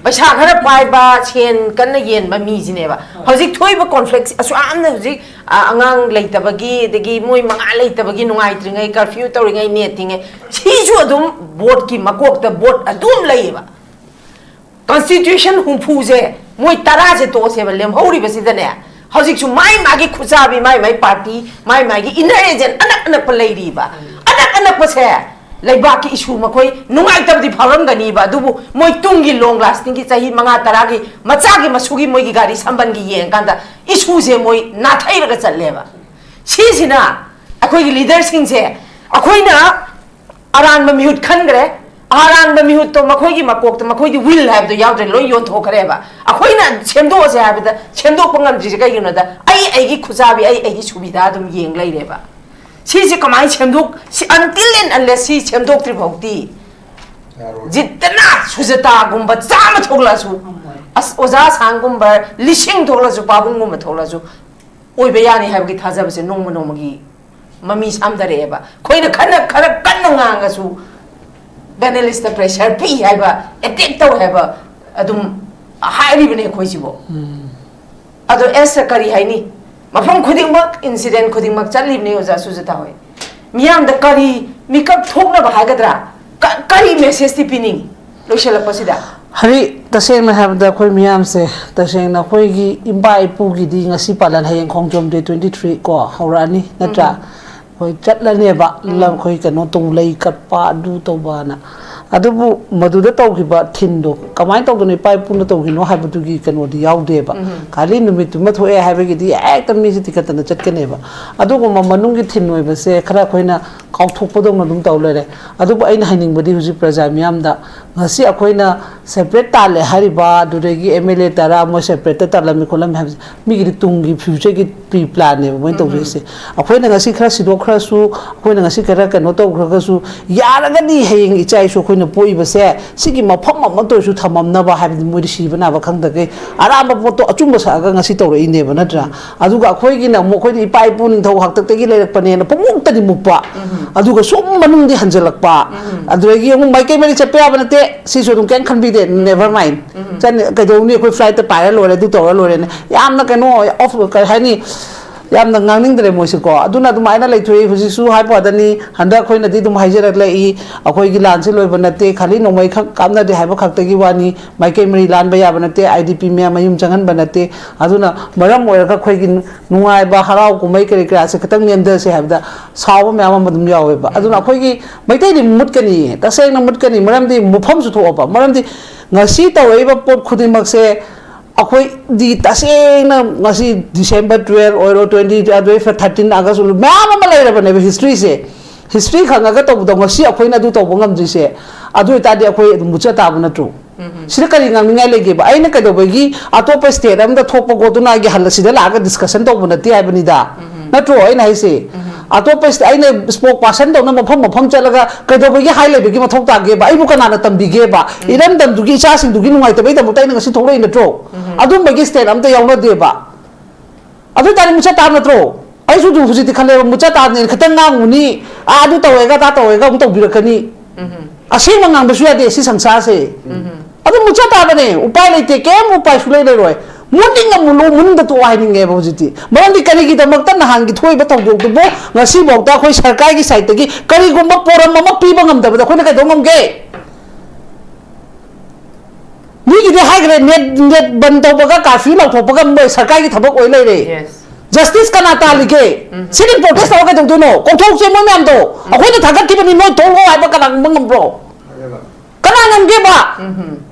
ꯄꯩꯁꯥ ꯈꯔ ꯄꯥꯏꯕ, ꯁꯦꯟ ꯀꯟꯅ ꯌꯦꯟꯕ ꯃꯤꯁꯤꯅꯦꯕ ꯍꯧꯖꯤꯛ ꯊꯣꯛꯏꯕ ꯀꯣꯟꯐ꯭ꯂꯤꯛꯁ ꯑꯁꯨꯛ ꯌꯥꯝꯅ ꯍꯧꯖꯤꯛ, ꯑ, ꯑꯉꯥꯡ ꯂꯩꯇꯕꯒꯤ, ꯑꯗꯒꯤ ꯃꯣꯏ ꯃꯉꯥ ꯂꯩꯇꯕꯒꯤ ꯅꯨꯡꯉꯥꯏꯇ꯭ꯔꯤꯉꯩ, ꯀꯔꯐ꯭ꯌꯨ ꯇꯧꯔꯤꯉꯩ, ꯅꯦꯠꯇꯤꯉꯩ, ꯁꯤꯁꯨ ꯑꯗꯨꯝ ꯚꯣꯠꯀꯤ ꯃꯀꯣꯛꯇ ꯚꯣꯠ ꯑꯗꯨꯝ ꯂꯩꯌꯦꯕ꯫ ꯀꯟꯁꯇꯤꯇ꯭ꯌꯨꯁꯟ ꯍꯨꯝꯐꯨꯁꯦ ꯃꯣꯏ ꯇꯔꯥꯁꯦ ꯇꯣꯛꯑꯁꯦꯕ, ꯂꯦꯝꯍꯧꯔꯤꯕꯁꯤꯗꯅꯦ ꯍꯧꯖꯤꯛꯁꯨ ꯃꯥꯏ ꯃꯥꯒꯤ ꯈꯨꯠꯆꯥꯕꯤ, ꯃꯥꯏ ꯃꯥꯏ ꯄꯥꯔꯇꯤ, ꯃꯥꯏ ꯃꯥꯒꯤ ꯏꯟꯅꯔ ꯑꯦꯖꯦꯟ ꯑꯅꯛ ꯑꯅꯛꯄ ꯂꯩꯔꯤꯕ꯫ ꯑꯅꯛ ꯑꯅꯛꯄꯁꯦ ꯂꯩꯕꯥꯛꯀꯤ ꯏꯁꯨ ꯃꯈꯣꯏ ꯅꯨꯡꯉꯥꯏꯇꯕꯗꯤ ꯐꯥꯎꯔꯝꯒꯅꯤꯕ, ꯑꯗꯨꯕꯨ ꯃꯣꯏ ꯇꯨꯡꯒꯤ ꯂꯣꯡ ꯂꯥꯁꯇꯤꯡꯒꯤ ꯆꯍꯤ ꯃꯉꯥ ꯇꯔꯥꯒꯤ ꯃꯆꯥꯒꯤ ꯃꯁꯨꯒꯤ ꯃꯣꯏꯒꯤ ꯒꯥꯔꯤ ꯁꯝꯕꯟꯒꯤ ꯌꯦꯡꯉꯀꯥꯟꯗ ꯏꯁꯨꯁꯦ ꯃꯣꯏ ꯅꯥꯊꯩꯔꯒ ꯆꯠꯂꯦꯕ꯫ ꯁꯤꯁꯤꯅ ꯑꯩꯈꯣꯏꯒꯤ ꯂꯤꯗꯔꯁꯤꯡꯁꯦ ꯑꯩꯈꯣꯏꯅ ꯑꯔꯥꯟꯕ ꯃꯤꯍꯨꯠ ꯈꯟꯈ꯭ꯔꯦ, ꯑꯔꯥꯟꯕ ꯃꯤꯍꯨꯠꯇꯣ ꯃꯈꯣꯏꯒꯤ ꯃꯀꯣꯛꯇ ꯃꯈꯣꯏꯒꯤ ꯋꯤꯜ ꯍꯥꯏꯕꯗꯣ ꯌꯥꯎꯗ꯭ꯔꯦ, ꯂꯣꯏ ꯌꯣꯟꯊꯣꯛꯈ꯭ꯔꯦꯕ꯫ ꯑꯩꯈꯣꯏꯅ ꯁꯦꯝꯗꯣꯛꯑꯁꯦ ꯍꯥꯏꯕꯗ ꯁꯦꯝꯗꯣꯛꯄ ꯉꯝꯗ꯭ꯔꯤꯁꯦ ꯀꯩꯒꯤꯅꯣꯗ, ꯑꯩ ꯑꯩꯒꯤ ꯈꯨꯆꯥꯕꯤ, ꯑꯩ ꯑꯩꯒꯤ ꯁꯨꯕꯤꯗꯥ ꯑꯗꯨꯝ ꯌꯦꯡ ꯂꯩꯔꯦꯕ꯫ ꯁꯤꯁꯦ ꯀꯃꯥꯏꯅ ꯁꯦꯝꯗꯣꯛ, ꯁꯤ until and unless ꯁꯤ ꯁꯦꯝꯗꯣꯛꯇ꯭ꯔꯤ ꯐꯥꯎꯗꯤ, ꯖꯤꯠꯇꯅ ꯁꯨꯖꯇꯥꯒꯨꯝꯕ ꯆꯥꯝꯃ ꯊꯣꯛꯂꯛꯑꯁꯨ, ꯑꯁ, ꯑꯣꯖꯥ ꯁꯥꯡꯒꯨꯝꯕ ꯂꯤꯁꯤꯡ ꯊꯣꯛꯂꯁꯨ, ꯄꯥꯕꯨꯡꯒꯨꯝꯕ ꯊꯣꯛꯂꯁꯨ, ꯑꯣꯏꯕ ꯌꯥꯅꯤ ꯍꯥꯏꯕꯒꯤ ꯊꯥꯖꯕꯁꯦ ꯅꯣꯡꯃ ꯅꯣꯡꯃꯒꯤ ꯃꯃꯤ ꯁꯥꯝꯊꯔꯛꯑꯦꯕ꯫ ꯑꯩꯈꯣꯏꯅ ꯈꯟꯅ ꯈꯔ ꯀꯟꯅ ꯉꯥꯡꯉꯁꯨ, ꯄꯦꯅꯦꯂꯤꯁꯇ ꯄ꯭ꯔꯦꯁꯔ ꯄꯤ ꯍꯥꯏꯕ, ꯑꯦꯇꯦꯛ ꯇꯧ ꯍꯥꯏꯕ ꯑꯗꯨꯝ ꯍꯥꯏꯔꯤꯕꯅꯦ ꯑꯩꯈꯣꯏꯁꯤꯕꯣ꯫ ꯑꯗꯣ ꯑꯦꯁ ꯀꯔꯤ ꯍꯥꯏꯅꯤ? ꯃꯐꯝ ꯈꯨꯗꯤꯡꯃꯛ, ꯏꯟꯁꯤꯗꯦꯟ ꯈꯨꯗꯤꯡꯃꯛ ꯆꯠꯂꯤꯕꯅꯤ ꯑꯣꯖꯥ ꯁꯨꯖꯇꯥ ꯍꯣꯏ꯫ ꯃꯤꯌꯥꯝꯗ ꯀꯔꯤ ꯃꯤꯀꯞ ꯊꯣꯛꯅꯕ ꯍꯥꯏꯒꯗ꯭ꯔꯥ? ꯀ-, ꯀꯔꯤ ꯃꯦꯁꯦꯖꯇꯤ ꯄꯤꯅꯤꯡꯉꯤ ꯂꯣꯏꯁꯤꯜꯂꯛꯄꯁꯤꯗ? ꯍꯔꯤ, ꯇꯁꯦꯡꯅ ꯍꯥꯏꯔꯕꯗ ꯑꯩꯈꯣꯏ ꯃꯤꯌꯥꯝꯁꯦ, ꯇꯁꯦꯡꯅ ꯑꯩꯈꯣꯏꯒꯤ ꯏꯄꯥ ꯏꯄꯨꯒꯤꯗꯤ ꯉꯁꯤ ꯄꯥꯂꯟ, ꯍꯌꯦꯡ ꯈꯣꯡꯖꯣꯝ ꯗꯦ ꯇ꯭ꯋꯦꯟꯇꯤ ꯊ꯭ꯔꯤ ꯀꯣ ꯍꯧꯔꯛꯑꯅꯤ, ꯅꯠꯇ꯭ꯔꯥ? ꯎꯝ꯫ ꯑꯩꯈꯣꯏ ꯆꯠꯂꯅꯦꯕ, ꯎꯝ꯫ ꯂꯝ ꯑꯩꯈꯣꯏ ꯀꯩꯅꯣ ꯇꯧ, ꯂꯩ ꯀꯠꯄ, ꯑꯗꯨ ꯇꯧꯕꯅ꯫ ꯑꯗꯨꯕꯨ ꯃꯗꯨꯗ ꯇꯧꯈꯤꯕ ꯊꯤꯝꯗꯣ ꯀꯃꯥꯏꯅ ꯇꯧꯗꯅ ꯏꯄꯥ ꯏꯄꯨꯅ ꯇꯧꯈꯤꯅꯣ ꯍꯥꯏꯕꯗꯨꯒꯤ ꯀꯩꯅꯣꯗꯤ ꯌꯥꯎꯗꯦꯕ꯫ ꯎꯝ꯫ ꯈꯥꯂꯤ ꯅꯨꯃꯤꯠꯇꯨꯃ ꯊꯣꯛꯑꯦ ꯍꯥꯏꯕꯒꯤꯗꯤ ꯍꯦꯛꯇ ꯃꯤꯁꯦ ꯇꯤꯀꯠꯇꯅ ꯆꯠꯀꯅꯦꯕ꯫ ꯑꯗꯨꯒꯨꯝꯕ ꯃꯅꯨꯡꯒꯤ ꯊꯤꯝ ꯑꯣꯏꯕꯁꯦ ꯈꯔ ꯑꯩꯈꯣꯏꯅ ꯀꯥꯎꯊꯣꯛꯄꯗꯧꯅ ꯑꯗꯨꯝ ꯇꯧ ꯂꯩꯔꯦ꯫ ꯑꯗꯨꯕꯨ ꯑꯩꯅ ꯍꯥꯏꯅꯤꯡꯕꯗꯤ ꯍꯧꯖꯤꯛ ꯄ꯭ꯔꯖꯥ ꯃꯤꯌꯥꯝꯗ, ꯉꯁꯤ ꯑꯩꯈꯣꯏꯅ ꯁꯦꯄꯔꯦꯠ ꯇꯥꯜꯂꯦ ꯍꯥꯏꯔꯤꯕ, ꯑꯗꯨꯗꯒꯤ ꯑꯦꯝ ꯑꯦꯜ ꯑꯦ ꯇꯔꯥ ꯃꯣꯏ ꯁꯦꯄꯔꯦꯠꯇ ꯇꯥꯜꯂꯝꯃꯤ ꯈꯣꯠꯂꯝꯃꯤ ꯍꯥꯏꯕꯁꯦ, ꯃꯤꯒꯤꯗꯤ ꯇꯨꯡꯒꯤ ꯐ꯭ꯌꯨꯆꯔꯒꯤ ꯄ꯭ꯔꯤ ꯄ꯭ꯂꯥꯟꯅꯦꯕ ꯃꯣꯏꯅ ꯎꯝ꯫ ꯇꯧꯖꯔꯤꯁꯦ꯫ ꯑꯩꯈꯣꯏꯅ ꯉꯁꯤ ꯈꯔ ꯁꯤꯗꯣꯛꯈ꯭ꯔꯁꯨ, ꯑꯩꯈꯣꯏꯅ ꯉꯁꯤ ꯈꯔ ꯀꯩꯅꯣ ꯇꯧꯈ꯭ꯔꯒꯁꯨ, ꯌꯥꯔꯒꯗꯤ ꯍꯌꯦꯡ ꯏꯆꯥ ꯏꯁꯨ ꯑꯩꯈꯣꯏꯅ ꯄꯣꯛꯏꯕꯁꯦ ꯁꯤꯒꯤ ꯃꯐꯝ ꯑꯃꯠꯇ ꯑꯣꯏꯔꯁꯨ ꯊꯝꯃꯝꯅꯕ ꯍꯥꯏꯕꯗꯤ ꯃꯣꯏꯗꯤ ꯁꯤꯕ ꯅꯥꯕ ꯈꯪꯗꯈꯩ ꯑꯔꯥꯟꯕ ꯄꯣꯠꯇꯣ ꯑꯆꯨꯝꯕ ꯁꯥꯔꯒ ꯉꯁꯤ ꯇꯧꯔꯛꯏꯅꯦꯕ, ꯅꯠꯇ꯭ꯔꯥ? ꯎꯝ꯫ ꯑꯗꯨꯒ ꯑꯩꯈꯣꯏꯒꯤꯅ ꯑꯃꯨꯛ, ꯑꯩꯈꯣꯏꯗꯤ ꯏꯄꯥ ꯏꯄꯨ ꯅꯤꯡꯊꯧ ꯍꯥꯛꯇꯛꯇꯒꯤ ꯂꯩꯔꯛꯄꯅꯦꯅ ꯄꯨꯡꯃꯨꯛꯇꯗꯤ ꯃꯨꯛꯄ, ꯎꯝ꯫ ꯑꯗꯨꯒ ꯁꯨꯝ ꯃꯅꯨꯡꯗꯤ ꯍꯟꯖꯜꯂꯛꯄ, ꯎꯝ꯫ ꯑꯗꯨꯗꯒꯤ ꯑꯃꯨꯛ ꯃꯥꯏꯀꯩ ꯃꯔꯤ ꯆꯠꯄ ꯌꯥꯕ ꯅꯠꯇꯦ, ꯁꯤꯁꯨ ꯑꯗꯨꯝ ꯀꯩꯝ ꯈꯟꯕꯤꯗꯦ, never mind꯫ ꯎꯝ꯫ ꯆꯠꯅꯤ, ꯀꯩꯗꯧꯅꯤ, ꯑꯩꯈꯣꯏ ꯐ꯭ꯂꯥꯏꯠꯇ ꯄꯥꯏꯔ ꯂꯣꯏꯔꯦ, ꯑꯗꯨ ꯇꯧꯔ ꯂꯣꯏꯔꯦꯅꯦ꯫ ꯌꯥꯝꯅ ꯀꯩꯅꯣ, ꯑꯣꯐ, ꯀꯩ ꯍꯥꯏꯅꯤ, ꯌꯥꯝꯅ ꯉꯥꯡꯅꯤꯡꯗ꯭ꯔꯦ ꯃꯣꯏꯁꯦꯀꯣ꯫ ꯑꯗꯨꯅ ꯑꯗꯨꯃꯥꯏꯅ ꯂꯩꯊꯣꯛꯏ꯫ ꯍꯧꯖꯤꯛꯁꯨ ꯍꯥꯏꯕ ꯋꯥꯗꯅꯤ, ꯍꯟꯗꯛ ꯑꯩꯈꯣꯏꯅꯗꯤ ꯑꯗꯨꯝ ꯍꯥꯏꯖꯔꯛꯂꯛꯏ, ꯑꯩꯈꯣꯏꯒꯤ ꯂꯥꯟꯁꯦ ꯂꯣꯏꯕ ꯅꯠꯇꯦ, ꯈꯥꯂꯤ ꯅꯣꯡꯃꯩ ꯈꯛ ꯀꯥꯞꯅꯗꯦ ꯍꯥꯏꯕ ꯈꯛꯇꯒꯤ ꯋꯥꯅꯤ, ꯃꯥꯏꯀꯩ ꯃꯔꯤ ꯂꯥꯟꯕ ꯌꯥꯕ ꯅꯠꯇꯦ, ꯑꯥꯏ ꯗꯤ ꯄꯤ ꯃꯌꯥꯝ ꯃꯌꯨꯝ ꯆꯪꯍꯟꯕ ꯅꯠꯇꯦ꯫ ꯑꯗꯨꯅ ꯃꯔꯝ ꯑꯣꯏꯔꯒ ꯑꯩꯈꯣꯏꯒꯤ ꯅꯨꯡꯉꯥꯏꯕ, ꯍꯔꯥꯎ ꯀꯨꯝꯍꯩ ꯀꯔꯤ ꯀꯔꯥꯁꯦ ꯈꯤꯇꯪ ꯅꯦꯝꯊꯁꯦ ꯍꯥꯏꯕꯗ ꯁꯥꯎꯕ ꯃꯌꯥꯝ ꯑꯃ ꯑꯗꯨꯝ ꯌꯥꯎꯋꯦꯕ꯫ ꯑꯗꯨꯅ ꯑꯩꯈꯣꯏꯒꯤ ꯃꯩꯇꯩꯗꯤ ꯃꯨꯠꯀꯅꯤ, ꯇꯁꯦꯡꯅ ꯃꯨꯠꯀꯅꯤ, ꯃꯔꯝꯗꯤ ꯃꯨꯐꯝꯁꯨ ꯊꯣꯛꯑꯕ꯫ ꯃꯔꯝꯗꯤ ꯉꯁꯤ ꯇꯧꯔꯛꯏꯕ ꯄꯣꯠ ꯈꯨꯗꯤꯡꯃꯛꯁꯦ ꯑꯩꯈꯣꯏꯗꯤ ꯇꯁꯦꯡꯅ ꯉꯁꯤ December twelve ꯑꯣꯏꯔꯣ, twenty, ꯑꯗꯨꯗꯩ thirteen August ꯑꯣꯏꯔꯣ, ꯃꯌꯥꯝ ꯑꯃ ꯂꯩꯔꯕꯅꯦꯕ ꯍꯤꯁꯇ꯭ꯔꯤꯁꯦ꯫ ꯍꯤꯁꯇ꯭ꯔꯤ ꯈꯪꯉꯒ ꯇꯧꯕꯗꯣ ꯉꯁꯤ ꯑꯩꯈꯣꯏꯅ ꯑꯗꯨ ꯇꯧꯕ ꯉꯝꯗ꯭ꯔꯤꯁꯦ, ꯑꯗꯨ ꯑꯣꯏꯇꯥꯔꯗꯤ ꯑꯩꯈꯣꯏ ꯑꯗꯨꯝ ꯃꯨꯠꯆ ꯇꯥꯕ ꯅꯠꯇ꯭ꯔꯣ? ꯁꯤꯗ ꯀꯔꯤ ꯉꯥꯡꯅꯤꯡꯉꯥꯏ ꯂꯩꯒꯦꯕ? ꯑꯩꯅ ꯀꯩꯗꯧꯕꯒꯤ ꯑꯇꯣꯞꯄ ꯁ꯭ꯇꯦꯠ ꯑꯃꯗ ꯊꯣꯛꯄ ꯒꯣꯗꯨꯅꯥꯒꯤ ꯍꯜꯂ ꯁꯤꯗ ꯂꯥꯛꯑꯒ ꯗꯤꯁꯀꯁꯟ ꯇꯧꯕ ꯅꯠꯇꯦ ꯍꯥꯏꯕꯅꯤꯗ, ꯅꯠꯇ꯭ꯔꯣ? ꯑꯩꯅ ꯍꯥꯏꯁꯦ, ꯑꯇꯣꯞꯄ ꯁ꯭ꯇꯦꯠ, ꯑꯩꯅ ꯁ꯭ꯄꯣꯛ ꯄꯥꯔꯁꯟꯗꯧꯅ ꯃꯐꯝ ꯃꯐꯝ ꯆꯠꯂꯒ ꯀꯩꯗꯧꯕꯒꯤ ꯍꯥꯏ ꯂꯩꯕꯒꯤ ꯃꯊꯧ ꯇꯥꯒꯦꯕ? ꯑꯩꯕꯨ ꯀꯅꯥꯅ ꯇꯝꯕꯤꯒꯦꯕ? ꯏꯔꯝꯗꯝꯗꯨꯒꯤ ꯏꯆꯥꯁꯤꯡꯗꯨꯒꯤ ꯅꯨꯡꯉꯥꯏꯇꯕꯩꯗꯃꯛꯇ ꯑꯩꯅ ꯉꯁꯤ ꯊꯣꯛꯂꯛꯏ ꯅꯠꯇ꯭ꯔꯣ? ꯑꯗꯨꯝꯕꯒꯤ ꯁ꯭ꯇꯦꯠ ꯑꯝꯇ ꯌꯥꯎꯅꯗꯦꯕ꯫ ꯑꯗꯨ ꯑꯣꯏꯇꯥꯔꯗꯤ ꯃꯨꯠꯆ ꯇꯥꯕ ꯅꯠꯇ꯭ꯔꯣ? ꯑꯩꯁꯨ ꯑꯗꯨꯝ ꯍꯧꯖꯤꯛꯇꯤ ꯈꯜꯂꯦꯕ, ꯃꯨꯠꯆ ꯇꯥꯕꯅꯦꯅ ꯈꯤꯇꯪ ꯉꯥꯡꯉꯨꯅꯤ, ꯑꯥ, ꯑꯗꯨ ꯇꯧꯋꯦꯒ ꯑꯗꯥ ꯇꯧꯋꯦꯒ ꯑꯃꯨꯛ ꯇꯧꯕꯤꯔꯛꯀꯅꯤ꯫ ꯑꯁꯦꯡꯕ ꯉꯥꯡꯕꯁꯨ ꯌꯥꯗꯦ ꯁꯤ ꯁꯪꯁꯥꯔꯁꯦ꯫ ꯑꯗꯨꯝ ꯃꯨꯠꯆ ꯇꯥꯕꯅꯦ, ꯎꯄꯥꯏ ꯂꯩꯇꯦ, ꯀꯩꯝ ꯎꯄꯥꯏ ꯁꯨꯡꯂꯩ ꯂꯩꯔꯣꯏ꯫ ꯃꯨꯠꯅꯤꯡꯉ ꯃꯨꯠꯂꯣ, ꯃꯨꯠꯅꯤꯡꯗ ꯇꯣꯛꯑꯣ ꯍꯥꯏꯅꯤꯡꯉꯦꯕ ꯍꯧꯖꯤꯛꯇꯤ꯫ ꯃꯔꯝꯗꯤ ꯀꯔꯤꯒꯤꯗꯃꯛꯇ ꯅꯍꯥꯟꯒꯤ ꯊꯣꯛꯏꯕ ꯊꯧꯗꯣꯛꯇꯨꯕꯨ ꯉꯁꯤꯐꯥꯎꯗ ꯑꯩꯈꯣꯏ ꯁꯔꯀꯥꯔꯒꯤ ꯁꯥꯏꯠꯇꯒꯤ ꯀꯔꯤꯒꯨꯝꯕ ꯄꯣꯔꯝ ꯑꯃ ꯄꯤꯕ ꯉꯝꯗꯕꯗ ꯑꯩꯈꯣꯏꯅ ꯀꯩꯗꯧ ꯉꯝꯒꯦ? ꯃꯤꯒꯤꯗꯤ ꯍꯥꯏꯈ꯭ꯔꯦ, ꯅꯦꯠ, ꯅꯦꯠ ꯕꯟ ꯇꯧꯕꯒ ꯀꯥꯔꯐ꯭ꯌꯨ ꯂꯥꯎꯊꯣꯛꯄꯒ ꯃꯣꯏ ꯁꯔꯀꯥꯔꯒꯤ ꯊꯕꯛ ꯑꯣꯏ ꯂꯩꯔꯦ꯫ ꯖꯁꯇꯤꯁ ꯀꯅꯥ ꯇꯥꯜꯂꯤꯒꯦ? ꯁꯤꯗꯤ ꯄ꯭ꯔꯣꯇꯦꯁ ꯇꯧꯔ ꯀꯩꯗꯧꯗꯣꯏꯅꯣ? ꯀꯧꯊꯣꯛꯁꯦ ꯃꯣꯏ ꯃꯌꯥꯝꯗꯣ꯫ ꯑꯩꯈꯣꯏꯅ ꯊꯥꯒꯠꯈꯤꯕꯅꯤ, ꯅꯣꯏ ꯊꯣꯛꯂꯛꯑꯣ ꯍꯥꯏꯕ ꯀꯅꯥ ꯉꯝꯕ ꯉꯝꯕ꯭ꯔꯣ? ꯀꯅꯥ ꯉꯝꯒꯦꯕ?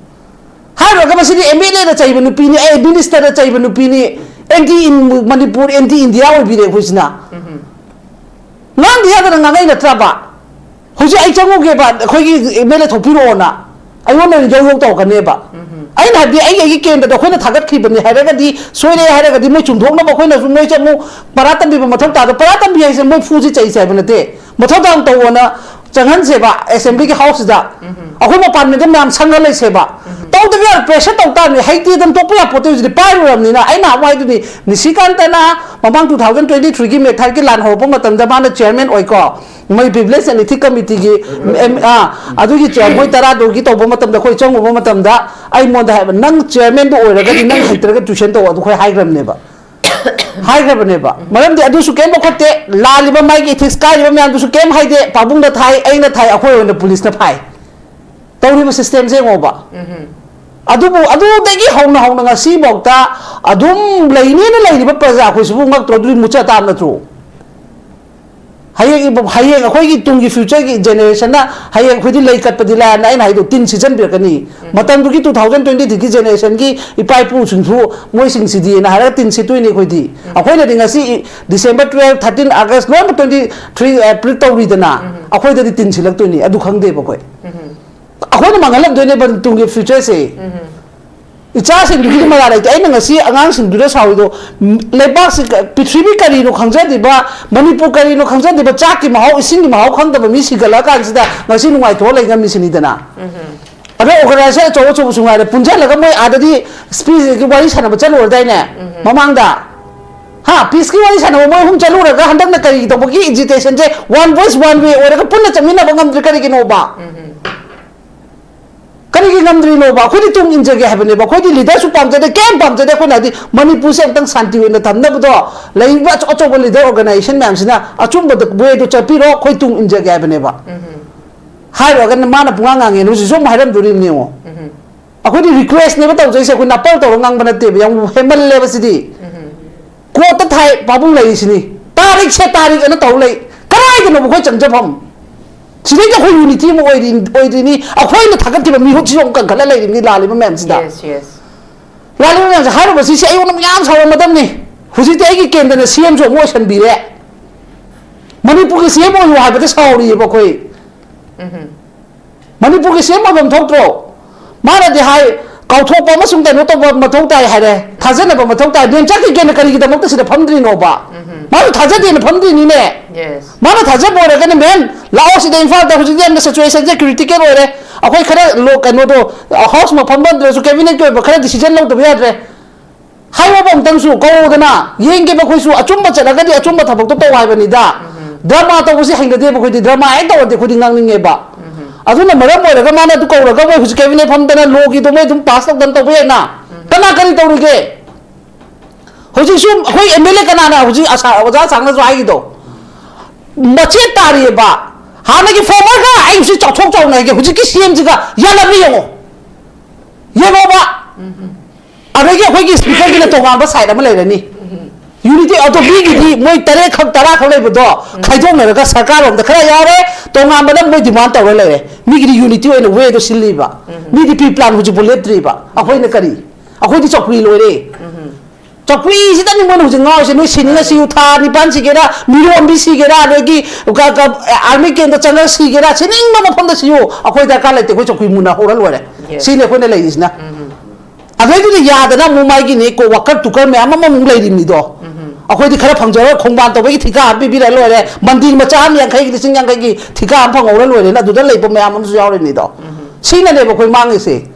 ꯍꯥꯏꯔꯨꯔꯒ ꯃꯁꯤꯗꯤ ꯑꯦꯝ ꯑꯦꯜ ꯑꯦꯅ ꯆꯩꯕ ꯅꯨꯄꯤꯅꯤ, ꯑꯦ, ꯃꯤꯅꯤꯁꯇꯔꯅ ꯆꯩꯕ ꯅꯨꯄꯤꯅꯤ, ꯑꯦꯟꯇꯤ ꯏꯟ-, ꯃꯅꯤꯄꯨꯔ ꯑꯦꯟꯇꯤ ꯏꯟꯗꯤꯌꯥ ꯑꯣꯏꯕꯤꯔꯦ ꯑꯩꯈꯣꯏꯁꯤꯅ꯫ ꯉꯥꯡꯗꯤ ꯌꯥꯗꯅ ꯉꯥꯡꯉꯛꯏ ꯅꯠꯇ꯭ꯔꯕ? ꯍꯧꯖꯤꯛ ꯑꯩ ꯆꯪꯉꯨꯒꯦꯕ, ꯑꯩꯈꯣꯏꯒꯤ ꯑꯦꯝ ꯑꯦꯜ ꯑꯦ ꯊꯣꯛꯄꯤꯔꯛꯑꯣꯅ ꯑꯩꯉꯣꯟꯗ ꯑꯣꯏꯅ ꯌꯧ ꯌꯧ ꯇꯧꯔꯛꯀꯅꯦꯕ꯫ ꯑꯩꯅ ꯍꯥꯏꯕꯗꯤ ꯑꯩ ꯑꯩꯒꯤ ꯀꯦꯟꯗ꯭ꯔꯗ ꯑꯩꯈꯣꯏꯅ ꯊꯥꯒꯠꯈꯤꯕꯅꯤ ꯍꯥꯏꯔꯒꯗꯤ, ꯁꯣꯏꯔꯦ ꯍꯥꯏꯔꯒꯗꯤ ꯃꯣꯏ ꯆꯨꯝꯊꯣꯛꯅꯕ ꯑꯩꯈꯣꯏꯅꯁꯨ ꯃꯣꯏꯁꯦ ꯑꯃꯨꯛ ꯄꯔꯥ ꯇꯝꯕꯤꯕ ꯃꯊꯧ ꯇꯥꯗ, ꯄꯔꯥ ꯇꯝꯕꯤ ꯍꯥꯏꯁꯦ ꯃꯣꯏ ꯐꯨꯁꯤ ꯆꯩꯁꯤ ꯍꯥꯏꯕ ꯅꯠꯇꯦ꯫ ꯃꯊꯧ ꯇꯥꯅ ꯇꯧꯑꯣꯅ ꯆꯪꯍꯟꯁꯦꯕ ꯑꯦꯁꯦꯝꯕ꯭ꯂꯤꯒꯤ ꯍꯥꯎꯁꯁꯤꯗ꯫ ꯑꯩꯈꯣꯏ ꯃꯄꯥꯟ ꯃꯤꯗ ꯃꯌꯥꯝ ꯁꯪꯉ ꯂꯩꯁꯦꯕ꯫ ꯇꯧꯗꯕ ꯌꯥꯔꯣꯏ, ꯄ꯭ꯔꯦꯁꯔ ꯇꯧ ꯇꯥꯕꯅꯤ꯫ ꯍꯩꯇꯦ ꯑꯗꯨꯝ ꯇꯣꯛꯄ ꯌꯥꯄꯣꯠꯇꯦ꯫ ꯍꯧꯖꯤꯛꯇꯤ ꯄꯥꯏꯔꯨꯔꯕꯅꯤꯅ꯫ ꯑꯩꯅ ꯑꯃꯨꯛ ꯍꯥꯏꯗꯨꯅꯤ, ꯅꯤꯁꯤꯀꯥꯟꯇꯅ ꯃꯃꯥꯡ ꯇꯨ ꯊꯥꯎꯖꯟ ꯇ꯭ꯋꯦꯟꯇꯤ ꯊ꯭ꯔꯤꯒꯤ ꯃꯦ ꯊꯥꯔꯠꯀꯤ ꯂꯥꯟ ꯍꯧꯔꯛꯄ ꯃꯇꯝꯗ ꯃꯥꯅ ꯆꯤꯌꯔꯃꯦꯟ ꯑꯣꯏꯀꯣ, ꯃꯣꯏ ꯄ꯭ꯔꯤꯚꯤꯂꯦꯖ ꯑꯦꯟ ꯏꯊꯤꯛ ꯀꯃꯤꯇꯤꯒꯤ, ꯑꯦꯝ-, ꯑꯥ, ꯑꯗꯨꯒꯤ ꯆꯤꯌꯔ-, ꯃꯣꯏ ꯇꯔꯥꯗꯨꯒꯤ ꯇꯧꯕ ꯃꯇꯝꯗ ꯑꯩꯈꯣꯏ ꯆꯪꯉꯨꯕ ꯃꯇꯝꯗ ꯑꯩꯉꯣꯟꯗ ꯍꯥꯏꯕ, "ꯅꯪ ꯆꯤꯌꯔꯃꯦꯟꯗꯣ ꯑꯣꯏꯔꯒꯗꯤ ꯅꯪ ꯍꯩꯇ꯭ꯔꯒ ꯇ꯭ꯋꯤꯁꯟ ꯇꯧ", ꯑꯗꯨ ꯑꯩꯈꯣꯏ ꯍꯥꯏꯈ꯭ꯔꯕꯅꯦꯕ꯫ ꯍꯥꯏꯈ꯭ꯔꯕꯅꯦꯕ꯫ ꯃꯔꯝꯗꯤ ꯑꯗꯨꯁꯨ ꯀꯩꯝ ꯂꯧꯈꯠꯇꯦ꯫ ꯂꯥꯜꯂꯤꯕ ꯃꯥꯒꯤ ꯏꯊꯤꯛꯁ ꯀꯥꯏꯔꯤꯕ ꯃꯌꯥꯝꯗꯨꯁꯨ ꯀꯩꯝ ꯍꯥꯏꯗꯦ꯫ ꯄꯥꯕꯨꯡꯅ ꯊꯥꯏ, ꯑꯩꯅ ꯊꯥꯏ, ꯑꯩꯈꯣꯏ ꯑꯣꯏꯅ ꯄꯨꯂꯤꯁꯅ ꯐꯥꯏ꯫ ꯇꯧꯔꯤꯕ ꯁꯤꯁꯇꯦꯝꯁꯦ ꯌꯦꯡꯉꯣꯕ꯫ ꯑꯗꯨꯕꯨ ꯑꯗꯨꯗꯒꯤ ꯍꯧꯅ ꯍꯧꯅ ꯉꯁꯤꯐꯥꯎꯗ ꯑꯗꯨꯝ ꯂꯩꯅꯦꯅ ꯂꯩꯔꯤꯕ ꯄ꯭ꯔꯖꯥ ꯑꯩꯈꯣꯏꯁꯤꯕꯨ ꯉꯛꯇ꯭ꯔꯣ? ꯑꯗꯨꯗꯤ ꯃꯨꯠꯆ ꯇꯥꯕ ꯅꯠꯇ꯭ꯔꯣ? ꯍꯌꯦꯡ ꯏꯕ-, ꯍꯌꯦꯡ ꯑꯩꯈꯣꯏꯒꯤ ꯇꯨꯡꯒꯤ ꯐ꯭ꯌꯨꯆꯔꯒꯤ ꯖꯦꯅꯦꯔꯦꯁꯟꯅ ꯍꯌꯦꯡ ꯑꯩꯈꯣꯏꯗꯤ ꯂꯩ ꯀꯠꯄꯗꯤ ꯂꯥꯏꯔꯅ ꯑꯩꯅ ꯍꯥꯏꯗꯣ ꯇꯤꯟ ꯁꯤꯠꯆꯟꯕꯤꯔꯛꯀꯅꯤ꯫ ꯃꯇꯝꯗꯨꯒꯤ ꯇꯨ ꯊꯥꯎꯖꯟ ꯇ꯭ꯋꯦꯟꯇꯤ ꯊ꯭ꯔꯤꯒꯤ ꯖꯦꯅꯦꯔꯦꯁꯟꯒꯤ ꯏꯄꯥ ꯏꯄꯨꯁꯤꯡꯁꯨ ꯃꯣꯏꯁꯤꯡꯁꯤꯗꯤꯅ ꯍꯥꯏꯔꯒ ꯇꯤꯟ ꯁꯤꯠꯇꯣꯏꯅꯤ ꯑꯩꯈꯣꯏꯗꯤ꯫ ꯑꯩꯈꯣꯏꯅꯗꯤ ꯉꯁꯤ ꯗꯤꯁꯦꯝꯕꯔ ꯇꯨꯌꯦꯜꯐ, ꯊꯥꯔꯇꯤꯟ ꯑꯥꯒꯁ ꯂꯣꯏꯅꯃꯛ ꯇ꯭ꯋꯦꯟꯇꯤ ꯊ꯭ꯔꯤ ꯑꯦꯄ꯭ꯔꯤꯜ ꯇꯧꯔꯤꯗꯅ, ꯑꯩꯈꯣꯏꯗꯗꯤ ꯇꯤꯟ ꯁꯤꯠꯂꯛꯇꯣꯏꯅꯤ꯫ ꯑꯗꯨ ꯈꯪꯗꯦꯕ ꯑꯩꯈꯣꯏ꯫ ꯑꯩꯈꯣꯏꯅ ꯃꯥꯡꯍꯜꯂꯝꯗꯣꯏꯅꯦꯕ ꯇꯨꯡꯒꯤ ꯐ꯭ꯌꯨꯆꯔꯁꯦ꯫ ꯏꯆꯥꯁꯤꯡꯗꯨꯒꯤꯗꯤ ꯃꯔꯥ ꯂꯩꯇꯦ꯫ ꯑꯩꯅ ꯉꯁꯤ ꯑꯉꯥꯡꯁꯤꯡꯗꯨꯗ ꯁꯥꯎꯔꯤꯗꯣ, ꯎꯝ, ꯂꯩꯕꯥꯛꯁꯤ ꯀ-, ꯄ꯭ꯔꯤꯊꯤꯕꯤ ꯀꯔꯤꯅꯣ ꯈꯪꯖꯗ꯭ꯔꯤꯕ, ꯃꯅꯤꯄꯨꯔ ꯀꯔꯤꯅꯣ ꯈꯪꯖꯗ꯭ꯔꯤꯕ, ꯆꯥꯛꯀꯤ ꯃꯍꯥꯎ, ꯏꯁꯤꯡꯒꯤ ꯃꯍꯥꯎ ꯈꯪꯗꯕ ꯃꯤ ꯁꯤꯒꯠꯂꯛꯑꯀꯥꯟꯁꯤꯗ ꯉꯁꯤ ꯅꯨꯡꯉꯥꯏꯊꯣꯛꯑ ꯂꯩ ꯉꯝꯃꯤꯁꯤꯅꯤꯗꯅ꯫ ꯑꯗꯣ ꯑꯣꯔꯒꯅꯥꯏꯖꯦꯁꯟ ꯑꯆꯧ ꯑꯆꯧꯕꯁꯨ ꯉꯥꯏꯔꯦ, ꯄꯨꯟꯁꯤꯜꯂꯒ ꯃꯣꯏ ꯑꯥꯗꯗꯤ ꯁ꯭ꯄꯤꯁ ꯋꯥꯔꯤ ꯁꯥꯟꯅꯕ ꯆꯠꯂꯨꯔꯗꯥꯏꯅꯦ ꯃꯃꯥꯡꯗ? ꯍꯥ, ꯄꯤꯁꯀꯤ ꯋꯥꯔꯤ ꯁꯥꯟꯅꯕ ꯃꯣꯏ ꯑꯍꯨꯝ ꯆꯠꯂꯨꯔꯒ ꯍꯟꯗꯛꯅ ꯀꯔꯤ ꯇꯧꯕꯒꯤ ꯑꯦꯖꯤꯇꯦꯁꯟꯁꯦ ꯋꯥꯟ ꯚꯣꯏꯁ ꯋꯥꯟ ꯋꯦ ꯑꯣꯏꯔꯒ ꯄꯨꯟꯅ ꯆꯠꯃꯤꯟꯅꯕ ꯉꯝꯗ꯭ꯔꯤ ꯀꯔꯤꯒꯤꯅꯣꯕ? ꯀꯔꯤꯒꯤ ꯉꯝꯗ꯭ꯔꯤꯅꯣꯕ? ꯑꯩꯈꯣꯏꯗꯤ ꯇꯨꯡ ꯏꯟꯖꯒꯦ ꯍꯥꯏꯕꯅꯦꯕ꯫ ꯑꯩꯈꯣꯏꯗꯤ ꯂꯤꯗꯔꯁꯨ ꯄꯥꯝꯖꯗꯦ, ꯀꯩꯝ ꯄꯥꯝꯖꯗꯦ꯫ ꯑꯩꯈꯣꯏꯅ ꯍꯥꯏꯗꯤ ꯃꯅꯤꯄꯨꯔꯁꯦ ꯑꯃꯨꯛꯇꯪ ꯁꯥꯟꯇꯤ ꯑꯣꯏꯅ ꯊꯝꯅꯕꯗꯣ, ꯂꯩꯔꯤꯕ ꯑꯆꯧ ꯑꯆꯧꯕ ꯂꯤꯗꯔ ꯑꯣꯔꯒꯅꯥꯏꯖꯦꯁꯟ ꯃꯌꯥꯝꯁꯤꯅ ꯑꯆꯨꯝꯕꯗ ꯋꯦꯗꯣ ꯆꯠꯄꯤꯔꯣ, ꯑꯩꯈꯣꯏ ꯇꯨꯡ ꯏꯟꯖꯒꯦ ꯍꯥꯏꯕꯅꯦꯕ꯫ ꯍꯥꯏꯔꯨꯔꯒꯅ ꯃꯥꯅ ꯄꯨꯡꯉꯥꯡ ꯉꯥꯡꯉꯦꯅ ꯍꯧꯖꯤꯛꯁꯨ ꯑꯃꯨꯛ ꯍꯥꯏꯔꯝꯗꯣꯔꯤꯕꯅꯤ ꯌꯦꯡꯉꯣ꯫ ꯑꯩꯈꯣꯏꯗꯤ ꯔꯤꯀ꯭ꯋꯦꯁꯅꯦꯕ ꯇꯧꯖꯩꯁꯦ, ꯑꯩꯈꯣꯏ ꯅꯥꯄꯜ ꯇꯧꯔ ꯉꯥꯡꯕ ꯅꯠꯇꯦꯕ, ꯌꯥꯝ ꯍꯦꯟꯃꯜꯂꯦꯕ ꯁꯤꯗꯤ꯫ ꯀꯣꯔꯠꯇ ꯊꯥꯏ ꯄꯥꯕꯨꯡ ꯂꯩꯔꯤꯁꯤꯅꯤ, ꯇꯥꯔꯤꯛꯁꯦ ꯇꯥꯔꯤꯛ ꯑꯅ ꯇꯧ ꯂꯩ꯫ ꯀꯗꯥꯏꯗꯅꯣꯕ ꯑꯩꯈꯣꯏ ꯆꯪꯖꯐꯝ? ꯁꯤꯗꯩꯗ ꯑꯩꯈꯣꯏ ꯌꯨꯅꯤꯇꯤ ꯑꯃ ꯑꯣꯏꯔꯤ-, ꯑꯣꯏꯗ꯭ꯔꯤꯅꯤ꯫ ꯑꯩꯈꯣꯏꯅ ꯊꯥꯒꯠꯈꯤꯕ ꯃꯤꯍꯨꯠꯁꯤꯁꯨ ꯑꯃꯨꯛ ꯀꯟꯈꯠꯂ ꯂꯩꯔꯤꯕꯅꯤ, ꯂꯥꯜꯂꯤꯕ ꯃꯌꯥꯝꯁꯤꯗ꯫ Yes, yes. ꯂꯥꯜꯂꯤꯕ ꯃꯌꯥꯝꯁꯦ ꯍꯥꯏꯔꯨꯕꯁꯤ ꯁꯤ ꯑꯩꯉꯣꯟꯗ ꯌꯥꯝ ꯁꯥꯎꯔꯝꯃꯗꯕꯅꯤ꯫ ꯍꯧꯖꯤꯛꯇꯤ ꯑꯩꯒꯤ ꯀꯦꯟꯗ꯭ꯔꯅ ꯁꯤ ꯑꯦꯝꯁꯨ ꯑꯃꯨꯛ ꯑꯣꯏꯁꯟꯕꯤꯔꯦ꯫ ꯃꯅꯤꯄꯨꯔꯒꯤ ꯁꯤ ꯑꯦꯝ ꯑꯣꯏꯌꯨ ꯍꯥꯏꯕꯗ ꯁꯥꯎꯔꯤꯑꯕ ꯑꯩꯈꯣꯏ꯫ ꯃꯅꯤꯄꯨꯔꯒꯤ ꯁꯤ ꯑꯦꯝ ꯑꯣꯏꯐꯝ ꯊꯣꯛꯇ꯭ꯔꯣ? ꯃꯥꯅꯗꯤ ꯍꯥꯏ, ꯀꯥꯎꯊꯣꯛꯄ ꯑꯃꯁꯨꯡ ꯀꯩꯅꯣ ꯇꯧꯕ ꯃꯊꯧ ꯇꯥꯏ ꯍꯥꯏꯔꯦ, ꯊꯥꯖꯅꯕ ꯃꯊꯧ ꯇꯥꯏ꯫ ꯃꯦꯝ ꯆꯥꯛꯀꯤ ꯀꯦꯟꯗ꯭ꯔ ꯀꯔꯤꯒꯤꯗꯃꯛꯇ ꯁꯤꯗ ꯐꯝꯗ꯭ꯔꯤꯅꯣꯕ? ꯃꯥꯁꯨ ꯊꯥꯖꯗꯦꯅ ꯐꯝꯗ꯭ꯔꯤꯅꯤꯅꯦ꯫ Yes. ꯃꯥꯅ ꯊꯥꯖꯕ ꯑꯣꯏꯔꯒꯅ, ꯃꯦꯝ, ꯂꯥꯛꯑꯣ ꯁꯤꯗ ꯏꯝꯐꯥꯜꯗ, ꯍꯧꯖꯤꯛꯇꯤ ꯌꯥꯝꯅ ꯁꯤꯆꯨꯋꯦꯁꯟꯁꯦ ꯀ꯭ꯔꯤꯇꯤꯀꯦꯜ ꯑꯣꯏꯔꯦ, ꯑꯩꯈꯣꯏ ꯈꯔ ꯂꯣ-, ꯀꯩꯅꯣꯗꯣ, ꯍꯥꯎꯁ ꯃꯐꯝ ꯅꯠꯇ꯭ꯔꯁꯨ ꯀꯦꯕꯤꯅꯦꯠꯀꯤ ꯑꯣꯏꯕ ꯈꯔ ꯗꯤꯁꯤꯖꯟ ꯂꯧꯗꯕ ꯌꯥꯗ꯭ꯔꯦ꯫ ꯍꯥꯏꯌꯣꯕ ꯑꯃꯨꯛꯇꯪꯁꯨ, ꯀꯧꯗꯅ ꯌꯦꯡꯒꯦꯕ ꯑꯩꯈꯣꯏꯁꯨ꯫ ꯑꯆꯨꯝꯕ ꯆꯠꯂꯒꯗꯤ ꯑꯆꯨꯝꯕ ꯊꯕꯛꯇꯣ ꯇꯧ ꯍꯥꯏꯕꯅꯤꯗ꯫ ꯗ꯭ꯔꯃꯥ ꯇꯧꯕꯁꯦ ꯍꯩꯅꯗꯦꯕ ꯑꯩꯈꯣꯏꯗꯤ꯫ ꯗ꯭ꯔꯃꯥ ꯍꯦꯛ ꯇꯧꯔꯗꯤ ꯑꯩꯈꯣꯏꯗꯤ ꯉꯥꯡꯅꯤꯡꯉꯦꯕ꯫ ꯑꯗꯨꯅ ꯃꯔꯝ ꯑꯣꯏꯔꯒ ꯃꯥꯅ ꯑꯗꯨ ꯀꯧꯔꯒ ꯃꯣꯏ ꯍꯧꯖꯤꯛ ꯀꯦꯕꯤꯅꯦꯠ ꯐꯝꯗꯅ ꯂꯣꯒꯤꯗꯣ ꯃꯣꯏ ꯑꯗꯨꯝ ꯄꯥꯁ ꯇꯧꯗꯅ ꯇꯧꯕ ꯌꯥꯏꯅ꯫ ꯀꯅꯥ ꯀꯔꯤ ꯇꯧꯔꯤꯒꯦ? ꯍꯧꯖꯤꯛꯁꯨ ꯑꯩꯈꯣꯏ ꯑꯦꯝ ꯑꯦꯜ ꯑꯦ ꯀꯅꯥꯅ ꯍꯧꯖꯤꯛ ꯑꯁꯥ-, ꯑꯣꯖꯥ ꯑꯁꯥꯡꯅꯁꯨ ꯍꯥꯏꯈꯤꯗꯣ, ꯃꯆꯦꯠ ꯇꯥꯔꯤꯑꯕ꯫ ꯍꯥꯟꯅꯒꯤ ꯐꯣꯔꯃꯔꯒ ꯑꯩ ꯍꯧꯖꯤꯛ ꯆꯥꯎꯊꯣꯛ ꯆꯥꯎꯅ ꯍꯥꯏꯒꯦ, ꯍꯧꯖꯤꯛꯀꯤ ꯁꯤ ꯑꯦꯝꯁꯤꯒ ꯌꯥꯜꯂꯝꯃꯤ ꯌꯦꯡꯉꯣ꯫ ꯌꯦꯡꯉꯣꯕ꯫ ꯑꯗꯒꯤ ꯑꯩꯈꯣꯏꯒꯤ ꯁ꯭ꯄꯤꯀꯔꯒꯤꯅ ꯇꯣꯉꯥꯟꯕ ꯁꯥꯏꯠ ꯑꯃ ꯂꯩꯔꯅꯤ꯫ ꯌꯨꯅꯤꯇꯤ ꯑꯗꯣ ꯃꯤꯒꯤꯗꯤ ꯃꯣꯏ ꯇꯔꯦꯠ ꯈꯛ, ꯇꯔꯥ ꯈꯛ ꯂꯩꯕꯗꯣ ꯈꯥꯏꯗꯣꯛꯅꯔꯒ ꯁꯔꯀꯥꯔ ꯂꯣꯝꯗ ꯈꯔ ꯌꯥꯎꯔꯦ, ꯇꯣꯉꯥꯟꯕꯅ ꯃꯣꯏ ꯗꯤꯃꯥꯟ ꯇꯧꯔ ꯂꯩꯔꯦ꯫ ꯃꯤꯒꯤꯗꯤ ꯌꯨꯅꯤꯇꯤ ꯑꯣꯏꯅ ꯋꯦꯗꯣ ꯁꯤꯜꯂꯤꯕ꯫ ꯃꯤꯗꯤ ꯄ꯭ꯔꯤ ꯄ꯭ꯂꯥꯟ ꯍꯧꯖꯤꯛꯐꯥꯎ ꯂꯦꯞꯇ꯭ꯔꯤꯕ꯫ ꯑꯩꯈꯣꯏꯅ ꯀꯔꯤ? ꯑꯩꯈꯣꯏꯗꯤ ꯆꯧꯀ꯭ꯔꯤ ꯂꯣꯏꯔꯦ꯫ ꯆꯧꯀ꯭ꯔꯤꯁꯤꯗꯅꯤ ꯃꯣꯏꯅ ꯍꯧꯖꯤꯛ ꯉꯥꯎꯔꯤꯁꯦ꯫ ꯅꯣꯏ ꯁꯤꯅꯤꯡꯉ ꯁꯤꯌꯨ, ꯊꯥ ꯅꯤꯄꯥꯟ ꯁꯤꯒꯦꯔꯥ, ꯃꯤꯔꯣꯟꯕꯤ ꯁꯤꯒꯦꯔꯥ, ꯑꯗꯒꯤ ꯀ-, ꯀ-, army camp ꯇ ꯆꯪꯉꯒ ꯁꯤꯒꯦꯔꯥ, ꯁꯤꯅꯤꯡꯕ ꯃꯐꯝꯗ ꯁꯤꯌꯨ, ꯑꯩꯈꯣꯏ ꯗꯔꯀꯥꯔ ꯂꯩꯇꯦ, ꯑꯩꯈꯣꯏ ꯆꯧꯀ꯭ꯔꯤ ꯃꯨꯟꯅ ꯍꯧꯔ ꯂꯣꯏꯔꯦ꯫ Yes. ꯁꯤꯅꯤ ꯑꯩꯈꯣꯏꯅ ꯂꯩꯔꯤꯁꯤꯅ꯫ ꯎꯝ꯫ ꯑꯗꯩꯗꯨꯗ ꯌꯥꯗꯅ ꯑꯃꯨꯛ ꯃꯥꯒꯤꯅꯤ ꯀꯣ, worker ꯇꯨꯀꯔ ꯃꯌꯥꯝ ꯑꯃꯃꯨꯛ ꯂꯩꯔꯤꯕꯅꯤꯗꯣ꯫ ꯎꯝ꯫ ꯑꯩꯈꯣꯏꯗꯤ ꯈꯔ ꯐꯪꯖꯔꯒ ꯈꯣꯡꯕꯥꯟ ꯇꯧꯕꯒꯤ ꯊꯤꯀꯥ ꯑꯃ ꯄꯤꯕꯤꯔ ꯂꯣꯏꯔꯦ, ꯃꯟꯗꯤꯔ ꯃꯆꯥ ꯑꯃ ꯌꯥꯡꯈꯩꯒꯤ, ꯂꯤꯁꯤꯡ ꯌꯥꯡꯈꯩꯒꯤ ꯊꯤꯀꯥ ꯑꯃ ꯐꯪꯍꯧꯔ ꯂꯣꯏꯔꯦꯅ ꯑꯗꯨꯗ ꯂꯩꯕ ꯃꯌꯥꯝ ꯑꯃꯁꯨ ꯌꯥꯎꯔꯤꯕꯅꯤꯗꯣ꯫ ꯎꯝ꯫ ꯁꯤꯅꯅꯦꯕ ꯑꯩꯈꯣꯏ ꯃꯥꯡꯉꯤꯁꯦ꯫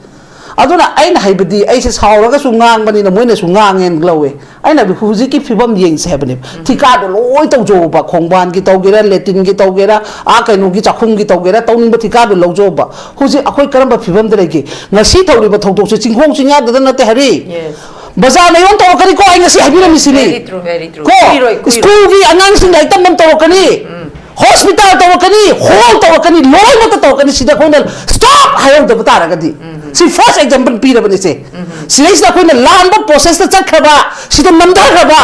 ꯑꯗꯨꯅ ꯑꯩꯅ ꯍꯥꯏꯕꯗꯤ, ꯑꯩꯁꯦ ꯁꯥꯎꯔꯒꯁꯨ ꯉꯥꯡꯕꯅꯤꯅ ꯃꯣꯏꯅꯁꯨ ꯉꯥꯡꯉꯦꯅ ꯂꯧꯋꯦ꯫ ꯑꯩꯅ ꯍꯥꯏꯕꯗꯤ ꯍꯧꯖꯤꯛꯀꯤ ꯐꯤꯕꯝ ꯌꯦꯡꯁꯦ ꯍꯥꯏꯕꯅꯦꯕ꯫ ꯎꯝ꯫ ꯊꯤꯀꯥꯗꯣ ꯂꯣꯏ ꯇꯧꯖꯧꯕ, ꯈꯣꯡꯕꯥꯟꯒꯤ ꯇꯧꯒꯦꯔꯥ, ꯂꯦꯇꯤꯟꯒꯤ ꯇꯧꯒꯦꯔꯥ, ꯑꯥ ꯀꯩꯅꯣꯒꯤ ꯆꯥꯛꯈꯨꯝꯒꯤ ꯇꯧꯒꯦꯔꯥ, ꯇꯧꯅꯤꯡꯕ ꯊꯤꯀꯥꯗꯣ ꯂꯧꯖꯧꯕ꯫ ꯍꯧꯖꯤꯛ ꯑꯩꯈꯣꯏ ꯀꯔꯝꯕ ꯐꯤꯕꯝꯗ ꯂꯩꯒꯦ? ꯉꯁꯤ ꯇꯧꯔꯤꯕ ꯊꯧꯗꯣꯛꯁꯦ ꯆꯤꯡꯈꯣꯡ ꯆꯤꯡꯌꯥꯗꯗ ꯅꯠꯇꯦ ꯍꯥꯏꯔꯤ꯫ Yes. ꯕꯖꯥꯔ ꯃꯌꯣꯟ ꯇꯧꯔꯛꯀꯅꯤꯀꯣ, ꯑꯩ ꯉꯁꯤ ꯍꯥꯏꯕꯤꯔꯝꯃꯤꯁꯤꯅꯤ꯫ Very true, very true꯫ ꯀꯣ, ꯀꯨꯏꯔꯣꯏ, ꯀꯨꯏꯔꯣꯏ꯫ ꯁ꯭ꯀꯨꯜꯒꯤ ꯑꯉꯥꯡꯁꯤꯡ ꯂꯥꯏꯔꯤꯛ ꯇꯝꯐꯝ ꯇꯧꯔꯛꯀꯅꯤ꯫ ꯎꯝ꯫ ꯍꯣꯁꯄꯤꯇꯥꯜ ꯇꯧꯔꯛꯀꯅꯤ, ꯍꯣꯜ ꯇꯧꯔꯛꯀꯅꯤ, ꯂꯣꯏꯅꯃꯛꯇ ꯇꯧꯔꯛꯀꯅꯤ꯫ ꯁꯤꯗ ꯑꯩꯈꯣꯏꯅ stop ꯍꯥꯏꯍꯧꯗꯕ ꯇꯥꯔꯒꯗꯤ, ꯎꯝ꯫ ꯁꯤ first example ꯄꯤꯔꯕꯅꯤ ꯁꯦ꯫ ꯎꯝ꯫ ꯁꯤꯗꯩꯁꯤꯗ ꯑꯩꯈꯣꯏꯅ ꯂꯥꯟꯕ process ꯇ ꯆꯠꯈ꯭ꯔꯕ, ꯁꯤꯗ ꯅꯝꯊꯈ꯭ꯔꯕ,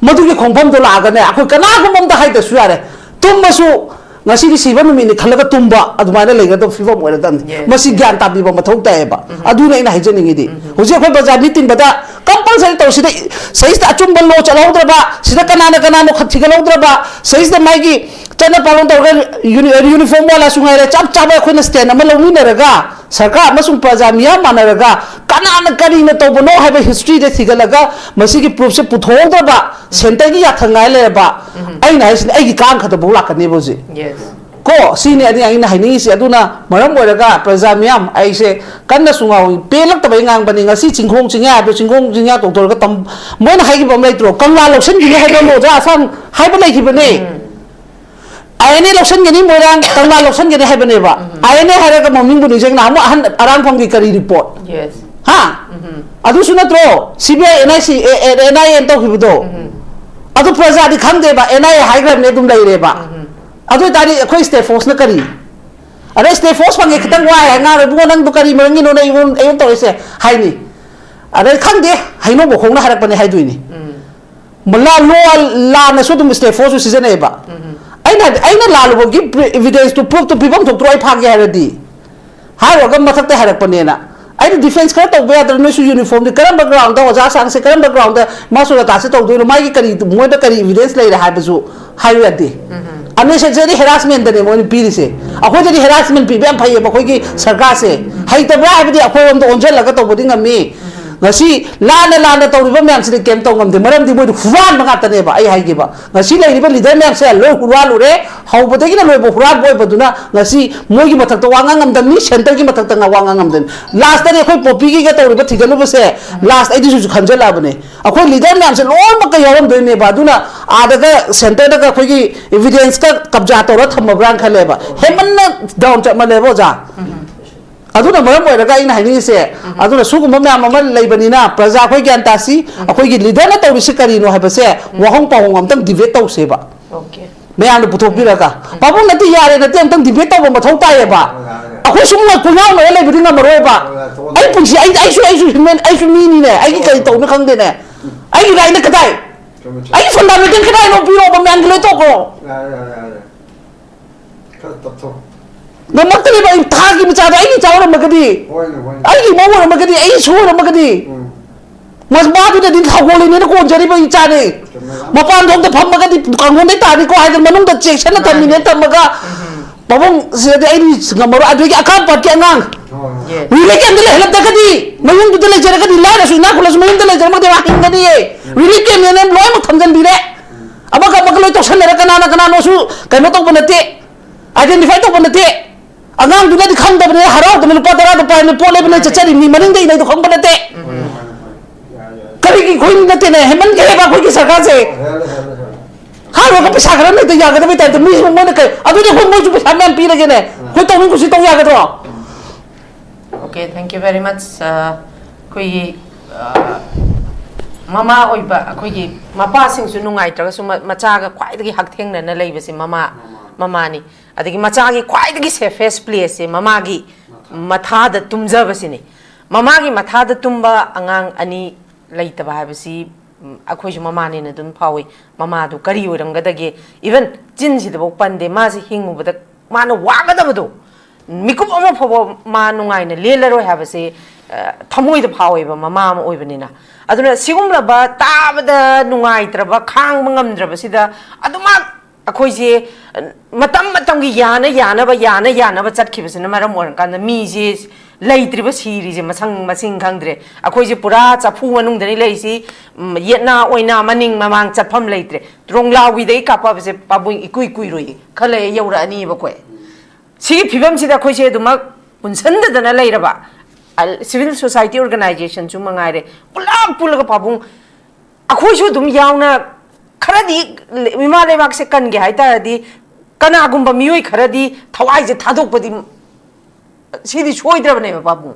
ꯃꯗꯨꯒꯤ ꯈꯣꯡꯐꯝꯗꯣ ꯂꯥꯛꯑꯒꯅꯦ, ꯑꯩꯈꯣꯏ ꯀꯅꯥꯒꯨꯝꯕ ꯑꯝꯇ ꯍꯥꯏꯗ꯭ꯔꯁꯨ ꯌꯥꯔꯦ, ꯇꯨꯝꯕꯁꯨ ꯉꯁꯤꯗꯤ ꯁꯤꯕ ꯅꯨꯃꯤꯠꯅꯤ ꯈꯜꯂꯒ ꯇꯨꯝꯕ, ꯑꯗꯨꯃꯥꯏꯅ ꯂꯩꯒꯗꯕ ꯐꯤꯕꯝ ꯑꯣꯏꯔꯗꯕꯅꯤ꯫ Yes, ꯃꯁꯤ yes꯫ ꯒ꯭ꯌꯥꯟ ꯇꯥꯕꯤꯕ ꯃꯊꯧ ꯇꯥꯏꯌꯦꯕ꯫ ꯎꯝ꯫ ꯑꯗꯨꯅ ꯑꯩꯅ ꯍꯥꯏꯖꯅꯤꯡꯉꯤꯗꯤ, ꯎꯝ꯫ ꯍꯧꯖꯤꯛ ꯑꯩꯈꯣꯏ ꯕꯖꯥꯔ ꯃꯤ ꯇꯤꯟꯕꯗ compulsory ꯇꯧꯁꯤꯗ, ꯁꯤꯗꯩꯁꯤꯗ ꯑꯆꯨꯝꯕ law ꯆꯠꯍꯧꯗ꯭ꯔꯕ, ꯁꯤꯗ ꯀꯅꯥꯅ ꯀꯅꯥꯅꯣ ꯈ-, ꯊꯤꯒꯠꯍꯧꯗ꯭ꯔꯕ, ꯁꯤꯗꯩꯁꯤꯗ ꯃꯥꯒꯤ ꯆꯠꯅ ꯄꯥꯂꯣꯟ ꯇꯧꯔꯒ ꯌꯨꯅꯤ-, uniform ꯋꯥꯂꯥꯁꯨ ꯉꯥꯏꯔꯦ, ꯆꯞ ꯆꯥꯕ ꯑꯩꯈꯣꯏꯅ stand ꯑꯃ ꯂꯧꯃꯤꯟꯅꯔꯒ, ꯁꯔꯀꯥꯔ ꯑꯃꯁꯨꯡ ꯄ꯭ꯔꯖꯥ ꯃꯤꯌꯥꯝ ꯃꯥꯟꯅꯔꯒ ꯀꯅꯥꯅ ꯀꯔꯤꯅ ꯇꯧꯕꯅꯣ ꯍꯥꯏꯕ history ꯗ ꯊꯤꯒꯠꯂꯒ ꯃꯁꯤꯒꯤ proof ꯁꯦ ꯄꯨꯊꯣꯛꯍꯧꯗ꯭ꯔꯕ, centre ꯒꯤ ꯌꯥꯊꯪ ꯉꯥꯏ ꯂꯩꯔꯕ, ꯎꯝ꯫ ꯑꯩꯅ ꯍꯥꯏꯁꯤꯅ ꯑꯩꯒꯤ ꯀꯥꯡ ꯈꯛꯇꯐꯥꯎ ꯂꯥꯛꯀꯅꯦꯕ ꯍꯧꯖꯤꯛ꯫ Yes꯫ ꯀꯣ, ꯁꯤꯅꯤ ꯑꯩꯅ, ꯑꯩꯅ ꯍꯥꯏꯅꯤꯡꯉꯤꯁꯤ꯫ ꯑꯗꯨꯅ ꯃꯔꯝ ꯑꯣꯏꯔꯒ ꯄ꯭ꯔꯖꯥ ꯃꯤꯌꯥꯝ, ꯑꯩꯁꯦ ꯀꯟꯅꯁꯨ ꯉꯥꯎꯏ, ꯄꯦꯜꯂꯛꯇꯕꯩ ꯉꯥꯡꯕꯅꯤ꯫ ꯉꯁꯤ ꯆꯤꯡꯈꯣꯡ ꯆꯤꯡꯌꯥ ꯍꯥꯏꯕ, ꯆꯤꯡꯈꯣꯡ ꯆꯤꯡꯌꯥ ꯇꯧꯊꯣꯔꯒ ꯇꯝ-, ꯃꯣꯏꯅ ꯍꯥꯏꯈꯤꯕ ꯑꯃ ꯂꯩꯇ꯭ꯔꯣ? ꯀꯪꯂꯥ ꯂꯧꯁꯤꯟꯈꯤꯅꯤ ꯍꯥꯏꯕ ꯑꯃ ꯑꯣꯖꯥ ꯑꯁꯥꯡ ꯍꯥꯏꯕ ꯂꯩꯈꯤꯕꯅꯦ꯫ ꯎꯝ꯫ ꯑꯥꯏ ꯑꯦꯟ ꯑꯦ ꯂꯧꯁꯤꯟꯒꯅꯤ, ꯃꯣꯏꯔꯥꯡ ꯀꯪꯂꯥ ꯂꯧꯁꯤꯟꯒꯅꯤ ꯍꯥꯏꯕꯅꯦꯕ꯫ ꯎꯝ꯫ ꯑꯥꯏ ꯑꯦꯟ ꯑꯦ ꯍꯥꯏꯔꯒ ꯃꯃꯤꯡꯕꯨ ꯅꯤꯡꯁꯤꯡ, ꯅꯍꯥꯟꯃꯨꯛ ꯑꯍꯟ ꯑꯔꯥꯡꯐꯝꯒꯤ ꯀꯔꯤ report? Yes꯫ ꯍꯥ? ꯎꯝ꯫ ꯑꯗꯨꯁꯨ ꯅꯠꯇ꯭ꯔꯣ? C B I, and I C, A, A, and I A ꯇꯧꯈꯤꯕꯗꯣ? ꯎꯝ꯫ ꯑꯗꯨ ꯄ꯭ꯔꯖꯥꯗꯤ ꯈꯪꯗꯦꯕ, ꯑꯦꯟ ꯑꯥꯏ ꯑꯦ ꯍꯥꯏꯈ꯭ꯔꯕꯅꯦ, ꯑꯗꯨꯝ ꯂꯩꯔꯦꯕ꯫ ꯎꯝ꯫ ꯑꯗꯨ ꯑꯣꯏꯇꯥꯔꯗꯤ ꯑꯩꯈꯣꯏ state force ꯅ ꯀꯔꯤ? ꯑꯗꯩ state force ꯐꯪꯉꯦ ꯈꯤꯇꯪ ꯋꯥꯏ ꯍꯥꯏ ꯉꯥꯡꯔꯦ, "ꯏꯕꯨꯡꯉꯣ, ꯅꯪꯗꯣ ꯀꯔꯤ ꯃꯔꯝꯒꯤꯅꯣ ꯅꯪ ꯑꯩꯉꯣꯟ, ꯑꯩꯉꯣꯟ ꯇꯧꯔꯛꯏꯁꯦ?" ꯍꯥꯏꯅꯤ꯫ ꯑꯗꯩ, "ꯈꯪꯗꯦ, ꯍꯩꯅꯧ ꯃꯈꯣꯡꯅ ꯍꯥꯏꯔꯛꯄꯅꯦ" ꯍꯥꯏꯗꯣꯏꯅꯤ꯫ ꯎꯝ꯫ ꯂꯥ-, ꯂꯣ-, ꯂꯥꯟꯅꯁꯨ ꯑꯗꯨꯝ state force ꯁꯨ ꯁꯤꯖꯤꯟꯅꯩꯌꯦꯕ꯫ ꯎꯝ꯫ ꯑꯩꯅ ꯍꯥꯏꯗꯤ, ꯑꯩꯅ ꯂꯥꯜꯂꯨꯕꯒꯤ pre-, evidence ꯇꯨ, proof ꯇꯨ ꯄꯤꯐꯝ ꯊꯣꯛꯇ꯭ꯔꯣ ꯑꯩ ꯐꯥꯒꯦ ꯍꯥꯏꯔꯗꯤ? ꯍꯥꯏꯔꯨꯔꯒ ꯃꯊꯛꯇ ꯍꯥꯏꯔꯛꯄꯅꯦꯅ꯫ ꯑꯩꯅ ꯗꯤꯐꯦꯟꯁ ꯈꯔ ꯇꯧꯕ ꯌꯥꯗ꯭ꯔꯥ? ꯅꯣꯏꯁꯨ ꯌꯨꯅꯤꯐꯣꯔꯝꯗꯤ ꯀꯔꯝꯕ ꯒ꯭ꯔꯥꯎꯟꯗ ꯑꯣꯖꯥ ꯑꯁꯥꯡꯁꯦ ꯀꯔꯝꯕ ꯒ꯭ꯔꯥꯎꯟꯗ ꯃꯥ ꯁꯣꯅꯥꯇꯥꯁꯦ ꯇꯧꯗꯣꯏꯅꯣ? ꯃꯥꯒꯤ ꯀꯔꯤ, ꯃꯣꯏꯗ ꯀꯔꯤ ꯏꯚꯤꯗꯦꯟꯁ ꯂꯩꯔꯦ ꯍꯥꯏꯕꯁꯨ ꯍꯥꯏꯕ ꯌꯥꯗꯦ꯫ ꯑꯟꯅꯦꯁꯦꯁꯔꯤ ꯍꯦꯔꯥꯁꯃꯦꯟꯗꯅꯦ ꯃꯣꯏꯅ ꯄꯤꯔꯤꯁꯦ꯫ ꯑꯩꯈꯣꯏꯗꯗꯤ ꯍꯦꯔꯥꯁꯃꯦꯟ ꯄꯤꯕ ꯌꯥꯝ ꯐꯩꯌꯦꯕ ꯑꯩꯈꯣꯏꯒꯤ ꯁꯔꯀꯥꯔꯁꯦ꯫ ꯍꯩꯇꯕ꯭ꯔꯥ ꯍꯥꯏꯕꯗꯤ ꯑꯩꯈꯣꯏꯔꯣꯝꯗ ꯑꯣꯟꯁꯤꯜꯂꯒ ꯇꯧꯕꯗꯤ ꯉꯝꯃꯤ꯫ ꯉꯁꯤ ꯂꯥꯟꯅ ꯂꯥꯟꯅ ꯇꯧꯔꯤꯕ ꯃꯌꯥꯝꯁꯤꯗꯤ ꯀꯩꯝ ꯇꯧ ꯉꯝꯗꯦ, ꯃꯔꯝꯗꯤ ꯃꯣꯏꯗꯤ ꯍꯨꯔꯥꯟꯕ ꯉꯥꯛꯇꯅꯦꯕ꯫ ꯑꯩ ꯍꯥꯏꯒꯦꯕ, ꯉꯁꯤ ꯂꯩꯔꯤꯕ ꯂꯤꯗꯔ ꯃꯌꯥꯝꯁꯦ ꯂꯣꯏ ꯍꯨꯔꯥꯜꯂꯨꯔꯦ꯫ ꯍꯧꯕꯗꯒꯤꯅ ꯂꯣꯏꯕ ꯍꯨꯔꯥꯟꯕ ꯑꯣꯏꯕꯗꯨꯅ ꯉꯁꯤ ꯃꯣꯏꯒꯤ ꯃꯊꯛꯇ ꯋꯥ ꯉꯥꯡ ꯉꯝꯗꯕꯅꯤ, ꯁꯦꯟꯇꯔꯒꯤ ꯃꯊꯛꯇ ꯉꯥ-, ꯋꯥ ꯉꯥꯡ ꯉꯝꯗꯕꯅꯤ꯫ ꯂꯥꯁꯇꯗꯤ ꯑꯩꯈꯣꯏ ꯄꯣꯄꯤꯒꯤꯒ ꯇꯧꯔꯤꯕ ꯊꯤꯒꯠꯂꯨꯕꯁꯦ, ꯂꯥꯁ ꯑꯩꯗꯤ ꯍꯧꯖꯤꯛ ꯈꯟꯖꯜꯂꯛꯑꯕꯅꯦ꯫ ꯑꯩꯈꯣꯏ ꯂꯤꯗꯔ ꯃꯌꯥꯝꯁꯦ ꯂꯣꯏꯅꯃꯛꯀ ꯌꯥꯎꯔꯝꯗꯣꯏꯅꯦꯕ꯫ ꯑꯗꯨꯅ ꯑꯥꯗꯒ ꯁꯦꯟꯇꯔꯗꯒ ꯑꯩꯈꯣꯏꯒꯤ ꯏꯚꯤꯗꯦꯟꯁꯀ ꯀꯕꯖꯥ ꯇꯧꯔ ꯊꯝꯃꯕ꯭ꯔꯥꯅ ꯈꯜꯂꯦꯕ꯫ ꯍꯦꯟꯃꯟꯅ ꯗꯥꯎꯟ ꯆꯠꯃꯜꯂꯦꯕ, ꯑꯣꯖꯥ꯫ ꯑꯗꯨꯅ ꯃꯔꯝ ꯑꯣꯏꯔꯒ ꯑꯩꯅ ꯍꯥꯏꯅꯤꯡꯉꯤꯁꯦ, ꯑꯗꯨꯅ ꯁꯤꯒꯨꯝꯕ ꯃꯌꯥꯝ ꯑꯃ ꯂꯩꯕꯅꯤꯅ, ꯄ꯭ꯔꯖꯥ ꯑꯩꯈꯣꯏ ꯒ꯭ꯌꯥꯟ ꯇꯥꯁꯤ꯫ ꯑꯩꯈꯣꯏꯒꯤ ꯂꯤꯗꯔꯅ ꯇꯧꯔꯤꯁꯤ ꯀꯔꯤꯅꯣ ꯍꯥꯏꯕꯁꯦ ꯋꯥꯍꯪ ꯄꯥꯎꯍꯪ ꯑꯝꯇꯪ ꯗꯤꯕꯦꯠ ꯇꯧꯁꯦꯕ꯫ ꯑꯣꯀꯦ꯫ ꯃꯌꯥꯝꯅ ꯄꯨꯊꯣꯛꯄꯤꯔꯒ, ꯄꯥꯕꯨꯡ ꯅꯠꯇꯦ, ꯌꯥꯔꯦ ꯅꯠꯇꯦ, ꯑꯝꯇꯪ ꯗꯤꯕꯦꯠ ꯇꯧꯕ ꯃꯊꯧ ꯇꯥꯏꯌꯦꯕ꯫ ꯑꯩꯈꯣꯏ ꯁꯨꯝ ꯀꯣꯏꯉꯥꯎꯅꯔ ꯂꯩꯕꯗꯤ ꯉꯝꯃꯔꯣꯏꯕ꯫ ꯑꯩ ꯄꯨꯟꯁꯤ, ꯑꯩ, ꯑꯩꯁꯨ, ꯑꯩꯁꯨ ꯍ꯭ꯌꯨꯃꯦꯟ, ꯑꯩꯁꯨ ꯃꯤꯅꯤꯅꯦ꯫ ꯑꯩꯒꯤ ꯀꯔꯤ ꯇꯧꯅꯣ ꯈꯪꯗꯦꯅꯦ꯫ ꯑꯩꯒꯤ ꯔꯥꯏꯠꯅ ꯀꯗꯥꯏ? ꯑꯩꯒꯤ ꯐꯟꯗꯥꯃꯦꯟꯇꯦꯜ ꯀꯗꯥꯏꯅꯣ? ꯄꯤꯔꯛꯑꯣꯕ, ꯃꯌꯥꯝꯒꯤ ꯂꯣꯏ ꯇꯣꯛꯈ꯭ꯔꯣ꯫ ꯌꯥꯔꯦ, ꯌꯥꯔꯦ, ꯌꯥꯔꯦ꯫ ꯈꯔ ꯇꯞꯊꯧ꯫ ꯉꯝꯃꯛꯇ꯭ꯔꯤꯕ ꯑꯩ ꯊꯥꯒꯤ ꯃꯆꯥꯗꯣ ꯑꯩꯒꯤ ꯏꯆꯥ ꯑꯣꯏꯔꯝꯃꯒꯗꯤ, ꯍꯣꯏꯅꯦ, ꯍꯣꯏꯅꯦ꯫ ꯑꯩꯒꯤ ꯏꯃꯧ ꯑꯣꯏꯔꯝꯃꯒꯗꯤ, ꯑꯩꯒꯤ ꯏꯁꯨ ꯑꯣꯏꯔꯝꯃꯒꯗꯤ, ꯎꯝ꯫ ꯃꯥꯗꯨꯗꯗꯤ ꯊꯧꯒꯣꯜꯂꯤꯅꯦꯅ ꯀꯣꯟꯖꯔꯤꯕ ꯏꯆꯥꯅꯦ꯫ ꯆꯨꯝꯃꯦ꯫ ꯃꯄꯥꯟ ꯊꯣꯡꯗ ꯐꯝꯃꯒꯗꯤ ꯀꯥꯡꯈꯣꯟꯗꯩ ꯇꯥꯅꯤꯀꯣ ꯍꯥꯏꯗꯅ ꯃꯅꯨꯡꯗ ꯆꯦꯛꯁꯤꯟꯅ ꯊꯝꯃꯤꯅꯦ ꯊꯝꯃꯒ, ꯄꯥꯕꯨꯡ ꯁꯤꯗꯗꯤ ꯑꯩ ꯉꯝꯃꯔꯣꯏ꯫ ꯑꯗꯨꯗꯒꯤ ꯑꯀꯥꯝ ꯄꯥꯠꯀꯤ ꯑꯉꯥꯡ ꯍꯣꯏ, ꯍꯣꯏ꯫ Yes. ꯔꯤꯂꯤꯐ ꯀꯦꯝꯞꯇ ꯂꯩꯍꯜꯂꯝꯗ꯭ꯔꯒꯗꯤ, ꯃꯌꯨꯝꯗꯨꯗ ꯂꯩꯖꯔꯒꯗꯤ, ꯂꯥꯏꯔꯁꯨ ꯏꯅꯥꯛ ꯈꯨꯜꯂꯁꯨ ꯃꯌꯨꯝꯗ ꯂꯩꯖꯔꯝꯃꯒꯗꯤ ꯃꯥ ꯍꯤꯡꯒꯅꯤꯌꯦ꯫ ꯔꯤꯂꯤꯐ ꯀꯦꯝꯞꯅꯦꯅ ꯂꯣꯏꯅꯃꯛ ꯊꯝꯖꯤꯟꯕꯤꯔꯦ꯫ ꯑꯃꯒ ꯑꯃꯒ ꯂꯣꯏ ꯇꯧꯁꯟꯅꯔ ꯀꯅꯥꯅ ꯀꯅꯥꯅꯣꯁꯨ ꯀꯩꯅꯣ ꯇꯧꯕ ꯅꯠꯇꯦ, ꯑꯥꯏꯗꯦꯟꯇꯤꯐꯥꯏ ꯇꯧꯕ ꯅꯠꯇꯦ꯫ ꯑꯉꯥꯡꯗꯨꯅꯗꯤ ꯈꯪꯗꯕꯅꯤꯅ ꯍꯔꯥꯎꯗꯅ ꯂꯨꯄꯥ ꯇꯔꯥꯗꯣ ꯄꯥꯏꯅ ꯄꯣꯠ ꯂꯩꯕꯅꯦ ꯆꯠꯆꯔꯤꯕꯅꯤ, ꯃꯅꯤꯡꯗ ꯏꯅꯩꯗꯣ ꯈꯪꯕ ꯅꯠꯇꯦ꯫ ꯀꯔꯤꯒꯤ ꯑꯩꯈꯣꯏ ꯅꯠꯇꯦꯅꯦ, ꯍꯦꯟꯃꯟꯈ꯭ꯔꯦꯕ ꯑꯩꯈꯣꯏꯒꯤ ꯁꯔꯀꯥꯔꯁꯦ꯫ ꯍꯦꯜꯂꯦ, ꯍꯦꯜꯂꯦ, ꯍꯦꯜꯂꯦ꯫ ꯍꯥꯏꯔꯨꯔꯒ ꯄꯩꯁꯥ ꯈꯔ ꯂꯩꯇ ꯌꯥꯒꯗꯕꯩ ꯇꯥꯏꯞꯇ ꯃꯤꯁꯨ ꯃꯣꯏꯅ ꯀꯩ, ꯑꯗꯨꯗꯤ ꯑꯩꯈꯣꯏ ꯃꯣꯏꯁꯨ ꯄꯩꯁꯥ ꯃꯌꯥꯝ ꯄꯤꯔꯒꯦꯅꯦ, ꯑꯩꯈꯣꯏ ꯇꯧꯅꯤꯡ ꯀꯨꯁꯤ ꯇꯧ ꯌꯥꯒꯗ꯭ꯔꯣ? Okay, thank you very much. ꯑ, ꯑꯩꯈꯣꯏꯒꯤ, ꯑ, ꯃꯃꯥ ꯑꯣꯏꯕ ꯑꯩꯈꯣꯏꯒꯤ ꯃꯄꯥꯁꯤꯡꯁꯨ ꯅꯨꯡꯉꯥꯏꯇ꯭ꯔꯒꯁꯨ ꯃ-, ꯃꯆꯥꯒ ꯈ꯭ꯋꯥꯏꯗꯒꯤ ꯍꯛꯊꯦꯡꯅꯅ ꯂꯩꯕꯁꯦ ꯃꯃꯥ, ꯃꯃꯥꯅꯤ꯫ ꯑꯗꯒꯤ ꯃꯆꯥꯒꯤ ꯈ꯭ꯋꯥꯏꯗꯒꯤ safest placeꯁꯦ ꯃꯃꯥꯒꯤ ꯃꯊꯥꯗ ꯇꯨꯝꯖꯕꯁꯤꯅꯤ꯫ ꯃꯃꯥꯒꯤ ꯃꯊꯥꯗ ꯇꯨꯝꯕ ꯑꯉꯥꯡ ꯑꯅꯤ ꯂꯩꯇꯕ ꯍꯥꯏꯕꯁꯤ, ꯎꯝ, ꯑꯩꯈꯣꯏꯁꯨ ꯃꯃꯥꯅꯦꯅ ꯑꯗꯨꯝ ꯐꯥꯎꯏ꯫ ꯃꯃꯥꯗꯨ ꯀꯔꯤ ꯑꯣꯏꯔꯝꯒꯗꯒꯦ? Even ꯆꯤꯟꯁꯤꯗꯕꯨ ꯄꯟꯗꯦ꯫ ꯃꯥꯁꯤ ꯍꯤꯡꯉꯨꯕꯗ ꯃꯥꯅ ꯋꯥꯒꯗꯕꯗꯣ, ꯃꯤꯀꯨꯞ ꯑꯃ ꯐꯥꯎꯕ ꯃꯥ ꯅꯨꯡꯉꯥꯏꯅ ꯂꯦꯜꯂꯔꯣꯏ ꯍꯥꯏꯕꯁꯦ ꯊꯃꯣꯏꯗ ꯐꯥꯎꯋꯦꯕ, ꯃꯃꯥ ꯑꯃ ꯑꯣꯏꯕꯅꯤꯅ꯫ ꯑꯗꯨꯅ ꯁꯤꯒꯨꯝꯂꯕ ꯇꯥꯕꯗ ꯅꯨꯡꯉꯥꯏꯇ꯭ꯔꯕ, ꯈꯥꯡꯕ ꯉꯝꯗ꯭ꯔꯕꯁꯤꯗ ꯑꯗꯨꯃꯛ ꯑꯩꯈꯣꯏꯁꯦ ꯃꯇꯝ ꯃꯇꯝꯒꯤ ꯌꯥꯅ ꯌꯥꯅꯕ, ꯌꯥꯅ ꯌꯥꯅꯕ ꯆꯠꯈꯤꯕꯁꯤꯅ ꯃꯔꯝ ꯑꯣꯏꯔꯀꯥꯟꯗ ꯃꯤꯁꯦ ꯂꯩꯇ꯭ꯔꯤꯕ, ꯁꯤꯔꯤꯁꯦ ꯃꯁꯪ ꯃꯁꯤꯡ ꯈꯪꯗ꯭ꯔꯦ꯫ ꯑꯩꯈꯣꯏꯁꯦ ꯄꯨꯔꯥ ꯆꯐꯨ ꯃꯅꯨꯡꯗꯅꯤ ꯂꯩꯔꯤꯁꯤ꯫ ꯎꯝ, ꯌꯦꯠꯅ ꯑꯣꯏꯅ ꯃꯅꯤꯡ ꯃꯃꯥꯡ ꯆꯠꯐꯝ ꯂꯩꯇ꯭ꯔꯦ꯫ ꯇ꯭ꯔꯣꯡꯂꯥꯎꯒꯤꯗꯒꯤ ꯀꯥꯞꯄꯕꯁꯦ ꯄꯥꯕꯨꯡ ꯏꯀꯨꯏ ꯀꯨꯏꯔꯣꯏꯌꯦ, ꯈꯔ ꯂꯩꯔ ꯌꯧꯔꯛꯑꯅꯤꯕ ꯑꯩꯈꯣꯏ꯫ ꯁꯤꯒꯤ ꯐꯤꯕꯝꯁꯤꯗ ꯑꯩꯈꯣꯏꯁꯦ ꯑꯗꯨꯃꯛ ꯄꯨꯟꯁꯤꯟꯗꯗꯅ ꯂꯩꯔꯕ, ꯑ, civil society organizationꯁꯨ ꯃꯉꯥꯏꯔꯦ, ꯄꯨꯂꯞ ꯄꯨꯜꯂꯒ ꯄꯥꯕꯨꯡ ꯑꯩꯈꯣꯏꯁꯨ ꯑꯗꯨꯝ ꯌꯥꯎꯅ ꯈꯔꯗꯤ ꯏꯃꯥ ꯂꯩꯕꯥꯛꯁꯦ ꯀꯟꯒꯦ ꯍꯥꯏ ꯇꯥꯔꯗꯤ ꯀꯅꯥꯒꯨꯝꯕ ꯃꯤꯑꯣꯏ ꯈꯔꯗꯤ ꯊꯋꯥꯏꯁꯦ ꯊꯥꯗꯣꯛꯄꯗꯤ ꯁꯤꯗꯤ ꯁꯣꯏꯗ꯭ꯔꯕꯅꯦꯕ ꯄꯥꯕꯨꯡ꯫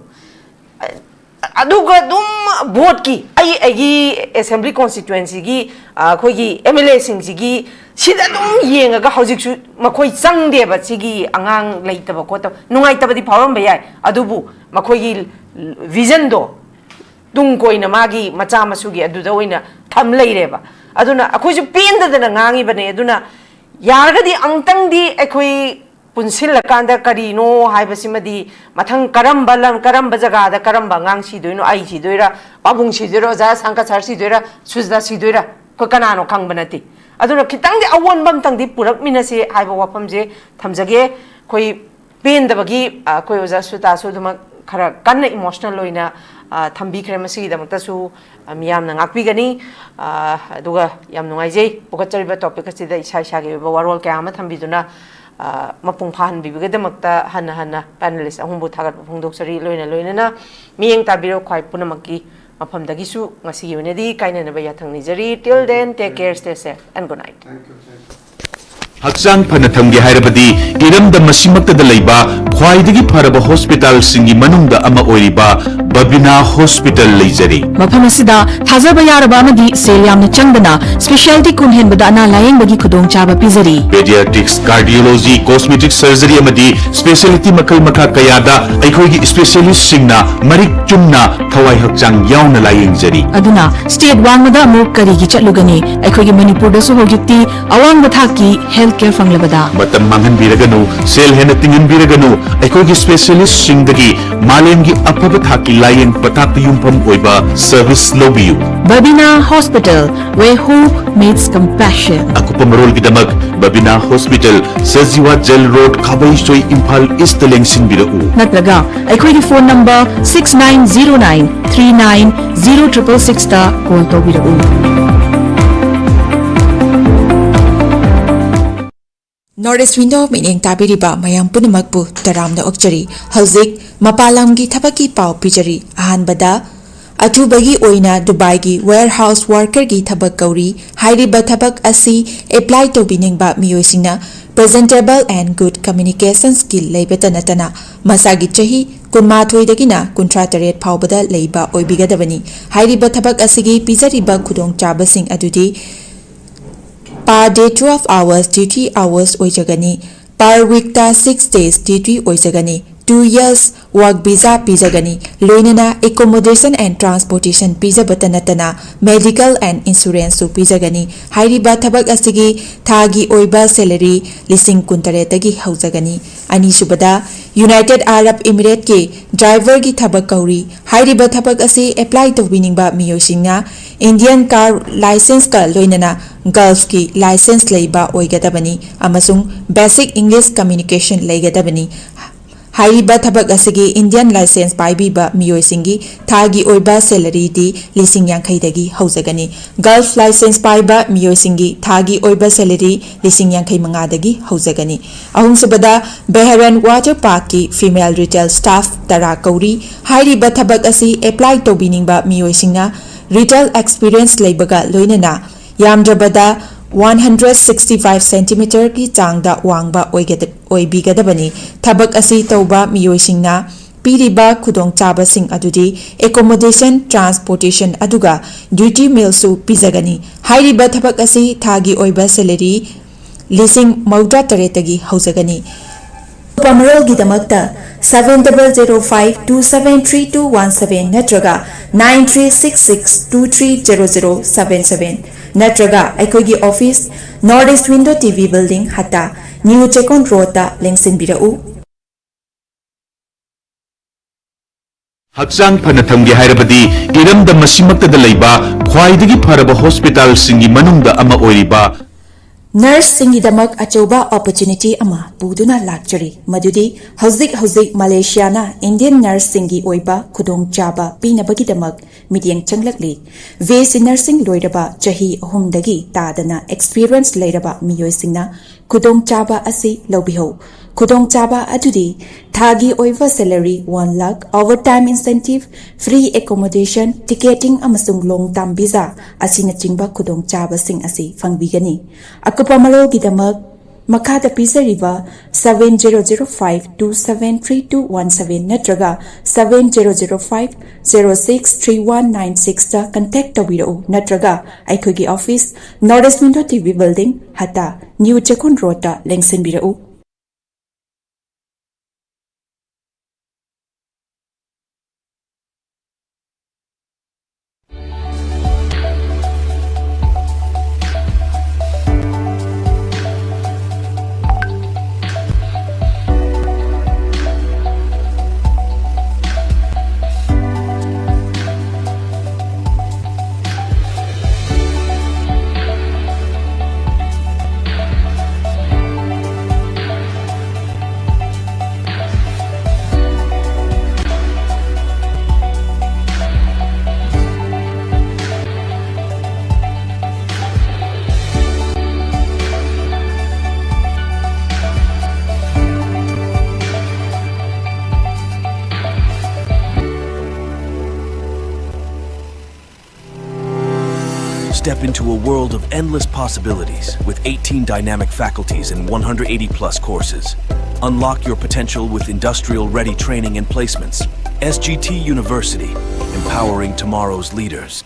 ꯑꯗꯨꯒ ꯑꯗꯨꯝ ꯚꯣꯠꯀꯤ, ꯑꯩ ꯑꯩꯒꯤ assembly constituencyꯒꯤ, ꯑ, ꯑꯩꯈꯣꯏꯒꯤ M L Aꯁꯤꯡꯁꯤꯒꯤ ꯁꯤꯗ ꯑꯗꯨꯝ ꯌꯦꯡꯉꯒ ꯍꯧꯖꯤꯛꯁꯨ ꯃꯈꯣꯏ ꯆꯪꯗꯦꯕ꯫ ꯁꯤꯒꯤ ꯑꯉꯥꯡ ꯂꯩꯇꯕ ꯈꯣꯠꯇꯕ ꯅꯨꯡꯉꯥꯏꯇꯕꯗꯤ ꯐꯥꯎꯔꯝꯕ ꯌꯥꯏ, ꯑꯗꯨꯕꯨ ꯃꯈꯣꯏꯒꯤ visionꯗꯣ ꯇꯨꯡ ꯀꯣꯏꯅ ꯃꯥꯒꯤ ꯃꯆꯥ ꯃꯁꯨꯒꯤ ꯑꯗꯨꯗ ꯑꯣꯏꯅ ꯊꯝ ꯂꯩꯔꯦꯕ꯫ ꯑꯗꯨꯅ ꯑꯩꯈꯣꯏꯁꯨ ꯄꯦꯟꯗꯗꯅ ꯉꯥꯡꯉꯤꯕꯅꯦ꯫ ꯑꯗꯨꯅ ꯌꯥꯔꯒꯗꯤ ꯑꯃꯨꯛꯇꯪꯗꯤ ꯑꯩꯈꯣꯏ ꯄꯨꯟꯁꯤꯜꯂꯀꯥꯟꯗ ꯀꯔꯤꯅꯣ ꯍꯥꯏꯕꯁꯤꯃꯗꯤ, ꯃꯊꯪ ꯀꯔꯝꯕ ꯂꯝ, ꯀꯔꯝꯕ ꯖꯒꯥꯗ ꯀꯔꯝꯕ ꯑꯉꯥꯡ ꯁꯤꯗꯣꯏꯅꯣ, ꯑꯩ ꯁꯤꯗꯣꯏꯔꯥ, ꯄꯥꯕꯨꯡ ꯁꯤꯗꯣꯏꯔꯥ, ꯑꯣꯖꯥ ꯁꯥꯡꯀ ꯁꯥꯔ ꯁꯤꯗꯣꯏꯔꯥ, ꯁꯨꯖꯇꯥ ꯁꯤꯗꯣꯏꯔꯥ, ꯑꯩꯈꯣꯏ ꯀꯅꯥꯅꯣ ꯈꯪꯕ ꯅꯠꯇꯦ꯫ ꯑꯗꯨꯅ ꯈꯤꯇꯪꯗꯤ ꯑꯑꯣꯟꯕ ꯑꯝꯇꯪꯗꯤ ꯄꯨꯔꯛꯃꯤꯟꯅꯁꯤ ꯍꯥꯏꯕ ꯋꯥꯐꯝꯁꯦ ꯊꯝꯖꯒꯦ꯫ ꯑꯩꯈꯣꯏ ꯄꯦꯟꯗꯕꯒꯤ, ꯑ, ꯑꯩꯈꯣꯏ ꯑꯣꯖꯥ ꯁꯨꯖꯇꯥꯁꯨ ꯑꯗꯨꯃꯛ ꯈꯔ ꯀꯟꯅ emotional ꯑꯣꯏꯅ, ꯑ, ꯊꯝꯕꯤꯈ꯭ꯔꯦ꯫ ꯃꯁꯤꯒꯤꯗꯃꯛꯇꯁꯨ, ꯑ, ꯃꯤꯌꯥꯝꯅ ꯉꯥꯛꯄꯤꯒꯅꯤ꯫ ꯑ, ꯑꯗꯨꯒ ꯌꯥꯝ ꯅꯨꯡꯉꯥꯏꯖꯩ, ꯄꯨꯈꯠꯆꯔꯤꯕ topic ꯑꯁꯤꯗ ꯏꯁꯥ ꯏꯁꯥꯒꯤ ꯑꯣꯏꯕ ꯋꯥꯔꯣꯜ ꯀꯌꯥ ꯑꯃ ꯊꯝꯕꯤꯗꯨꯅ, ꯑ, ꯃꯄꯨꯡ ꯐꯥꯍꯟꯕꯤꯕꯒꯤꯗꯃꯛꯇ ꯍꯟꯅ ꯍꯟꯅ panelist ꯑꯍꯨꯝꯕꯨ ꯊꯥꯒꯠꯄ ꯐꯣꯡꯗꯣꯛꯆꯔꯤ꯫ ꯂꯣꯏꯅ ꯂꯣꯏꯅꯅ ꯃꯤꯠꯌꯦꯡ ꯇꯥꯕꯤꯔꯣ ꯈ꯭ꯋꯥꯏ ꯄꯨꯝꯅꯃꯛꯀꯤ ꯃꯐꯝꯗꯒꯤꯁꯨ ꯉꯁꯤꯒꯤ ꯑꯣꯏꯅꯗꯤ ꯀꯥꯏꯅꯅꯕ ꯌꯥꯊꯪ ꯅꯤꯖꯔꯤ꯫ Till then, take care, stay safe and good night. ꯍꯛꯆꯥꯡ ꯐꯅ ꯊꯝꯒꯦ ꯍꯥꯏꯔꯕꯗꯤ ꯏꯔꯝꯗꯝ ꯑꯁꯤꯃꯛꯇꯗ ꯂꯩꯕ ꯈ꯭ꯋꯥꯏꯗꯒꯤ ꯐꯔꯕ ꯍꯣꯁꯄꯤꯇꯥꯜꯁꯤꯡꯒꯤ ꯃꯅꯨꯡꯗ ꯑꯃ ꯑꯣꯏꯔꯤꯕ ꯕꯕꯤꯅꯥ ꯍꯣꯁꯄꯤꯇꯥꯜ ꯂꯩꯖꯔꯤ꯫ ꯃꯐꯝ ꯑꯁꯤꯗ ꯊꯥꯖꯕ ꯌꯥꯔꯕ ꯑꯃꯗꯤ ꯁꯦꯜ ꯌꯥꯝꯅ ꯆꯪꯗꯅ specialty ꯀꯨꯟ ꯍꯦꯟꯕꯗ ꯑꯅꯥ ꯂꯥꯌꯦꯡꯕꯒꯤ ꯈꯨꯗꯣꯡꯆꯥꯕ ꯄꯤꯖꯔꯤ꯫ Pediatrics, cardiology, cosmetic surgery ꯑꯃꯗꯤ specialty ꯃꯈꯜ ꯃꯈꯥ ꯀꯌꯥꯗ ꯑꯩꯈꯣꯏꯒꯤ specialistꯁꯤꯡꯅ ꯃꯔꯤꯛ ꯆꯨꯝꯅ ꯊꯋꯥꯏ ꯍꯛꯆꯥꯡ ꯌꯥꯎꯅ ꯂꯥꯌꯦꯡꯖꯔꯤ꯫ ꯑꯗꯨꯅ state ꯋꯥꯡꯃꯗ ꯑꯃꯨꯛ ꯀꯔꯤꯒꯤ ꯆꯠꯂꯨꯒꯅꯤ? ꯑꯩꯈꯣꯏꯒꯤ ꯃꯅꯤꯄꯨꯔꯗꯁꯨ ꯍꯧꯖꯤꯛꯇꯤ ꯑꯋꯥꯡꯕ ꯊꯥꯛꯀꯤ health ꯀꯦꯌꯔ ꯐꯪꯂꯕꯗ꯫ ꯃꯇꯝ ꯃꯥꯡꯍꯟꯕꯤꯔꯒꯅꯨ, ꯁꯦꯜ ꯍꯦꯟꯅ ꯇꯤꯡꯍꯟꯕꯤꯔꯒꯅꯨ꯫ ꯑꯩꯈꯣꯏꯒꯤ ꯁ꯭ꯄꯦꯁꯤꯌꯦꯂꯤꯁ꯭ꯠꯁꯤꯡꯗꯒꯤ ꯃꯥꯂꯦꯝꯒꯤ ꯑꯐꯕ ꯊꯥꯛꯀꯤ ꯂꯥꯌꯦꯡ ꯄꯊꯥꯞꯇ ꯌꯨꯝꯐꯝ ꯑꯣꯏꯕ ꯁꯔꯚꯤꯁ ꯂꯧꯕꯤꯌꯨ꯫ Babina Hospital, where hope meets compassion. ꯑꯀꯨꯞꯄ ꯃꯔꯣꯜꯒꯤꯗꯃꯛ ꯕꯕꯤꯅꯥ hospital, Sajiwa jail road, Khabeisoi, Imphal ꯏꯁ꯭ꯠꯇ ꯂꯦꯡꯁꯤꯟꯕꯤꯔꯛꯎ꯫ ꯅꯠꯇ꯭ꯔꯒ ꯑꯩꯈꯣꯏꯒꯤ phone number six nine zero nine three nine zero triple sixꯇ ꯀꯣꯜ ꯇꯧꯕꯤꯔꯛꯎ꯫ North East Window ꯃꯤꯠꯌꯦꯡ ꯇꯥꯕꯤꯔꯤꯕ ꯃꯌꯥꯝ ꯄꯨꯝꯅꯃꯛꯄꯨ ꯇꯔꯥꯝꯅ ꯑꯣꯛꯆꯔꯤ꯫ ꯍꯧꯖꯤꯛ ꯃꯄꯥꯟ ꯂꯝꯒꯤ ꯊꯕꯛꯀꯤ ꯄꯥꯎ ꯄꯤꯖꯔꯤ꯫ ꯑꯍꯥꯟꯕꯗ, ꯑꯊꯨꯕꯒꯤ ꯑꯣꯏꯅ ꯗꯨꯕꯥꯏꯒꯤ warehouse workerꯒꯤ ꯊꯕꯛ ꯀꯧꯔꯤ꯫ ꯍꯥꯏꯔꯤꯕ ꯊꯕꯛ ꯑꯁꯤ apply ꯇꯧꯕꯤꯅꯤꯡꯕ ꯃꯤꯑꯣꯏꯁꯤꯡꯅ presentable and good communications skill ꯂꯩꯕꯇ ꯅꯠꯇꯅ ꯃꯁꯥꯒꯤ ꯆꯍꯤ ꯀꯨꯟꯃꯥꯊꯣꯏꯗꯒꯤꯅ ꯀꯨꯟꯊ꯭ꯔꯥ ꯇꯔꯦꯠ ꯐꯥꯎꯕꯗ ꯂꯩꯕ ꯑꯣꯏꯕꯤꯒꯗꯕꯅꯤ꯫ ꯍꯥꯏꯔꯤꯕ ꯊꯕꯛ ꯑꯁꯤꯒꯤ ꯄꯤꯖꯔꯤꯕ ꯈꯨꯗꯣꯡꯆꯥꯕꯁꯤꯡ ꯑꯗꯨꯗꯤ per day twelve hours duty hours ꯑꯣꯏꯖꯒꯅꯤ꯫ Per weekꯇ six days duty ꯑꯣꯏꯖꯒꯅꯤ꯫ Two years work visa ꯄꯤꯖꯒꯅꯤ꯫ ꯂꯣꯏꯅꯅ accommodation and transportation ꯄꯤꯖꯕꯇ ꯅꯠꯇꯅ medical and insuranceꯁꯨ ꯄꯤꯖꯒꯅꯤ꯫ ꯍꯥꯏꯔꯤꯕ ꯊꯕꯛ ꯑꯁꯤꯒꯤ ꯊꯥꯒꯤ ꯑꯣꯏꯕ salary ꯂꯤꯁꯤꯡ ꯀꯨꯟꯇꯔꯦꯠꯇꯒꯤ ꯍꯧꯖꯒꯅꯤ꯫ ꯑꯅꯤꯁꯨꯕꯗ, United Arab Emirateꯀꯤ driverꯒꯤ ꯊꯕꯛ ꯀꯧꯔꯤ꯫ ꯍꯥꯏꯔꯤꯕ ꯊꯕꯛ ꯑꯁꯤ apply ꯇꯧꯕꯤꯅꯤꯡꯕ ꯃꯤꯑꯣꯏꯁꯤꯡꯅ Indian car licenceꯀ ꯂꯣꯏꯅꯅ Gulfꯀꯤ license ꯂꯩꯕ ꯑꯣꯏꯒꯗꯕꯅꯤ ꯑꯃꯁꯨꯡ basic English communication ꯂꯩꯒꯗꯕꯅꯤ꯫ ꯍꯥꯏꯔꯤꯕ ꯊꯕꯛ ꯑꯁꯤꯒꯤ Indian license ꯄꯥꯏꯕꯤꯕ ꯃꯤꯑꯣꯏꯁꯤꯡꯒꯤ ꯊꯥꯒꯤ ꯑꯣꯏꯕ salaryꯗꯤ ꯂꯤꯁꯤꯡ ꯌꯥꯡꯈꯩꯗꯒꯤ ꯍꯧꯖꯒꯅꯤ꯫ Gulf license ꯄꯥꯏꯕ ꯃꯤꯑꯣꯏꯁꯤꯡꯒꯤ ꯊꯥꯒꯤ ꯑꯣꯏꯕ salary ꯂꯤꯁꯤꯡ ꯌꯥꯡꯈꯩ ꯃꯉꯥꯗꯒꯤ ꯍꯧꯖꯒꯅꯤ꯫ ꯑꯍꯨꯝꯁꯨꯕꯗ, Bahrain Water Parkꯀꯤ female retail staff ꯇꯔꯥ ꯀꯧꯔꯤ꯫ ꯍꯥꯏꯔꯤꯕ ꯊꯕꯛ ꯑꯁꯤ apply ꯇꯧꯕꯤꯅꯤꯡꯕ ꯃꯤꯑꯣꯏꯁꯤꯡꯅ retail experience ꯂꯩꯕꯒ ꯂꯣꯏꯅꯅ ꯌꯥꯝꯗ꯭ꯔꯕꯗ one hundred sixty five centimeterꯒꯤ ꯆꯥꯡꯗ ꯋꯥꯡꯕ ꯑꯣꯏꯒꯗ-, ꯑꯣꯏꯕꯤꯒꯗꯕꯅꯤ꯫ ꯊꯕꯛ ꯑꯁꯤ ꯇꯧꯕ ꯃꯤꯑꯣꯏꯁꯤꯡꯅ ꯄꯤꯔꯤꯕ ꯈꯨꯗꯣꯡꯆꯥꯕꯁꯤꯡ ꯑꯗꯨꯗꯤ accommodation, transportation, ꯑꯗꯨꯒ duty mealꯁꯨ ꯄꯤꯖꯒꯅꯤ꯫ ꯍꯥꯏꯔꯤꯕ ꯊꯕꯛ ꯑꯁꯤ ꯊꯥꯒꯤ ꯑꯣꯏꯕ salary ꯂꯤꯁꯤꯡ ꯃꯧꯗ꯭ꯔꯥ ꯇꯔꯦꯠꯇꯒꯤ ꯍꯧꯖꯒꯅꯤ꯫ ꯑꯀꯨꯞꯄ ꯃꯔꯣꯜꯒꯤꯗꯃꯛꯇ seven double zero five two seven three two one seven ꯅꯠꯇ꯭ꯔꯒ nine three six six two three zero zero seven seven, ꯅꯠꯇ꯭ꯔꯒ ꯑꯩꯈꯣꯏꯒꯤ office, North East Window T V Building, ꯍꯠꯇꯥ, New ꯆꯦꯛꯀꯣꯟ ꯔꯣꯗꯇ ꯂꯦꯡꯁꯤꯟꯕꯤꯔꯛꯎ꯫ ꯍꯛꯆꯥꯡ ꯐꯅ ꯊꯝꯒꯦ ꯍꯥꯏꯔꯕꯗꯤ ꯏꯔꯝꯗꯝ ꯑꯁꯤꯃꯛꯇꯗ ꯂꯩꯕ ꯈ꯭ꯋꯥꯏꯗꯒꯤ ꯐꯔꯕ ꯍꯣꯁꯄꯤꯇꯥꯜꯁꯤꯡꯒꯤ ꯃꯅꯨꯡꯗ ꯑꯃ ꯑꯣꯏꯔꯤꯕ Nurseꯁꯤꯡꯒꯤꯗꯃꯛ ꯑꯆꯧꯕ opportunity ꯑꯃ ꯄꯨꯗꯨꯅ ꯂꯥꯛꯆꯔꯤ, ꯃꯗꯨꯗꯤ ꯍꯧꯖꯤꯛ ꯍꯧꯖꯤꯛ ꯃꯂꯦꯁꯤꯌꯥꯅ Indian nurseꯁꯤꯡꯒꯤ ꯑꯣꯏꯕ ꯈꯨꯗꯣꯡꯆꯥꯕ ꯄꯤꯅꯕꯒꯤꯗꯃꯛ ꯃꯤꯠꯌꯦꯡ ꯆꯪꯂꯛꯂꯤ꯫ B S C nursing ꯂꯣꯏꯔꯕ ꯆꯍꯤ ꯑꯍꯨꯝꯗꯒꯤ ꯇꯥꯗꯅ experience ꯂꯩꯔꯕ ꯃꯤꯑꯣꯏꯁꯤꯡꯅ ꯈꯨꯗꯣꯡꯆꯥꯕ ꯑꯁꯤ ꯂꯧꯕꯤꯍꯧ꯫ ꯈꯨꯗꯣꯡꯆꯥꯕ ꯑꯗꯨꯗꯤ ꯊꯥꯒꯤ ꯑꯣꯏꯕ salary one lakh, overtime incentive, free accommodation, ticketing ꯑꯃꯁꯨꯡ long term visa ꯑꯁꯤꯅꯆꯤꯡꯕ ꯈꯨꯗꯣꯡꯆꯥꯕꯁꯤꯡ ꯑꯁꯤ ꯐꯪꯕꯤꯒꯅꯤ꯫ ꯑꯀꯨꯞꯄ ꯃꯔꯣꯜꯒꯤꯗꯃꯛ ꯃꯈꯥꯗ ꯄꯤꯖꯔꯤꯕ seven zero zero five two seven three two one seven ꯅꯠꯇ꯭ꯔꯒ seven zero zero five zero six three one nine sixꯇ contact ꯇꯧꯕꯤꯔꯛꯎ, ꯅꯠꯇ꯭ꯔꯒ ꯑꯩꯈꯣꯏꯒꯤ office, North East Window T V Building, Hatta, New Chekkon ꯔꯣꯗꯇ ꯂꯦꯡꯁꯤꯟꯕꯤꯔꯛꯎ꯫ Step into a world of endless possibilities with eighteen dynamic faculties and one hundred eighty plus courses. Unlock your potential with industrial ready training and placements. S G T University, empowering tomorrow's leaders.